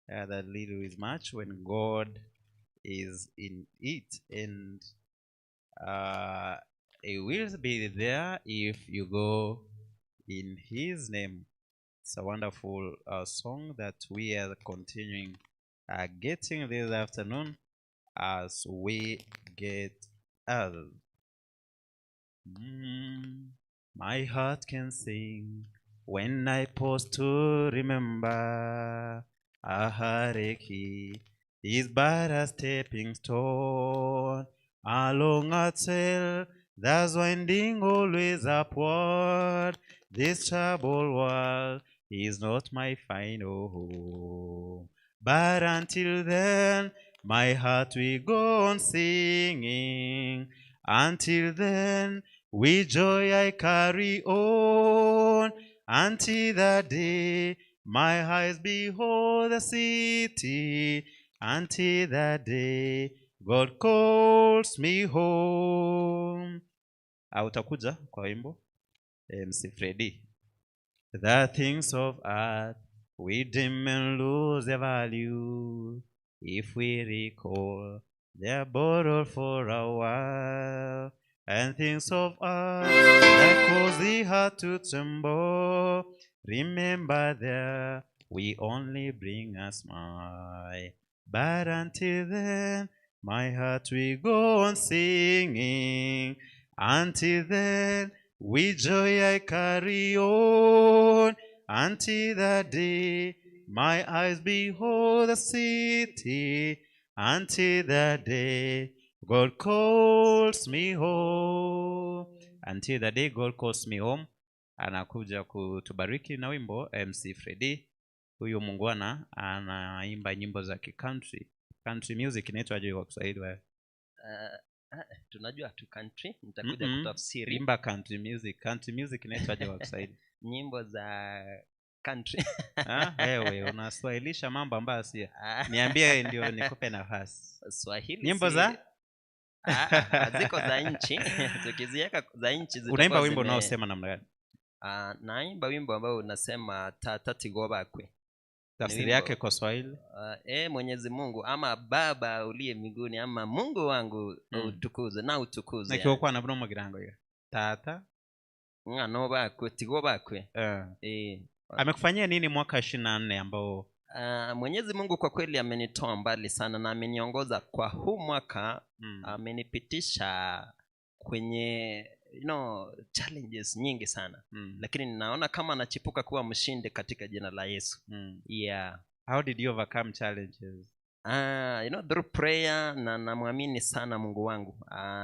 That little is much when God is in it, and it will be there if you go in his name. It's a wonderful song that we are continuing getting this afternoon as we get out. My heart can sing when I pause to remember. Ahareki is but a stepping stone along a trail that's winding always upward. This troubled world is not my final home. But until then, my heart will go on singing. Until then, with joy I carry on. Until that day, my eyes behold the city. Until that day, God calls me home. Utakuja kwa wimbo MC Freddy. The things of earth we dim and lose their value if we recall their borrowed for a while. And things of earth that cause the heart to tremble, remember there we only bring a smile. But until then, my heart will go on singing. Until then, with joy I carry on. Until that day, my eyes behold the city. Until that day, God calls me home. Until the day God calls me home. Anakuja kutubariki na wimbo MC Freddy. Huyu mungwana anaimba nyimbo za country. Country music inaitwaje kwa Kiswahili wewe? Tunajua tu country, nitakuja kutafsiri. Imba country music. Country music inaitwaje kwa Kiswahili? Nyimbo za country. Wewe unaswahilisha mambo ambayo si. Niambie ndio nikupe nafasi. Swahili. Nyimbo za ziko za nchi. Tukiziweka za nchi zitakuwa. Unaimba wimbo unaosema namna gani? Naimba wimbo ambao unasema tata tigobakwe. Tafsiri yake kwa Swahili? Mwenyezi Mungu ama Baba uliye mbinguni ama Mungu wangu utukuzwe na utukuzwe. Na kiwa na brumo girango hiyo. Tata ngano bakwe tigobakwe. Amekufanyia nini mwaka 24 ambao? Mwenyezi Mungu kwa kweli amenitoa mbali sana na ameniongoza kwa huu mwaka. Amenipitisha kwenye challenges nyingi sana. Lakini ninaona kama nachipuka kuwa mshindi katika jina la Yesu. Yeah. How did you overcome challenges? Through prayer na namwamini sana Mungu wangu.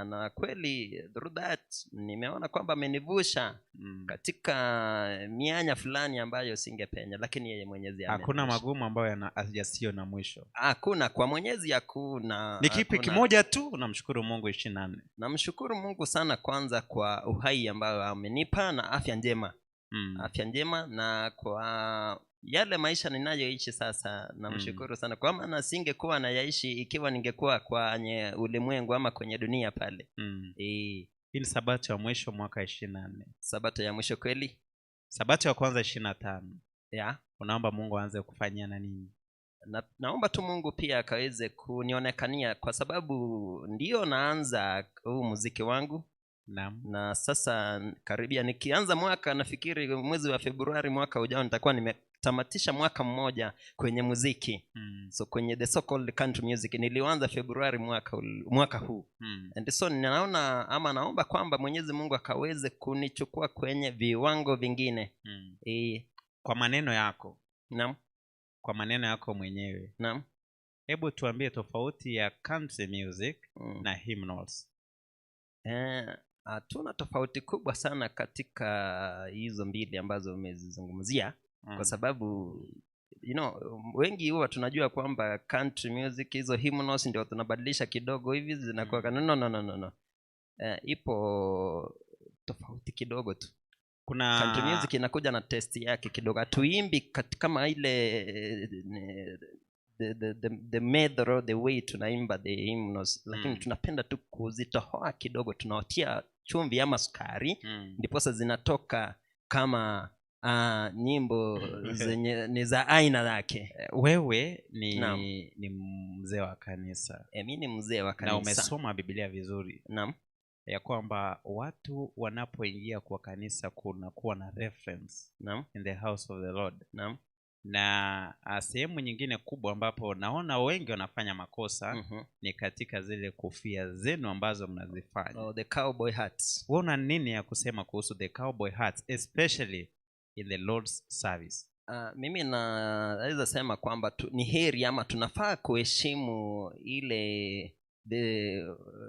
Na kweli through that nimeona kwamba amenivusha katika mianya fulani ambayo singepenya, lakini yeye Mwenyezi amenivusha. Hakuna magumu ambayo yasiyo na mwisho. Hakuna, kwa Mwenyezi hakuna. Ni kipi kimoja tu unamshukuru Mungu 24? Namshukuru Mungu sana kwanza kwa uhai ambao amenipa na afya njema. Afya njema na kwa yale maisha ninayoishi sasa namshukuru sana, kwa maana singekuwa nayaishi ikiwa ningekuwa kwenye ulimwengu ama kwenye dunia pale. Hii ni sabato ya mwisho mwaka 24. Sabato ya mwisho kweli? Sabato ya kwanza 25. Yeah. Unaomba Mungu aanze kufanyia na nini? Naomba tu Mungu pia akaweze kunionekania, kwa sababu ndio naanza huu muziki wangu. Naam. Na sasa karibia nikianza mwaka, nafikiri mwezi wa Februari mwaka ujao nitakuwa nimetamatisha mwaka mmoja kwenye muziki. So kwenye the so called country music nilianza Februari mwaka huu. And so ninaona ama naomba kwamba Mwenyezi Mungu akaweze kunichukua kwenye viwango vingine. Kwa maneno yako. Naam. Kwa maneno yako mwenyewe. Naam. Hebu tuambie tofauti ya country music na hymnals. Hatuna tofauti kubwa sana katika hizo mbili ambazo umezizungumzia. Kwa sababu wengi huwa tunajua kwamba country music hizo hymnals ndio tunabadilisha kidogo hivi zinakuwa no. Ipo tofauti kidogo tu. Kuna country music inakuja na test yake kidogo. Hatuimbi kama ile the method or the way tunaimba the hymnals, lakini tunapenda tu kuzitohoa kidogo, tunaotia chumvi ama sukari, ndiposa zinatoka kama nyimbo zenye ni za aina yake. Wewe ni mzee wa kanisa. Mimi ni mzee wa kanisa. Na umesoma Biblia vizuri. Naam. Ya kwamba watu wanapoingia kwa kanisa kuna kuwa na reference. Naam. In the house of the Lord. Naam. Na sehemu nyingine kubwa ambapo naona wengi wanafanya makosa ni katika zile kofia zenu ambazo mnazifanya. Oh, the cowboy hats. Wewe una nini ya kusema kuhusu the cowboy hats, especially in the Lord's service? Mimi naweza sema kwamba ni heri ama tunafaa kuheshimu ile the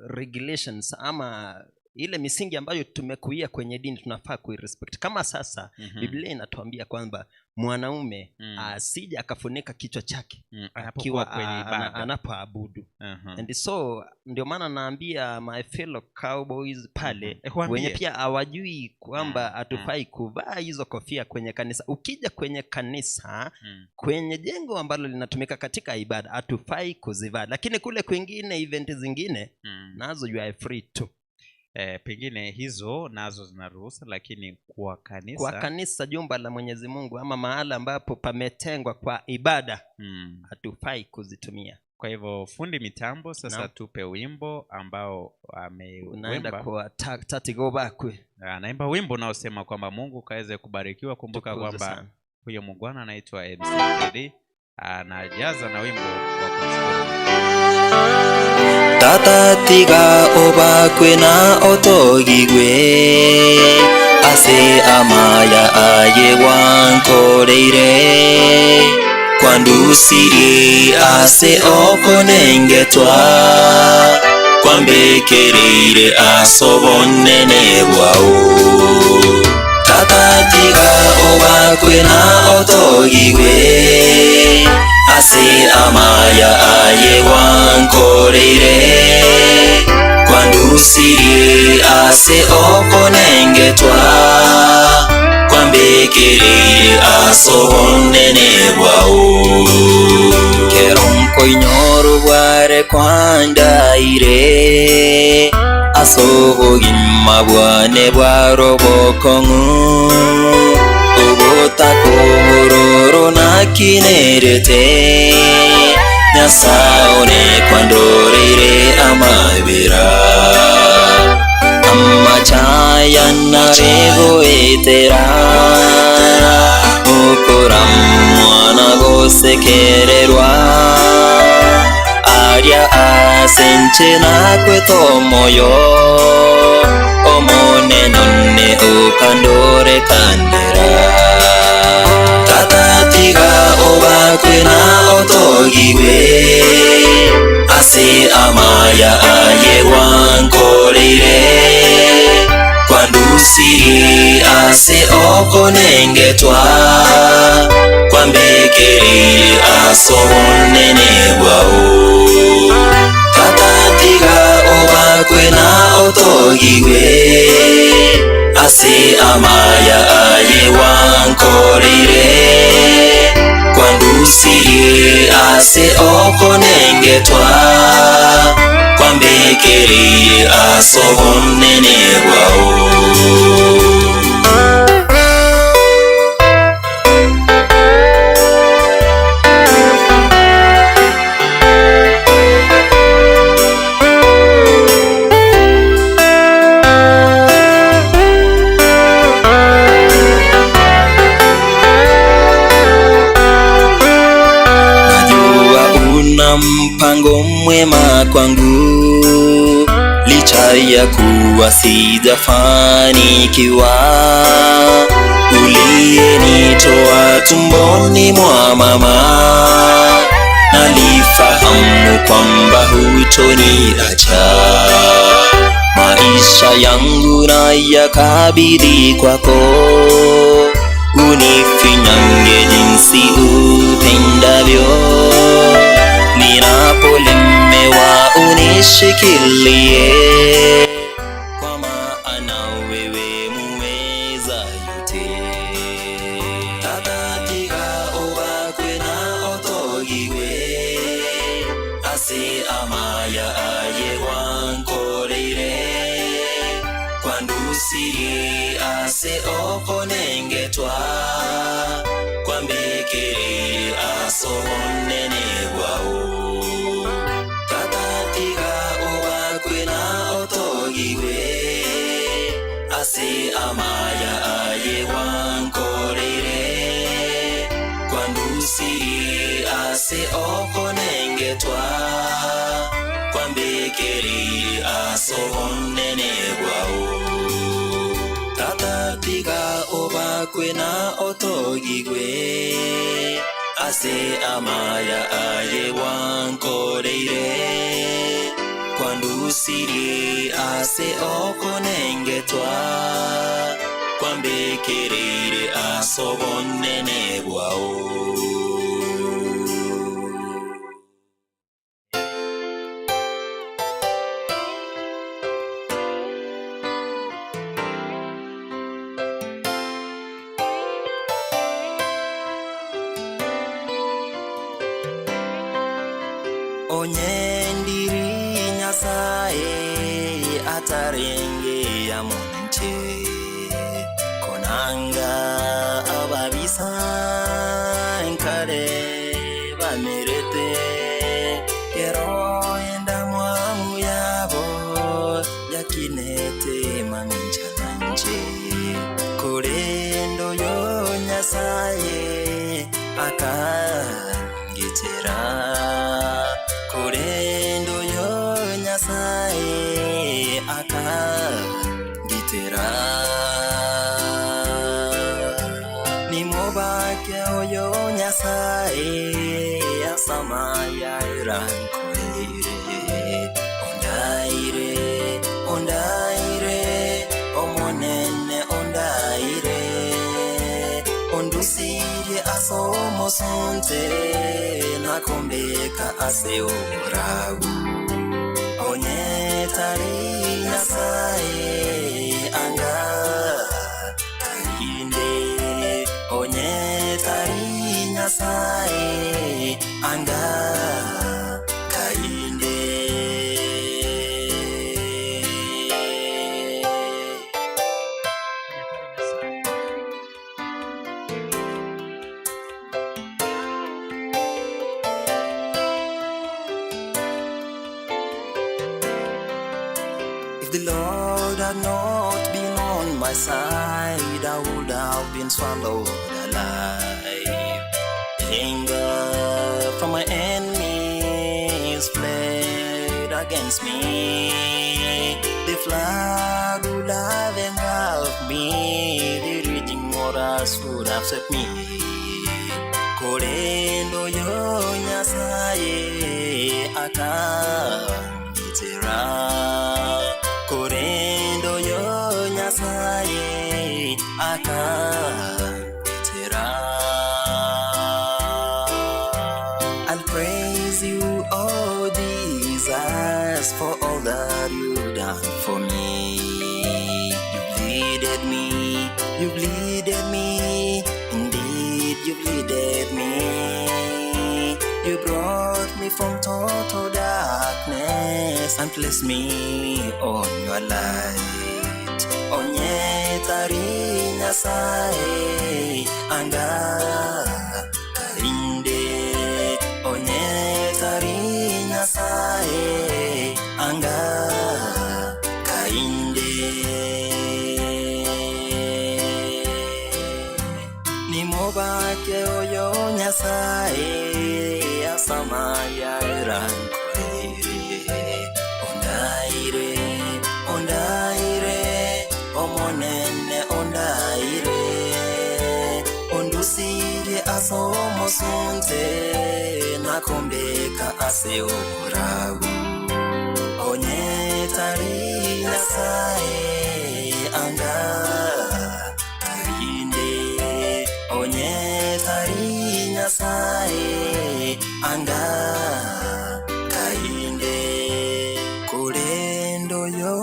regulations ama Ile misingi ambayo tumekuia kwenye dini tunafaa kuirespect. Kama sasa Biblia inatuambia kwamba mwanaume asije akafunika kichwa chake anapokuwa akiwa kwenye ibada. Anapoabudu. And so ndio maana naambia my fellow cowboys pale, Waambie. wenye pia hawajui kwamba hatufai kuvaa hizo kofia kwenye kanisa. Ukija kwenye kanisa, kwenye jengo ambalo linatumika katika ibada, hatufai kuzivaa, lakini kule kwingine, event zingine, nazo you are free to. Pengine hizo nazo zinaruhusa, lakini kwa kanisa, kwa kanisa, jumba la Mwenyezi Mungu ama mahala ambapo pametengwa kwa ibada, hatufai kuzitumia. Kwa hivyo fundi mitambo sasa, tupe wimbo ambao Unaenda ameuimba. kwa Tatigo Bakwe. Anaimba wimbo unaosema kwamba Mungu kaweze kubarikiwa. Kumbuka Tukuze kwamba sana. huyo mungwana anaitwa MC Freddy, anajaza na wimbo wa kumshukuru. Tata tiga obakwe na otogigwe ase amaya aye wankoreire kwandusirie ase okonengetwa kwambekereire asobonene bwao. Tata tiga obakwe na otogigwe ase amaya aye wankoreire kwandusirie ase okonengetwa kwambekereire asobonene bwao. Kero nkoinyoro bware kwandaire asobogima bwane bwarobokong'u obotako bororo nakinerete nyasaone kwandoreire amabera amachaya naregoetera ukora mwana gosekererwa aria asenche nakwetomoyo omonenone ukandorekanera. Tata tiga obakwe na otogigwe ase amaya aye wankoreire kwandusirie ase okonengetwa kwambekereire asobonene bwao. Tata tiga obakwe na otogigwe ase amaya aye wankoreire kwandusirie ase okonengetwa kwambekereire asobonene bwao. Najua una mpango mwema kwangu licha ya kuwa sijafanikiwa. Uliyenitoa tumboni mwa mama, nalifahamu kwamba hutoniacha. Maisha yangu nayakabidhi kwako, unifinyange jinsi upendavyo. Ninapolemewa unishikilie, kwa maana wewe muweza yote. Tata tiga obakwe na otogigwe ase amaya aye wankoreire kwandusirie ase okonengetwa kwambekereire asobonene bwao. Tata tiga obakwe na otogigwe ase amaya aye wankoreire kwandusirie ase okonengetwa kwambekereire asobonene bwao. Tata tiga obakwe na otogigwe ase amaya aye wankoreire kwandu Ondusiri ase okonengetwa kwambekerere asobonene bwao. Onyendiri Nyasaye atarenge ya munche konanga ababisa nkare bamerete kero enda mwamu yabo yakinete mamincha nanje kurendo yo Nyasaye akangitera kurendo yo Nyasaye akangitera nimubake oyo Nyasaye asamaya irankorere ondaire ondaire omonene ondaire ondusirie asomosonte nakombeka ase oborabu onyetari Nyasaye anga kahinde onyetari Nyasaye anga kahinde. If the Lord had not been on my side, I would have been swallowed alive. Anger from my enemies fled against me. The flood would have engulfed me. The raging waters would have swept me. Korendo yo Nyasaye akangitera korendo yo Nyasaye akangitera. I'll praise you, oh Jesus, for all that you've done for me. You bleeded me, you bleeded me, indeed you bleeded me. You brought me from total darkness and placed me on your light. Onyetari Nyasaye anga kahinde onyetari Nyasaye anga kahinde. Nimubake oyo Nyasaye asamaya irankorere ondaire ondaire omonene ondaire ondusirie asomosunte nakombeka ase oborabu onyetari Nyasaye anga kahinde onyetari Nyasaye anga kahinde kurendo yo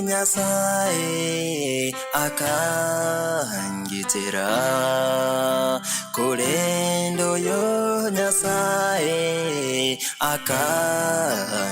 Nyasaye akangitera kurendo yo Nyasaye akangitera.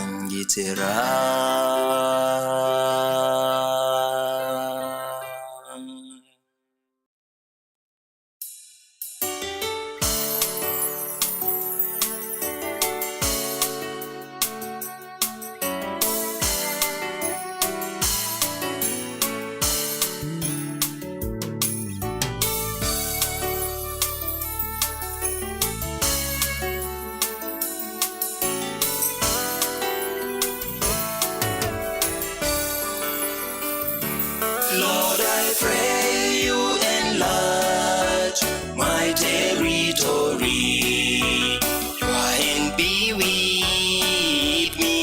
Lord, I pray you enlarge my territory. Your hand be with me.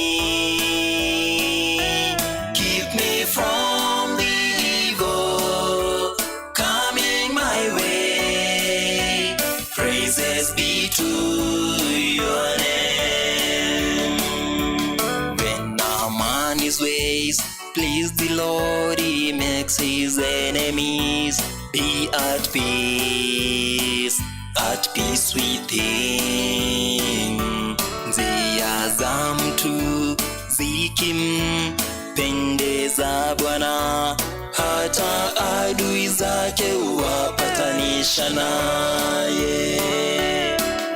Lord, he makes his enemies be at peace with him. Njia za mtu zikimpendeza Bwana, hata adui zake huwapatanisha naye.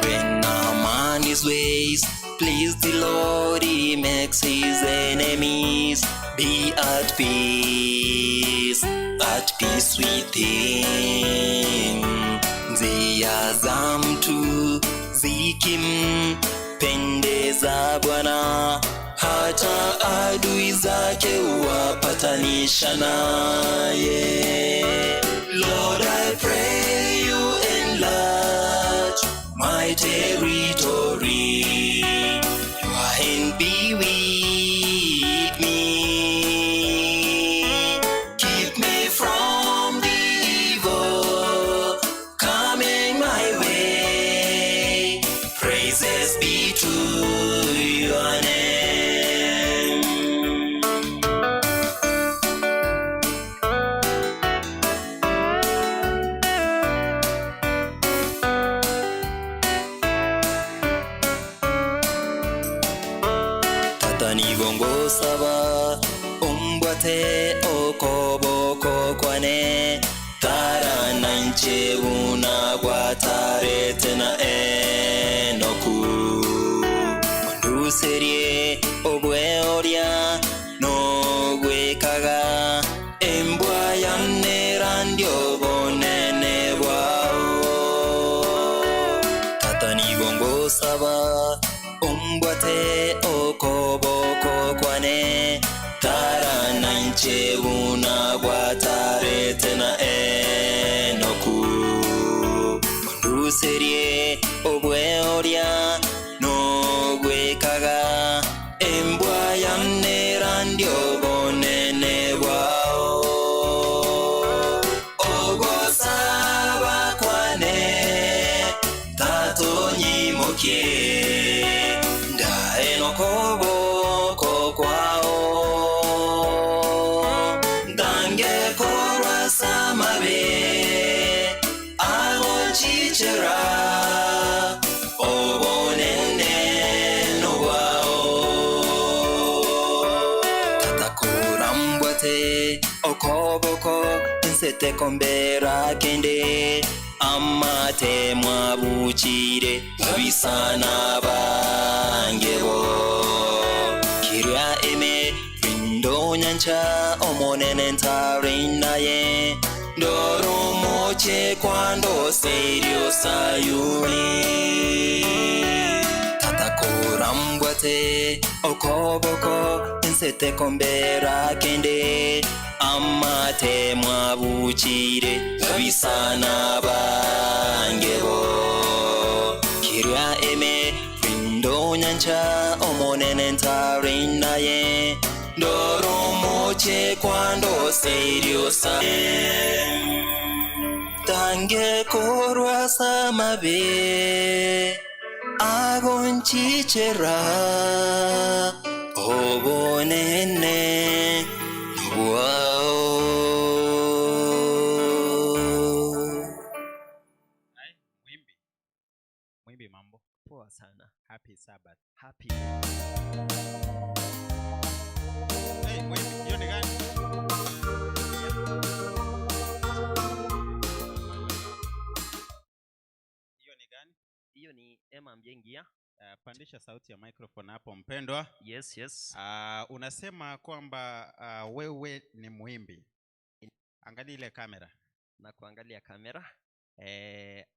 When a man his ways please the Lord, he makes his enemies be at peace with him. Njia za mtu zikimpendeza Bwana, hata adui zake huwapatanisha naye. Lord, I pray you enlarge my territory. Your hand be with me. Keep me from the evil coming my way. Praises be to your name. Tata nigongosaba umbwate okoboko kwane tarana nche unagwatarete na enoku onduserie obwe oria nogwekaga embwa yanera ndio bonene bwao. Tata nigongosaba umbwate okoboko kwane tarana nche unagwatarete na enoku onduserie obwe oria nogwekaga embwa yanera ndio bonene bwao. Ogosaba kwane tatonyimokie ndaenokoboko kwao ndangekorwa samabe agonchichera obonene nobwao. Tatakurambwate okoboko ensete kombera kende amate mwabuchire babisana bangebo kiria eme rindo nyancha omonene ntarinaye ndoromoche kwando serio sayuni. Tatakurambwate okoboko ensete kombera kende amate mwabuchire babisana bangebo kiria eme rindo nyancha omonene ntarinaye ndoromoche kwando serio sa tangekorwa samabe agonchichera obonene nobwao. Mwimbi, mambo Poa sana. Happy Sabbath. Happy. Hey, mwimbi, hiyo ni gani? Hiyo ni gani? Hiyo ni Emma Mjengia. Pandisha sauti ya microphone hapo mpendwa. Yes, yes. Unasema kwamba wewe ni mwimbi. Angalia ile kamera. Na kuangalia kamera.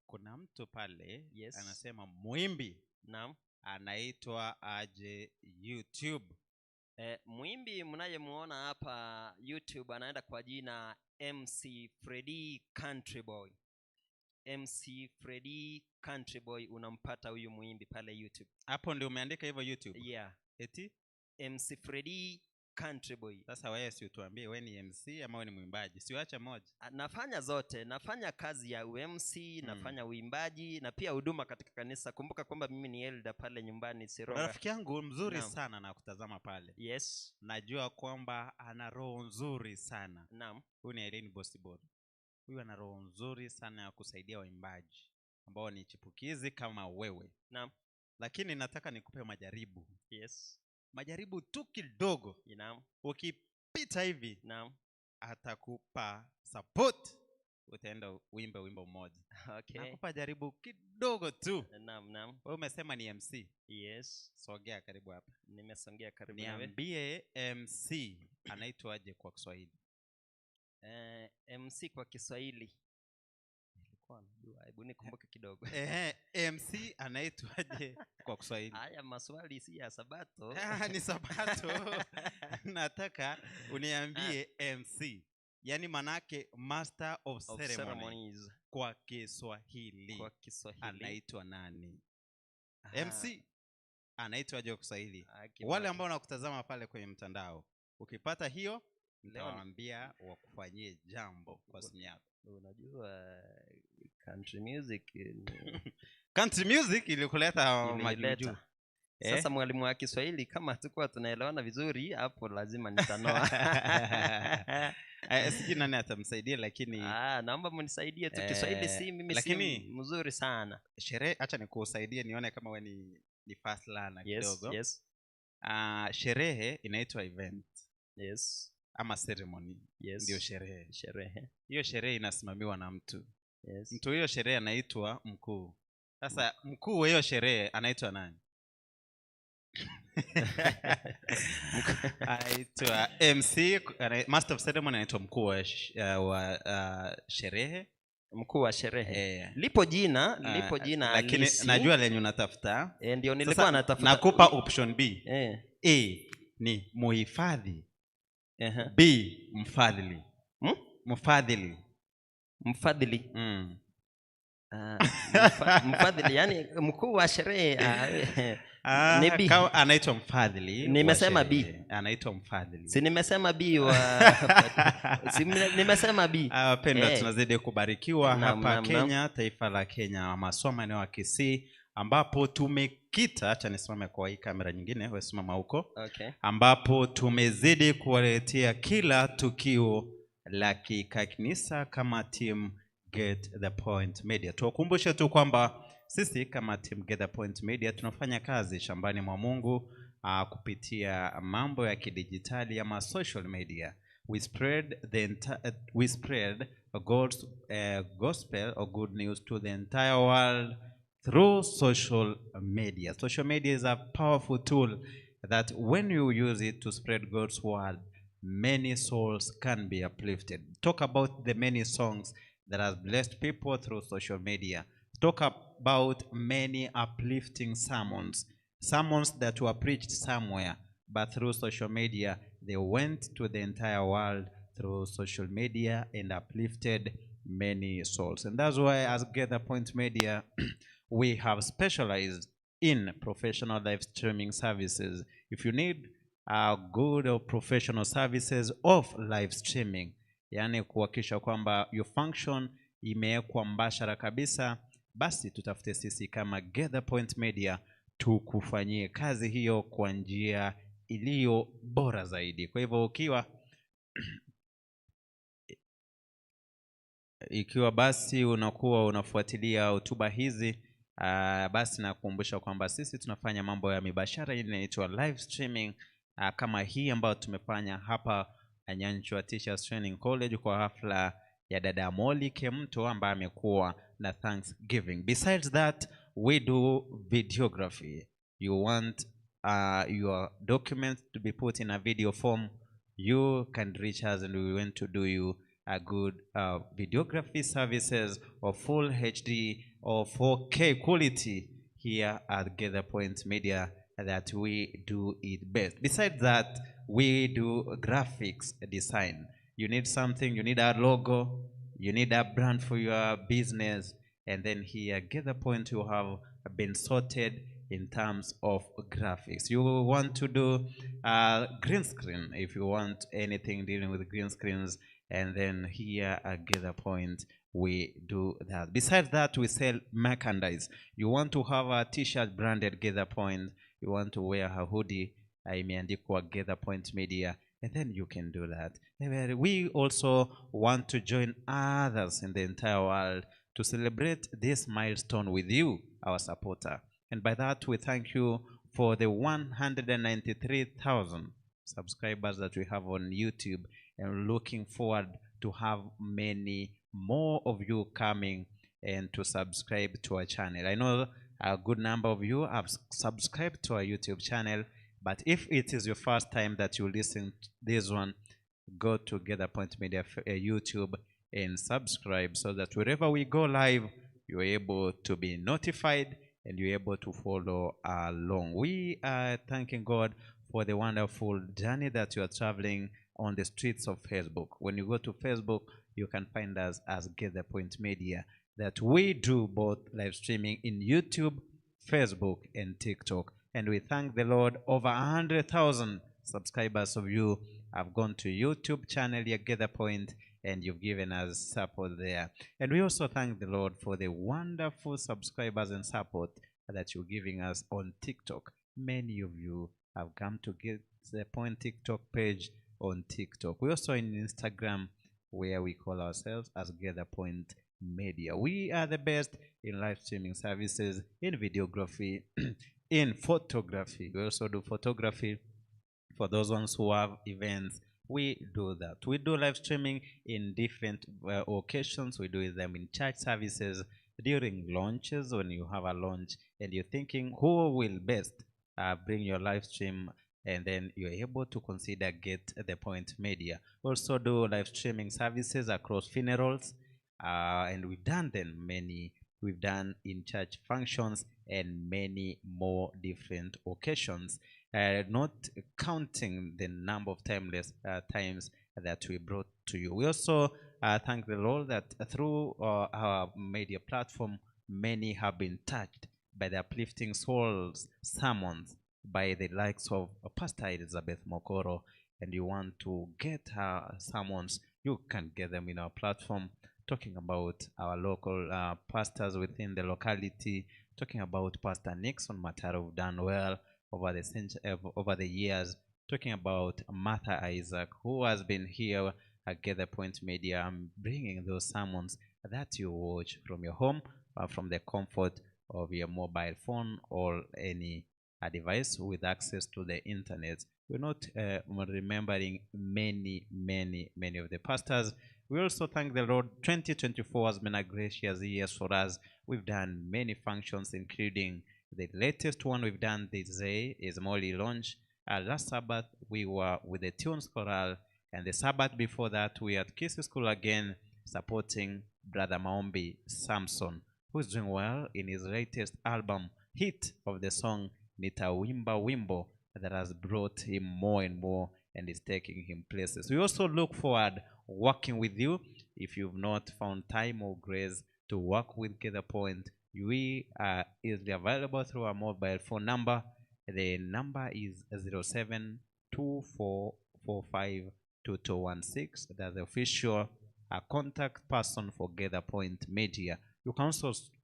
Kuna mtu pale, Yes. anasema mwimbi. Naam. Anaitwa aje YouTube? Mwimbi mnayemuona hapa YouTube anaenda kwa jina MC Freddy Country Boy. MC Freddy Country Boy, unampata huyu mwimbi pale YouTube. Hapo ndio umeandika hivyo YouTube? Yeah. Eti? MC Freddy Country boy. Sasa wewe si utuambie wewe ni MC ama wewe ni mwimbaji? Siwache moja. Nafanya zote, nafanya kazi ya UMC, nafanya uimbaji na pia huduma katika kanisa. Kumbuka kwamba mimi ni elder pale nyumbani Sironga. Rafiki yangu mzuri Naam. sana na kutazama pale. Yes. Najua kwamba ana roho nzuri sana. Naam. Huyu ni Irene Bosibori. Huyu ana roho nzuri sana ya kusaidia waimbaji ambao ni chipukizi kama wewe. Naam. Lakini nataka nikupe majaribu. Yes. Majaribu tu kidogo. Naam. Ukipita hivi, Naam, atakupa support, utaenda uimbe wimbo mmoja. Okay. Nakupa jaribu kidogo tu. Naam, naam. Wewe umesema ni MC. Yes. Sogea karibu hapa. Nimesongea karibu nawe. Niambie MC anaitwaje kwa Kiswahili? MC kwa Kiswahili. Nilikuwa najua, hebu nikumbuke kidogo. MC anaitwaje kwa Kiswahili? Haya maswali si ya Sabato. Ni Sabato. Nataka uniambie MC. Yaani manake Master of Of Ceremony. ceremonies. Kwa Kiswahili. Kwa Kiswahili. Anaitwa nani? Aha. MC anaitwaje kwa Kiswahili? Kibaki. Wale ambao wanakutazama pale kwenye mtandao, ukipata hiyo Leo ni nitawaambia wakufanyie jambo kwa simu yako. Unajua country music ni Country music ilikuleta ilinileta. majuju. Sasa mwalimu wa Kiswahili kama hatukuwa tunaelewana vizuri hapo lazima nitanoa. Sijui nani atamsaidia lakini naomba mnisaidie tu Kiswahili, si mimi si lakini mzuri sana. Sherehe, acha nikusaidie nione kama wewe ni fast learner Yes, kidogo. yes. Sherehe inaitwa event. Yes. Ama ceremony. Yes. Ndio sherehe. Sherehe. Hiyo sherehe inasimamiwa na mtu. Yes. Mtu hiyo sherehe anaitwa mkuu. Sasa mkuu wa hiyo sherehe anaitwa nani? Anaitwa MC, Master of Ceremony anaitwa mkuu wa sherehe. Mkuu wa sherehe. Lipo jina, lipo jina Lakini halisi. najua lenye unatafuta. Ndio nilikuwa Sasa, natafuta. Nakupa option B. A ni muhifadhi. B mfadhili. Mfadhili. Mfadhili. Mfadhili, yani mkuu wa sherehe, ni B. Anaitwa mfadhili wa Nimesema B. sherehe. Anaitwa mfadhili. Si nimesema B wa si nimesema B. Wapendwa, tunazidi kubarikiwa Naam, hapa naam, Kenya, naam. taifa la Kenya, maswala maeneo ya Kisii ambapo tumekita, acha nisimame kwa hii kamera nyingine, wewe simama huko. Okay. Ambapo tumezidi kuwaletea kila tukio la kikanisa kama team Get the Point Media. Tuwakumbushe tu kwamba sisi kama team Get the Point Media tunafanya kazi shambani mwa Mungu kupitia mambo ya kidijitali ama social media. We spread God's gospel or good news to the entire world through social media. Social media is a powerful tool that when you use it to spread God's word, many souls can be uplifted. Talk about the many songs that has blessed people through social media. Talk about many uplifting sermons, sermons that were preached somewhere, but through social media, they went to the entire world through social media and uplifted many souls. And that's why as Get the Point Media, we have specialized in professional live streaming services. If you need good or professional services of live streaming, yani kuhakikisha kwamba your function imewekwa mbashara kabisa, basi tutafute sisi kama Get the Point Media tukufanyie kazi hiyo kwa njia iliyo bora zaidi. Kwa hivyo ikiwa basi unakuwa unafuatilia hotuba hizi, basi nakukumbusha kwamba sisi tunafanya mambo ya mibashara inaitwa live streaming, kama hii ambayo tumefanya hapa Nyanchwa Teachers Training College kwa hafla ya dada Molly Kemunto ambaye amekuwa na Thanksgiving. Besides that, we do videography. You want your documents to be put in a video form, you can reach us and we want to do you a good videography services of full HD or 4K quality here at Get the Point Media that we do it best. Besides that, we do graphics design. You need something, you need a logo, you need a brand for your business, and then here at Get the Point you have been sorted in terms of graphics. You want to do green screen, if you want anything dealing with green screens, and then here at Get the Point, we do that. Besides that, we sell merchandise. You want to have a t-shirt branded Get the Point, you want to wear a hoodie, imeandikwa Get the Point Media, and then you can do that. And we also want to join others in the entire world to celebrate this milestone with you, our supporter. And by that, we thank you for the 193,000 subscribers that we have on YouTube, and looking forward to have many more of you coming and to subscribe to our channel. I know a good number of you have subscribed to our YouTube channel, but if it is your first time that you listen to this one, go to Get the Point Media YouTube and subscribe, so that wherever we go live, you're able to be notified and you're able to follow along. We are thanking God for the wonderful journey that you are traveling on the streets of Facebook. When you go to Facebook, you can find us as Get the Point Media, that we do both live streaming in YouTube, Facebook, and TikTok. And we thank the Lord, over 100,000 subscribers of you have gone to YouTube channel here, Get the Point, and you've given us support there. And we also thank the Lord for the wonderful subscribers and support that you're giving us on TikTok. Many of you have come to Get the Point TikTok page on TikTok. We're also in Instagram, where we call ourselves as Get the Point Media. We are the best in live streaming services, in videography, in photography. We also do photography for those ones who have events. We do that. We do live streaming in different occasions. We do them in church services, during launches, when you have a launch and you're thinking who will best bring your live stream, and then you're able to consider Get the Point Media. Also do live streaming services across funerals, and we've done them many. We've done in church functions and many more different occasions, not counting the number of timeless times that we brought to you. We also thank the Lord that through our media platform, many have been touched by the uplifting souls sermons by the likes of Pastor Elizabeth Mokoro. And you want to get her sermons, you can get them in our platform, talking about our local pastors within the locality, talking about Pastor Nixon Mataro, who've done well over the years, talking about Martha Isaac, who has been here at Get the Point Media, bringing those sermons that you watch from your home, from the comfort of your mobile phone or any device with access to the internet. We're not remembering many, many, many of the pastors. We also thank the Lord. 2024 has been a gracious year for us. We've done many functions, including the latest one we've done this day is Molly launch. Last Sabbath, we were with the Tunes Choral, and the Sabbath before that, we at Kisi School again, supporting Brother Maombi Samson, who's doing well in his latest album, hit of the song Nitawimba Wimbo, that has brought him more and more and is taking him places. We also look forward working with you. If you've not found time or grace to work with Get the Point, we are easily available through our mobile phone number. The number is 0724452216. That's the official contact person for Get the Point Media. You can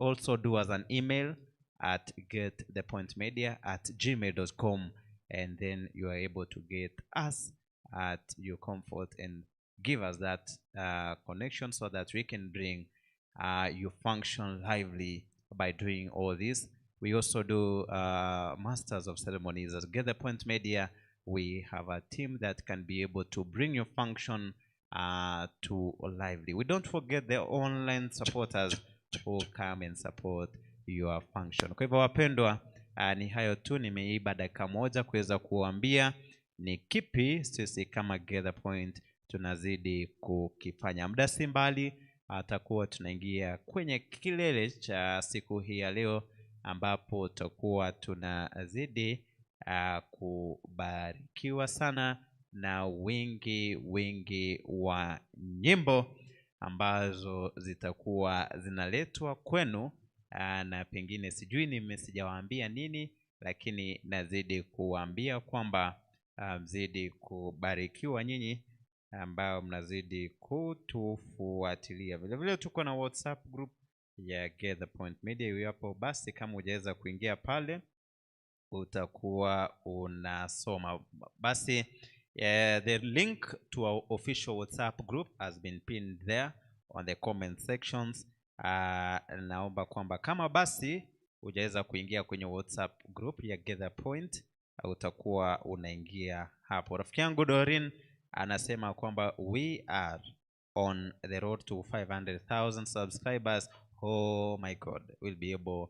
also do as an email at getthepointmedia@gmail.com, and then you are able to get us at your comfort and give us that connection so that we can bring your function lively by doing all this. We also do Masters of Ceremonies at Get the Point Media. We have a team that can be able to bring your function to lively. We don't forget the online supporters who come and support your function. Kwa hivyo wapendwa, ni hayo tu, nimeiba dakika moja kuweza kuambia ni kipi sisi kama Get the Point tunazidi kukifanya. Muda si mbali atakuwa tunaingia kwenye kilele cha siku hii ya leo, ambapo tutakuwa tunazidi kubarikiwa sana na wingi wingi wa nyimbo ambazo zitakuwa zinaletwa kwenu. Na pengine sijui nimesijawaambia nini, lakini nazidi kuambia kwamba mzidi kubarikiwa nyinyi ambao mnazidi kutufuatilia. Vile vile tuko na WhatsApp group ya Get the Point Media. Iwapo basi kama hujaweza kuingia pale, utakuwa unasoma. Basi the link to our official WhatsApp group has been pinned there on the comment sections. Naomba kwamba kama basi hujaweza kuingia kwenye WhatsApp group ya Get the Point, utakuwa unaingia hapo. Rafiki yangu Dorin anasema kwamba we are on the road to 500,000 subscribers. Oh my God, we'll be able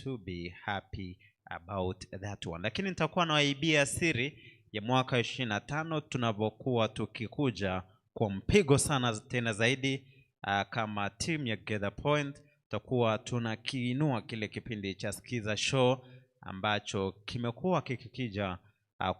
to be happy about that one. Lakini nitakuwa nawaibia siri ya mwaka 25 tunapokuwa tukikuja kwa mpigo sana tena zaidi, kama team ya Get the Point tutakuwa tunakiinua kile kipindi cha Skiza Show ambacho kimekuwa kikikija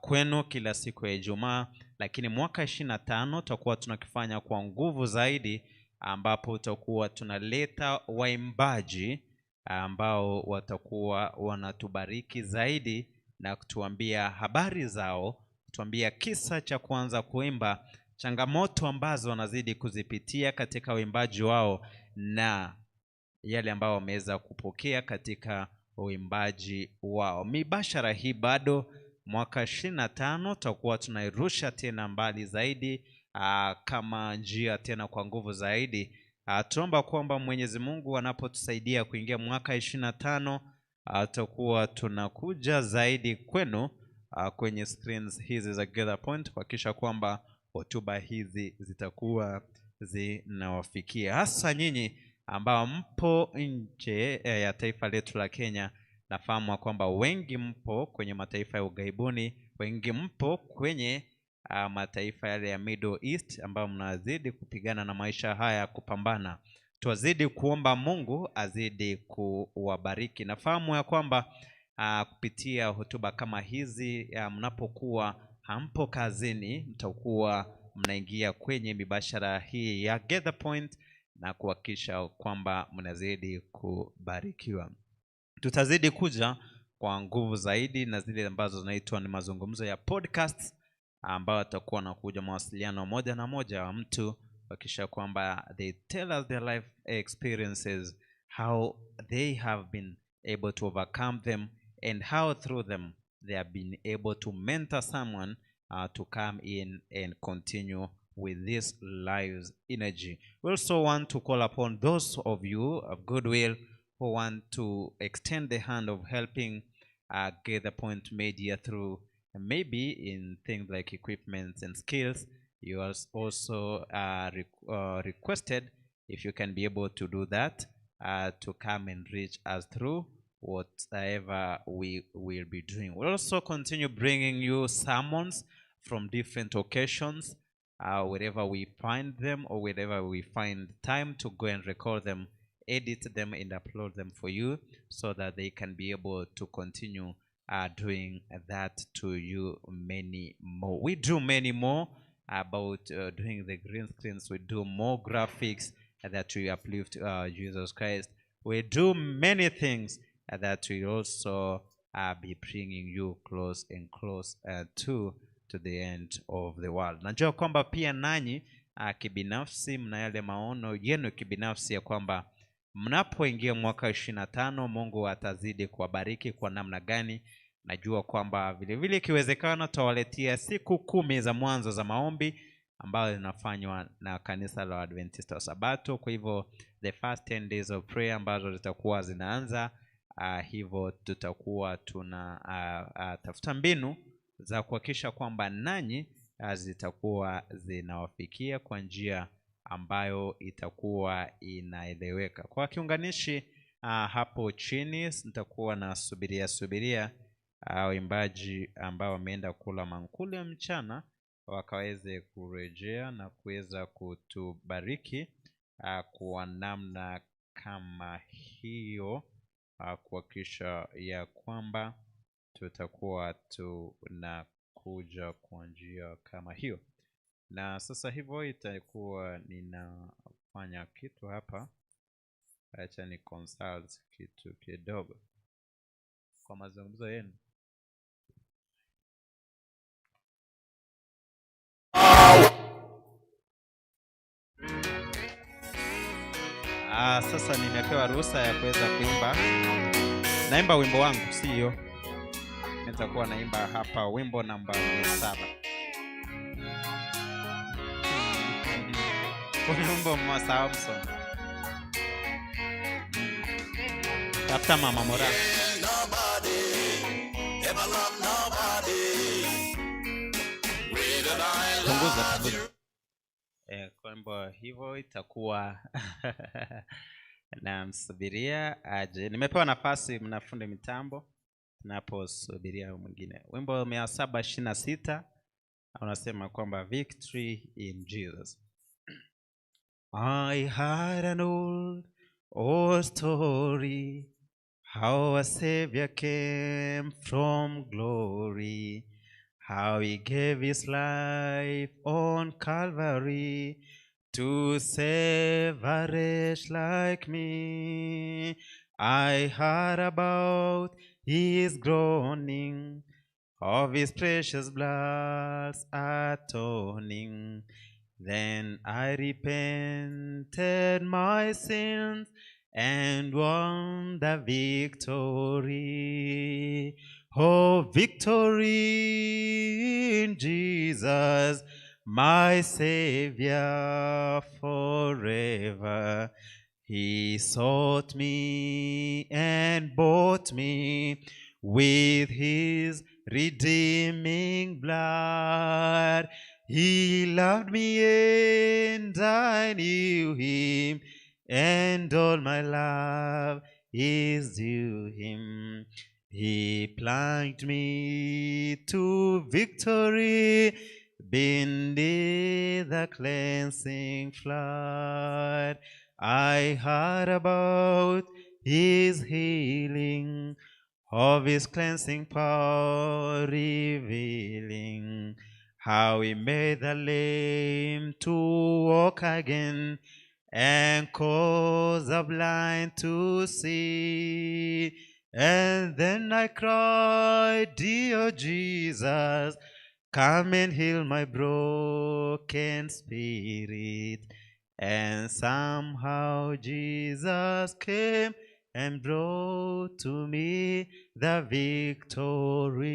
kwenu kila siku ya Ijumaa, lakini mwaka 25 tutakuwa tunakifanya kwa nguvu zaidi, ambapo tutakuwa tunaleta waimbaji ambao watakuwa wanatubariki zaidi na kutuambia habari zao, kutuambia kisa cha kuanza kuimba, changamoto ambazo wanazidi kuzipitia katika uimbaji wao na yale ambao wameweza kupokea katika uimbaji wao. Mibashara hii bado mwaka 25 tutakuwa tunairusha tena mbali zaidi, kama njia tena kwa nguvu zaidi. Tuomba kwamba Mwenyezi Mungu anapotusaidia kuingia mwaka 25, tutakuwa tunakuja zaidi kwenu kwenye screens hizi za Get the Point kuhakikisha kwamba hotuba hizi zitakuwa zinawafikia hasa nyinyi ambao mpo nje ya taifa letu la Kenya. Nafahamu kwamba wengi mpo kwenye mataifa ya ughaibuni, wengi mpo kwenye mataifa yale ya Middle East ambao mnazidi kupigana na maisha haya, kupambana. Tuwazidi kuomba Mungu azidi kuwabariki. Nafahamu ya kwamba kupitia hotuba kama hizi, mnapokuwa hampo kazini, mtakuwa mnaingia kwenye mibashara hii ya Get the Point na kuhakikisha kwamba mnazidi kubarikiwa. Tutazidi kuja kwa nguvu zaidi na zile ambazo zinaitwa ni mazungumzo ya podcasts, ambayo atakuwa nakuja mawasiliano moja na moja wa mtu kuhakikisha kwamba they tell us their life experiences, how they have been able to overcome them and how through them they have been able to mentor someone to come in and continue with this life's energy. We also want to call upon those of you of goodwill who want to extend the hand of helping Get the Point Media through maybe in things like equipment and skills. You are also requested, if you can be able to do that, to come and reach us through whatever we will be doing. We'll also continue bringing you sermons from different occasions, wherever we find them or wherever we find time to go and record them, edit them and upload them for you so that they can be able to continue doing that to you many more. We do many more about doing the green screens. We do more graphics that we uplift Jesus Christ. We do many things that we also be bringing you close and close to the end of the world. Najua kwamba pia nanyi kibinafsi mna yale maono yenu kibinafsi ya kwamba mnapoingia mwaka 25 Mungu atazidi kuwabariki kwa namna gani. Najua kwamba vile vile ikiwezekana tutawaletea siku 10 za mwanzo za maombi ambayo zinafanywa na kanisa la Adventista wa Sabato. Kwa hivyo the first 10 days of prayer ambazo zitakuwa zinaanza, hivyo tutakuwa tuna tafuta mbinu za kuhakikisha kwamba nanyi zitakuwa zinawafikia kwa njia ambayo itakuwa inaeleweka. Kwa kiunganishi hapo chini nitakuwa na subiria waimbaji ambao wameenda kula mankuli ya mchana wakaweze kurejea na kuweza kutubariki kwa namna kama hiyo, kuhakikisha ya kwamba tutakuwa tunakuja kwa njia kama hiyo. Na sasa hivyo itakuwa ninafanya kitu hapa. Acha ni consult kitu kidogo. kwa mazungumzo yenu. Sasa nimepewa ruhusa ya kuweza kuimba. Naimba wimbo wangu, sio? Nitakuwa naimba hapa wimbo namba 7. Wimbo wa Samson. Tafuta Mama Mora. Punguza, punguza. Kwamba hivyo itakuwa namsubiria aje. Nimepewa nafasi mnafunde mitambo tunaposubiria mwingine. Wimbo 726 unasema kwamba victory in Jesus. I had an old story how a savior came from glory, how he gave his life on Calvary to save a wretch like me. I heard about his groaning, of his precious blood's atoning. Then I repented my sins and won the victory. Oh, victory in Jesus, my Savior forever. He sought me and bought me with his redeeming blood. He loved me and I knew him, and all my love is due him. He plunged me to victory beneath the cleansing flood. I heard about his healing, of his cleansing power revealing, how he made the lame to walk again and caused the blind to see. And then I cried, dear Jesus, come and heal my broken spirit. And somehow Jesus came and brought to me the victory.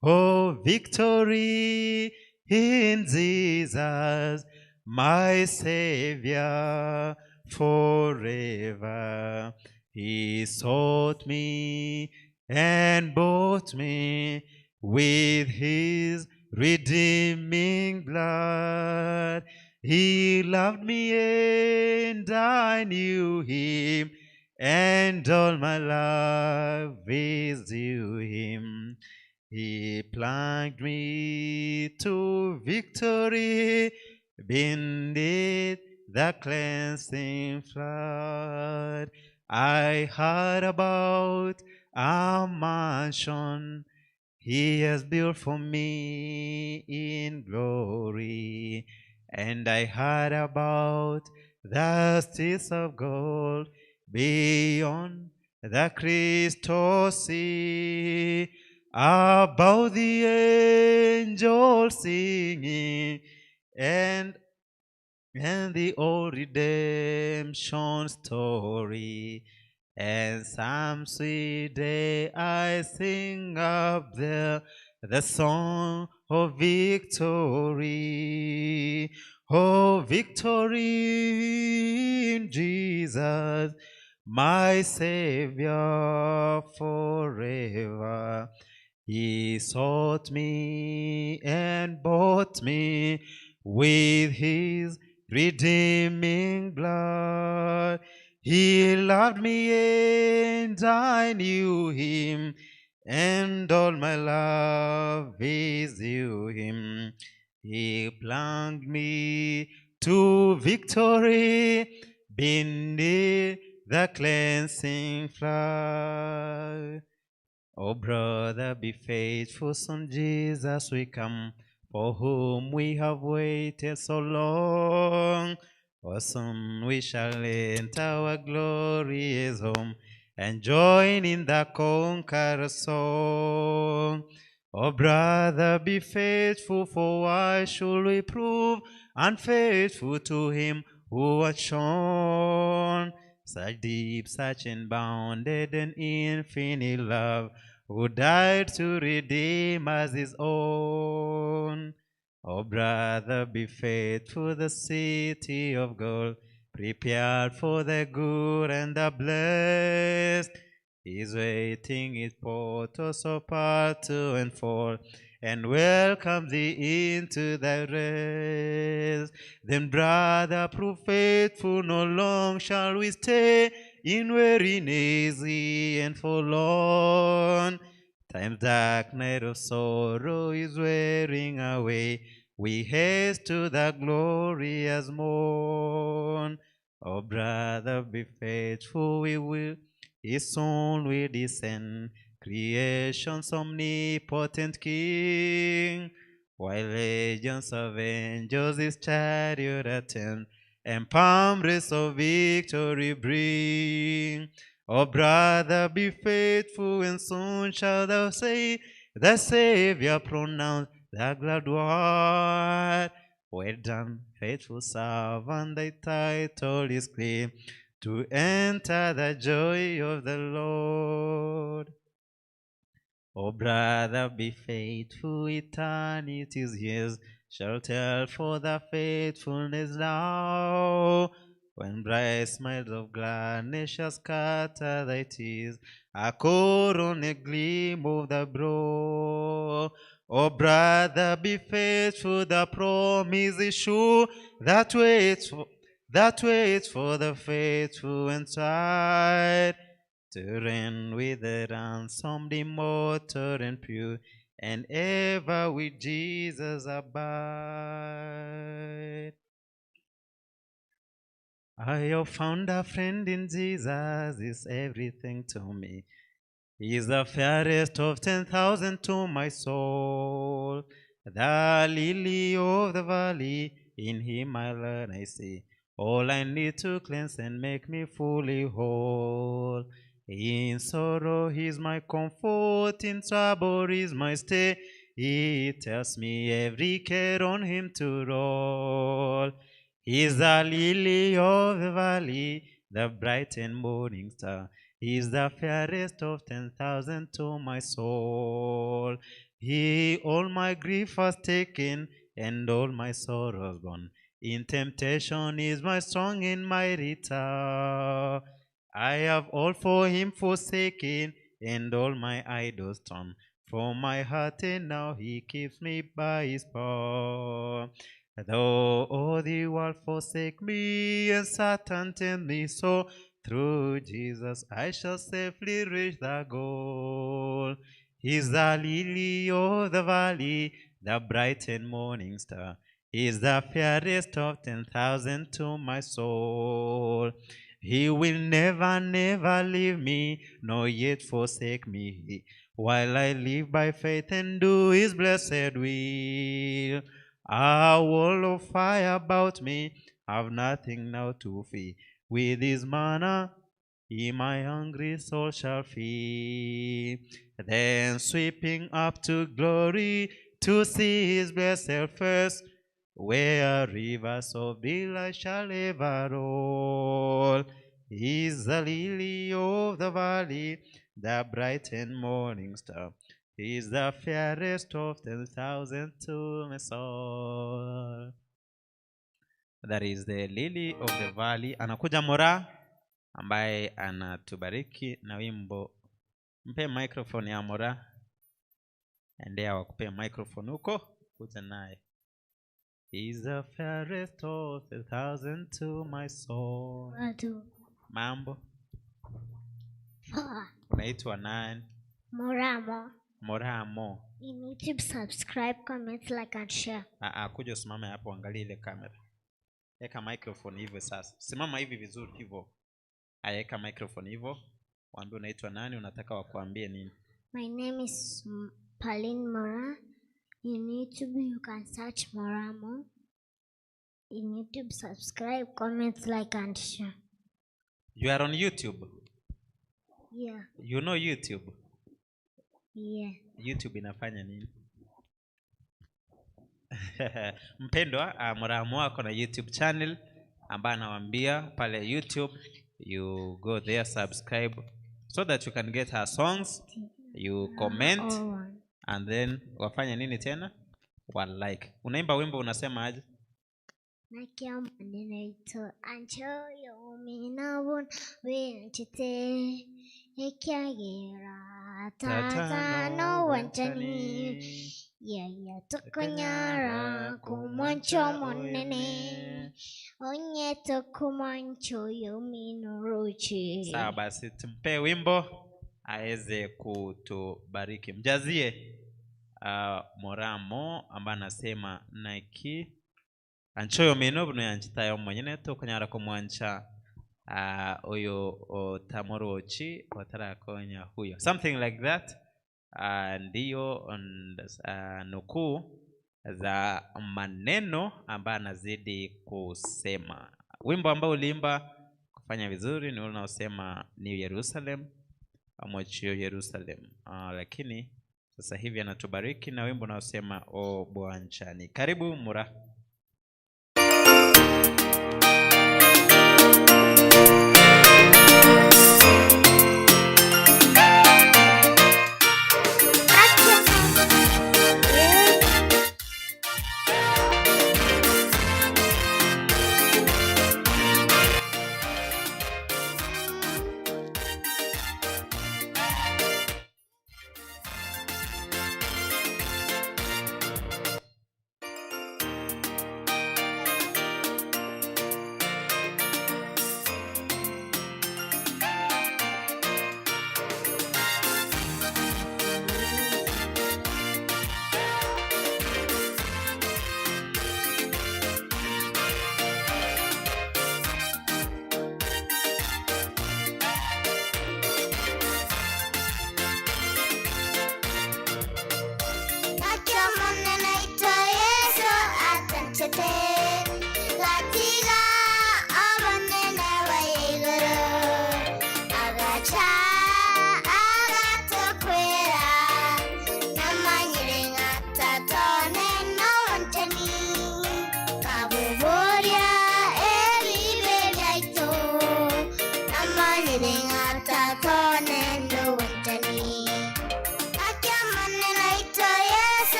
Oh, victory in Jesus, my Savior forever. He sought me and bought me with his redeeming blood. He loved me and I knew him, and all my love is due him. He plunged me to victory beneath the cleansing flood. I heard about a mansion he has built for me in glory, and I heard about the streets of gold beyond the crystal sea, about the angels singing and the old redemption story. And some sweet day I sing up there the song of victory. Oh, victory in Jesus, my Savior forever. He sought me and bought me with his redeeming blood. He loved me and I knew him, and all my love is due him. He plunged me to victory beneath the cleansing flood. Oh, brother, be faithful, son Jesus, we come, for whom we have waited so long. For soon we shall enter our glorious home and join in the conqueror's song. Oh, brother, be faithful, for why should we prove unfaithful to him who has shown such deep, such unbounded and infinite love, who died to redeem us his own? Oh, brother, be faithful, the city of gold, prepared for the good and the blessed, is waiting its portals so part to unfold, and welcome thee into thy rest. Then, brother, prove faithful, no long shall we stay in weariness and forlorn. Time's dark night of sorrow is wearing away. We haste to the glorious morn. Oh, brother, be faithful, we will. He soon will descend, creation's omnipotent King, while legions of angels his chariot attend, and palm wreaths of victory bring. Oh, brother, be faithful, and soon shall thou say, the Savior pronounce the glad word. Well done, faithful servant, thy title is clear, to enter the joy of the Lord. Oh, brother, be faithful, eternity's years shall tell for the faithfulness now. When bright smiles of gladness shall scatter thy tears, a corona gleam of the brow. Oh, brother, be faithful, the promise is sure, that waits for the faithful inside, to reign with the ransomed, immortal and pure, and ever with Jesus abide. I have found a friend in Jesus, is everything to me. He is the fairest of 10,000 to my soul. The lily of the valley, in him I learn, I see all I need to cleanse and make me fully whole. In sorrow he's my comfort, in trouble is my stay. He tells me every care on him to roll. He's the lily of the valley, the bright and morning star. He's the fairest of 10,000 to my soul. He all my grief has taken, and all my sorrows gone. In temptation is my strong and mighty tower. I have all for him forsaken, and all my idols torn from my heart, and now he keeps me by his power. Though all the world forsake me, and Satan tempt me so, through Jesus I shall safely reach the goal. He's the lily of the valley, the bright and morning star. He is the fairest of 10,000 to my soul. He will never, never leave me, nor yet forsake me, while I live by faith and do his blessed will. A wall of fire about me, have nothing now to fear. With his manna, he my hungry soul shall feed. Then sweeping up to glory, to see his blessed face, where rivers of delight shall ever roll. He is the lily of the valley, the bright and morning star. He is the fairest of 10,000 to my soul. That is the lily of the valley. Anakuja Mora ambaye anatubariki na wimbo. Mpe microphone ya Mora. Endea wakupe microphone huko, kuja naye. He's the fairest of 1,000 to my soul. Watu. Mambo. Poa. Unaitwa nani? Moramo. Moramo. In YouTube, subscribe, comment, like and share. Kuja usimame hapo, angalia ile kamera. Eka microphone hivyo sasa. Simama hivi vizuri hivyo. Eka microphone hivyo. Waambie unaitwa nani, unataka wakuambie nini? My name is Pauline Mora. In YouTube you can search Moramo. In YouTube, subscribe, comment, like and share. You are on YouTube. Yeah. You know YouTube? Yeah. YouTube inafanya nini? Mpendwa, Muramo ako na YouTube channel ambaye anawaambia pale YouTube, you go there, subscribe so that you can get her songs, you comment and then wafanye nini tena? Wa like. Unaimba wimbo unasema aje? Nakiamaninaito anchoyo minabun winchite ekiagira tata no wanchani yaya tokonyara kumwancho monene onye tokumancho yominorochi. Sawa basi, tumpe wimbo aweze kutubariki. Mjazie Moramo ambaye anasema naki anchoyo mino buno yanchitayo mwenyene tokonyara kumwancha oyo otamorochi otarakonya huyo, something like that. Ndiyo nukuu za maneno ambayo anazidi kusema. Wimbo ambao uliimba kufanya vizuri ni ule unaosema New Jerusalem, Amochio Jerusalem. Lakini sasa hivi anatubariki na wimbo unaosema O Bwanchani. Karibu Mura.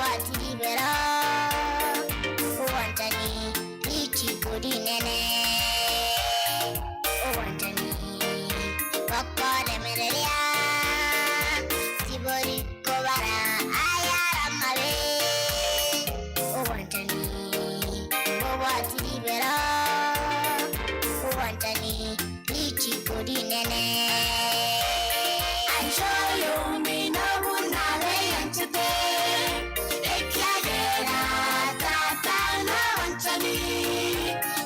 Obwatiribera Obwanchani Lichikurinene Obwanchani Bakoremereria Tibori kobara Ayaramabe Obwanchani Obwatiribera Obwanchani Lichikurinene Anchoyo minabunabe yanchete Ekiagera tata na wanchani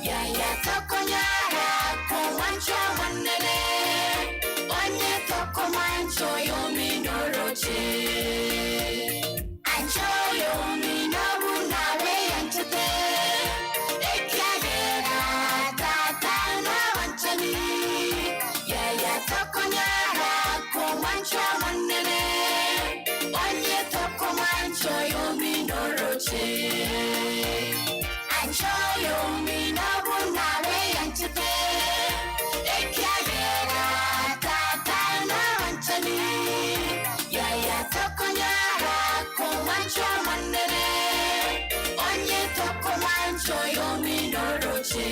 Yaya tokonyara kowancho wanene Onye tokomancho yominoroche Anchoyo minabunabe yanchete Ekiagera tata na wanchani Yaya tokonyara kowancho wanene Onye tokomancho yominoroche Anchoyo minabunabe yanchete Ekiagera tata na wanchani Yaya tokonyara kowancho wanene Onye tokomancho yominoroche.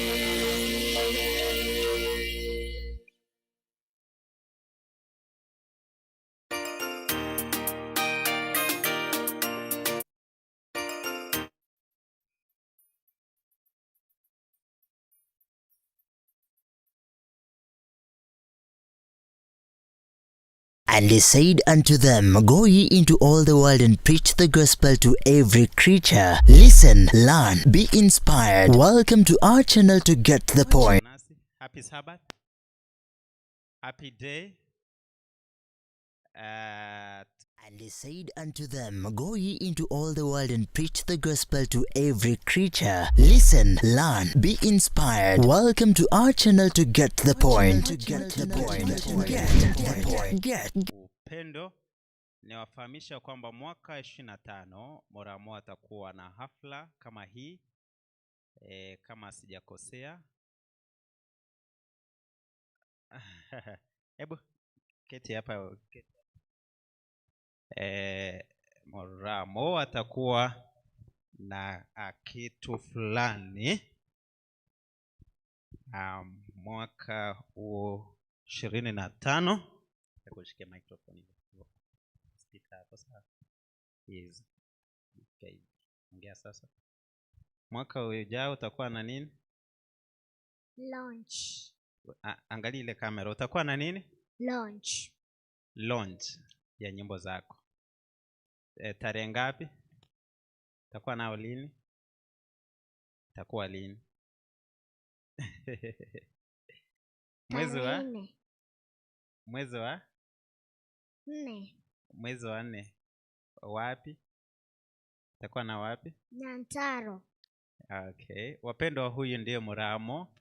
And he said unto them, Go ye into all the world and preach the gospel to every creature. Listen, learn, be inspired. Welcome to our channel to get the point. Happy Sabbath. Happy day. And he said unto them, Go ye into all the world and preach the gospel to every creature. Listen, learn, be inspired. Welcome to our channel to get the point. To get the point. Get the point. Get. Upendo niwafahamisha kwamba mwaka 25 Moramo atakuwa na hafla kama hii, kama sijakosea. Hebu keti hapa, keti. Moramo atakuwa na kitu fulani mwaka huo 25. Nitakushikia microphone hiyo. Speaker hapo sawa. Yes. Okay. Ongea sasa. Mwaka ujao utakuwa na nini? Launch. Angalia ile kamera. Utakuwa na nini? Launch. Launch ya nyimbo zako. Tarehe ngapi? Utakuwa nao lini? Itakuwa lini? Mwezi wa? Tarehe nne. Mwezi wa? 4. Mwezi wa 4. Wapi? Itakuwa na wapi? Nyantaro. Okay. Wapendwa, huyu ndiye Muramo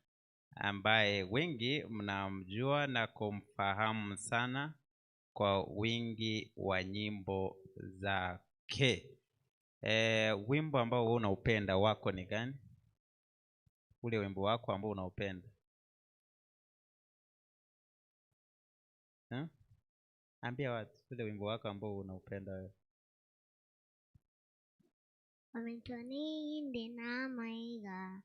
ambaye wengi mnamjua na kumfahamu sana kwa wingi wa nyimbo zake. Wimbo ambao wewe unaupenda wako ni gani? Ule wimbo wako ambao unaupenda. Ambia watu ule wimbo wako ambao unaupenda wewe. Wamentoni na maiga.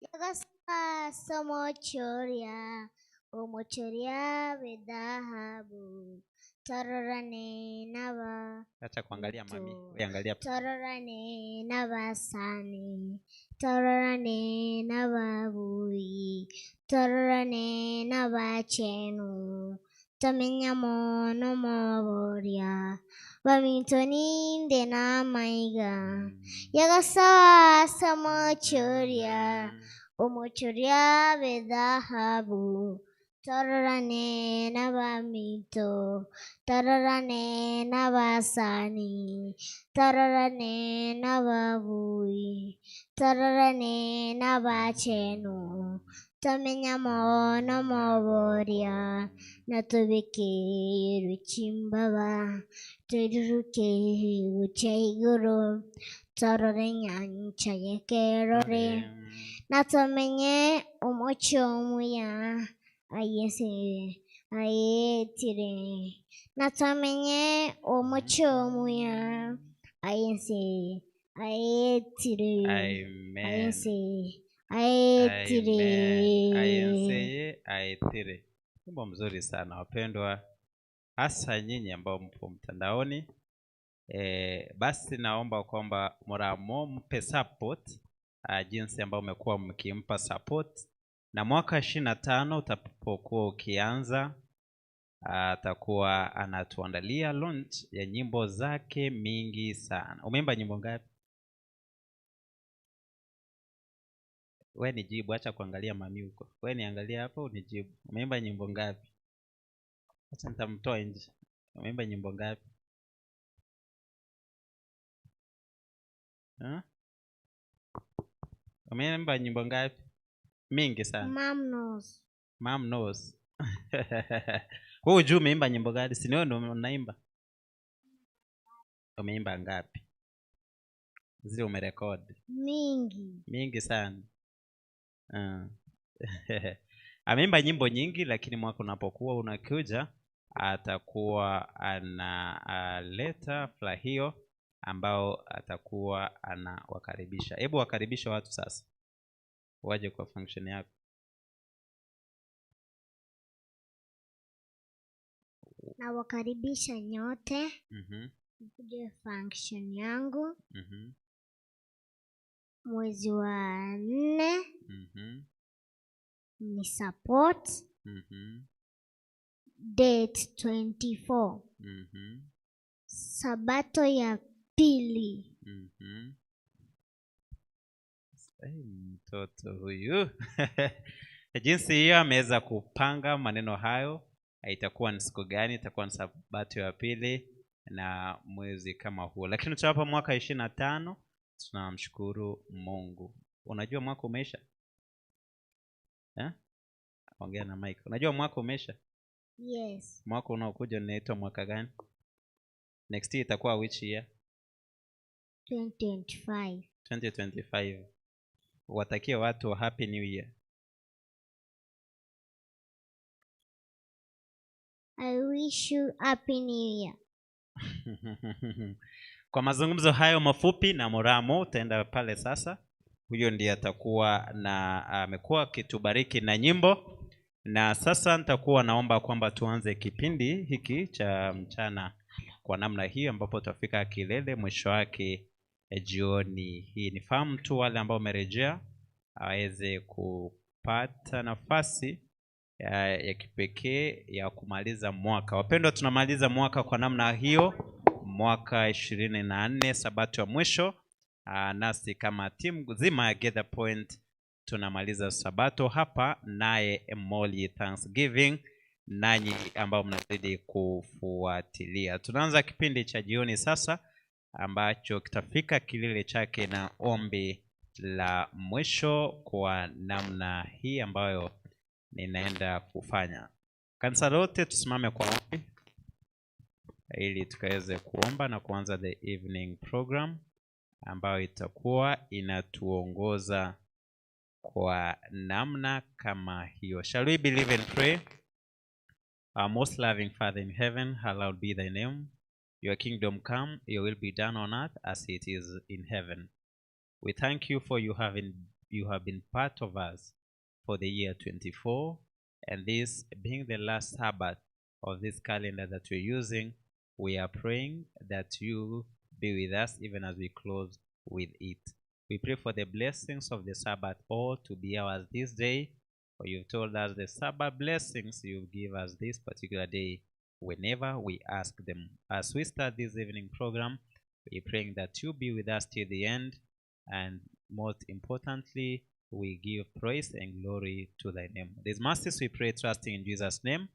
Yagasa somochoria, omochoria bedhahabu. Tororane naba. Acha kuangalia mami, wewe angalia. Tororane nabasani. Tororane nababui. Tororane nabachenu. Tomenya mono moboria. Wamentoni na maiga. Yagasa somochoria, omochoria bedhahabu. Tororane nabamito, tororane nabasani, tororane nababui, tororane nabachenu. Tomenya mono moboria, natubike ruchimbaba, turuke uchaiguru, torore nyancha yekerore, natomenye omocho muya. Ayese, ayetire, natamenye omocho muya, Ayense. Aetire. Amen. Ayense. Aetire. Amen. Ayenseye aetire. Wimbo mzuri sana wapendwa, hasa nyinyi ambao mpo mtandaoni. Basi naomba kwamba Muramo mpe support, jinsi ambao umekuwa mkimpa support, na mwaka 25 utapokuwa ukianza, atakuwa anatuandalia launch ya nyimbo zake mingi sana. Umeimba nyimbo ngapi? We nijibu, acha kuangalia mami huko. We niangalia hapo unijibu. Umeimba nyimbo ngapi? Acha nitamtoa nje. Umeimba nyimbo ngapi? Ha? Umeimba nyimbo ngapi? Mingi sana. Mom knows. Mom knows. Wewe hujui umeimba nyimbo gani? Si wewe ndio unaimba? Umeimba ngapi? Zile umerekodi? Mingi. Mingi sana. Ameimba nyimbo nyingi, lakini mwaka unapokuwa unakuja atakuwa analeta furaha hiyo ambao atakuwa anawakaribisha. Hebu wakaribisha watu sasa waje kwa function yako. Nawakaribisha nyote. Mkuje function yangu. Mwezi wa 4. Ni support. Date 24. Sabato ya pili. Mtoto huyu. Jinsi hiyo ameweza kupanga maneno hayo. Itakuwa ni siku gani? Itakuwa ni Sabato ya pili na mwezi kama huo. Lakini tutawapa mwaka 25. Tunamshukuru Mungu. Unajua mwaka umeisha? Ongea na Mike. Unajua mwaka umeisha? Yes. Mwaka unaokuja unaitwa mwaka gani? Next year itakuwa which year? 2025. 2025. Watakie watu happy new year. I wish you happy new year. Kwa mazungumzo hayo mafupi na Muramo, utaenda pale sasa. Huyo ndiye atakuwa na amekuwa akitubariki na nyimbo. Na sasa nitakuwa naomba kwamba tuanze kipindi hiki cha mchana kwa namna hiyo, ambapo tutafika kilele mwisho wake jioni hii. Nifahamu tu wale ambao wamerejea aweze kupata nafasi ya kipekee ya kumaliza mwaka. Wapendwa, tunamaliza mwaka kwa namna hiyo, mwaka 24, Sabato ya mwisho. Nasi kama timu zima ya Get the Point tunamaliza Sabato hapa naye Molly Thanksgiving, nanyi ambao mnazidi kufuatilia. Tunaanza kipindi cha jioni sasa ambacho kitafika kilele chake na ombi la mwisho kwa namna hii ambayo ninaenda kufanya. Kanisa lote tusimame kwa ombi ili tukaweze kuomba na kuanza the evening program ambayo itakuwa inatuongoza kwa namna kama hiyo. Shall we believe and pray? Our most loving Father in heaven, hallowed be thy name. Your kingdom come, your will be done on earth as it is in heaven. We thank you for you have been part of us for the year 24, and this being the last Sabbath of this calendar that we're using, we are praying that you be with us even as we close with it. We pray for the blessings of the Sabbath all to be ours this day, for you've told us the Sabbath blessings you give us this particular day whenever we ask them. As we start this evening program, we're praying that you be with us till the end, and most importantly, we give praise and glory to thy name. These mercies we pray, trusting in Jesus' name.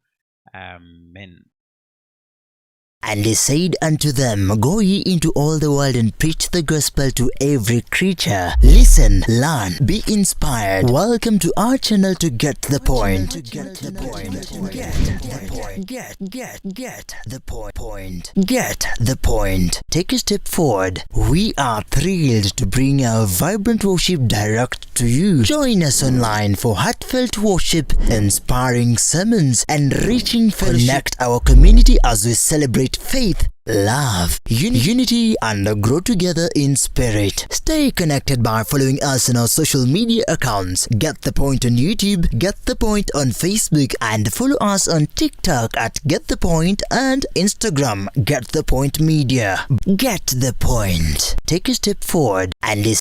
Amen. And he said unto them, Go ye into all the world and preach the gospel to every creature. Listen, learn, be inspired. Welcome to our channel to get the point. Get the point. Get the point. Get the point. Get the point. Take a step forward. We are thrilled to bring our vibrant worship direct to you. Join us online for heartfelt worship, inspiring sermons, and reaching fellowship. Connect our community as we celebrate celebrate faith, love, unity, and grow together in spirit. Stay connected by following us on our social media accounts. Get the Point on YouTube, Get the Point on Facebook, and follow us on TikTok at Get the Point and Instagram, Get the Point Media. Get the Point. Take a step forward and listen.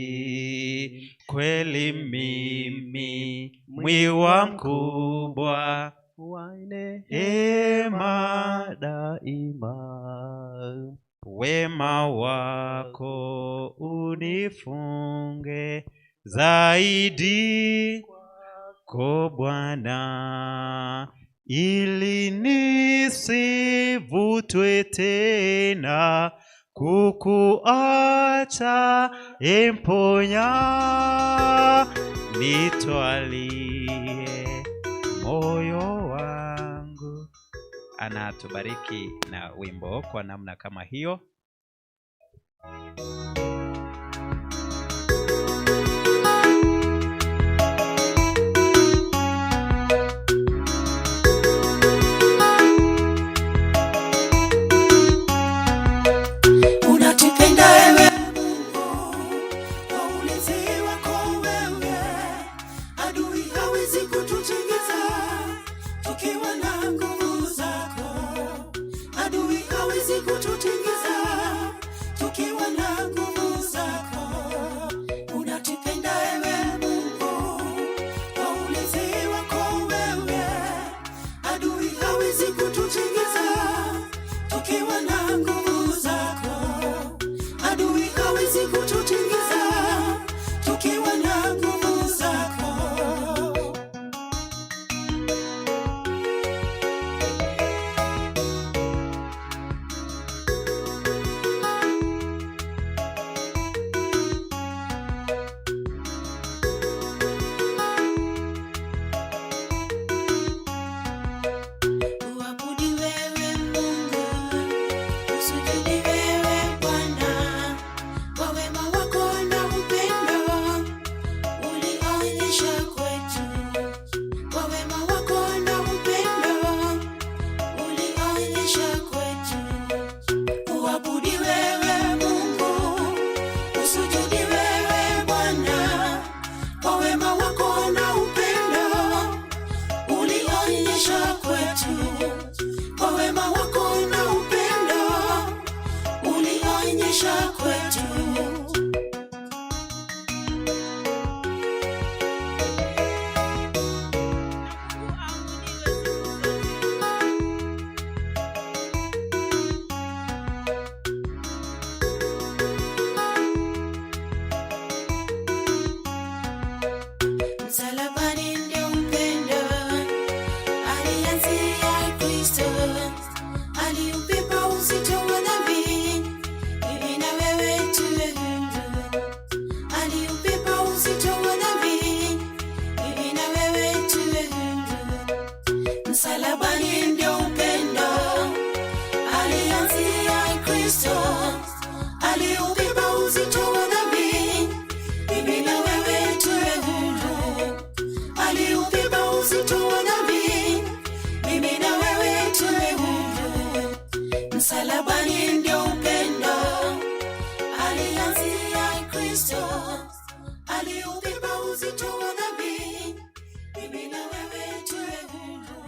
Mai, kweli mimi mwiwa mkubwa wa neema daima, wema wako unifunge zaidi ko Bwana, ili nisivutwe tena kukuacha emponya, nitwalie moyo wangu. Anatubariki na wimbo kwa namna kama hiyo. Unatupenda ewe Mungu, kwa ulinzi wako wewe, adui hawezi kututingiza tukiwa na nguvu zako. Adui hawezi kututingiza tukiwa na nguvu zako. Unatupenda ewe Mungu, kwa ulinzi wako wewe, adui hawezi kututingiza tukiwa na nguvu zako. Adui hawezi kututingiza tukiwa na nguvu zako. Uabudi wewe Mungu, usujudi wewe Bwana, kwa wema wako na upendo ulionyesha kwetu. Kwa wema wako na upendo ulionyesha kwetu. Uabudi wewe Mungu, usujudi wewe Bwana, kwa wema wako na upendo ulionyesha kwetu. Kwa wema wako na upendo ulionyesha kwetu. Msalabani ndio upendo alianzia Kristo, aliubeba uzito wa dhambi, mimi na wewe tuwe huru. Aliubeba uzito wa dhambi, mimi na wewe tuwe huru. Msalabani ndio upendo alianzia Kristo, aliubeba uzito wa dhambi, mimi na wewe tuwe huru. Aliubeba uzito wa dhambi, mimi na wewe tuwe huru. Msalabani ndio upendo alianzia Kristo, aliubeba uzito wa dhambi, mimi na wewe tuwe huru.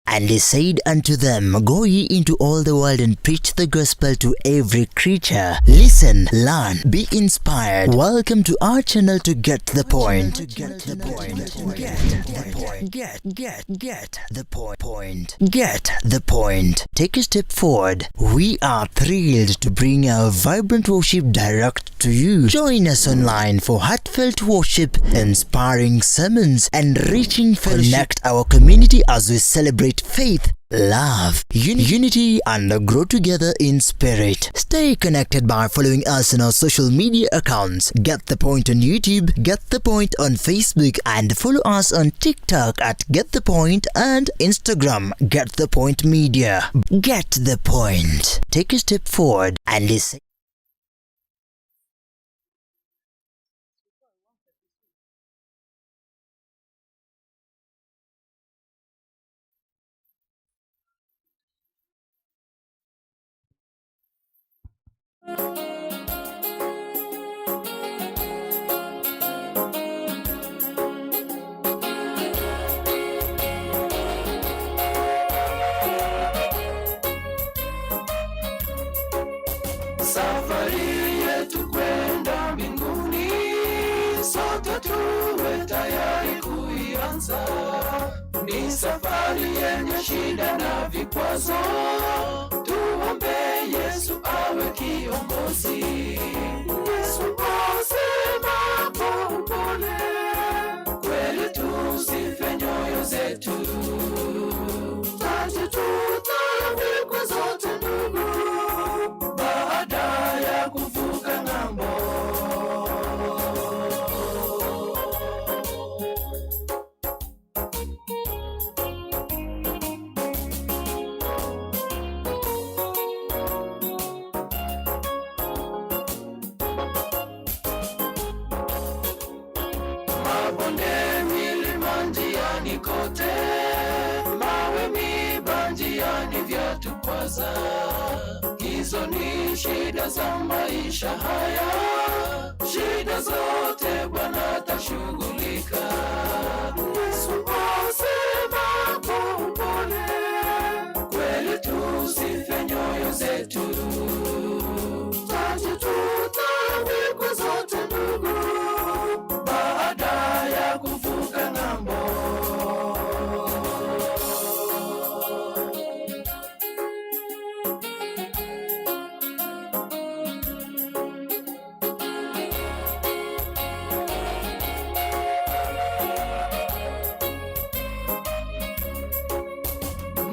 And he said unto them, Go ye into all the world and preach the gospel to every creature. Listen, learn, be inspired. Welcome to our channel to get the point. Get the point. Get the point. Get the point. Get the point. Take a step forward. We are thrilled to bring our vibrant worship direct to you. Join us online for heartfelt worship, inspiring sermons, and reaching fellowship. Connect our community as we celebrate faith, love, unity, and grow together in spirit. Stay connected by following us on our social media accounts. Get the Point on YouTube, Get the Point on Facebook, and follow us on TikTok at Get the Point and Instagram Get the Point Media. Get the Point. Take a step forward and listen. Safari yetu kwenda mbinguni, sote tuwe tayari kuianza. Ni safari yenye shida na vikwazo, tuombe Yesu awe kiongozi. Yesu asema kwa upole, kweli tusife nyoyo zetu, taji tutavikwa zote ndugu, baada ya kuvuka ng'ambo. Mabonde, milima, njiani kote, mawe, miba njiani vyatukwaza. Hizo ni shida za maisha haya, shida zote Bwana atashughulika. Yesu asema kwa upole, kweli tusife nyoyo zetu, taji tutavikwa zote ndugu, baada ya kuvuka ng'ambo.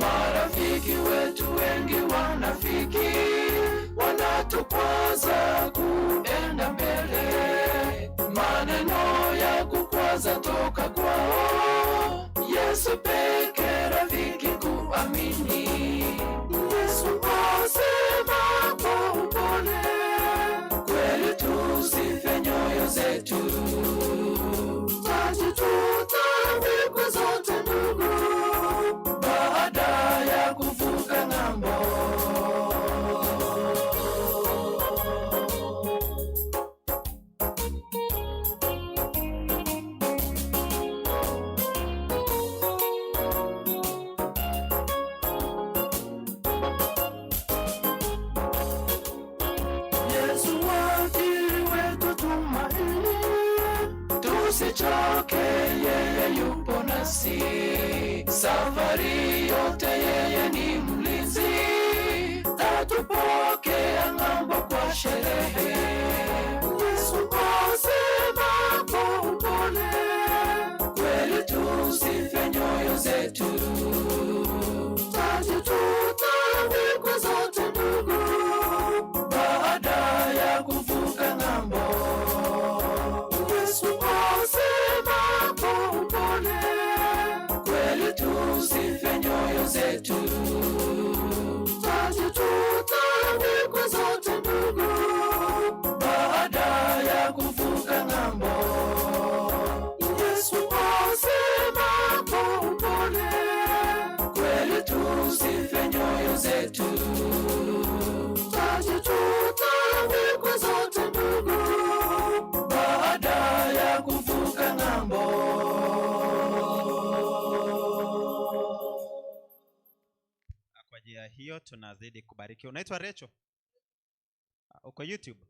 Marafiki wetu wengi wanafiki, wanatukwaza kuenda mbele, maneno ya kukwaza toka kwao. Yesu peke rafiki kuamini. Yesu asema kwa upole, kweli tusife nyoyo zetu, taji tutavikwa zote ndugu, baada ya kuvuka ng'ambo. Yesu wakili wetu tumaini, tusichoke, yeye yupo nasi. Safari yote yeye ni mlinzi, tatupokea ng'ambo kwa sherehe. Yesu asema kwa upole, kweli tusife nyoyo zetu, taji tutavikwa zote ndugu, baada ya kuvuka ng'ambo. Yesu asema kwa upole, kweli tusife nyoyo zetu, taji tutavikwa zote ndugu, njia hiyo tunazidi kubarikiwa. Unaitwa Rachel? Uko YouTube?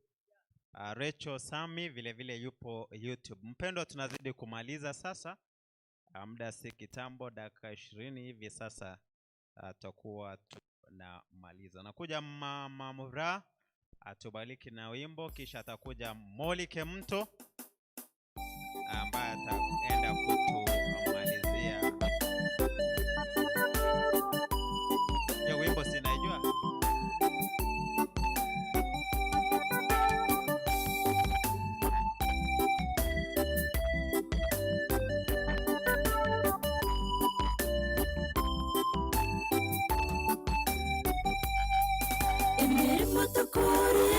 Rachel Sami vile vile yupo YouTube. Mpendwa, tunazidi kumaliza sasa. Muda si kitambo, dakika 20 hivi sasa tutakuwa tunamaliza. Nakuja Mama Mura atubariki na wimbo, kisha atakuja Molly Kemto ambaye ataenda kutumalizia. Hiyo wimbo sinaijua. Emirimo tokore,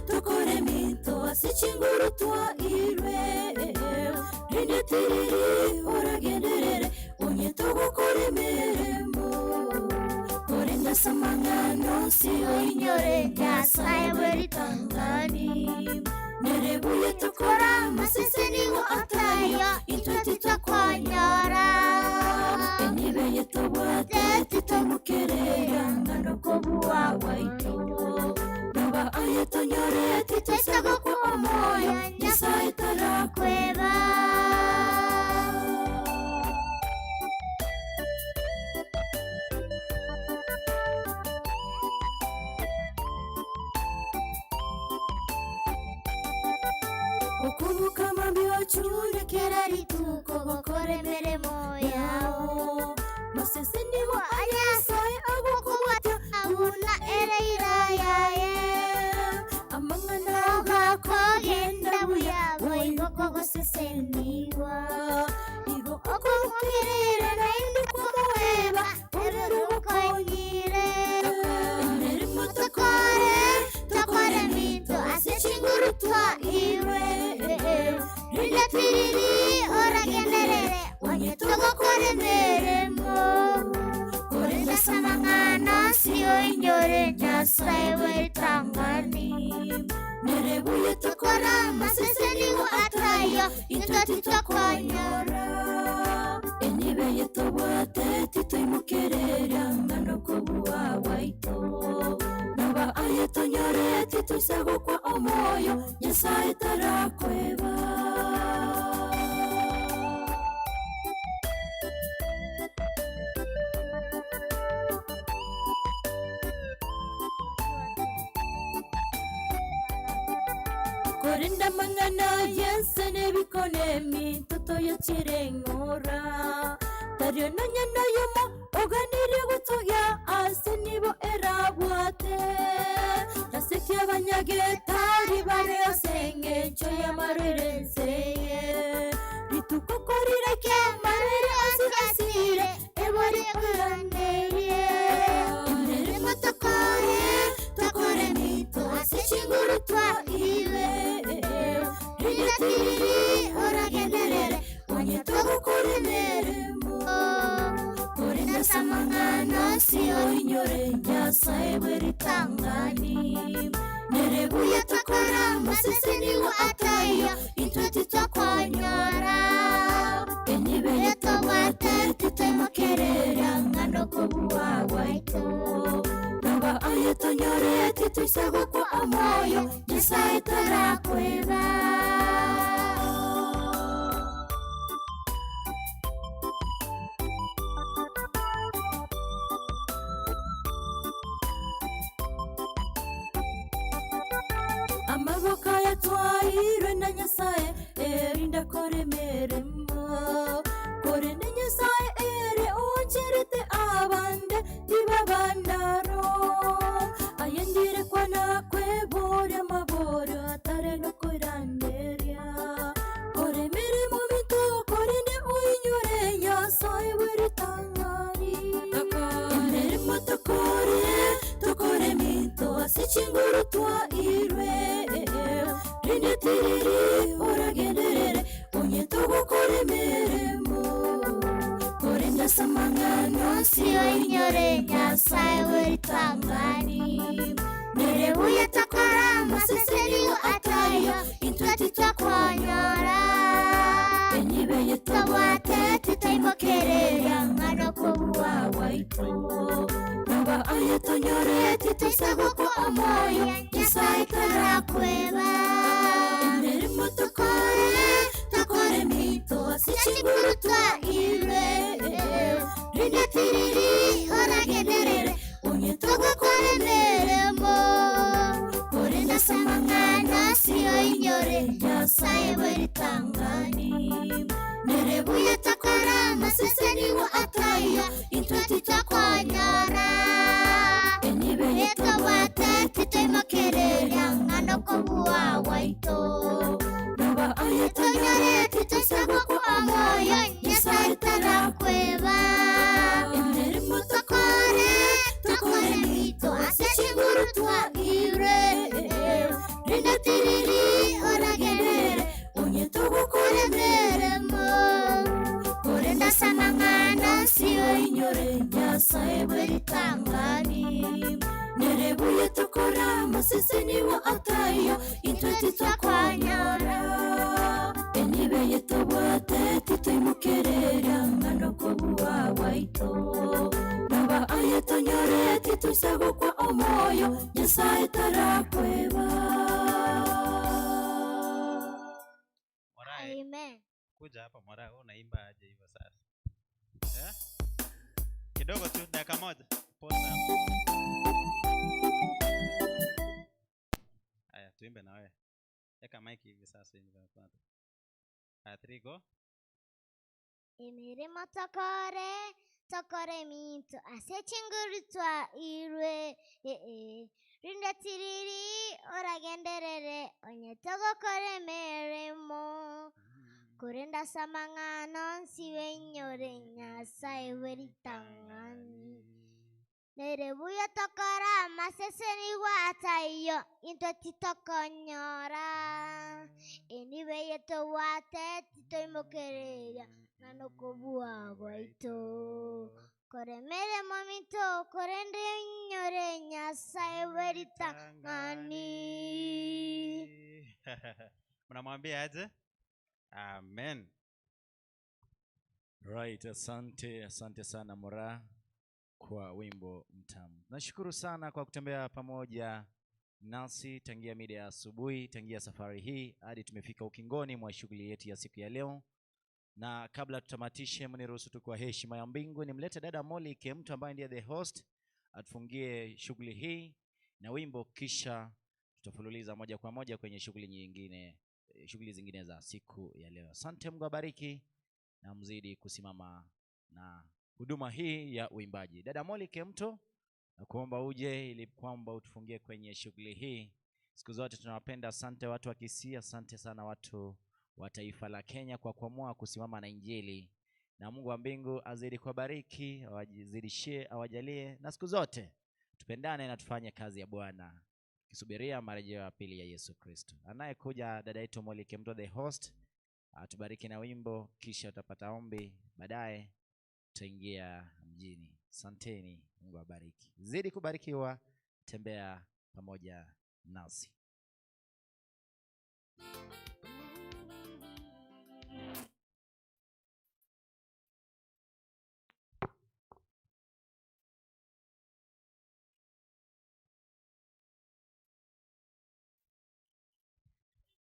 tokore minto asichinguru twa irwe. Rinde tiriri oragenderere onye togokore mirimo. Korenda samangano siyo inyore Nyasaye weritangani. Nerebuye tokora masese niwo atayo intwe titwakwanyora. Enibeye tobwate titamukerera ngano kobuwa waito. Baba ayetonyore titesagokwa omoyo Nyasaye tarakweba. Okumbuka mabiochune kerarituko gokore mirimo yao. Masese niwo anyasaye agokobwata abuna ereira yaye. Amang'ana gakogenda buya boigo goseseniwa. Igo okomukerera naende kwomuweba ororobokonyire. Emirimo tokore, tokore minto ase chinguru twa irwe. Rinda tiriri oragenderere onye togokore mirimo. Korenda samang'ana siyo inyore Nyasaye weritang'ani. Nerebuye tokora masese niwo atayo intwe titwakwanyora. Enibeye tobwate titoimukerera ngano kobuwa waito. Naba ayetonyore titoisagokwa omoyo Nyasaye tarakweba. Korenda mang'ana yense nebikone mintoto yachireng'ora. Tario nonyana yomo oganire gotogia ase nibo erabwate. Naseki abanyagetari bare ase eng'encho y'amarwere enseye. Rituko korireke amarwere ase asire ebore oranderie. Emirimo tokore, tokore minto ase chinguru twa iwe. Rinda tiriri oragenderere onye togokore mirimo. Korenda samang'ana siyo inyore Nyasaye weritang'ani. Nerebuye tokora masese niwo atayo intwe titwakwanyora. Enibeye tobwate titoimukerera ngano kobuwa waito. Naba ayetonyore titoisagokwa omoyo Nyasaye tarakweba. Amaboko yatwairwe na Nyasaye erinda kore mirimo. Kore ne Nyasaye ere oncherete abande tibabandaro. Ayendire kwana kweboria amaborio atare no koiranderia. Kore mirimo mito korende oinyore Nyasaye weritang'ani. Emirimo tokore, tokore minto ase chinguru twa irwe. Rinde tiriri oragenderere onye togokore mirimo. Korenda samang'ano siyo inyore Nyasaye weritang'ani. Nerebuye tokora masese niwo atayo intwe titwakwanyora. Enibeye Tobwate tutaimokereria ng'ano kobua gwaito Baba aye tonyore titaisagokwa omoyo Nyasaye tarakweba Emirimo tokore tokore mito ase chinguru twairwe Rinde tiriri oragenderere onye togokora emeremo Korenda samang'ana siyo inyore Nyasaye bweritang'ani Nerebuye takora maseseniwa atayo intwe titakwanyora Enibe yetobwate titaimokereria ng'ano kobua gwaito Baba aye tonyore titaisagokwa omoyo Nyasaye tarakweba Emirimo tokore tokore mito ase chinguru twairwe Rinde tiriri oragenderere onye togokora emeremo Korenda samang'ana siyo inyore Nyasaye bweritang'ani Nerebuye tokora maseseniwa atayo intwe titwakwanyora Enibe yetobwate titaimokereria ng'ano kobua gwaito Baba aye tonyore titaisagokwa omoyo Nyasaye tarakweba Amen. Kuja hapa Moraa, wewe unaimba aje hivyo sasa? Eh? Kidogo tu dakika moja. Pause hapo. Haya, tuimbe na wewe. Weka mic hivi sasa hivi kwanza. Haya, 3 go. Emirimo tokore tokore minto ase chinguru twairwe Rinde tiriri oragenderere onye togokora emeremo Korenda samang'ana nsiwe inyore Nyasaye bweritang'ani Nerebuye tokora maseseniwa ataiyo intwe titokonyora Enibe yetobwate titoimokereria ng'ano kobua gwaito Koremere momito korende inyore Nyasaye bweritang'ani Mnamwambia aje? Amen. Right, asante, asante sana Moraa kwa wimbo mtamu. Nashukuru sana kwa kutembea pamoja nasi tangia mida ya asubuhi, tangia safari hii hadi tumefika ukingoni mwa shughuli yetu ya siku ya leo. Na kabla tutamatishe, mniruhusu tu kwa heshima ya mbingu nimlete dada Molly mtu ambaye ndiye the host atufungie shughuli hii na wimbo, kisha tutafululiza moja kwa moja kwenye shughuli nyingine, shughuli zingine za siku ya leo. Asante, Mungu abariki na mzidi kusimama na huduma hii ya uimbaji. Dada Molly Kemto, nakuomba uje ili kwamba utufungie kwenye shughuli hii. Siku zote tunawapenda. Asante watu wa Kisii, asante sana watu wa taifa la Kenya kwa kuamua kusimama na Injili. Na Mungu wa mbingu azidi kuwabariki, awazidishie, awajalie, na siku zote tupendane na tufanye kazi ya Bwana, kisubiria marejeo ya pili ya Yesu Kristo. Anayekuja dada yetu Molly Kemto the host atubariki na wimbo, kisha utapata ombi, baadaye tutaingia mjini. Asanteni, Mungu awabariki. Zidi kubarikiwa, tembea pamoja nasi.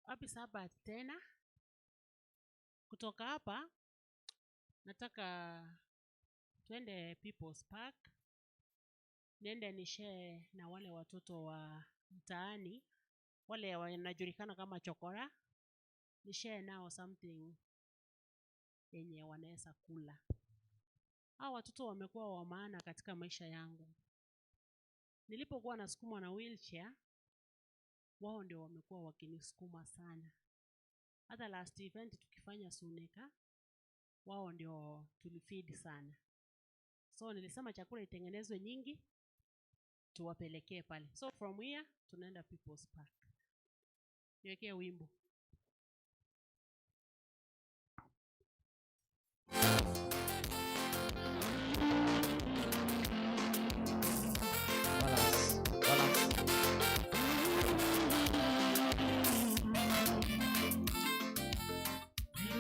Happy Sabbath tena. Kutoka hapa nataka twende People's Park, niende nishare na wale watoto wa mtaani, wale wanajulikana kama chokora, nishare nao something yenye wanaweza kula. Hao watoto wamekuwa wa maana katika maisha yangu. Nilipokuwa nasukumwa na wheelchair, wao ndio wamekuwa wakinisukuma sana. Hata last event tukifanya Suneka, wao ndio tulifeed sana. So nilisema chakula itengenezwe nyingi, tuwapelekee pale. So from here tunaenda People's Park. Niwekee wimbo. Balance, balance.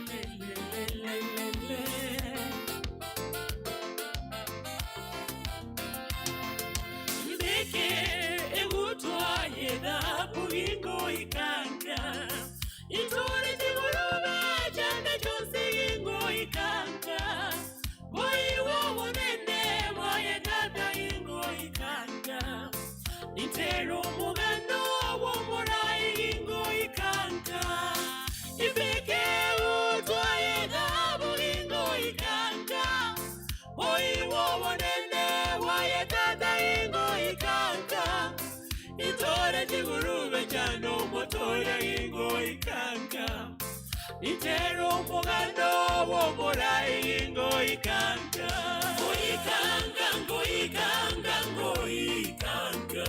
Le, le, le, le, le. Itero omugando w'omulayi ngoyikanga. Ngoyikanga, ngoyikanga, ngoyikanga.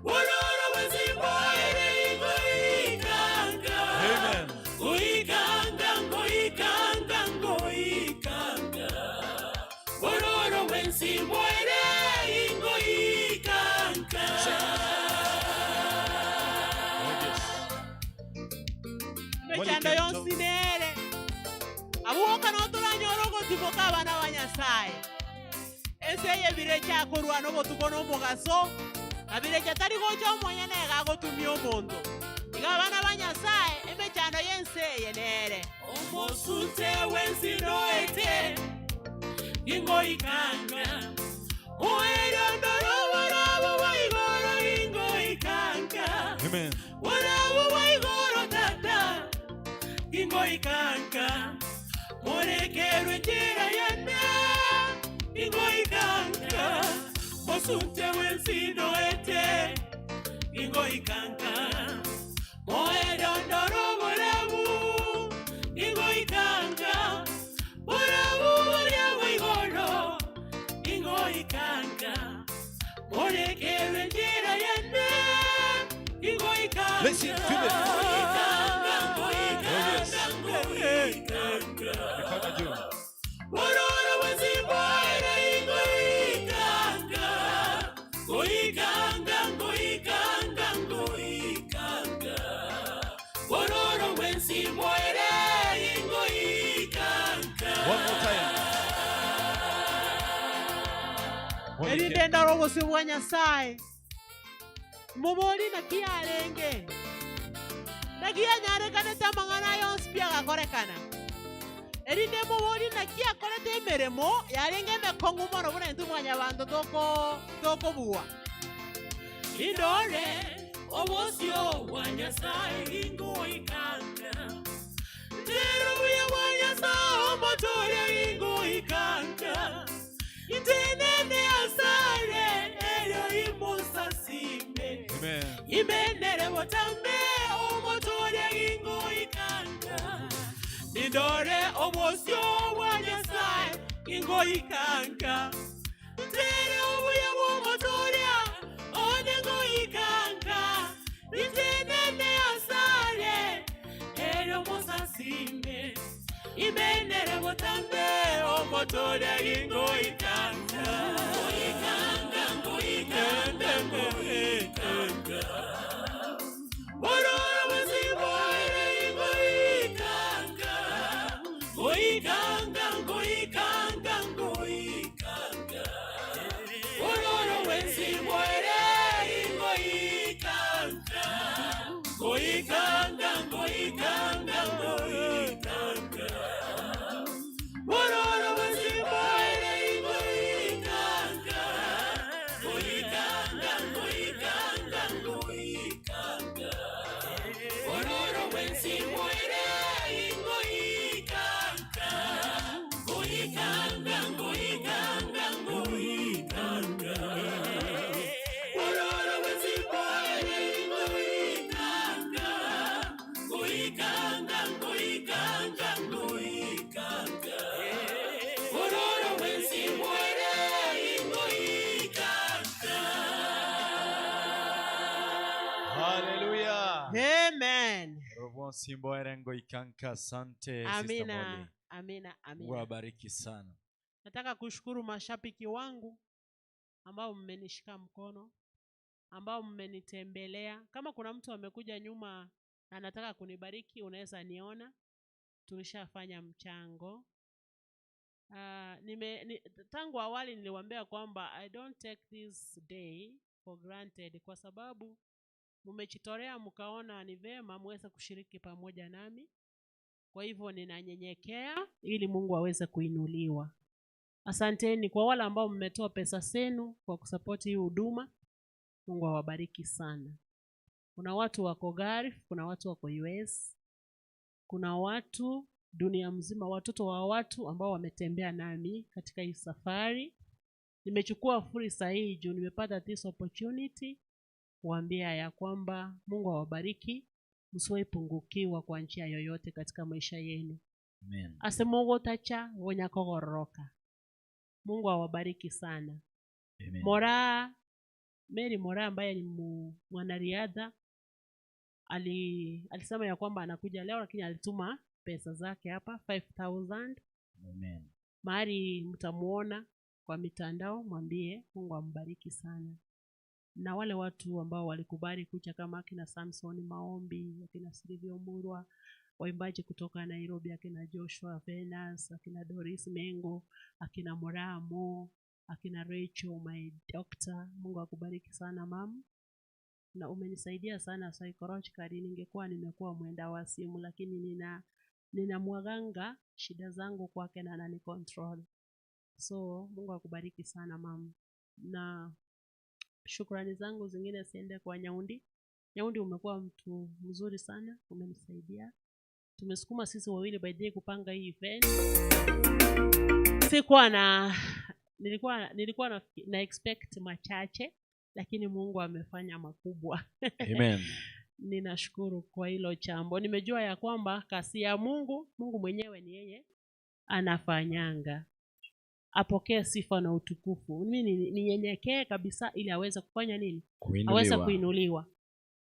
Wororo wezimboere ngoyikanga. Amen. Ngoyikanga, ngoyikanga, ngoyikanga. Wororo wezimboere ngoyikanga. Mechando yonsi nere abuoka notoranyora ogotiboka abana ba Nyasaye ense eye birecha akorwa nobotuko nomogaso abirecha tari gocha omonya nega agotumia omonto iga abana ba Nyasaye emechando yense eye nere Omosute wenzinoete ingoikanga. Oerondoro borabo waigoro ingoikanga. Amen. Borabo waigoro tata ingoikanga. Morekerwe njira yane ingoikanga. Mosute wenzinoete ingoikanga. Moerondoro borabu ingoikanga. Borabu boria waigoro ingoikanga. Morekerwe njira yane ingoikanga. Listen to me. Ngoikanga, ngoikanga, ngoikanga. Mikono juu. Wororo wezimboere ingoikanga. Ngoikanga, ngoikanga, ngoikanga. Wororo wezimboere ingoikanga. One more time. Erinde ndoro obosio bwa Nyasaye mobori naki arenge naki anyarekanete amang'ana yonsi pi agakorekana erinde mobori naki akorete emeremo yarenge emekong'u mono buna intwe mwanyabanto tokobua Indore obosio bwa Nyasaye ingoikanga. Ndero buya bwa Nyasaye omotore ingoikanga. Itenene asare eyo imusasime. Amen. Imenere botambe omotore ingoikanga. Indore obosio bwa Nyasaye ingoikanga. Ndero buya bw'omotore one ngoikanga. Itenene asare eyo musasime. Imenere botambe omotore ingoikanga. Ngoikanga, ngoikanga, ngoikanga. Wororo wezimboere ingoikanga. Ngoikanga, ngoikanga, ngoikanga. Wororo wezimboere ingoikanga. Ngoikanga, ngoikanga, ngoikanga. Wororo wezimboere ingoikanga. Ngoikanga, ngoikanga, ngoikanga. Wororo wezimboere ingoikanga. Ngoikanga, ngoikanga, ngoikanga. Wororo wezimboere ingoikanga. Ngoikanga, ngoikanga, ngoikanga. Wororo wezimboere ingoikanga. Hallelujah. Amen. Robo Simboere ngoikanka. Asante Sister Amina, Molly. amina, Mungu amina. awabariki sana. Nataka kushukuru mashabiki wangu ambao mmenishika mkono, ambao mmenitembelea. Kama kuna mtu amekuja nyuma na anataka kunibariki, unaweza niona. Tulishafanya mchango. Tangu awali niliwaambia kwamba I don't take this day for granted, kwa sababu mmejitolea mkaona ni vema muweze kushiriki pamoja nami. Kwa hivyo ninanyenyekea ili Mungu aweze kuinuliwa. Asanteni kwa wale ambao mmetoa pesa zenu kwa kusapoti hii huduma. Mungu awabariki sana. Kuna watu wako Gulf, kuna watu wako US, kuna watu dunia mzima, watoto wa watu ambao wametembea nami katika hii safari. Nimechukua fursa hii juu nimepata this opportunity kuambia ya kwamba Mungu awabariki. Msiwahi pungukiwa kwa njia yoyote katika maisha yenu. Amen. Asemogotacha wonyakogoroka. Mungu awabariki sana. Amen. Mora Mary Mora ambaye ni mwanariadha alisema ya kwamba anakuja leo, lakini alituma pesa zake hapa 5000. Amen. Mahali mtamuona kwa mitandao, mwambie Mungu ambariki sana. Na wale watu ambao walikubali kuja kama akina Samson Maombi, akina Silvio Murwa, waimbaji kutoka Nairobi, akina Joshua Venus, akina Doris Mengo, akina Moramo, akina Rachel my doctor. Mungu akubariki sana mam, na umenisaidia sana psychologically. Ningekuwa nimekuwa mwenda wa simu, lakini ninamwaganga shida zangu kwake na ananicontrol. So Mungu akubariki sana mam. Na shukrani zangu zingine siende kwa Nyaundi. Nyaundi, umekuwa mtu mzuri sana, umenisaidia. Tumesukuma sisi wawili by the way kupanga hii event. Sikuwa na nilikuwa na expect machache, lakini Mungu amefanya makubwa. Amen. Ninashukuru kwa hilo chambo. Nimejua ya kwamba kasi ya Mungu, Mungu mwenyewe ni yeye anafanyanga. Apokee sifa na utukufu. Mimi ninyenyekee kabisa ili aweze kufanya nini? Kuinuliwa. Aweze kuinuliwa.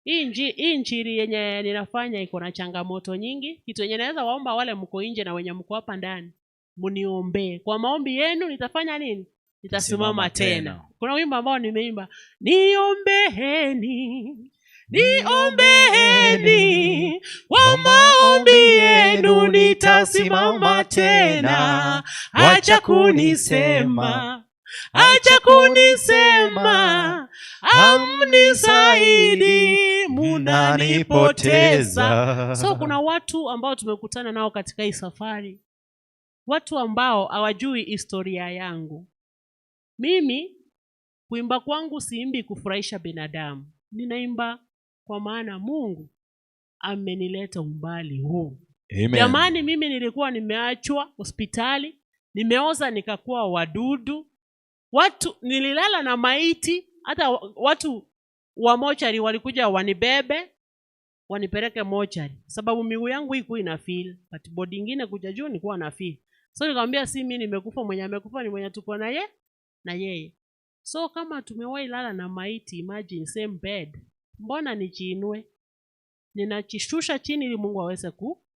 Hii injili yenye ninafanya iko na changamoto nyingi. Kitu yenye naweza waomba wale mko nje na wenye mko hapa ndani, mniombee. Kwa maombi yenu nitafanya nini? Nitasimama tena. Kuna wimbo ambao nimeimba, niombeeni, niombeeni, kwa maombi yenu nitasimama tena. Acha kunisema, acha kunisema, amnisaidi munanipoteza. So kuna watu ambao tumekutana nao katika hii safari, watu ambao hawajui historia yangu. Mimi kuimba kwangu siimbi kufurahisha binadamu. Ninaimba kwa maana Mungu amenileta umbali huu. Amen. Jamani, mimi nilikuwa nimeachwa hospitali, nimeoza nikakuwa wadudu. Watu nililala na maiti, hata watu wa mochari walikuja wanibebe, wanipeleke mochari. Sababu miguu yangu ilikuwa ina feel, but body nyingine kuja juu nilikuwa na feel. So nikamwambia si mimi nimekufa, mwenye amekufa ni mwenye tuko na yeye na yeye. So kama tumewahi lala na maiti, imagine same bed, mbona nijiinue? Ninachishusha chini ili Mungu aweze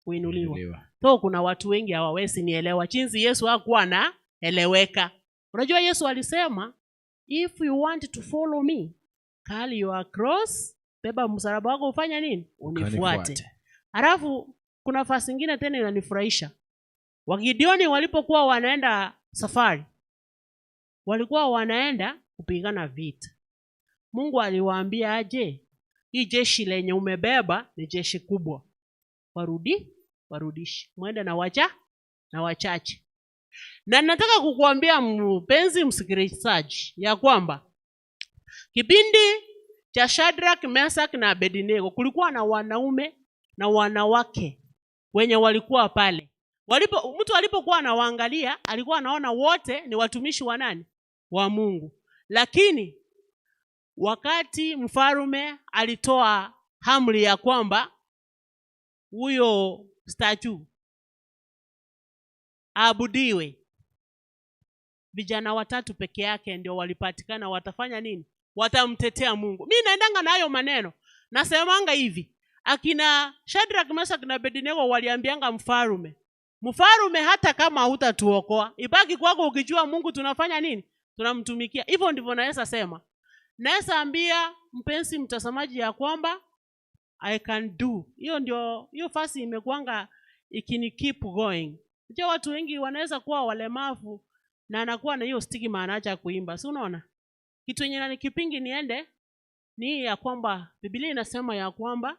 kuinuliwa. So kuna watu wengi hawawezi nielewa jinsi Yesu hakuwa anaeleweka. Unajua Yesu alisema, if you want to follow me, carry your cross, beba msalaba wako ufanya nini? Unifuate. Alafu kuna nafasi nyingine tena inanifurahisha. Wagideoni walipokuwa wanaenda safari, walikuwa wanaenda kupigana vita. Mungu aliwaambia aje? Hii jeshi lenye umebeba ni jeshi kubwa. Warudishi. Muende na na wachache. Na nataka kukuambia mpenzi msikilizaji ya kwamba kipindi cha Shadrach, Meshach na Abednego kulikuwa na wanaume na wanawake wenye walikuwa pale. Mtu alipokuwa anawaangalia alikuwa anaona wote ni watumishi wa nani? Wa Mungu. Lakini wakati mfalme alitoa amri ya kwamba huyo statue aabudiwe, vijana watatu peke yake ndio walipatikana. Watafanya nini? Watamtetea Mungu. Mimi naendanga na hayo maneno. Nasemanga hivi, akina Shadrach, Meshach na Abednego waliambianga mfalme, mfalme, hata kama hutatuokoa, ibaki kwako ukijua Mungu tunafanya nini? Tunamtumikia. Hivyo ndivyo naweza sema. Naweza ambia mpenzi mtazamaji ya kwamba I can do. Hiyo ndio hiyo fasi imekuanga ikini keep going. Unajua watu wengi wanaweza kuwa walemavu na anakuwa na hiyo stigma, anaacha kuimba. Si unaona? Kitu yenye nikipingi niende ni ya kwamba Biblia inasema ya kwamba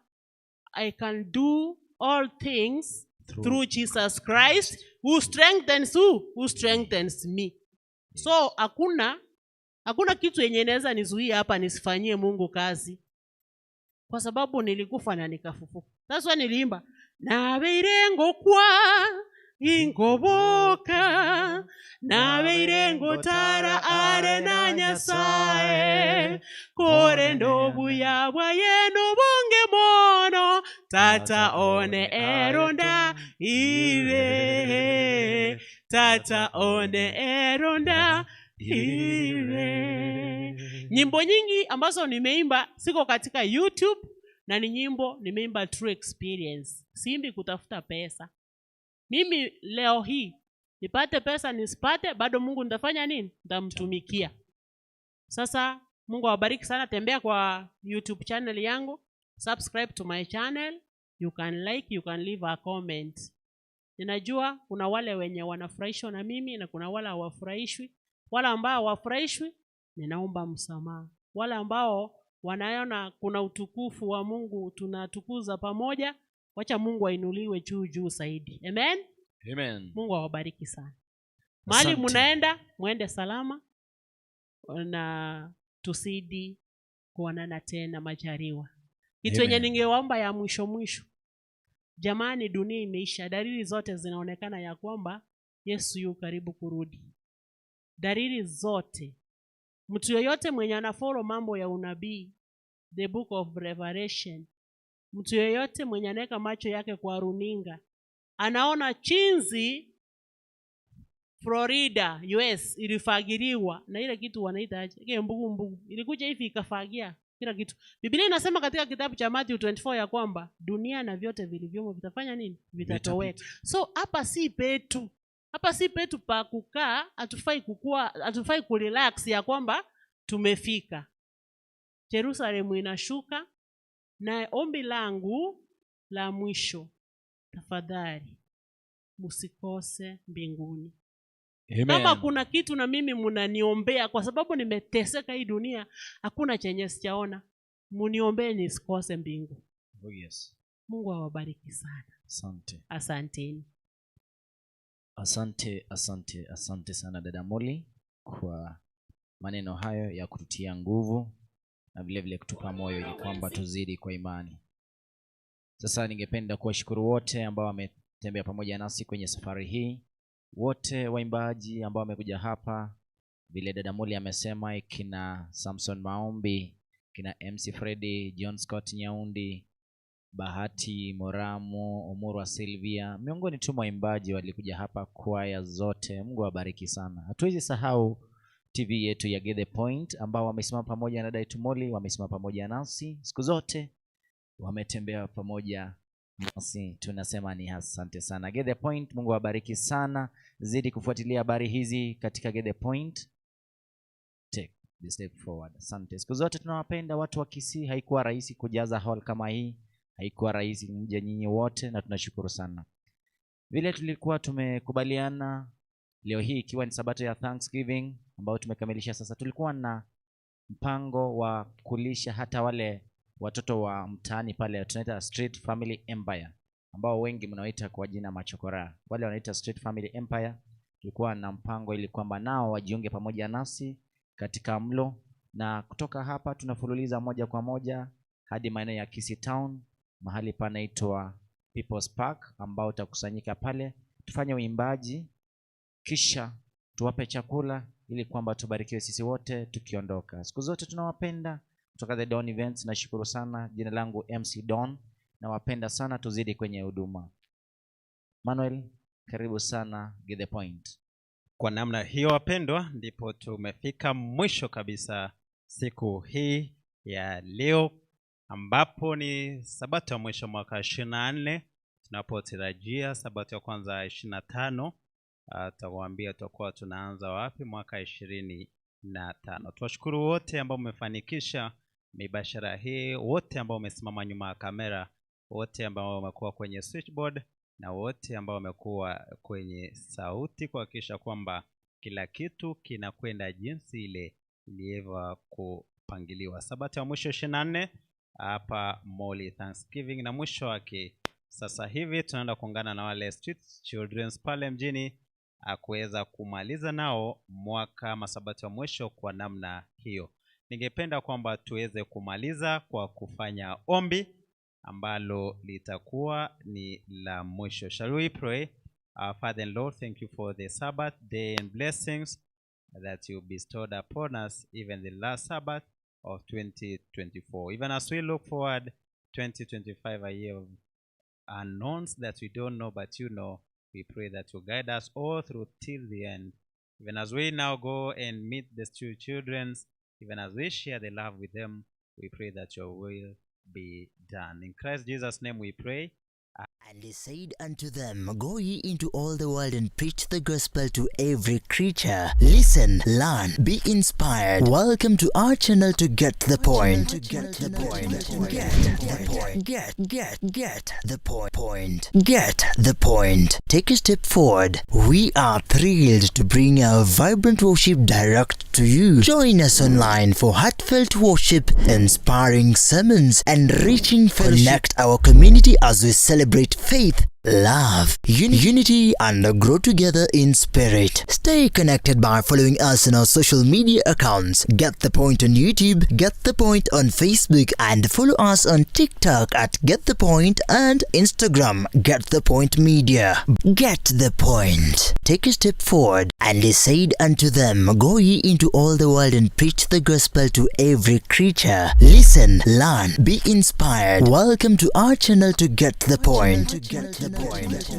I can do all things through Jesus Christ who strengthens who? Who strengthens me. So hakuna kitu yenye inaweza nizuia hapa nisifanyie Mungu kazi. Kwa sababu nilikufa na nikafufuka. That's why niliimba nabeire kwa ingoboka, nabeire ngotara are na Nyasaye, kore ndobu yabwa yeno bonge mono, Tata one eronda ire, tata one eronda ire. Nyimbo nyingi ambazo nimeimba siko katika YouTube, na ni nyimbo nimeimba true experience. Siimbi kutafuta pesa. Mimi leo hii nipate pesa nisipate, bado Mungu nitafanya nini? Nitamtumikia. Sasa Mungu awabariki sana. Tembea kwa YouTube channel yangu, subscribe to my channel, you can like, you can leave a comment. Ninajua kuna wale wenye wanafurahishwa na mimi na kuna wale hawafurahishwi. Wale ambao hawafurahishwi, ninaomba msamaha. Wale ambao wanaona kuna utukufu wa Mungu tunatukuza pamoja, wacha Mungu ainuliwe juu juu zaidi. Amen. Amen. Mungu awabariki sana. Mahali munaenda, muende salama na tusidi kuonana tena majaliwa. Kitu yenye ningewaomba ya mwisho mwisho, jamani, dunia imeisha. Dalili zote zinaonekana ya kwamba Yesu yu karibu kurudi. Dalili zote. Mtu yoyote mwenye anafollow mambo ya unabii, the book of Revelation, mtu yoyote mwenye anaweka macho yake kwa runinga, anaona chinzi Florida, US ilifagiliwa na ile kitu wanaita aje? Ile mbugu mbugu. Ilikuja hivi ikafagia kila kitu. Biblia inasema katika kitabu cha Matthew 24 ya kwamba dunia na vyote vilivyomo vitafanya nini? Vitatoweka. So hapa si petu. Hapa si petu pa kukaa, hatufai kukua, hatufai kurelax ya kwamba tumefika. Jerusalemu inashuka, na ombi langu la mwisho, tafadhali msikose mbinguni. Amen. Kama kuna kitu na mimi mnaniombea, kwa sababu nimeteseka hii dunia, hakuna chenye sijaona, muniombee nisikose mbingu. Oh yes. Mungu awabariki sana. Asante. Asanteni. Asante, asante, asante sana dada Molly kwa maneno hayo ya kututia nguvu na vile vile kutupa moyo ili kwamba tuzidi kwa imani. Sasa ningependa kuwashukuru wote ambao wametembea pamoja nasi kwenye safari hii, wote waimbaji ambao wamekuja hapa, vile dada Molly amesema, kina Samson Maombi, kina MC Freddy, John Scott Nyaundi, Bahati Moramu, Omurwa Sylvia, miongoni tu waimbaji walikuja hapa, kwaya zote. Mungu awabariki sana. Hatuwezi sahau TV yetu ya Get the Point ambao wamesimama pamoja na dada Molly, wamesimama pamoja nasi siku zote, wametembea pamoja nasi, tunasema ni asante sana. Get the Point, Mungu awabariki sana. Zidi kufuatilia habari hizi katika Get the Point. Take the step forward. Asante. Siku zote tunawapenda watu wa Kisii. Haikuwa rahisi kujaza hall kama hii, haikuwa rahisi mje nyinyi wote, na tunashukuru sana. Vile tulikuwa tumekubaliana leo hii ikiwa ni sabato ya Thanksgiving ambayo tumekamilisha sasa, tulikuwa na mpango wa kulisha hata wale watoto wa mtaani pale tunaita Street Family Empire, ambao wengi mnaoita kwa jina machokora. Wale wanaita Street Family Empire, tulikuwa na mpango ili kwamba nao wajiunge pamoja nasi katika mlo, na kutoka hapa tunafululiza moja kwa moja hadi maeneo ya Kisii Town, mahali panaitwa People's Park, ambao utakusanyika pale tufanye uimbaji, kisha tuwape chakula ili kwamba tubarikiwe sisi wote tukiondoka. Siku zote tunawapenda kutoka The Don Events. Nashukuru sana. Jina langu MC Don, nawapenda sana, tuzidi kwenye huduma. Manuel, karibu sana Get the Point. Kwa namna hiyo wapendwa, ndipo tumefika mwisho kabisa siku hii ya leo, ambapo ni sabato ya mwisho mwaka 24, tunapotarajia sabato ya kwanza 25. Tutawaambia tutakuwa tunaanza wapi mwaka 25. Tuwashukuru wote ambao mmefanikisha mibashara hii, wote ambao wamesimama nyuma ya kamera, wote ambao wamekuwa kwenye switchboard na wote ambao wamekuwa kwenye sauti kuhakikisha kwamba kila kitu kinakwenda jinsi ile ilivyo kupangiliwa. Sabato ya mwisho 24 hapa Molly Thanksgiving, na mwisho wake sasa hivi tunaenda kuungana na wale Street Children's pale mjini kuweza kumaliza nao mwaka masabato ya mwisho kwa namna hiyo. Ningependa kwamba tuweze kumaliza kwa kufanya ombi ambalo litakuwa ni la mwisho. Shall we pray? Our Father and Lord, thank you for the Sabbath day and blessings that you bestowed upon us, even the last Sabbath of 2024. Even as we look forward 2025 a year of unknowns that we don't know, but you know. We pray that you guide us all through till the end. Even as we now go and meet the two children, even as we share the love with them, we pray that your will be done. In Christ Jesus' name we pray. And he said unto them, Go ye into all the world and preach the gospel to every creature. Listen, learn, be inspired. Welcome to our channel to get the point. To get the point. Get the point. Get the point. Point. Get the point. Take a step forward. We are thrilled to bring our vibrant worship direct to you. Join us online for heartfelt worship, inspiring sermons, and reaching fellowship. Connect our community as we celebrate faith, love, unity, and grow together in spirit. Stay connected by following us on our social media accounts. Get the Point on YouTube, Get the Point on Facebook, and follow us on TikTok at Get the Point and Instagram Get the Point Media. Get the point. Take a step forward. And he said unto them, Go ye into all the world and preach the gospel to every creature. Listen, learn, be inspired. Welcome to our channel to get the point. To get the point.